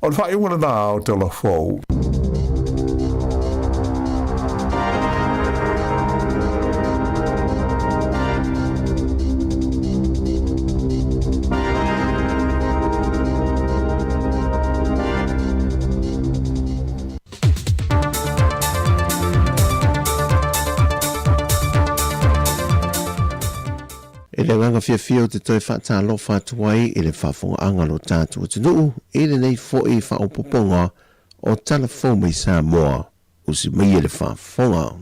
O le faaiuga lena o Tala Fou. I le agaga fiafia ou te toe faatalofa atu ai i le faafogaaga o lo tatou atunuu i lenei foi faaopoopoga o Tala Fou mai Samoa, usi maia le faafofoga.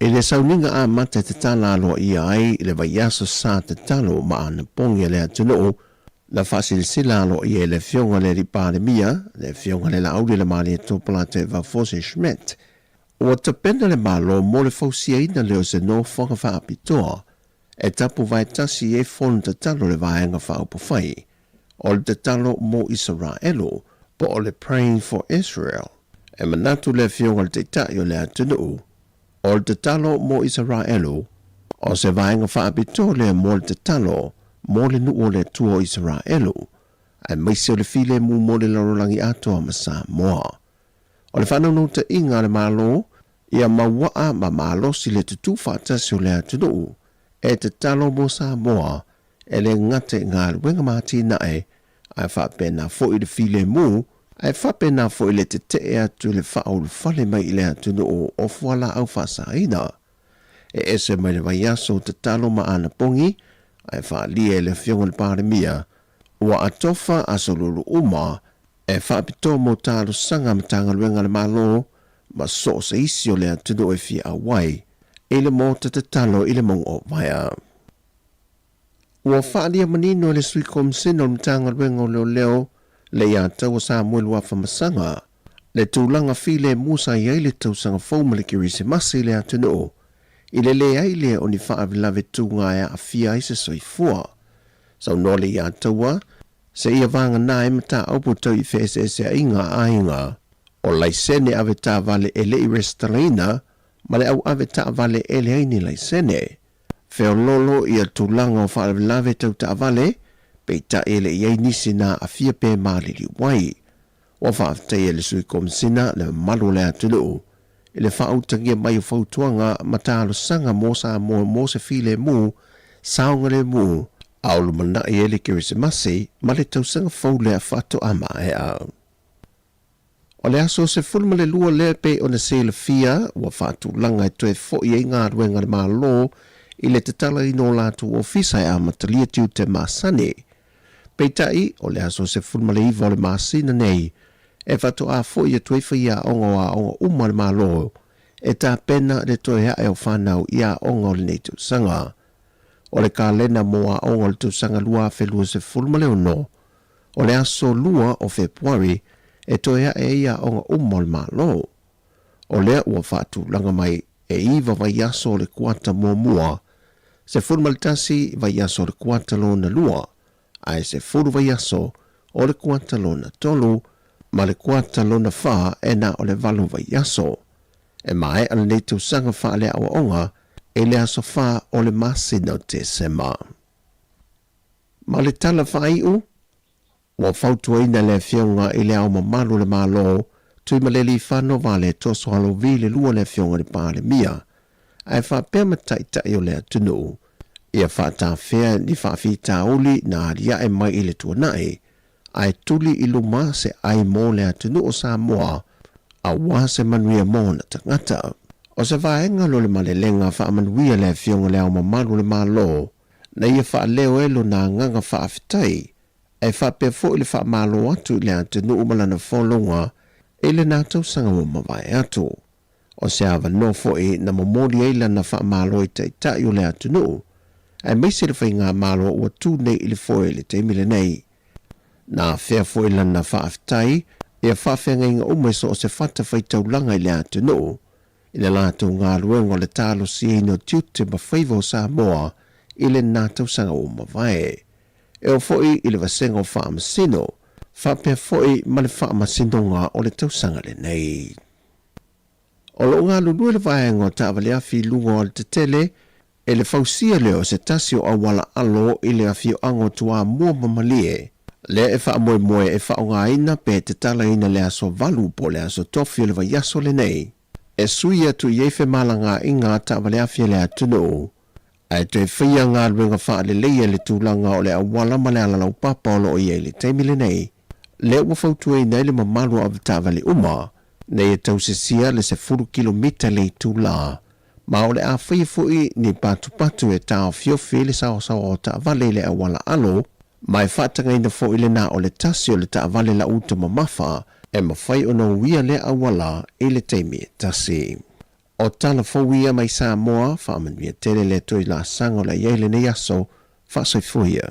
I le sauniga amata e tatala aloaia ai le vaiaso sa tatalo ma anapogi a le atunuu, na faasilasila aloaia e le Afioga i le Alii Palemia, le Afioga i le Laauli Lamalietoa Polataivao Fosi Schmidt, Ua tapena le Malo mo le fausiaina lea o se nofoaga faapitoa e tapu vaetasi ai fono tatalo le Vaega Faaupufai o le Tatalo mo Isaraelu po o le Praying for Israel. E manatu le Afioga i le Taitai o le atunuu, o le tatalo mo Isaraelu, o se vaega faapitoa lea mo le tatalo mo le nuu o le Atua o Isaraelu, aemaise o le filemu mo le lalolagi atoa ma Samoa. O le faanaunautaiga a le Malo ia mauaa ma malosi le tutū faatasi o le atunuu e tatalo mo Samoa e le gata i galuega ma atinae ae faapena foi le filemu ae faapena foi le tetee atu i le faaulufale mai i le atunuu o fualaau faasaina. E ese mai le vaiaso o tatalo ma anapogi ae faaalia e le Afioga i le Palemia ua atofa aso lulu uma E faapitoa mo talosaga a Matagaluega a le Malo ma so o se isi o le atunuu e fia auai i le Maota Tatalo i le Mauga o Vaea. Ua faaalia manino e le Sui Komisena o le Matagaluega o Leoleo le Iataua Samuelu Afamasaga le tulaga filemu sa i ai le tausaga fou ma le Kerisimasi i le atunuu i le leai lea o ni faalavelave tuga e aafia ai se soifua. Saunoa le Iataua Seia vagana ai mataupu tau i feeseeseaiga a aiga, o laisene ave taavale e le i resitalaina ma le au ave taavale e leai ni laisene. Feoloolo ia tulaga o faalavelave tau taavale, peitai e le i ai nisi na aafia pe maliliu ai. Ua faafetaia e le Sui Komisina le mamalu o le atunuu. i le faautagia mai o fautuaga ma talosaga mo Samoa mo se filemu saogalemu a o lumanai ai le Kerisimasi ma le tausaga fou lea faatoa maea. O le aso 12 lea e pei ona silafia ua faatulaga e toe fo'i ai galuega a le Malo i le tatalaina o latou ofisa e amatalia tiute masani. Peitai, o le aso 19 o le masina nei e faatoa fo'i atu ai faiaoga o aoga uma a le Malo e tapena le toe a'e o fanau i aoga o lenei tausaga. O le kalena mo aoga o le tausaga 2026, O le aso 2 o Fepuari e toe aʻe ai aoga uma o le Malo. O lea ua faatulaga mai e iva vaiaso o le kuata muamua, 11 vaiaso o le kuata lona lua, ae sefulu vaiaso o le kuata lona tolu, ma le kuata lona fa e na o le valu vaiaso. E maea lenei tausaga faaleaoaoga i le aso fa o le masina o Tesema. Ma le tala faaiu, ua fautuaina le Afioga i Le Ao Mamalu o le Malo, Tuimalealiifano Vaaletoa Sualauvi le lua le Afioga i le Palemia, ae faapea ma Taitai o le atunuu, ia faatafea ni faafitauli na aliae mai i le tuanai, ae tuli i luma se ai mo le atunuu o Samoa aua se manuia mo ona tagata. O se vaega lo le malelega faamanuia le Afioga i Le Ao Mamalu o le Malo, na ia faaleo ai lona agaga faafetai, ae faapea foi le faamalo atu i le atunuu ma lana folauga i lena tausaga ua mavae atu. O se avanoa foi na momoli ai lana faamalo i taitai o le atunuu, aemaise le faigamalo ua tu nei i le foe i le taimi lenei. Na afea foi lana faafetai ia faafeagaiga uma i so o se fatafaitaulaga i le atunuu, i le latou galuega o le talosiaina o tiute ma faiva o Samoa i lena tausaga ua mavae. E oo foi i le vasega o Faamasino, faapea foi ma le Faamasinoga o le tausaga lenei. O lo o galulue le vaega o taavaleafi i luga o alatetele E le fausia lea o se tasi o auala alo i le afioaga o Toamua ma Malie, lea e faamoemoe e faaaogaina pe tatalaina le aso 8 po o le aso tofi o le vaiaso lenei, e sui atu i ai femalagaaiga a taavaleafi a le atunuu, ae toe faia galuega faaleleia i le tulaga o le auala ma le alalaupapa o lo o i ai i le taimi lenei, lea ua fautuaina ai le mamalu o avetaavale uma nei e tausisia le 10 kilomita le itula Ma o le a faia foi ni patupatu e taofiofi ai le saosaoa o taavale i le auala alo, ma e faatagaina foi le na o le tasi o le taavale lauta mamafa e mafai ona uia lea auala i le taimi e tasi. O tala fou ia mai Samoa, faamanuia tele le toe laasaga o le a i ai lenei aso, faasoifua ia.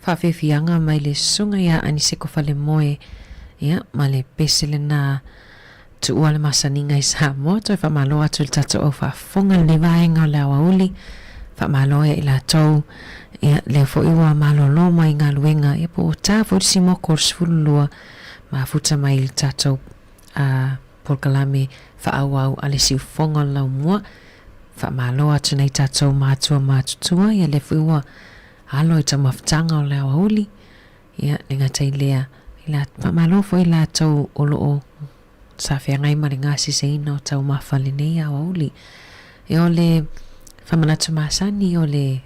Faafiafiaga mai le susuga ia Aniseko Falemoe, ia, ma le pese lena tuua le masaniga i Samoa. Toe faamalo atu i le tatou au faafofoga i lenei vaega o le aoauli. Faamalo ia i latou, ia, lea foi ua malolo mai galuega, ia po ua ta foi le simoko o le 12, mafuta mai i le tatou a polokalame faaauau a le siufofoga o le laumua. Faamalo atu nei tatou matua matutua, ia lea foi ua alo i taumafataga o le aoauli, ia le gata i lea, i la, faamalo foi i latou o lo o sa feagai ma le gasiseina o taumafa lenei aoauli. Ia o le faamanatu masani o le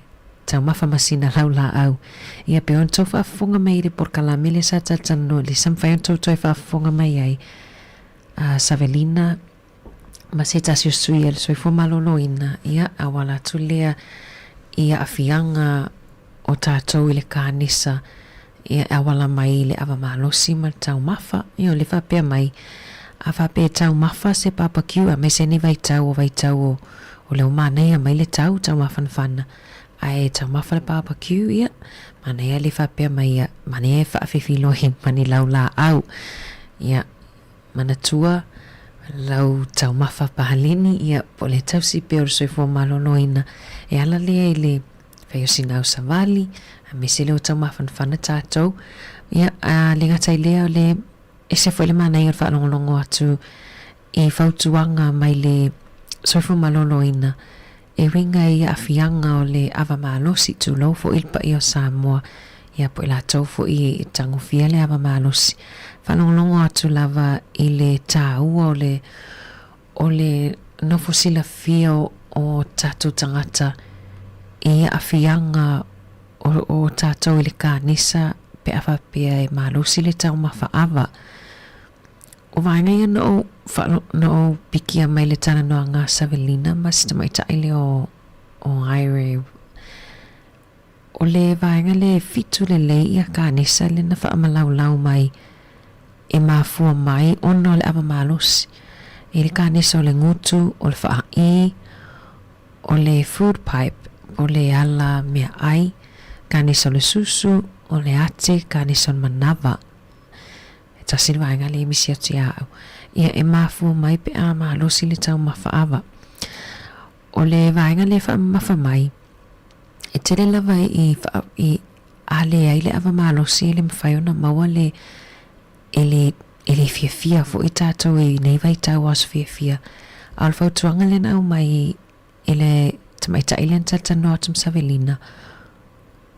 taumafa masina laulaau, ia pe ona tou faafofoga mai i le polokalame lea sa talatalanoa, lea sa mafai ona tou toe faafofoga mai ai, a Savelina ma se tasi o sui a le soifua maloloina, ia, auala atu lea i aafiaga o tatou i le kanesa, ia, e auala mai i le ava malosi ma le taumafa. Ia, o le faapea mai, a faapea e taumafa se barbecue, aemaise ni vaitau o vaitau o, o lea ua manaia mai le tau, taumafanafana, ae taumafa le barbecue, ia, manaia le faapea mai, ia, manaia e faafefiloi ma ni laulaau. Ia, Manatua lau taumafa paleni, ia, po o le tausi pea o le soifua maloloina, e ala lea i le fai o sina au savali, aemaise lea o taumafanafana tatou. Ia, a le gata i lea, o le ese foi le manaia o le faalogologo atu i fautuaga mai le soifua maloloina E uiga i aafiaga o le ava malosi, tulou foi le paia o Samoa, ia po i latou foi e tagofia le ava malosi. Faalogologo atu lava i le taua o le o le nofo silafia o tatou tagata i aafiaga o o tatou i le kanesa pe a faapea e malosi le taumafa ava. O vaega ia na ou faalo, na ou pikia mai le talanoaga a Savelina ma si tamaitai lea o, o Aire. O le vaega lea e fitu lelei ia kanesa lea na faamalaulau mai e mafua mai ona o le ava malosi. E le kanesa o le gutu, o le faaʻī, o le food pipe, o le ala meaʻai, kanesa o le susu, o le ate, kanesa o le manava. E tasi le vaega lea e misi atu ia au. Ia, e mafua mai pe a malosi le taumafa ava. O le vaega lea e faamamafa mai, e tele lava i, i a leai le ava malosi e le mafai ona maua le, e le, e le fiafia foi tatou i nei vaitau aso fiafia. A o le fautuaga lea na aumai i le tamaitai lea na talatalanoa atu ma Savelina,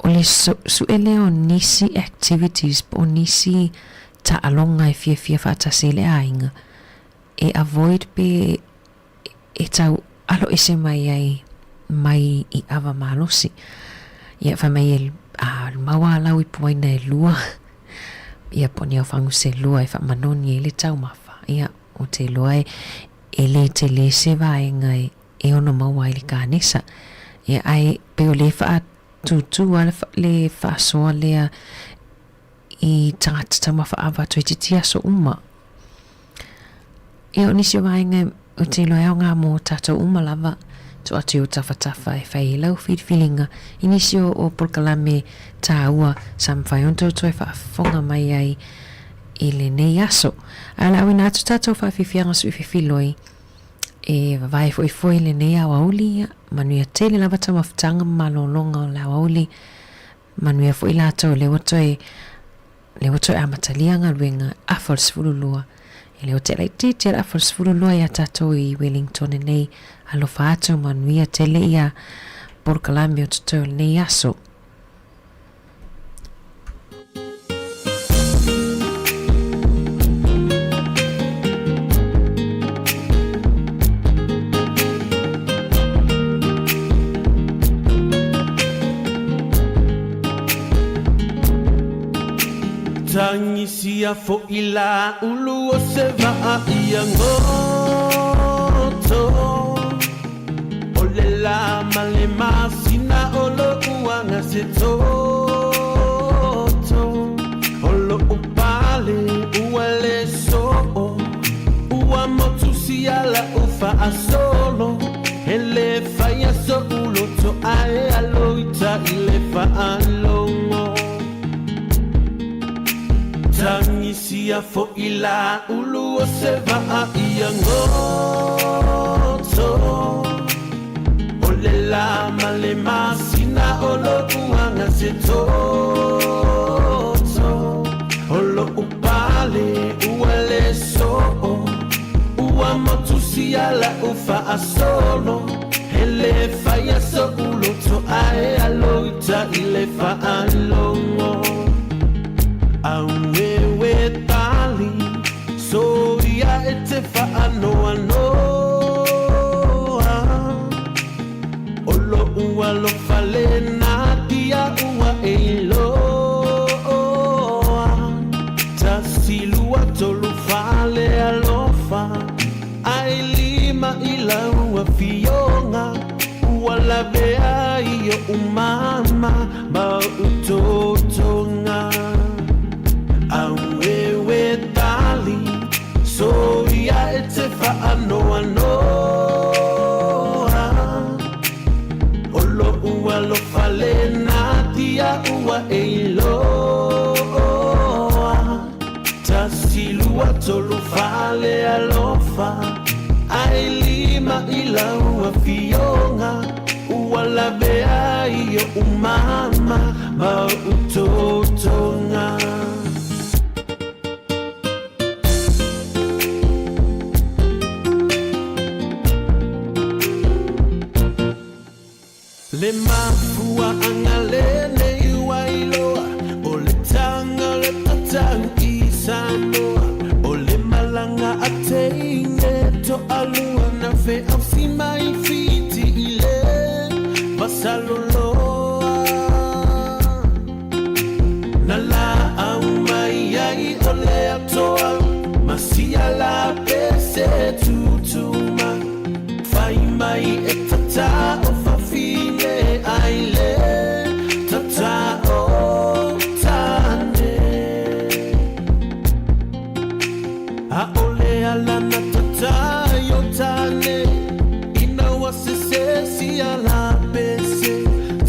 o le sue lea o nisi activities po o nisi taaloga e fiafia faatasi ai le aiga e avoid pe e tau alo ese mai ai mai i ava malosi. Ia fai mai e a maua lau ipuaina e lua ia po o ni aofagu se lua e faamanoni ai le taumafa. Ia ou te iloa e E le tele se vaega e ono maua ai le kanesa. Ia, ae pei o lea e faatūtū lava le faasoa lea i tagata taumafa ava toeitiiti aso uma. Ia, o nisi o vaega ou te iloa e aoga mō tātou uma lava, tuu atu i ou tafatafa e fai ai lau filifiliga i nisi o, o polokalame tāua sa mafai ona tou toe faafofoga mai ai i lenei aso. Ae o le a auina atu tatou faafiafiaga suifefiloi e vavae foifoi lenei aoauli, ia manuia tele lava taumafataga ma malologa o le aoauli, manuia foi latou lea ua toe lea ua toe amatalia galuega afa o le 12. E le o te laitiiti le afa o le 12 ia tatou i Wellington nei. Alofa atu, manuia tele ia polokalame o totoe o lenei aso. Tagisia foʻi la ulu o se vaa ia goto O le lā ma le masina o loʻu aga se toto O loʻu pale ua le soo Ua motu sia laʻu faasolo E le faia soʻu loto ae alo ita i le faalogo. sia foʻi la ulu o se vaʻa ia goto O le lā ma le masina o loʻu aga se toto O loʻu pale ua le soo Ua motu sia laʻu faasolo He lē faia soʻu loto ae alo i tai le faalogo Auewe tali soia e te faanoanoa O loʻu alofa lena tia ua e iloa Tasi lua tolu fa le alofa Ae lima i lau afioga Ua lawe ai oʻu mama ma oʻu totoga Auewe tali soia e te faanoanoa O loʻu alofa lena tia ua e iloa Tasi lua tolu fa le alofa Ae lima i lau afioga Ua lawe ai oʻu mama ma oʻu totoga Le mafuaʻaga lenei ua iloa O le taga o le tatau i Samoa O le malaga a teine toʻalua na feausi mai Fiti i le Vasaloloa Na laau mai ai o le atoa Ma sia la pese tutuma Fai mai e tatao fafine ai le tatao tane Aʻole ala na tatai o tane Ina ua sese sia la pese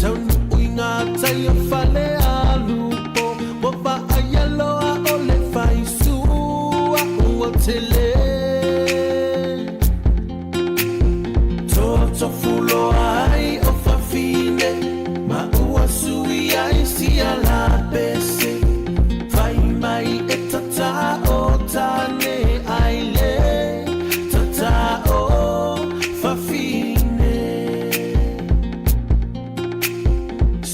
Taunuu i ngā tai o fale alupo Ua vaaia loa o le faisua ua tele Totofuloa ai o fafine Ma ua sui ai sia la pese Fai mai e tatao tane ai le tatao fafine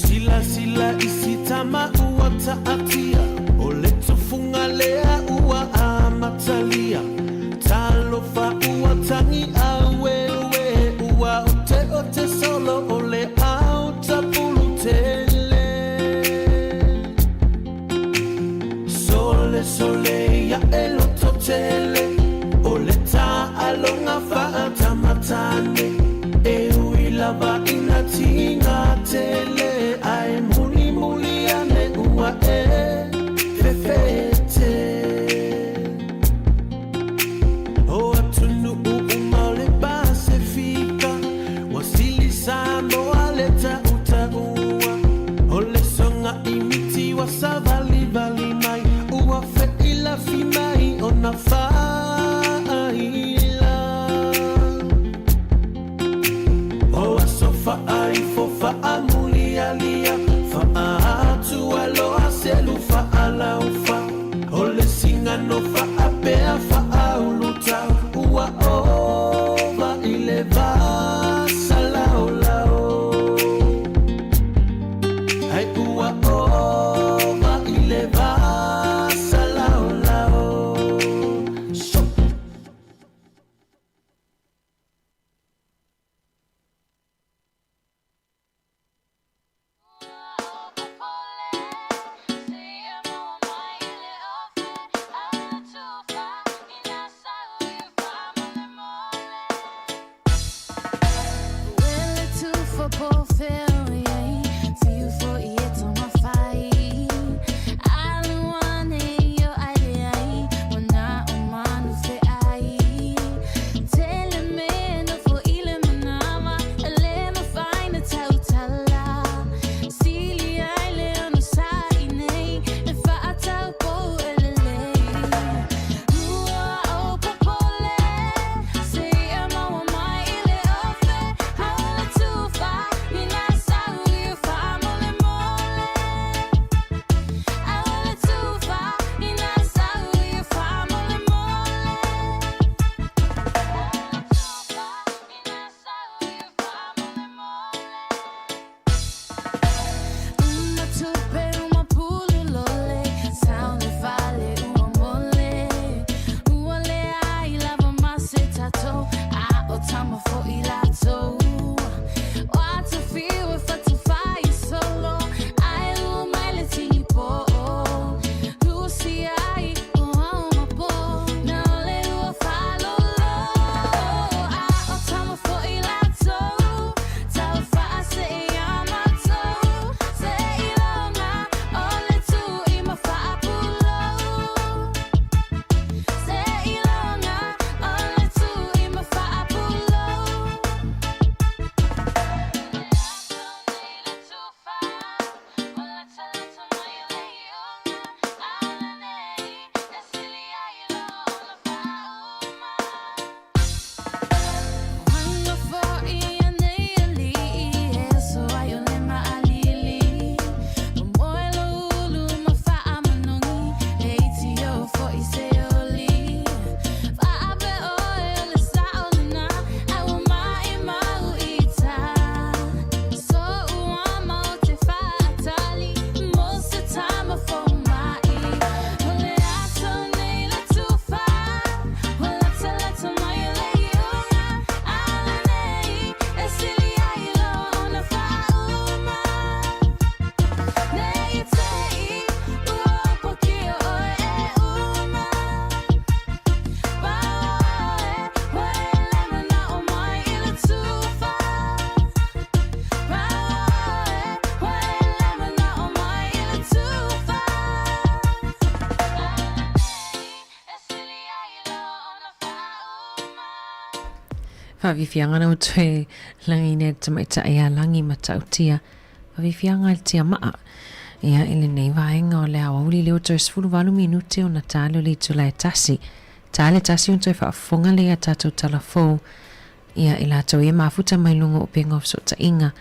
Sila sila isi tama ua taatia O le tufuga lea ua amatalia Talofa ua tagi aueue Ua oteote solo o le au tapulu tele Sole sole ia e loto tele O le taaloga faatamatane E ui lava ina tiga tele Ae mulimuli ane ua e fefete O atunuu uma o le Pasefika Ua sili Samoa le tautaua O le sogaʻi miti ua savalivali mai Ua feʻilafi mai ona faaila O aso faaifo faamulialia Faaatualoa selu faalaufa O le sigano faapea faaulutau Ua ova i le vasalaolao Ai ua ova i le vasalaolao So. Faafiafiaga na ua toe lagi nei le tamaitai ia Lagi Matautia. Faafiafiaga i le tiamaa. Ia, i lenei vaega o le aoauli lea ua toe 18 minute ona ta lea o le itula e tasi. Ta le tasi ona toe faafofoga lea i a tatou tala fou. Ia, i latou ia mafuta mai luga o upega o fesootaiga.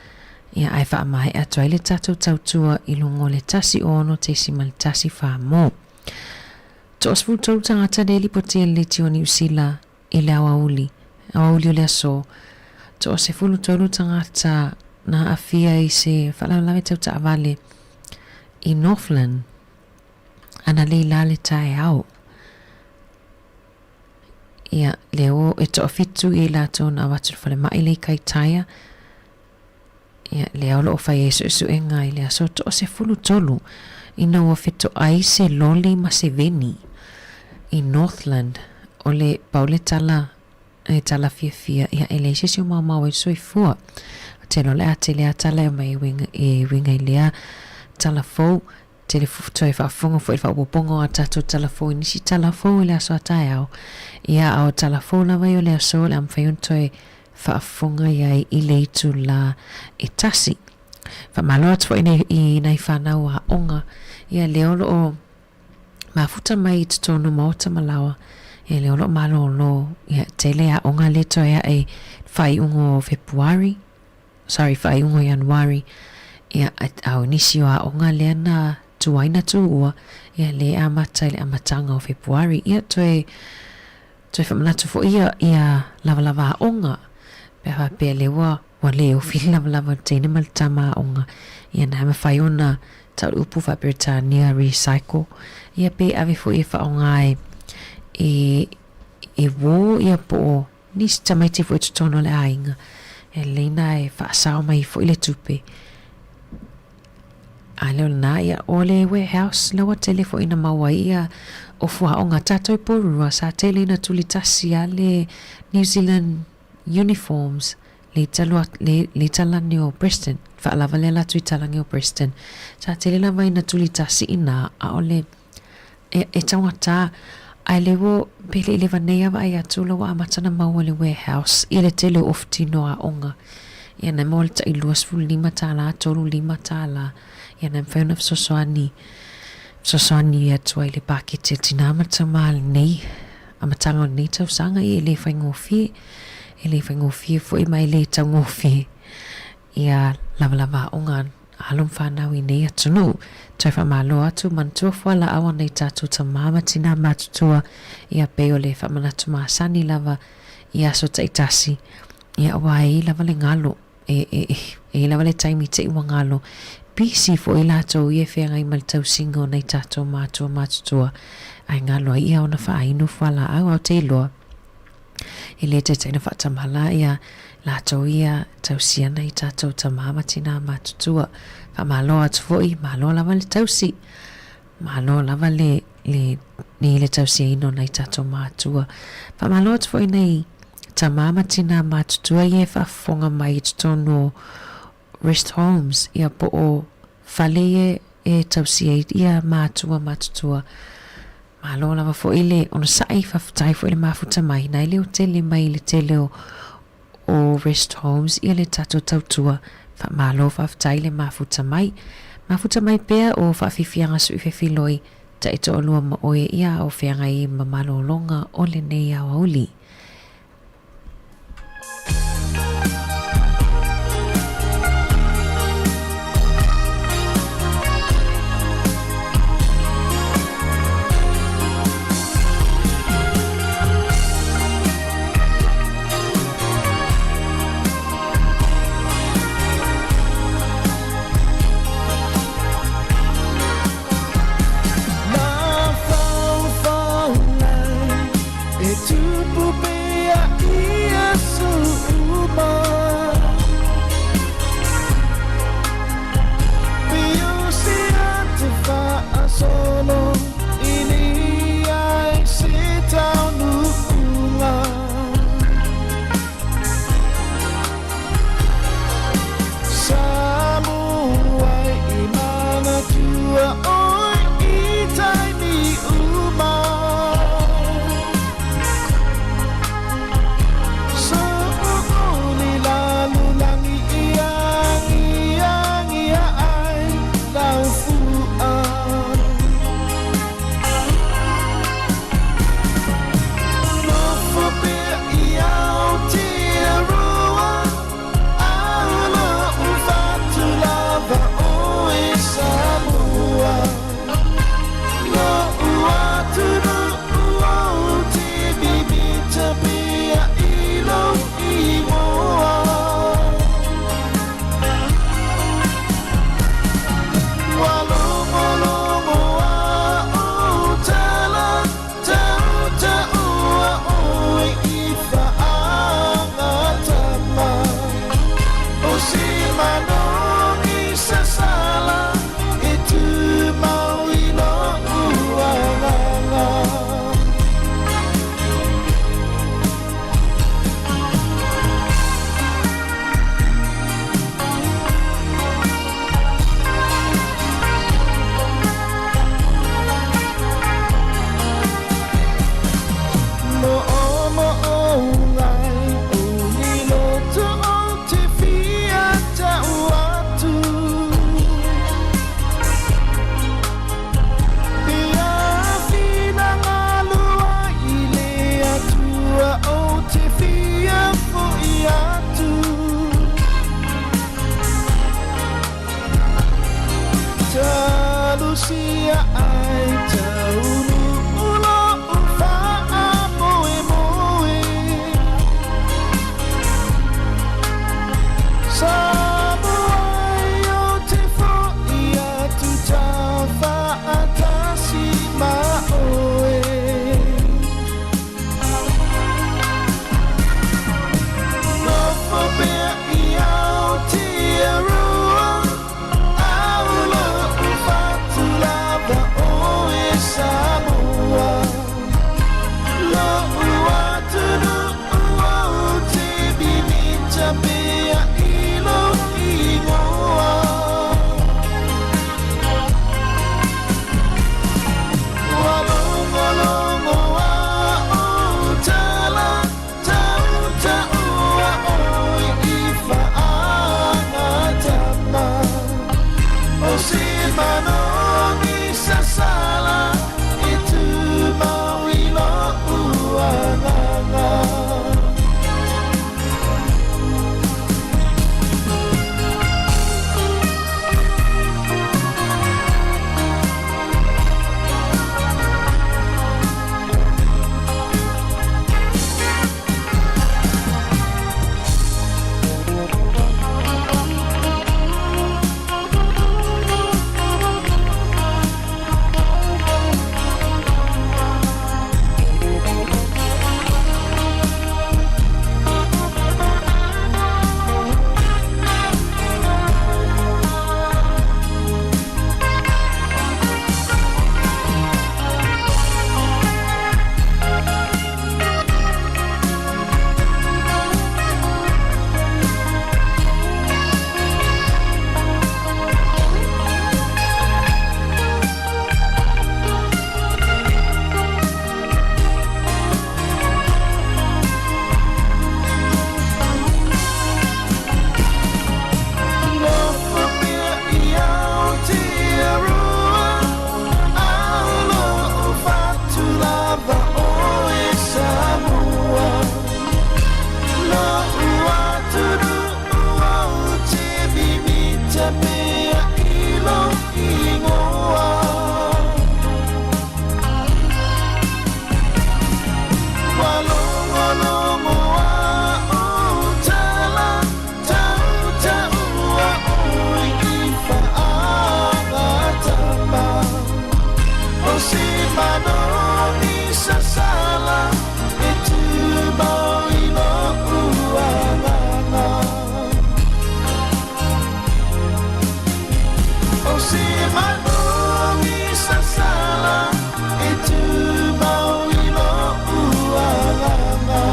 Ia, ae faamaea atu ai le tatou tautua i luga o le 106.14 mo. 13 tagata lea e lipotia i le leitio o Niu Sila i le aoauli, aoauli o le aso. 13 tagata na aafia i se faalavelave tau taavale i Northland analeila le taeao. Ia, lea ua e toafitu i latou na avatu i le falemai le i Kaitaia. Ia, lea o lo o fai ai suesuega i le aso 13 ina ua fetoai se loli ma se veni i Northland. O le pau le tala e tala fiafia, ia e leai se isi o maomao ai le soifua. Ou te iloa o le a tele lava tala e aumai e uiga i lea tala fou. Tele toe faafofoga foi i le faaopoopoga o a tatou tala fou i nisi tala fou i le aso a taeao. Ia, a o tala fou lava ia o le aso o le a mafai ona toe faafofoga i ai i le itulā e tasi. Faamalo atu foi i nai fanau aoga, ia lea o lo o mafuta mai i totonu o maota ma laoa, ia lea o lo o malōlō, ia tele aoga lea toe ae i le faaiuga o Fepuari, sorry, faaiuga o Ianuari, ia, a o nisi o aoga lea na tuai na tuua, ia lea e amata i le amataga o Fepuari. Ia, toe, toe faamanatu foi ia, ia lavalava aoga, pe a faapea lea ua, ua le ofi le lavalava o le teine ma le tama aoga, ia na e mafai ona tau le upu faa-Peretania recycle, ia pe ave foi e faaaoga e, e, e uō ia po o Nisi tamaiti foi i totonu o le aiga, e lelei na e faasao mai foi le tupe. A lea o lena, ia, o le warehouse la ua tele foi ina maua ai ia ofu aoga. Tatou i Porirua, sa tele ina tulitasi lava le New Zealand uniforms le le italagi o Preston, faalava lea latou italagi o Preston. Sa tele lava ina tulitasi i ina, ʻaʻole E, e taugata, ae le ua, pe le i leva nei a vaai atu la ua amata ona maua i le warehouse ia le tele o ofu tino aoga. Ia na e maua le tai 25 tālā, 35 tālā. Ia na e mawhai ona fesoasoani, fesoasoani atu ai le paketi a tinā ma tama lenei, amataga o lenei tausaga, ia e le faigofie, e le faigofie foi ma e le taugofie. Ia lavalava aoga alo ma fanau i nei atunuu. Toe faamalo atu, manatua fualaau ana i tatou tama ma tina matutua, ia pei o le faamanatu masani lava i aso taitasi, ia aua e i lava le galo, e, e, e, e i lava le taimi te i ua galo. Bisi foi latou ia e feagai ma le tausiga o nai tatou matua matutua, ae galo ai ia ona faainu fualaau, a o te iloa, E le taitai na faatamala ia latou ia tausi ana i tatou tama ma tina matutua. Faamalo atu foi, malo lava le tausi. Malo lava le, le, le, le tausiaina o nai tatou matua. Faamalo atu foi nai tama ma tina matutua ia e faafofoga mai i totonu o rest homes, ia po o fale ia e tausi ai ia matua matutua. Malo lava foi le onosai, faafetai foi le mafuta mai, na e leo tele mai le tele o o rest homes ia le tatou tautua, faamalo faafetai le mafuta mai. Mafuta mai pea o faafiafiaga sui fefiloi taitoalua ma oe ia o feagai ma malologa o lenei aoauli. Samoa ai ou te fo'i atu Taufaatasi ma oe. Nofo pea i Aotearoa, Au lo'u fatu lava oe Samoa. Lo'u atunuu ou te mimita pea i lou ingoa. Ua logologo a ou tala, tautaua oe i faagatama. O se manogi sasala e tumau i lo'u agaga. Nofo pea i Aotearoa, Au lo'u fatu lava oe Samoa. Lo'u atunuu ou te mimita pea i lou ingoa. Ua logologo a ou tala, tautaua oe i faagatama. O se manogi sasala e tumau i lo'u agaga. O se manogi sasala e tumau i lo'u agaga.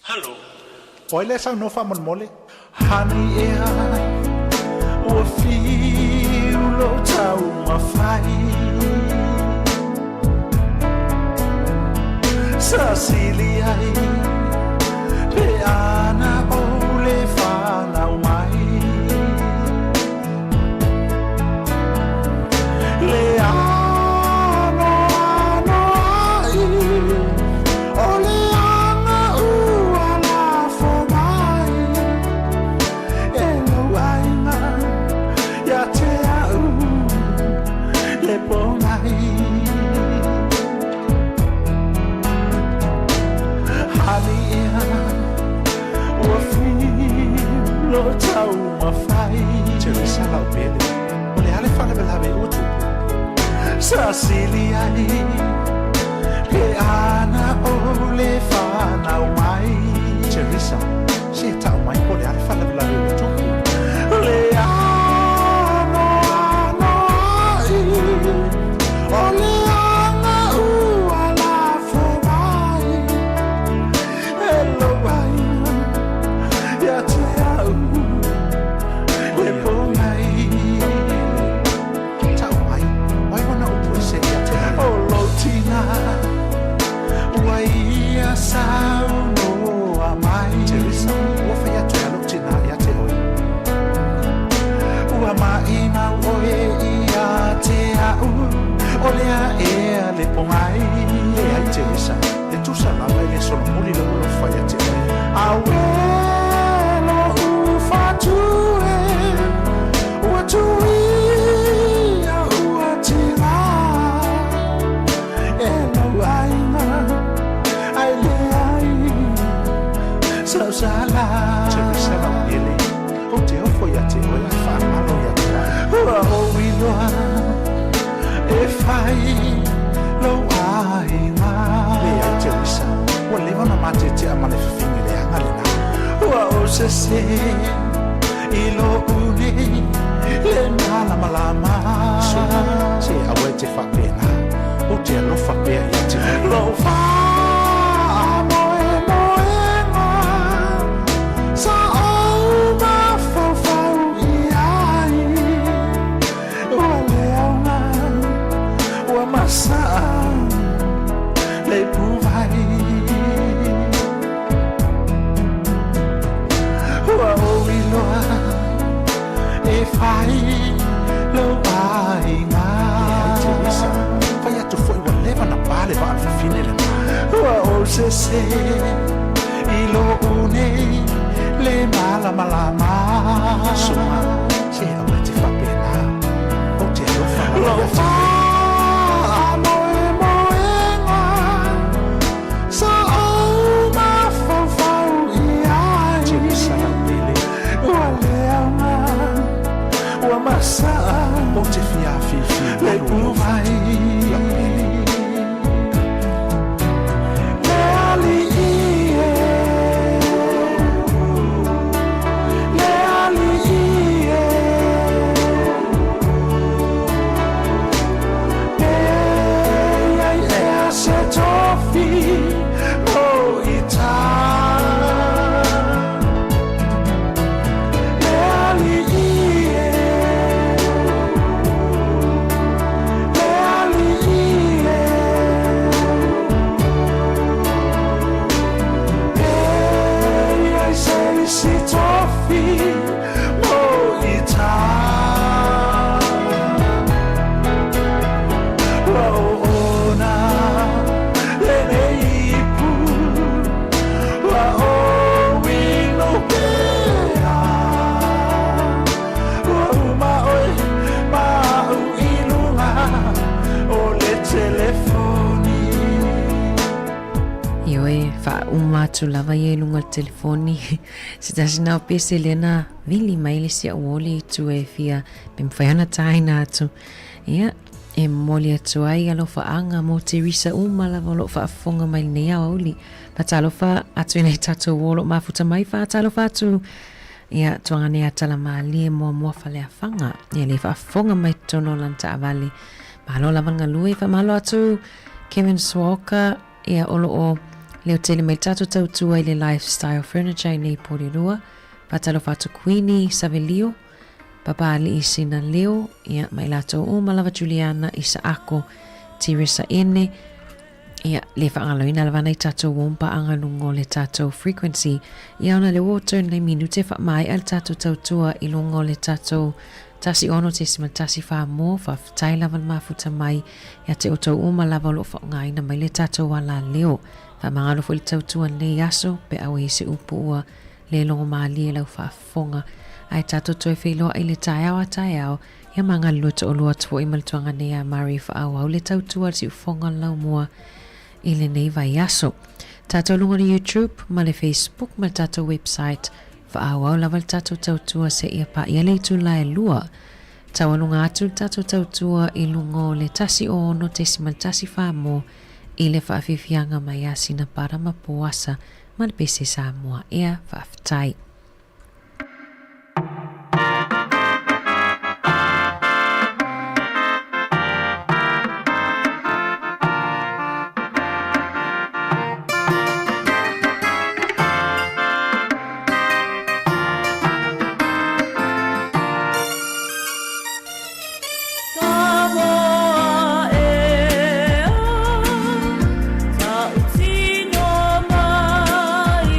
Hello. O ai lea e saunoa faamolemole? Honey ea, ua fiu lou taumafai. Sa sili ai pe ana ou le fanau mai. Le anoanoai o le aga ua lafo mai e lou aiga ia te a'u le pogai. Honey ea, ua fiu lou taumafai. Teresa Laubele, o le a le faalavelave ua tupu? Sa sili ai pe ana ou le fanau mai. Teresa, se tau mai po o le a le faalavelave ua tupu? Le anoanoai o le aga ua lafo mai e lou aiga ia te a'u le pogai. Tau mai, o ai ona upu e seʻi ia te au? O lou tina ua le pogai. Leai Teresa, e tusa lava e le solomuli le ua fai ia te oe. Auē lo'u fatu e, ua tuia ua tiga e lou aiga ae leai sau sala. Teresa Laumele, ou te ofo ia te oe ae faagalo ia te au. Ua ou iloa e fai lou aiga. Leai Teresa, ua leva ona matetea ma le fafine leaga lena. Ua ou sese i lo'u nei le malamalama. Suna, se aua e te faapena, ou te alofa pea ia te oe. Lou faamoemoega sa ou mafaufau i ai, ua le aoga, ua masaa le ipuvai. Ua ou iloa e fai lou aiga. Leai Teresa, fai atu foi ua leva na pa le vaa o le fafine lena. Ua ou sese i lou nei le malamalama. Suma, se aua e te faapena, ou te alofa lava ia te oe. Faamoemoega sa ou mafaufau i ai. Teresa Lautele. Ua le aoga, ua masaa. Ou te fia afifi le ipuvai. Lautele. Le alii e, le alii e, e i ai ea se tofi mo ita. Le alii e, le alii e, e i ai se isi tofi mo ita. Ua oona lenei ipu, ua ou inu pea. Ua uma oe ma a'u i luga o le telefoni. Ioe, faauma atu lava ia i luga o le telefoni. Se tasi na o pese lea na vili mai le isi au oli i tua e fia pe mafai ona taina atu. Ia, e momoli atu ai alofaaga mo Teresa uma lava o lo o faafofoga mai lenei aoauli. Faatalofa atu i nai tatou uo o lo o mafuta mai, faatalofa atu ia Tuagane ia Talamalie Muamua Faleafaga, ia le faafofoga mai totonu o lana taavale. Malo lava le galue, faamalo atu Kevin Suaoka, ia o lo o leo tele mai le tatou tautua i le Lifestyle Furniture i nei Porirua. Faatalofa atu Queenie Savelio, Papaalii Sina Leo, ia ma i latou uma lava Juliana Isaako, Teresa Ene, ia le faagaloina lava nai tatou uo ma paaga luga o le tatou frequency. Ia ona lea ua outou nei minute faamaea le tatou tautua i luga o le tatou 16.14 mo, faafetai lava le mafuta mai ia te outou uma lava o lo o faaaogaina mai le tatou alaleo. Faamagalo foi le tautua i lenei aso pe a ua i ai se upu ua le logo malie lau faafofoga. Ae tatou toe feiloai i le taeao a taeao, ia ma galulue toalua atu foi ma le tuaga nei a Mari faaauau le tautua a le siufofoga o le laumua i lenei vaiaso. Tatou luga o le YouTube ma le Facebook ma le tatou website, faaauau lava le tatou tautua seia paia le itula e lua. Taualuga atu le tatou tautua i luga o le 106.14 mo i le faafiafiaga mai a sina Parama Poasa ma le pese Samoa ea faafetai. Samoa ea, tautino mai.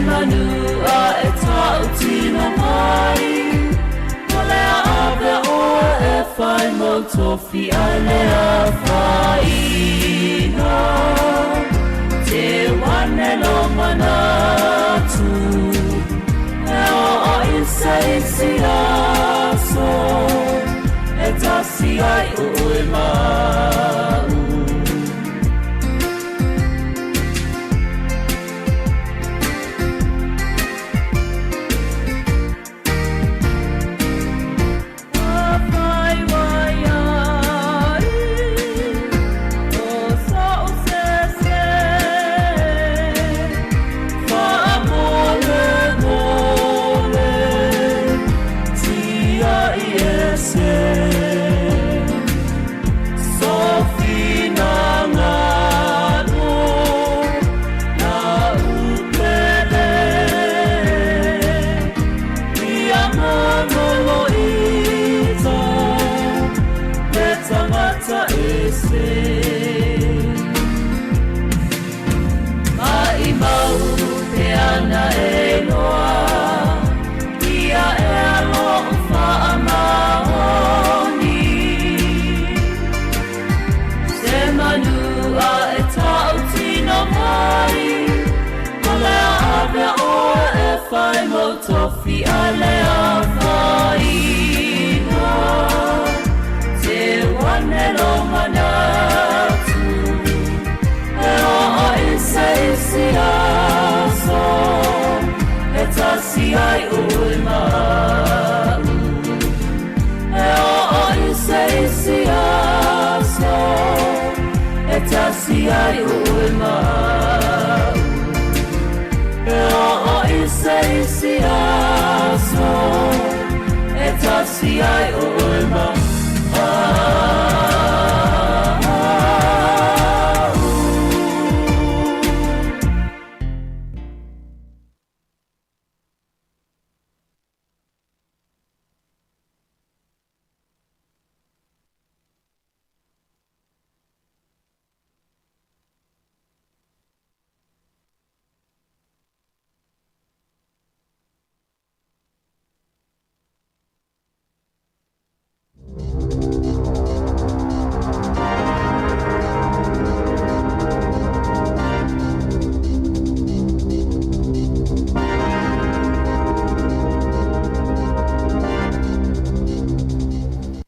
manu a e tautino mai, O le a ave oe e whai mau tofi a le afaina. Te wane lo manatu, E oo i se isi aso, E tasi ai oe ma'u.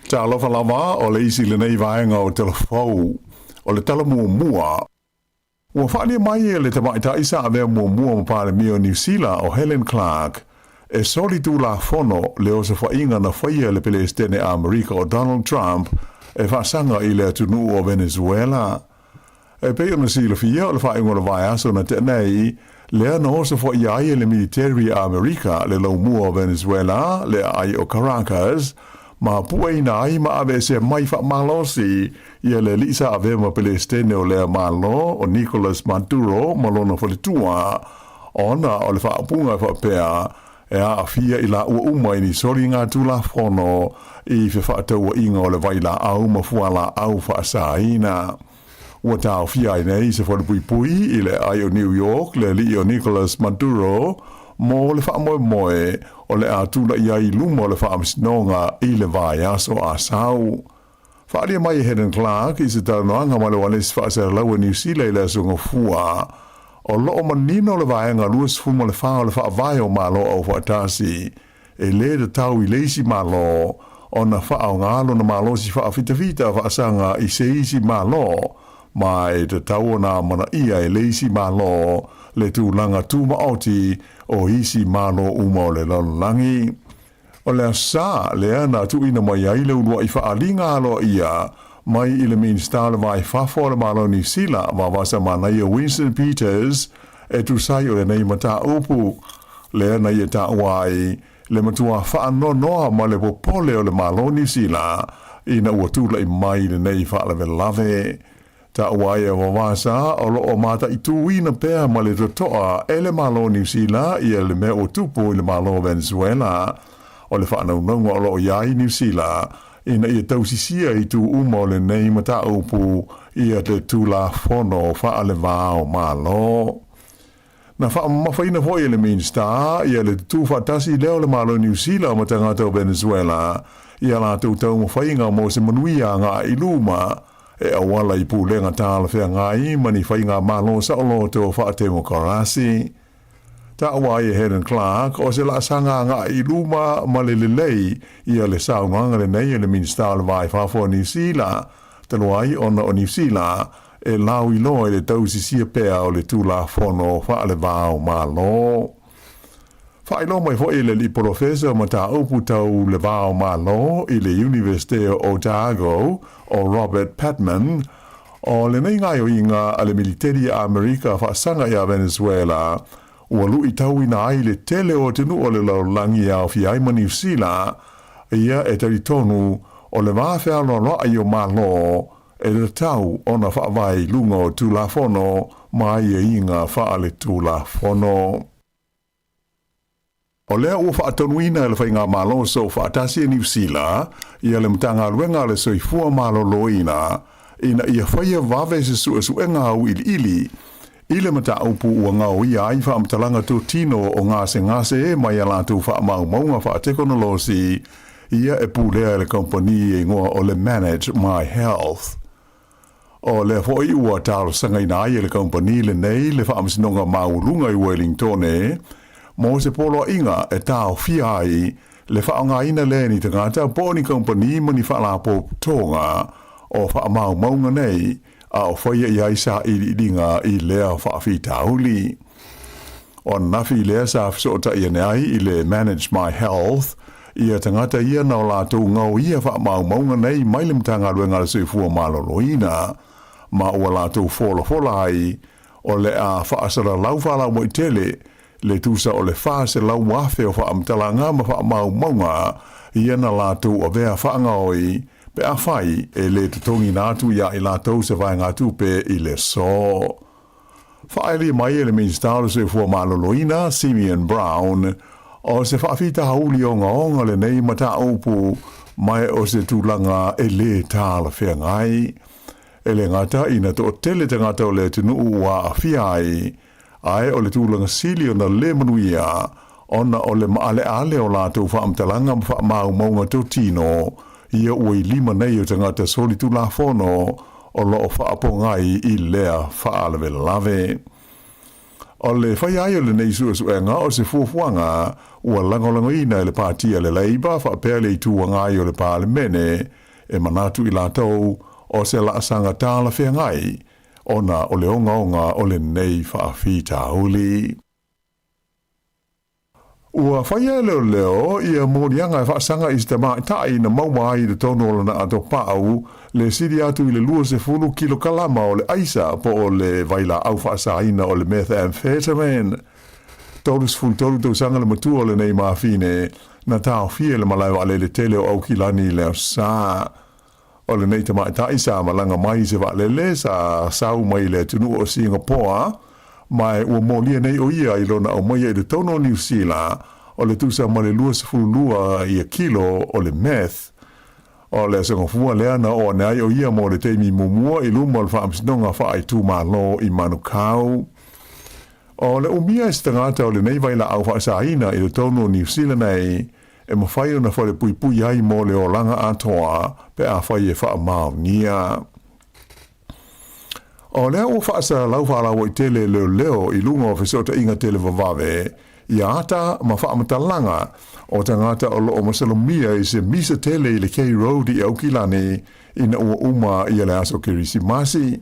Talofa lava o le isi lenei vaega o Tala Fou. O le tala muamua, ua faaalia mai e le tamaitai sa avea muamua ma Palemia o Niu Sila o Helen Clark e soli tulafono le osofaiga na faia e le Pelesitene Amerika o Donald Trump e faasaga i le atunuu o Venezuela. E pei ona silafia o le faaiuga o le vaiaso na tea nei, lea na osofaia ai e le militeri a Amerika le laumua o Venezuela le aai o Caracas, ma pueina ai ma aveesea mai faamalosi ia le alii sa avea ma Pelesitene o lea Malo o Nicolas Maduro ma lona faletua, ona o le faaupuga e faapea e aafia i laua uma i ni soliga tulafono i fefaatauaiga o le vailaau ma fualaau faasaina. Ua taofia ai nei se falepuipui i le aai o New York le alii o Nicolas Maduro mo le faamoemoe o le a tulai ai i luma o le faamasinoga i le vaiaso a sau. Faaalia mai e Helen Clark i se talanoaga ma le Ualesi Faasalalau a Niu Sila i le Aso Gafua, o lo o manino le Vaega 24 o le Faavae o Malo Aufaatasi, e lē tatau i le isi Malo ona faaaoga lona malosi faafitafita faasaga i se isi Malo, ma e tatau ona amanaia e le isi Malo le tulaga tumaoti o isi Malo uma o le lalolagi. O le aso Sa lea na tuuina mai ai le uluai faaaliga aloaia mai i le Minisita o le Va i Fafo o le Malo o Niu Sila, Vavasa Manaia Winston Peters, e tusa ai o lenei mataupu lea na ia taua ai le matua faanoanoa ma le popole o le Malo o Niu Sila ina ua tulai mai lenei faalavelave. Taua ai e Vavasa o lo o mataituina pea ma le totoa e le Malo o Niu Sila ia le mea ua tupu i le Malo o Venezuela. O le faanaunauga o lo o i ai Niu Sila ina ia tausisia i itu uma o lenei mataupu ia te Tulafono Faalevao Malo. Na faamamafaina foi e le Minisita ia le tutū faatasi lea o le Malo o Niu Sila ma tagata o Venezuela i a latou taumafaiga mo se manuia agai i luma e auala i pulega talafeagai ma ni faigamalo saoloto faatemokarasi. Taua ai e Helen Clark o se laasaga agai i luma ma le lelei ia le saunoaga lenei a le Minisita o le Va i Fafo o Niu Sila, talu ai ona o Niu Sila e lauiloa i le tausisia pea o le Tulafono Faale-Va o Malo. Faailoa mai foi e le Alii Polofesa o Mataupu Tau le Va o Malo i le Iunivesite o Otago o Robert Patman, o lenei gaoioiga a le militeri a Amerika faasaga iā Venezuela ua luitauina ai le tele o atunuu o le lalolagi e aofia ai ma Niu Sila, ia e talitonu o le va fealoaloai o Malo e tatau ona faavae i luga o Tulafono ma aiaiga faaletulafono. O lea ua faatonuina e le Faigamalo Soofaatasi a Niu Sila ia le Matagaluega a le Soifua Maloloina ina ia faia vave se suesuega auiliili i le mataupu ua gaoia ai faamatalaga totino o gasegase mai a latou faamaumauga faatekonolosi ia e pulea e le kamupani e igoa o le Manage My Health. O lea foi ua talosagaina ai e le kamupani lenei le Faamasinoga Maualuga i Wellingtone mo se poloaiga e taofia ai le faaaogaina lea e ni tagata po o ni kamupani ma ni faalapotopotoga o faamaumauga nei a o faia i ai sailiiliga i lea faafitauli. O ananafi lea sa fesootai ane ai i le Manage My Health ia tagata ia na o latou gaoia faamaumauga nei mai le Matagaluega a le Soifua Maloloina, ma ua latou folafola ai o le a faasalalau faalaumaitele le tusa o le 400,000 o faamatalaga ma faamaumauga ia na latou avea faagaoi pe afai e le totogiina atu iā i latou se vaegatupe i le aso. Faaali mai e le Minisita o le Soifua Maloloina, Simeon Brown, o se faafitauli ogaoga lenei mataupu ma o se tulaga e lē talafeagai. E le gata ina toatele tagata o le atunuu ua aafia ai, ae o le tulaga sili ona lē manuia ona o le maaleale o latou faamatalaga ma faamaumauga totino ia ua i lima nei o tagata solitulafono o lo o faapogai i lea faalavelave. O le faia ai o lenei suesuega o se fuafuaga ua lagolagoina e le Pati a le Labour faapea le Itu Agai o le Palemene e manatu i latou o se laasaga talafeagai ona o le ogaoga o lenei faafitauli. Ua faia e leoleo ia moliaga e faasaga i se tamaitai na maua ai i totonu o lona atopau le sili atu i le 20 kilokalama o le aisa po o le vailaau faasaina o le methamphetamine. 33 tausaga le matua o lenei mafine na taofia i le malae vaalele tele o Aukilani i le Aso Sa. O lenei tamaitai sa malaga mai i se vaalele sa sau mai le atunuu o Singapoa, ma ua molia nei o ia i lona aumaia i totonu o Niu Sila o le tusa ma le 22 ia kilo o le meth. O le aso gafua lea na oo ane ai o ia mo le taimi muamua i luma o le Faamasinoga Faaitumalo i Manukau. O le umia e se tagata o lenei vailaau faasaina i totonu o Niu Sila nei, e mafai ona falepuipui ai mo le olaga atoa pe afai e faamaonia. O lea ua faasalalau faalauaitele e leoleo i luga o fesootaiga televavave ia ata ma faamatalaga o tagata o lo o masalomia i se misa tele i le K Road i Aukilani ina ua uma ia le aso Kerisimasi.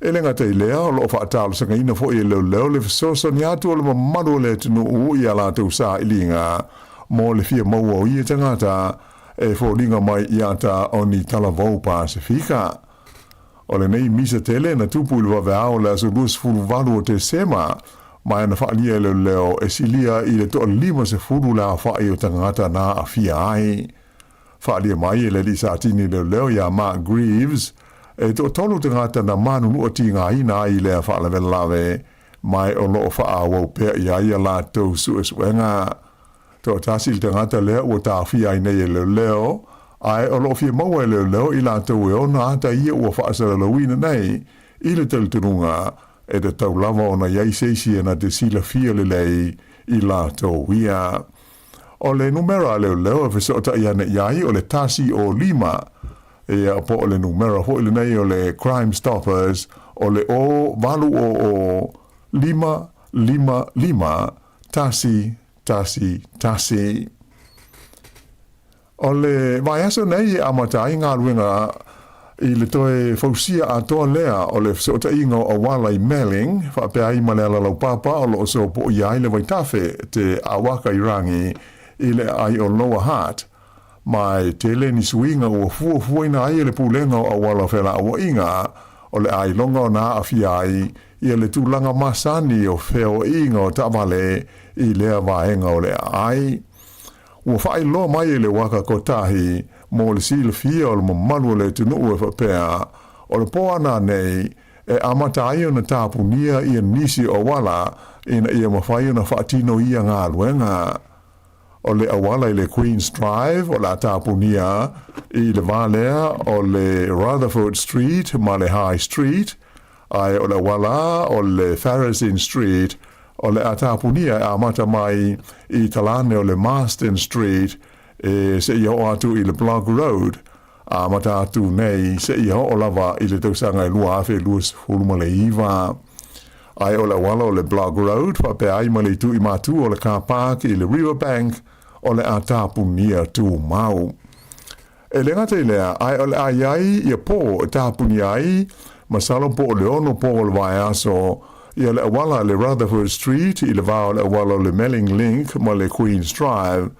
E le gata i lea, o lo o faatalosagaina foi e leoleo le fesoasoani atu o le mamalu o le atunuu i a latou sailiga mo le fia maua o ia tagata e foliga mai i ata o ni talavou Pasefika. O lenei misa tele na tupu i le vaveao o le aso 28 o Tesema, ma e na faalia e leoleo e silia i le toa-50 le aofai o tagata na aafia ai. Faaalia mai e le alii satini leoleo iā Mark Greaves, e toatolu tagata na manunua tigaina ai i lea faalavelave, ma e o lo o faaauau pea i ai a latou suesuega. Toatasi le tagata lea ua taofia ai nei e leoleo, ae o lo o fia maua e leoleo i latou e ona ata ia ua faasalalauina nei i le talitonuga. E tatau lava ona i ai se isi e na te silafia lelei i latou ia. O le numera a leoleo e fesootai ane i ai o le 105, ia po o le numera foi lenei o le Crime Stoppers o le 0800 555 111. O le vaiaso nei e amata ai galuega i le toe fausia atoa lea o le fesootaiga o auala i Melling, faapea ai ma le ala laupapa o lo o sopoia ai le vaitafe Te Awakairangi i le aai o Lower Hutt. Ma e tele ni suiga ua fuafuaina ai e le Pulega o Auala o Felauaiga o le a iloga ona aafia ai ia le tulaga masani o feoaiga o taavale i lea vaega o le aai. Ua faailoa mai e le Waka Kotahi mo le silafia o le mamalu o le atunuu e faapea, o le po ana nei e amata ai ona tapunia ia nisi o auala ina ia mafai ona faatino ia galuega. O le auala i le Queen's Drive o le a tapunia i le va lea o le Rutherford Street ma le High Street, ae o le auala o le Pharazyn Street o le a tapunia e amata mai i talane o le Marsden Street e seia oo atu i le Blogg Road, amata atu nei seia oo lava i le tausaga e 2029. Ae o le auala o le Blogg Road faapea ai ma le itu i matu o le car park i le River Bank o le a tapunia tumau. E le gata i lea, ae o le a i ai ia pō e tapunia ai, masalo po o le ono pō o le vaiaso, ia le auala le Rutherford Street i le va o le auala o le Melling Link ma le Queen's Drive,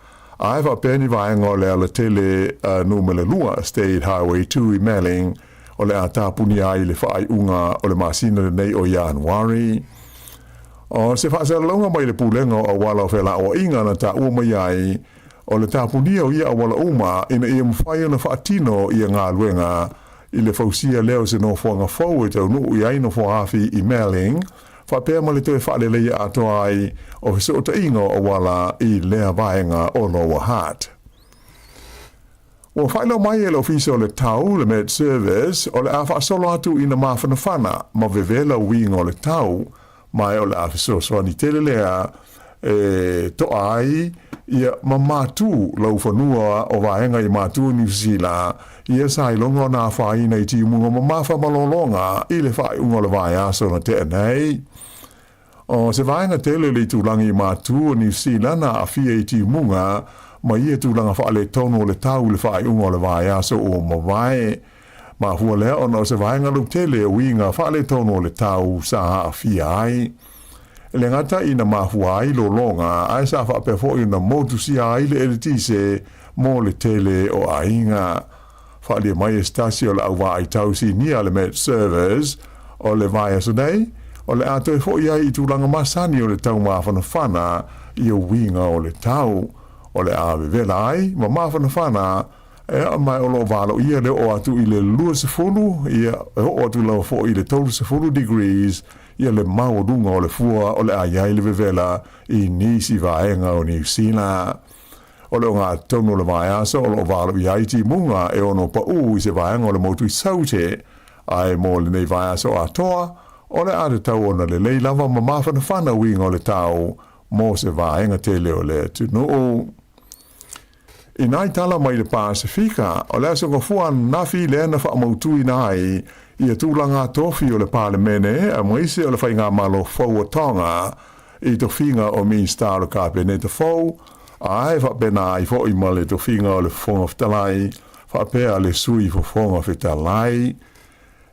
ae faapea ni vaega o le alatele numera 2, State Highway 2 i Melling, o le a tapunia ai i le faaiuga o le masina lenei o Ianuari. O se faasalalauga mai le Pulega o Auala o Felauaiga na taua mai ai, O le tapunia o ia auala uma ina ia mafai ona faatino ia galuega i le fausia lea o se nofoaga fou e taunuu i ai nofoaafi i Melling, faapea ma le toe faaleleia atoa ai o fesootaiga o auala i lea vaega o Lower Hutt. Ua faailoa mai e le Ofisa o le Tau, le Met Service, o le a faasolo atu ina mafanafana ma vevela uiga o le tau, ma o le a fesoasoani tele lea e toa ai ia ma matū laufanua o vaega i matū o Niu Sila, ia sa iloga ona afaina i timuga mamafa ma lologa i le faaiuga o le vaiaso na tea nei. O se vaega tele o le itulagi i matū o Niu Sila na aafia i timuga ma ia tulaga faaletonu o le tau i le faaiuga o le vaiaso ua mavae. Mafua lea ona o se vaega lautele o uiga faaletonu o le tau sa aafia ai. E le gata ina mafua ai lologa, ae sa faapea foi ona motusia ai le eletise mo le tele o aiga. Faaalia mai e se tasi o le au vaai tau sinia a le Met Service o le vaiaso nei, o le a toe foi ai i tulaga masani o le tau mafanafana i uiga o le tau, o le a vevela ai ma mafanafana Ea, ma o lo o valoia le oo atu i le 20, ia, e oo atu lava foi i le 30 degrees, ia le maualuga o le fua o le a i ai le vevela i nisi vaega o Niu Sila. O le ogatotonu o le vaiaso o lo o valoia ai timuga e ono paʻū i se vaega o le motu i Saute, ae mo lenei vaiaso atoa, o le a tatau ona lelei lava ma mafanafana uiga o le tau mo se vaega tele o le atunuu. I nai tala mai le Pasefika, o le Aso Gafua ananafi lea na faamautuina ai ia tulaga tofi o le Palemene aemaise o le Faigamalo fou o Tonga i tofiga o Minisita o le Kapeneta fou, ae faapena ai foi ma le tofiga o le Fofoga Fetalai faapea le Sui Fofoga Fetalai.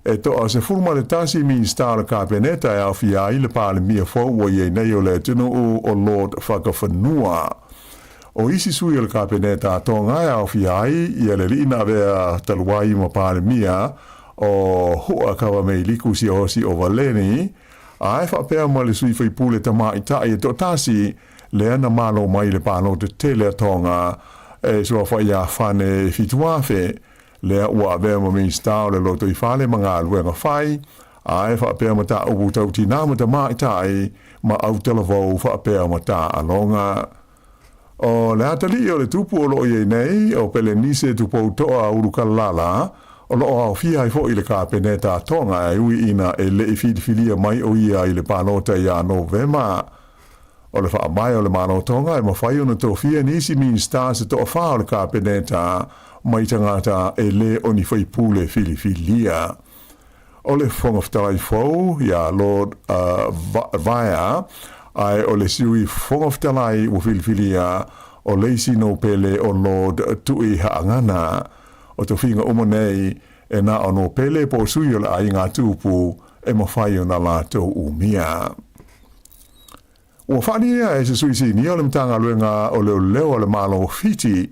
E toa 11 Minisita o le Kapeneta e aofia ai le Palemia fou ua i ai nei o le atunuu o Lord Fakafanua. O isi sui o le Kapeneta a Tonga e aofia ai ia le alii na avea talu ai ma Palemia o Hua Kavameiliku Siaosi o Valeni, ae faapea ma le sui faipule tamaitai e toatasi lea na malo mai i le palota tele a Tonga e suafa ia Fane Fituafe. Lea ua avea ma Minisita o le Lotoifale ma Galuega Fai, ae faapea mataupu tau tinā ma tamaitai ma autalavou faapea ma taaloga. O le atalii o le tupu o lo o i ai nei, o Pelenise Tupouto'a Ulukalala, O lo o aofia ai foi le Kapeneta a Tonga e ui ina e le i filifilia mai o ia i le palota ia Novema. O le faavae o le Malo Tonga e mafai ona tofia nisi Minisita se toafā o le Kapeneta mai tagata e le o ni faipule filifilia. O le Fofoga Fetalai fou ia Lord Vaea, ae o le Sui Fofoga Fetalai ua filifilia o le isi Nopele o Lord Tui Haangana. O tofiga uma nei e na o Nopele po o sui o le aiga tupu e mafai ona latou umia. Ua faaalia e se sui sinia o le Matagaluega o Leoleo a le Malo o Fiti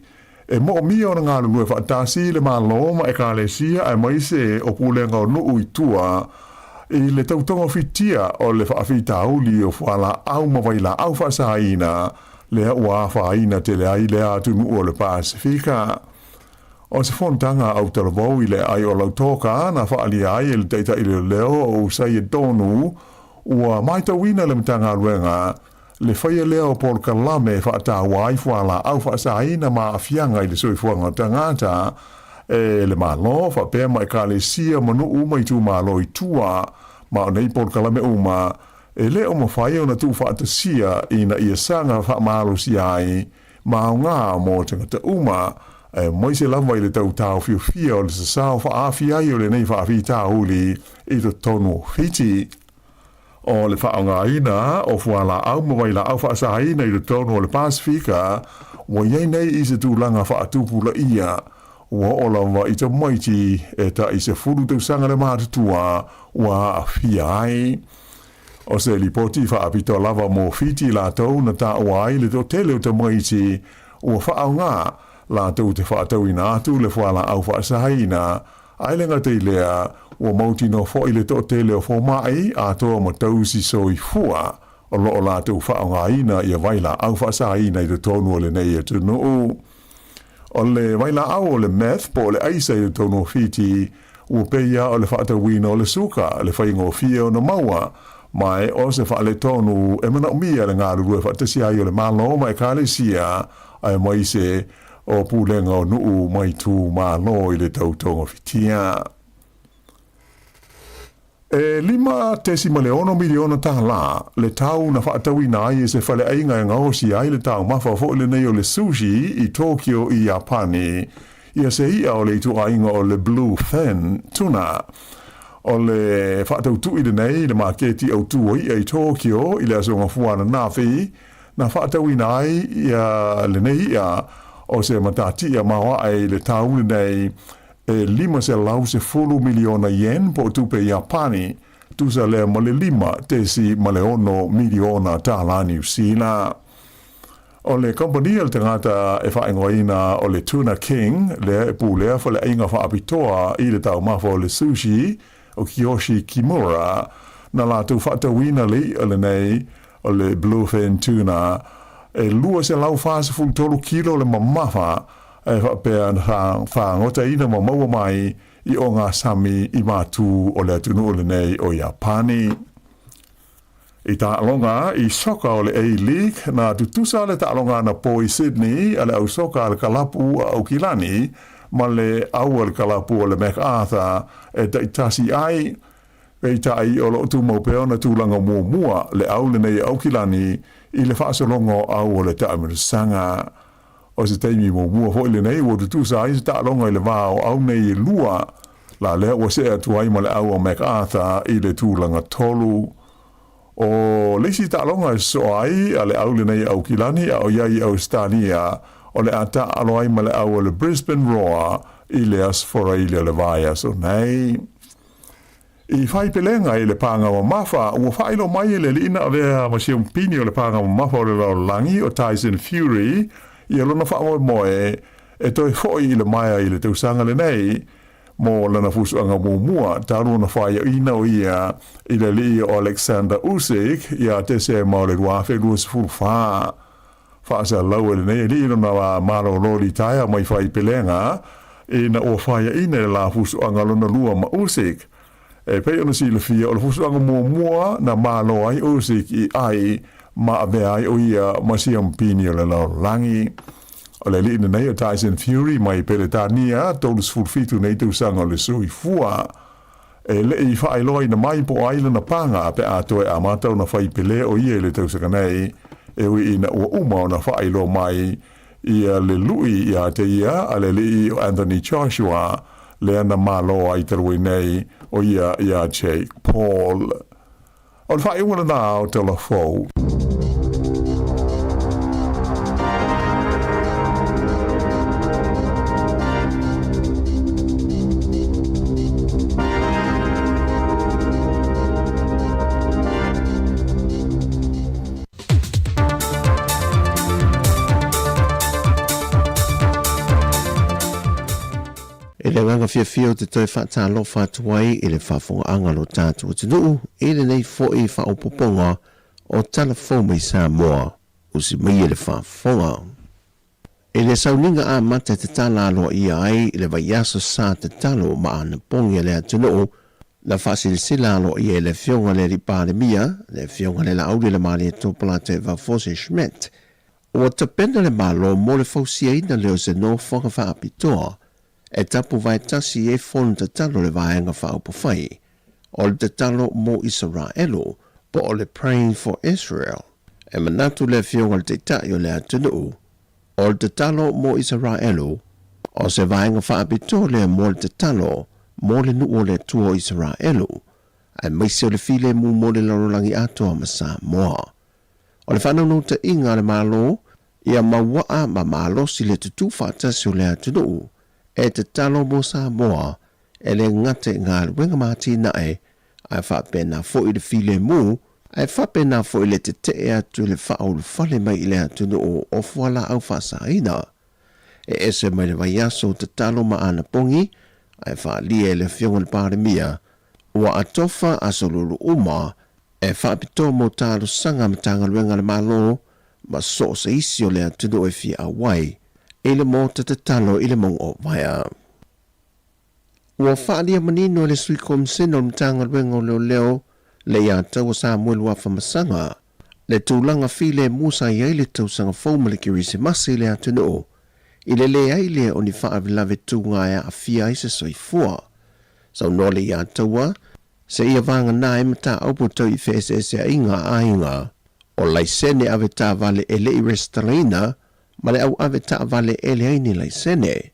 e moomia ona galulue faatasi i le Malo ma Ekalesia aemaise o pulega o nuu i tua i le tautogafitia o le faafitauli o fualaau ma vailaau faasaina lea ua afaina tele ai lea atunuu o le Pasefika. O se fonotaga autalavou i le aai o Lautoka na faaalia ai e le Taitai Leoleo o Usaia Tonu Ua matauina le Matagaluega le faia lea o polokalame e faataua ai fualaau faasaina ma aafiaga i le soifuaga o tagata e le Malo faapea ma Ekalesia ma nuu ma itumalo i tua, ma o nei polokalame uma e le o mafai ona tuufaatasia ina ia saga faamalosia ai ma aoga mo tagata uma, aemaise lava i le tau taofiofia o le sasao faaafia ai o lenei faafitauli i totonu o Fiti. O le faaaogaina o fualaau ma vailaau faasaina i totonu o le Pasefika ua i ai nei i se tulaga faatupulaia, ua oo lava i tamaiti e tai 10 tausaga le matutua ua aafia ai. O se lipoti faapitoa lava mo Fiti latou na taua ai le toatele o tamaiti ua faaaoga latou te faatauina atu le fualaau faasaina, ae le gata i lea, ua mautinoa foi le toatele o fomai atoa ma tausi soifua o lo o latou faaaogaina ia vailaau faasaina i totonu o lenei atunuu. O le vailaau o le meth po o le aisa i totonu o Fiti, ua pei lava o le faatauina o le suka, le faigofie ona maua, ma e o se faaletonu e manaomia le galulue faatasi ai o le Malo ma Ekalesia, aemaise o pulega o nuu ma itumalo i le tau togafitia. E $5.6 miliona tālā le tau na faatauina ai e se faleaiga e gaosia ai le taumafa foi lenei o le sushi i Tokyo i Iapani, ia se i'a o le ituaiga o le blue fin tuna. O le faatautui lenei i le maketi autū o i'a i Tokyo i le Aso Gafua ananafi, na faatauina ai ia lenei i'a o se matatia maoae i le tau lenei e 510 miliona yen po o tupe Iapani, tusa lea ma le $5.6 miliona tālā Niu Sila. O le kamupani a le tagata e faaigoaina o le Tuna King, lea e pulea faleaiga faapitoa i le taumafa o le sushi, o Kiyoshi Kimura, na latou faatauina le i'a lenei o le bluefin tuna e 243 kilo le mamafa e faapea na faagotaina ma maua mai i ogasami i matū o le atunuu lenei o Iapani. I taaloga i soka o le A-League, na tutusa le taaloga anapo i Sydney a le au soka a le kalapu a Aukilani ma le au a le kalapu o le Macarthur e taitasi ai. Peitai, o lo o tumau pea ona tulaga muamua le au lenei a Aukilani i le faasologa o au o le taamilosaga. O se taimi muamua foi lenei ua tutusa ai se taaloga i le va o au nei e lua, la lea ua see atu ai ma le au a MacArthur i le tulaga tolu. O le isi taaloga e sosoo ai a le au lenei a Aukilani a o i ai i Ausetalia, o le a taaalo ai ma le au o le Brisbane Roar i le Aso Faraile o le vaiaso nei. I faipelega i le pāga mamafa, ua faailoa mai e le alii na avea ma siampini o le pāga mamafa o le lalolagi o Tyson Fury ia lona faamoemoe e toe foʻi i le maea i le tausaga lenei mo lana fusuaga muamua talu ona faaiaina o ia i le alii o Alexander Usyk ia Tesema o le 2024. Faasalau e lenei alii lona malōlō litaea mai faipelega ina ua faiaina i le la fusuaga lona lua ma Usyk. E pei ona silafia, o le fusuaga muamua na malo ai Usyk i ai ma avea ai o ia ma siampini o le lalolagi. O le alii lenei o Tyson Fury mai Peretania, 37 nei tausaga o le soifua. E le i faailoaina mai po o ai lana paga pe a toe amata ona fai pele o ia i le tausaga nei, e ui ina ua uma ona faailoa mai ia le lui ia te ia a le alii o Anthony Joshua, lea na malo ai talu ai nei o ia iā Jake Paul. O le faaiuga lena o Tala Fou. I le agaga fiafia ou te toe faatalofa atu ai i le faafogaaga a lo tatou atunuu i lenei foi faaopoopoga o Tala Fou mai Samoa, usi maia le faafofoga. I le sauniga amata e tatala aloaia ai le vaiaso sa tatalo ma anapogi a le atunuu, na faasilasila aloaia e le Afioga i le Alii Palemia, le Afioga i le Laauli Lemalietoa Palatai Schmidt, Ua tapena le Malo mo le fausiaina lea o se nofoaga faapitoa e tapuvae tasi ai fono tatalo o le Vaega Faaupufai o le Tatalo mo Isaraelu po o le Praying for Israel. E manatu le Afioga i le Taitai o le atunuu, o le Tatalo mo Isaraelu, o se vaega faapitoa lea mo le tatalo mo le nuu o le Atua o Isaraelu, aemaise o le filemu mo le lalolagi atoa ma Samoa. O le faanaunautaiga a le Malo ia mauaa ma malosi le tutū faatasi o le atunuu e tatalo mo Samoa e le gata i galuega ma atinae ae faapena foi i le filemu ae faapena foi le tetee atu i le faaulufale mai i le atunuu o fualaau faasaina e ese mai le vaiaso o tatalo ma anapogi ae faaalia e le Afioga i le Palemia ua atofa aso lulu uma E faapitoa mo talosaga a Matagaluega a le Malo ma so o se isi o le atunuu e fia auai i le Maota Tatalo i le Mauga o Vaea. Ua faaalia manino e le Sui Komisena o le Matagaluega o Leoleo le Iataua Samuelu Afamasaga le tulaga filemu sa i ai le tausaga fou ma le Kerisimasi i le atunuu i le leai lea o ni faalavelave tuga e aafia ai se soifua. Saunoa le Iataua Seia vagana ai mataupu tau i feeseeseaiga a aiga, o laisene ave taavale e le i resitalaina ma le au ave taavale e leai ni laisene.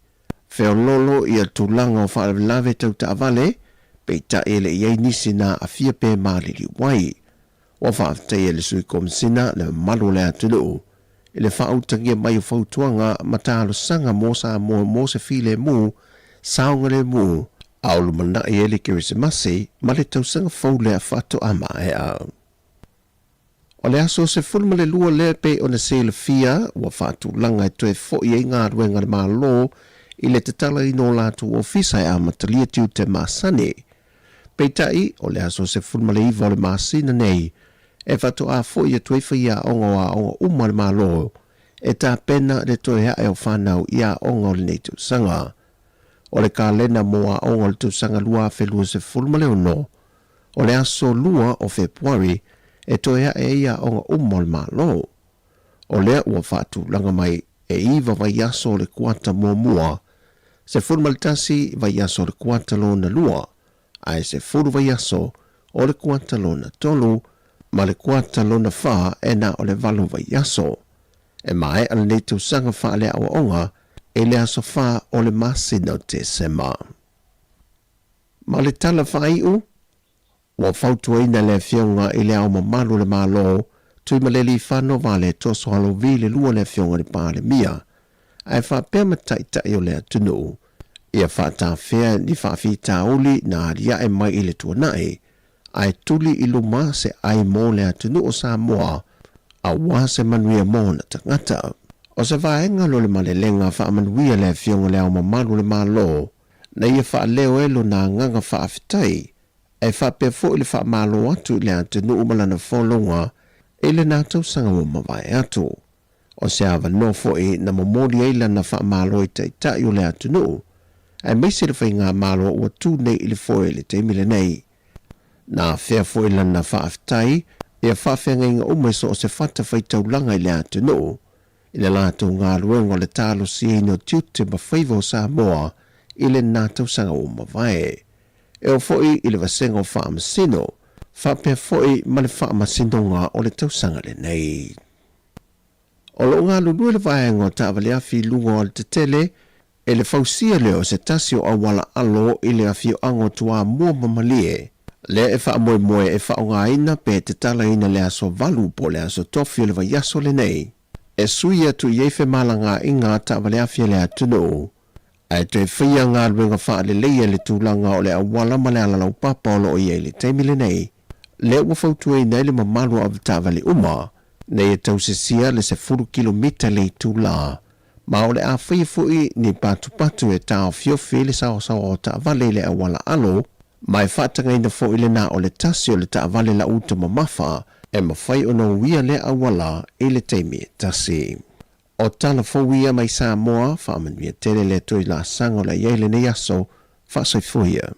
Feoloolo ia tulaga o faalavelave tau taavale, peitai e le i ai nisi na aafia pe maliliu ai. Ua faafetaia e le Sui Komisina le mamalu o le atunuu i le faautagia mai o fautuaga ma talosaga mo Samoa mo se filemu saogalemu a o lumanai ai le Kerisimasi ma le tausaga fou lea faatoa maea. O le aso 12 lea e pei ona silafia ua faatulaga e toe foi ai galuega a le Malo i le tatalaina o latou ofisa e amatalia tiute masani. Peitai, o le aso 19 o le masina nei, e faatoa foi atu ai faiaoga o aoga uma a le Malo e tapena le toe ae o fanau i aoga o lenei tausaga. O le kalena mo aoga o le tausaga 2026, o le aso 2 o Fepuari e toe ae ai aoga uma o le Malo. O lea ua faatulaga mai e iva vaiaso o le kuata muamua, 11 vaiaso o le kuata lona lua, ae 10 vaiaso o le kuata lona tolu, ma le kuata lona fa e na o le valo vaiaso. E maea lenei tausaga faaleaoaoga i le aso fa o le masina o Tesema. Ma le tala faaiu, Ua fautuaina le Afioga i Le Ao Mamalu o le Malo, Tuimalealiifano Vaaletoa Sualauvi le lua le Afioga i le Palemia, ae faapea ma Taitai o le atunuu, ia faatafea ni faafitauli na aliae mai i le tuanai, ae tuli i luma se ai mo le atunuu o Samoa aua se manuia mo ona tagata. O se vaega lo le malelega faamanuia le Afioga i Le Ao Mamalu o le Malo, na ia faaleo ai lona agaga faafetai Ae faapea foi le faamalo atu i le atunuu ma lana folauga i lena tausaga ua mavae atu. O se avanoa foi na momoli ai lana faamalo i taitai o le atunuu, aemaise le faigamalo ua tu nei i le foe i le taimi lenei. Na afea foi lana faafetai ia faafeagaiga uma i so o se fatafaitaulaga i le atunuu. i le latou galuega o le talosiaina o tiute ma faiva o Samoa i lena tausaga ua mavae. E oo foi i le vasega o Faamasino, faapea foi ma le Faamasinoga o le tausaga lenei. O lo o galulue le vaega o taavaleafi i luga o alatetele e le fausia lea o se tasi o auala alo i le afioaga o Toamua ma Malie, lea e faamoemoe e faaaogaina pe tatalaina le aso 8 po o le aso Tofi o le vaiaso lenei e sui atu i ai femalagaaiga a taavaleafi a le atunuu ae toe faia galuega faaleleia i le tulaga o le auala ma le alalaupapa o lo o i ai i le taimi lenei, lea ua fautuaina ai le mamalu o avetaavale uma ina ia tausisia le 10 kilomita le itula, ma o le a faia foi ni patupatu e taofiofi ai le saosaoa o taavale i le auala alo, ma e faatagaina foi le na o le tasi o le taavale lauta mamafa e mafai ona uia lea auala i le taimi e tasi. O tala fou ia mai Samoa, faamanuia tele le Atua i laasaga o le a i ai lenei aso, faasoifua ia.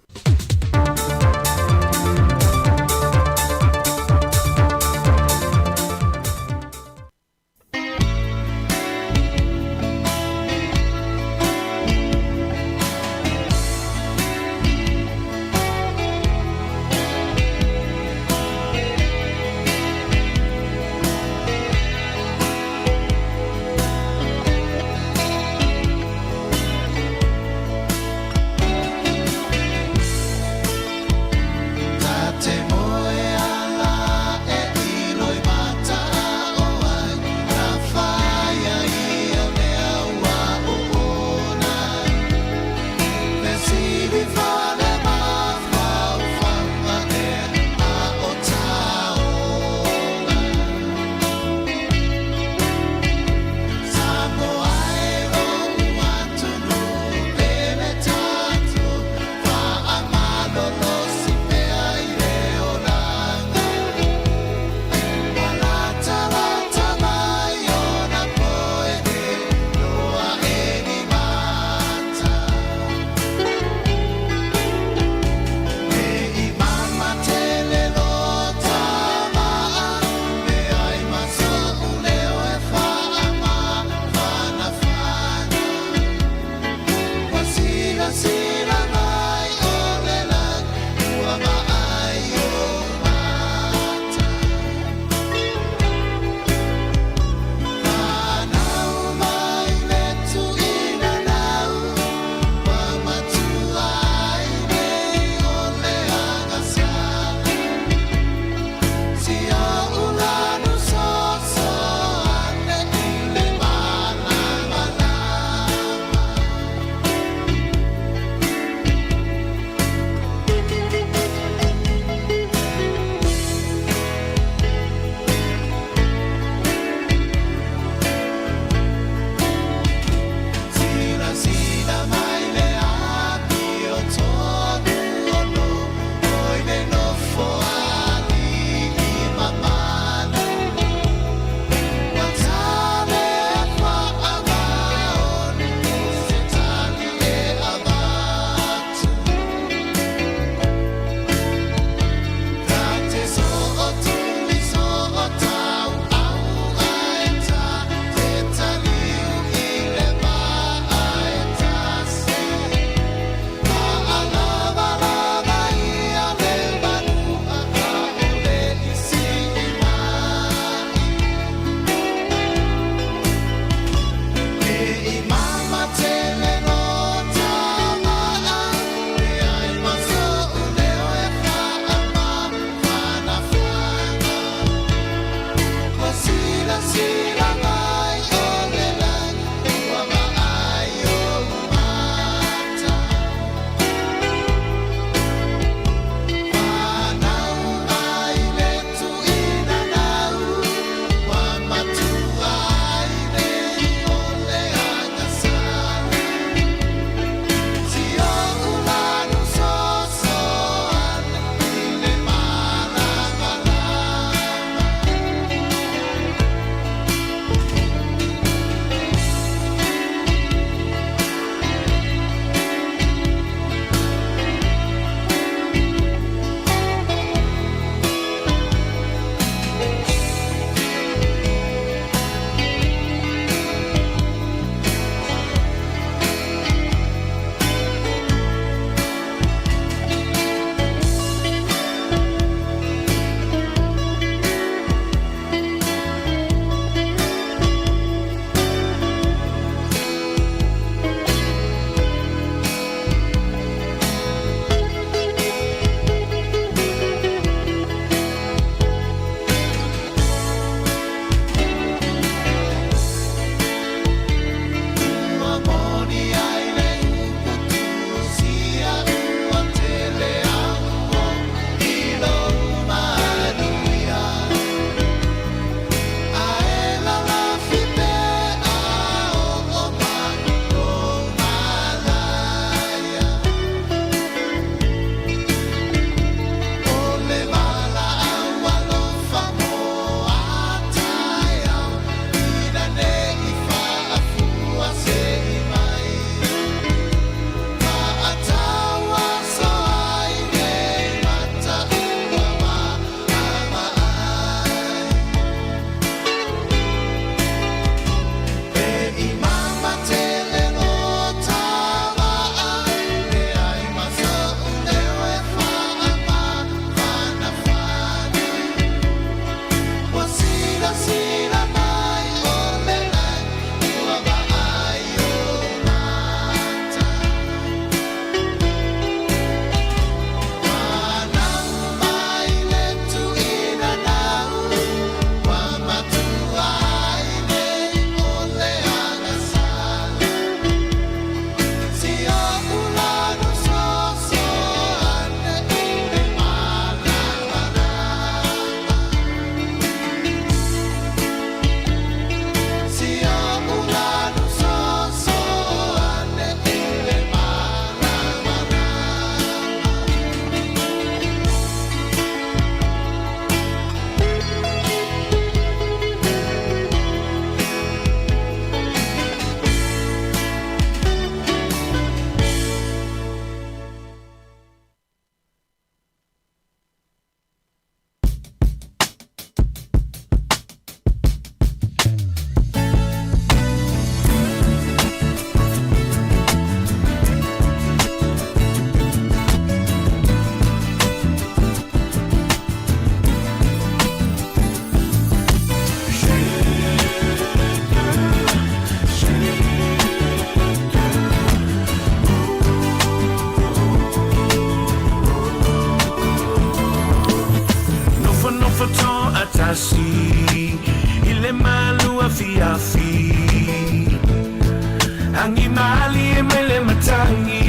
Agi malie mai le matagi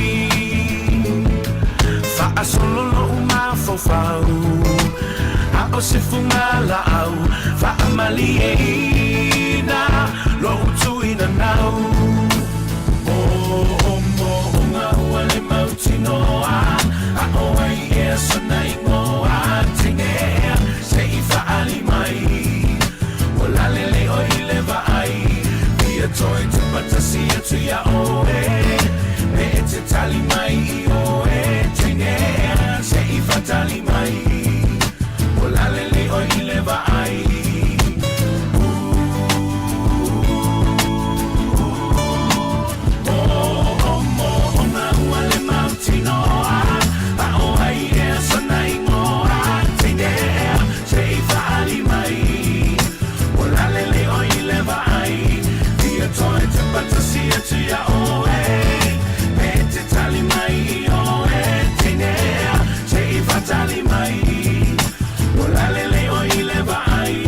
Faasolo lou mafaufau A o se fugalaau Faamalieina lou tuinanau Moomooga ua le mautinoa A o ai ea sona igoa Teine ea se i faaali mai Ua lalelei oe i le vaai Fia toe tepa tasi atu iā oe Pe e te tali mai i oe Teine ea se i faatali mai Ua lalelei oe i le vaai Moomooga ua le mautinoa A o ai ea sona igoa Teine ea se i faaali mai Ua lalelei oe i le vaai Fia toe tepa tasi atu iā oe Pe e te tali mai i oe Teine ea se i faatali mai Ua lalelei oe i le vaai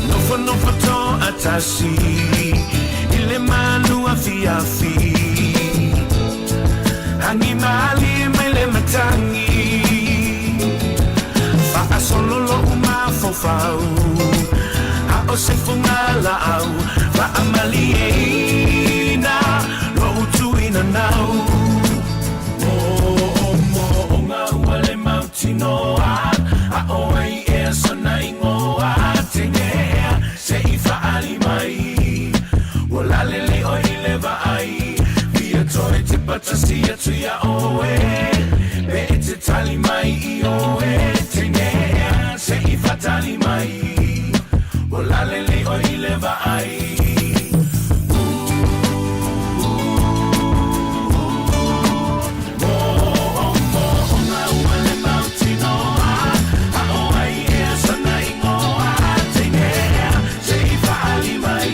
Nofonofo toatasi i le malu afiafi Agi malie mai le matagi Faasolo lou mafaufau A o se fugalaau Faamalieina lou tuinanau Moomooga ua le mautinoa A o ai ea sona igoa Teine ea se i faaali mai Ua lalelei oe i le vaai Fia toe tepa tasi atu iā oe Pe e te tali mai i oe Teine ea se i faatali mai Ua lalelei oe i le vaai Moomooga ua le mautinoa A o ai ea sona igoa Teine ea se i faaali mai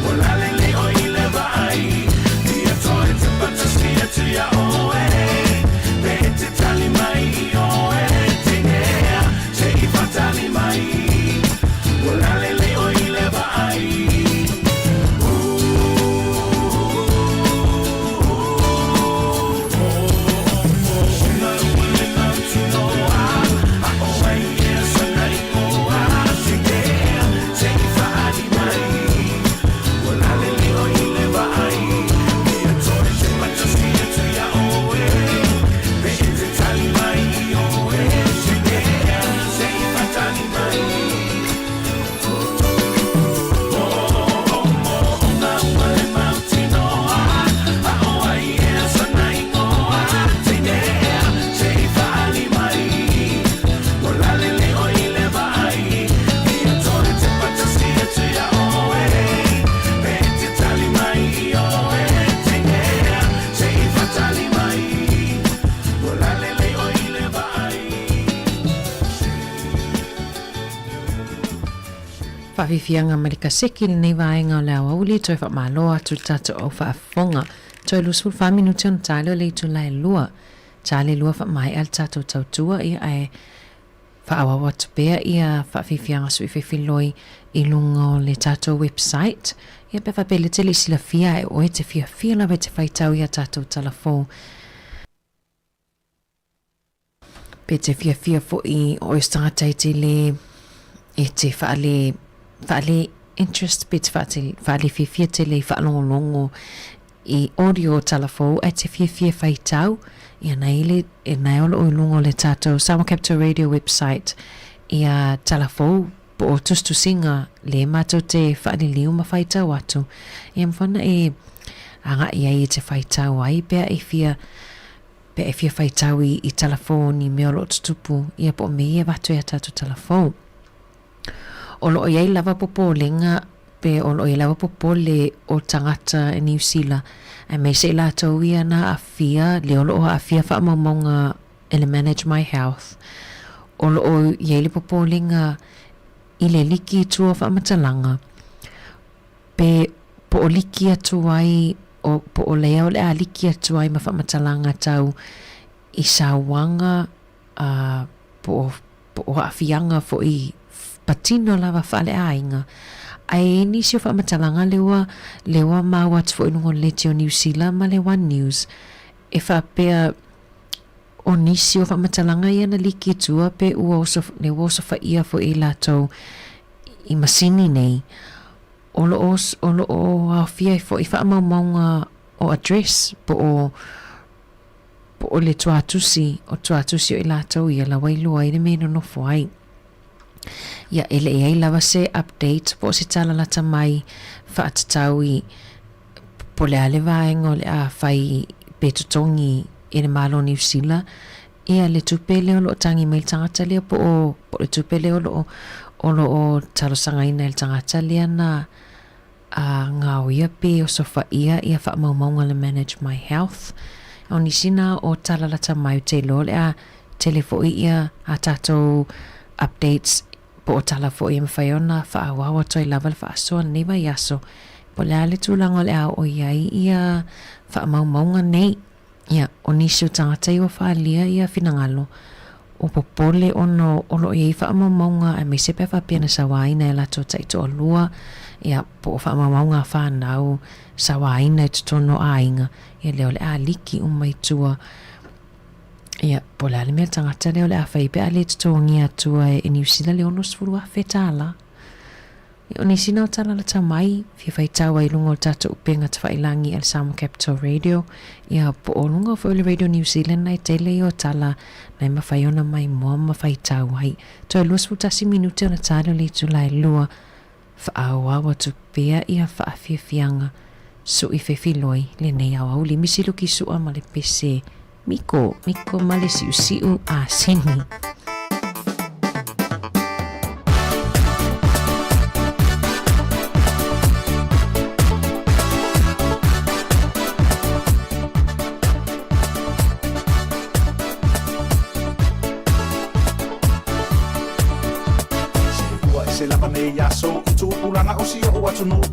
Ua lalelei oe i le vaai Fia toe tepa tasi atu iā oe Pe e te tali mai i oe Teine ea se i faatali mai Ua lalelei oe i le vaai Moomooga ua le mautinoa A o ai ea sona igoa Teine ea se i faaali mai Ua lalelei oe i le vaai Fia toe tepa tasi atu iā oe Pe e te tali mai i oe Teine ea se i faatali mai Moomooga ua le mautinoa A o ai ea sona igoa Teine ea se i faaali mai Ua lalelei oe i le vaai Fia toe tepa tasi atu iā oe Pe e te tali mai i oe Teine ea se i faatali mai Ua lalelei oe i le vaai Faafiafiaga mai le kaseki i lenei vaega o le aoauli, toe faamalo atu i le tatou au faafofoga. Toe 24 minute ona ta lea o le itula e lua. Ta le lua faamaea le tatou tautua ia ae faaauau atu pea ia faafiafiaga sui fefeloi i luga o le tatou website. Ia pe faapea le tele i silafia e oe te fiafia lava e te faitau i a tatou tala fou. Pe te fiafia foi o oe se tagata e te le, e te faale, faale interest pe te faale fiafia tele i faalogologo i audio tala fou ae te fiafia faitau, ia na i le, na e o loo i luga o le tatou Samoa Capital Radio website ia tala fou po o tusitusiga le matou te faaliliu ma faitau atu, ia mafai ona e agai ai e te faitau ai pea e fia Pe e fia faitau i i tala fou ni mea o lo o tutupu ia po o mea ia avatu e a tatou tala fou. O lo o i ai lava popolega Pe o lo o i ai lava popole o tagata i Niu Sila, aemaise i latou ia na aafia, lea o lo o aafia faamaumauga e le Manage My Health, o lo o i ai le popolega i le liki i tua o faamatalaga, pe po o liki atu ai, o, po o lea o le a liki atu ai ma faamatalaga tau i sauaga, a, po o, po o aafiaga foi patino lava faaleaiga. Ae i ai nisi o faamatalaga lea ua, lea ua maua atu foi i luga o le Leitio Niu Sila ma le One News, e faapea o nisi o faamatalaga ia na liki i tua pe ua oso, lea ua osofaia foi e i latou i masini nei, o lo o, o lo o aofia ai foi faamaumauga o address po o, po o le tuatusi, o tuatusi o i latou ia la ua iloa ai le mea e nonofo ai. Ia, e le i ai lava se update po o se tala lata mai faatatau i po o le a le vaega o le a fai pe totogi e le Malo o Niu Sila ia le tupe lea o lo o tagi mai le tagata lea po o, po o le tupe lea o lo o, o lo o talosagaina e le tagata lea na a gaoia pe osofaia ia faamaumauga le Manage My Health. O nisi na o tala lata mai ou te iloa o le a tele foi ia a tatou updates po o tala foi e mafai ona faaauau atu ai lava le faasoa lenei vaiaso po o le a le tulaga o le a oo i ai ia faamaumauga nei. Ia, o nisi o tagata ia ua faaalia ia finagalo, ua popole ona o lo o i ai faamaumauga aemaise pe a faapea na sauaina e latou taitoalua, ia, po o faamaumauga a fanau sauaina i totonu o aiga, ia lea o le a liki uma i tua. Ia, po o le a le mea le tagata lea o le a fai pe a le totogia atua e Niu Sila le $60,000. Ia, o nisi na o tala lata mai, fia faitau ai i luga o le tatou upega tafailangi a le Samoa Capital Radio, ia, po o luga foi o le Radio New Zealand e tele ia o tala na e mafai ona maimoa ma faitau ai. Toe 21 minute ona ta lea o le itula e lua, faaauau atu pea ia faafiafiaga suʻi fefiloi lenei aoauli. Misi luki suʻa ma le pese Miko, miko ma le siʻusiʻu asini. Se ua ese lava nei aso i tupulaga o si oʻu atunuu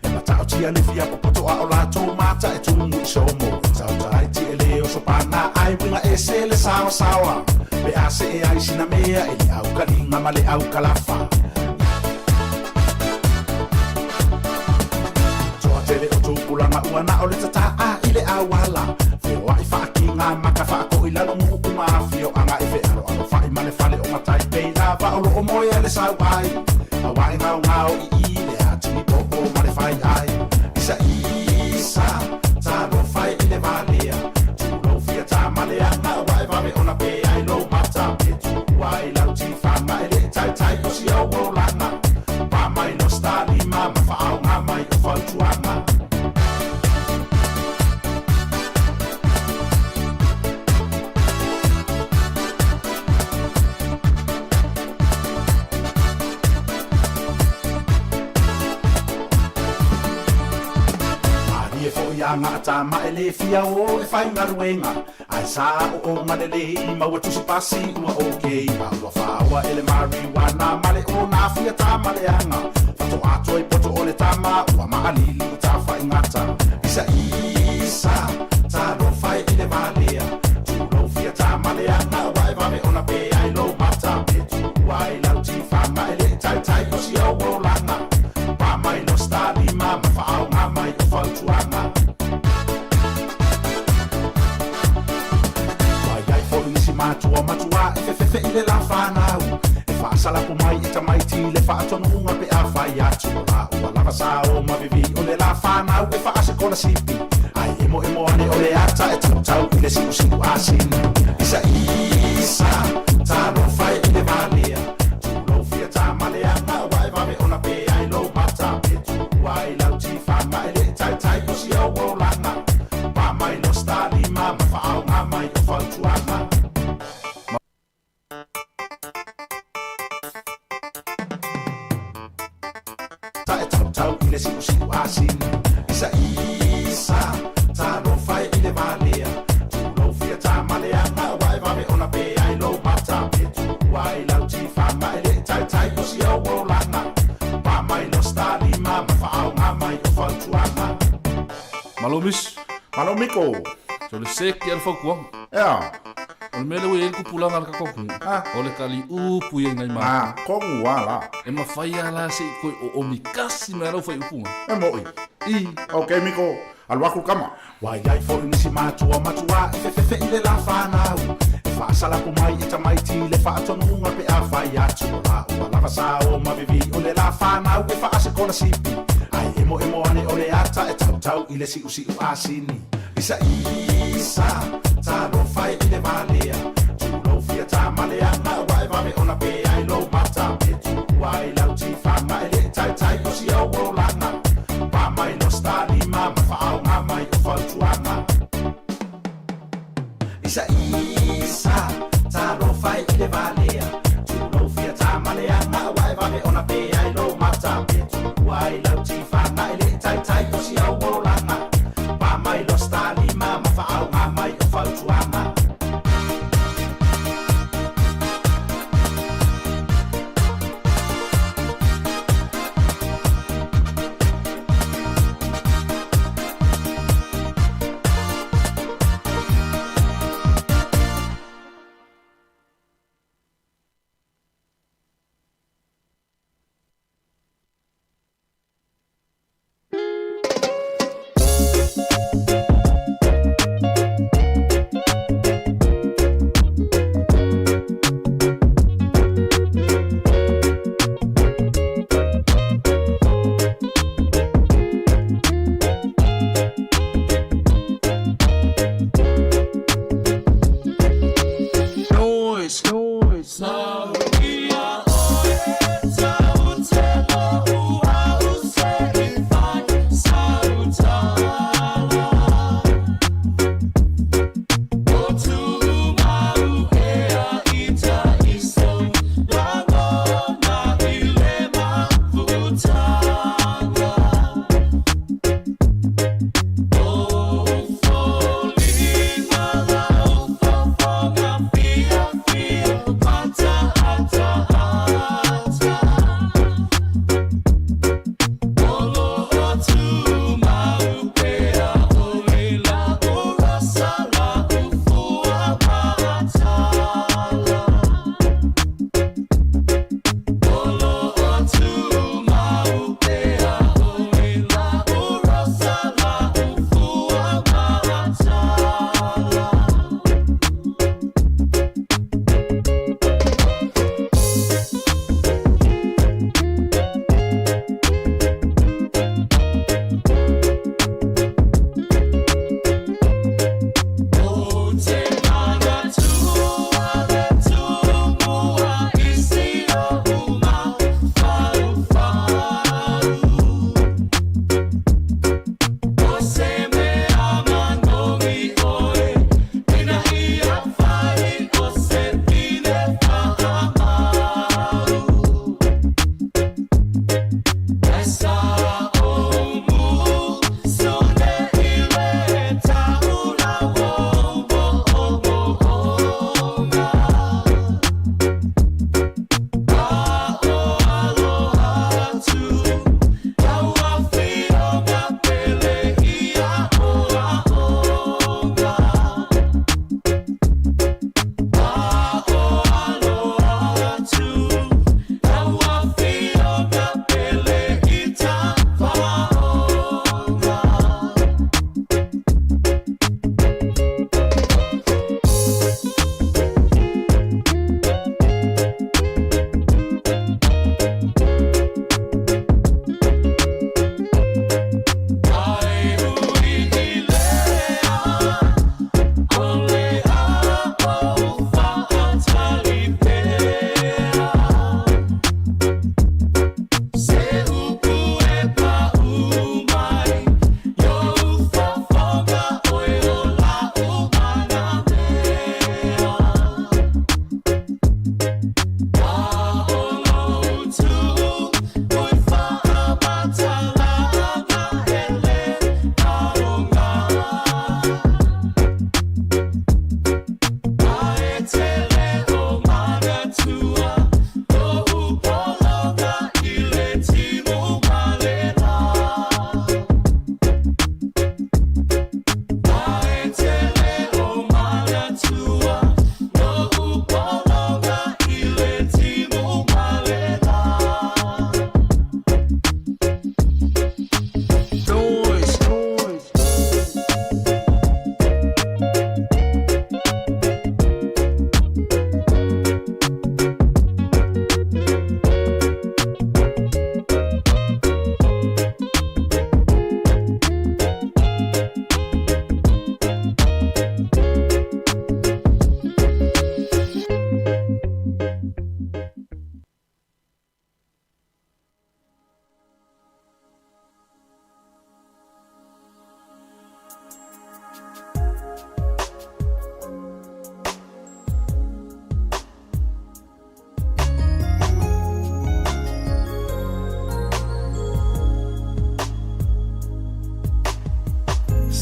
E matautia le fia popoto a o latou mata e tumu i somo Sautaiti e le oso pana ai uiga ese le saoasaoa Pe a see ai sina mea e le aukaliga ma le aukalafa Toatele o tupulaga ua na o le tataa i le auala Feoai faakiga maka faakoi lalo nuu ma afioaga e fealoalofaʻi ma le fale o matai pei lava o loo moea le sauai Auā e gaogao iī le atini popo ma le fai ai Isa isa talofa e i le valea Tulou fia tamaleaga auā e vave ona pe ai lou mata Pe tuua ai lau tifaga e le taitai o si ou olaga Pa mai lo stalima ma faaoga mai o fautuaga. Malie foi a gata ma e le fia o e faigaluega Ae sa aoaoga lelei maua tusi pasi ua okay Ma ua faaoa e le marijuana ma le ona fia tamaleaga Faatoa toe poto o le tama ua maalili i tafaigata Isa isa talofa e i le valea Tulou fia tamaleaga auā e vave ona pe ai lou mata Pe tuua ai lau tifaga e le taitai o si ou olaga Pa mai lo stalima ma faaoga mai o fautuaga. Ua i ai foi nisi matua matuā e fefefe i le la fanau E faasalapu mai i tamaiti le faatonuga pe afai atu O laua lava sa o ma vivi o le la fanau e faasekolasipi Ae emoemo ane o le ata e tautau i le siusiu asini Isa isa talofa e i le valea Tulou fia tamaleaga auā e vave ona pe ai lou mata Pe tuua ai lau tifaga e le taitai o si ou olaga Pa mai lo stalima ma faaoga mai o fautuaga. Ta e tautau asini Isa isa Talofa e i le valea Tulou fia tamaleaga Ua e vave ona pe ai lou mata Pe tuua ai lau tifaga E le i taitai o si ou olaga Pa mai lo stalima Ma faaaoga mai o fautuaga Malo Miss. Malo Miko. So le seki a le fautuaga. Ea. O le mea lea ua i ai le tupulaga a le tatou atunuu, o le taliupu ia i nai matua. Ah, tonu a la. E mafai a la se i toe oomi kasi mai a lau faaiupuga. E mo'i. I. Ok Miko, alu atu le tama. Ua i ai foi nisi matua matuā e fefefe'i le la fanau E faasalapo mai e tamaiti le faatonuga pe afai atu O lāua lava sa o mavivi o le la fanau e faasekolasipi Ae emoemo ane o le ata e tautau i le siusiu asini Isa isa talofa e i le valea Tulou fia tamaleaga ua e vave ona pe ai lou mata Pe tuua ai lau tifaga e le i taitai o si ou olaga Pa mai lo stalima ma faaaoga mai o fautuaga Isa isa talofa e i le valea Tulou fia tamaleaga ua e vave ona pe ai lou mata Pe tuua ai lau tifaga e le i taitai o si ou olaga Pa mai lo stalima ma faaaoga mai o fautuaga.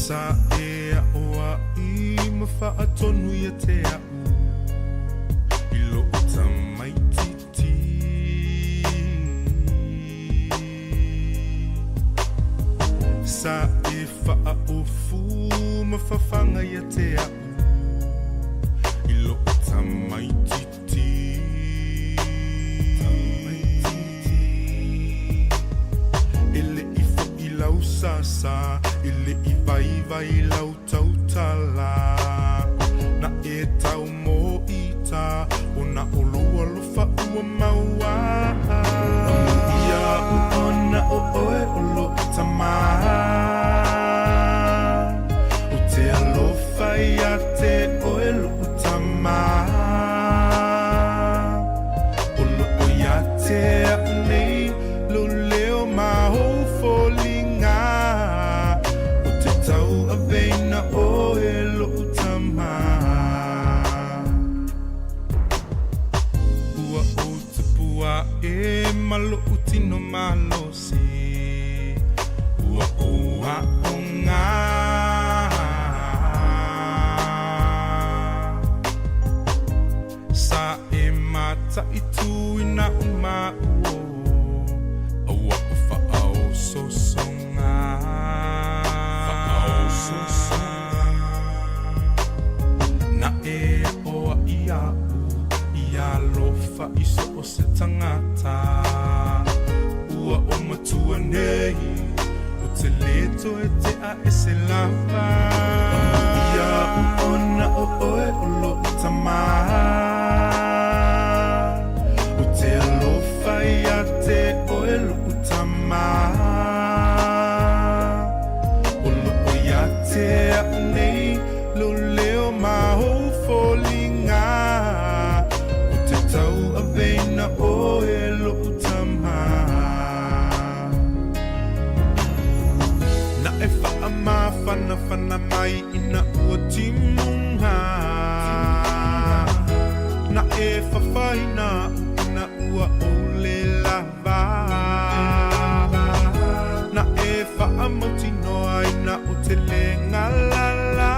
Sa e aʻoaʻi ma faʻatonu ia te aʻu i loʻu tamaititi. Sa e faʻaofu ma fafaga ia te aʻu i loʻu tamaititi. E leʻi foʻi lau sasa, e leʻi waiwai lau tautala. Na e tau mōʻita o na ʻolu alofa ua maua. Ia ona o ʻoe o loʻu tama. O te alofa ia te ʻoe loʻu tama. O loʻo ia te aʻu nei lou leo ma ou foliga. O te tauaveina ʻoe loʻu tama. Ua ou tupu aʻe ma loʻu tino malosi. Ua ou aʻoga. Sa e mataʻitu i naʻu maʻu o Aʻu faaososoga. Faaososoga. Na e aʻoaʻi iaʻu i alofa i so o se tagata. Ua o matua nei o te le toe tea e se lava. Iaʻu ona o ʻoe o loʻu tama. O te alofa ia te ʻoe loʻu tama. O loʻo ia te aʻu nei lou leo ma ou foliga. O te tauaveina ʻoe loʻu tama. Na e faamafanafana mai ina ua timuga. Na e fafaina aʻu ina ua ou le lava. Na e faamautinoa ina o te le galala.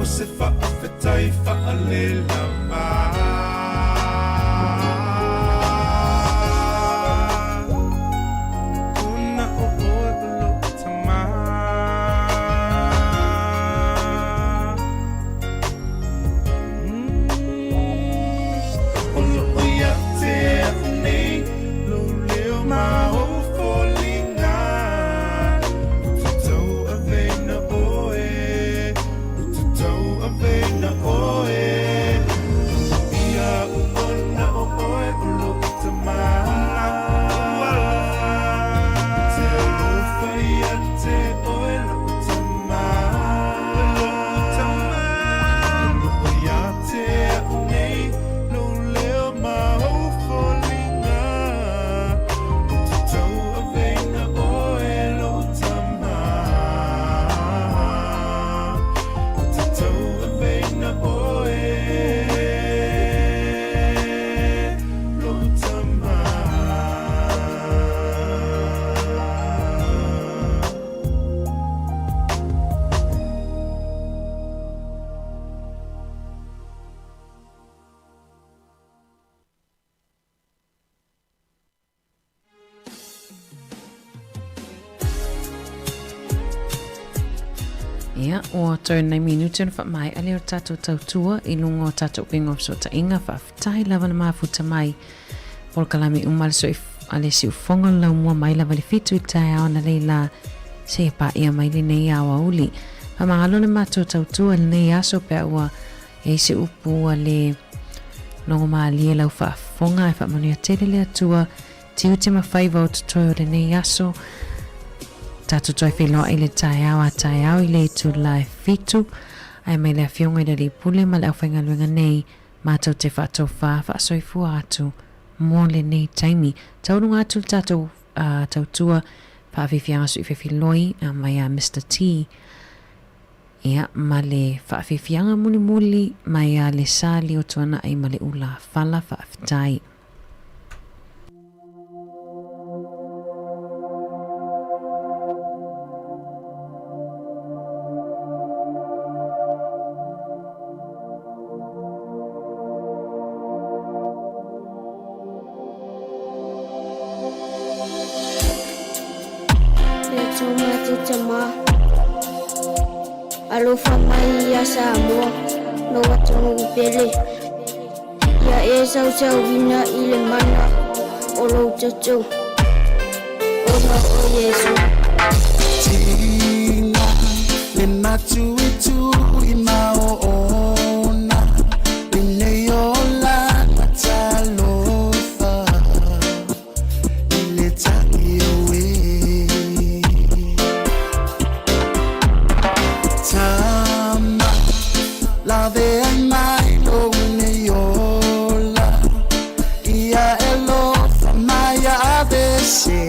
O se faafetai faalelava. Ona o ʻoe o loʻu tama. O loʻo ia te aʻu nei lou leo ma ou foliga. O te tauaveina ʻoe, o te tauaveina ʻoe. Iaʻu ona o ʻoe o loʻu tama. Te alofa ia te ʻoe loʻu tama. Loʻo ia te aʻu nei lou leo ma ou foliga. O te tauaveina ʻoe loʻu tama. O te tauaveina ʻoe loʻu tama. Ia, ua toe nei minute ona whaamaea lea o le tatou tautua i luga o tatou upega o fesootaiga, faafetai lava le mafuta mai polokalame uma a le sui a le siufoga o le laumua mai lava i le fitu i le taeao analeila seia paia mai lenei aoauli. Faamagalo le matou tautua i lenei aso pe a ua i ai se upu ua le logo malie lau faafofoga ae faamanuia tele le Atua tiute ma faiva o totoe o lenei aso. Tatou toe feiloai i le taeao a taeao i le itula e fitu ae mai le Afioga i le Alii Pule ma le aufaigaluega nei matou te faatofā faasoifua atu mo lenei taimi. Tauluga atu le tatou uh, tautua faafiafiaga suifefiloi mai a Mister T. Ia, ma le faafiafiaga mulimuli mai a le Sali o Tuanai ma le Ula Fala Faafetai. So matou tama. Alofa mai iā Samoa, lou atunuu pele. Ia e sausauina i le mana o lou toto, ona o Iesu. Tiga le matuitui ma oona lenei olaga talofa i le tagi oe. Tama laveai mai lou nei ola ia e alofa mai ia aveese.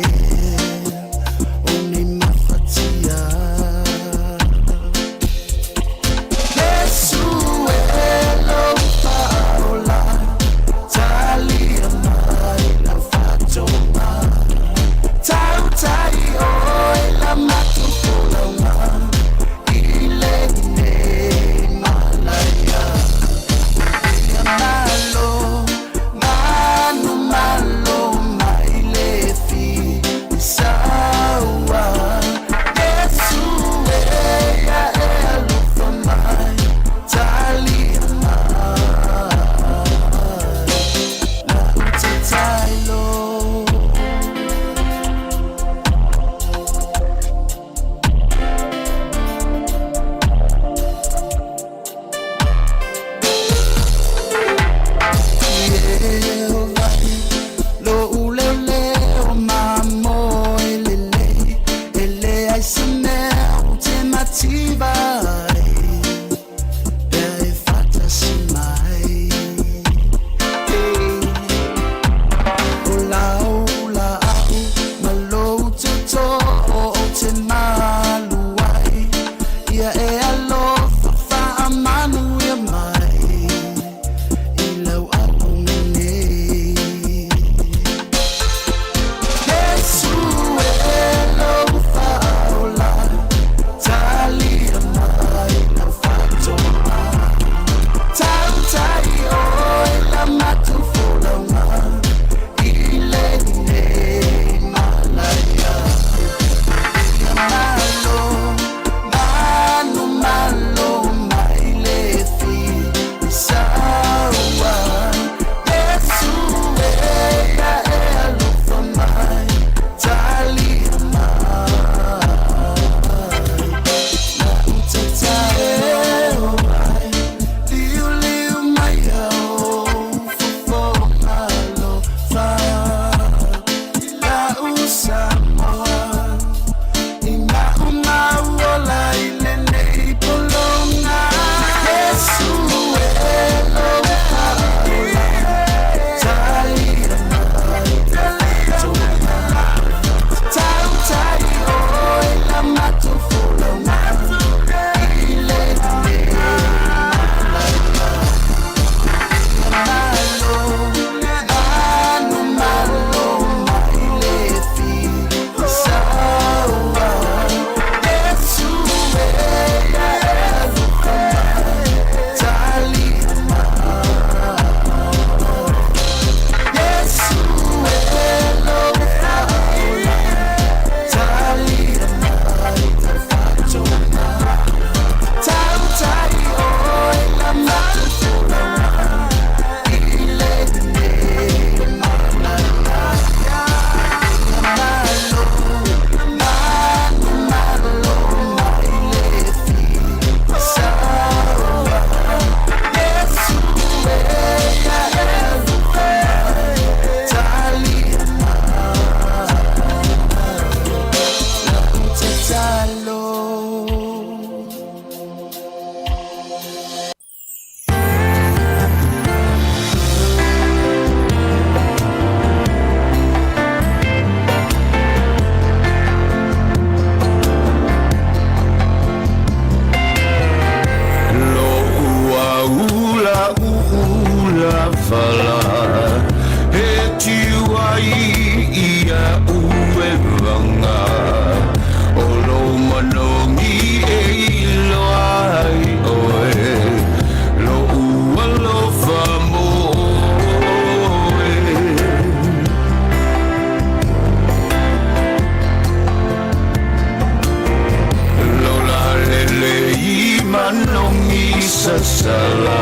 sasala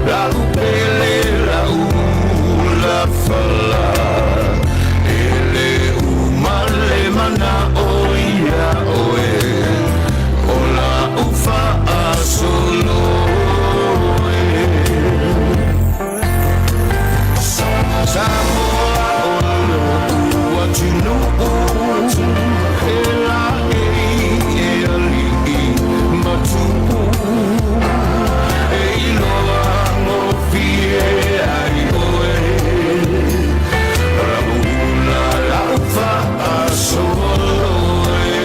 La'u pele la'u lafala E le uma le mana'o iā oe O la'u fa'asolo e Samoa o lo'u atunu'u E laei e ali'i ma tupu E iloa gofie ai oe La'u ula la'u fa'asolo e.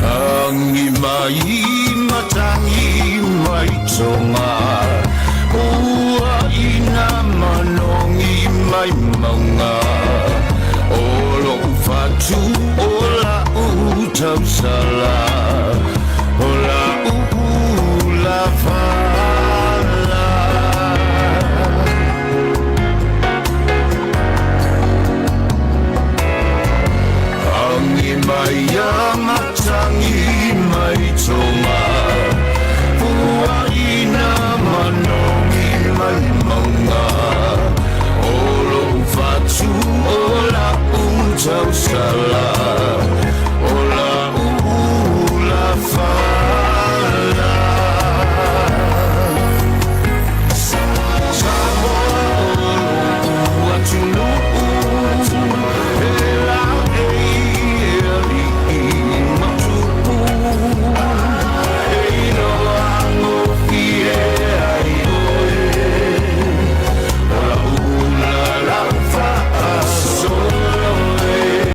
Agi mai matagi mai Toga Ua ina manogi mai mauga O lo'u fatu o la'u tausala.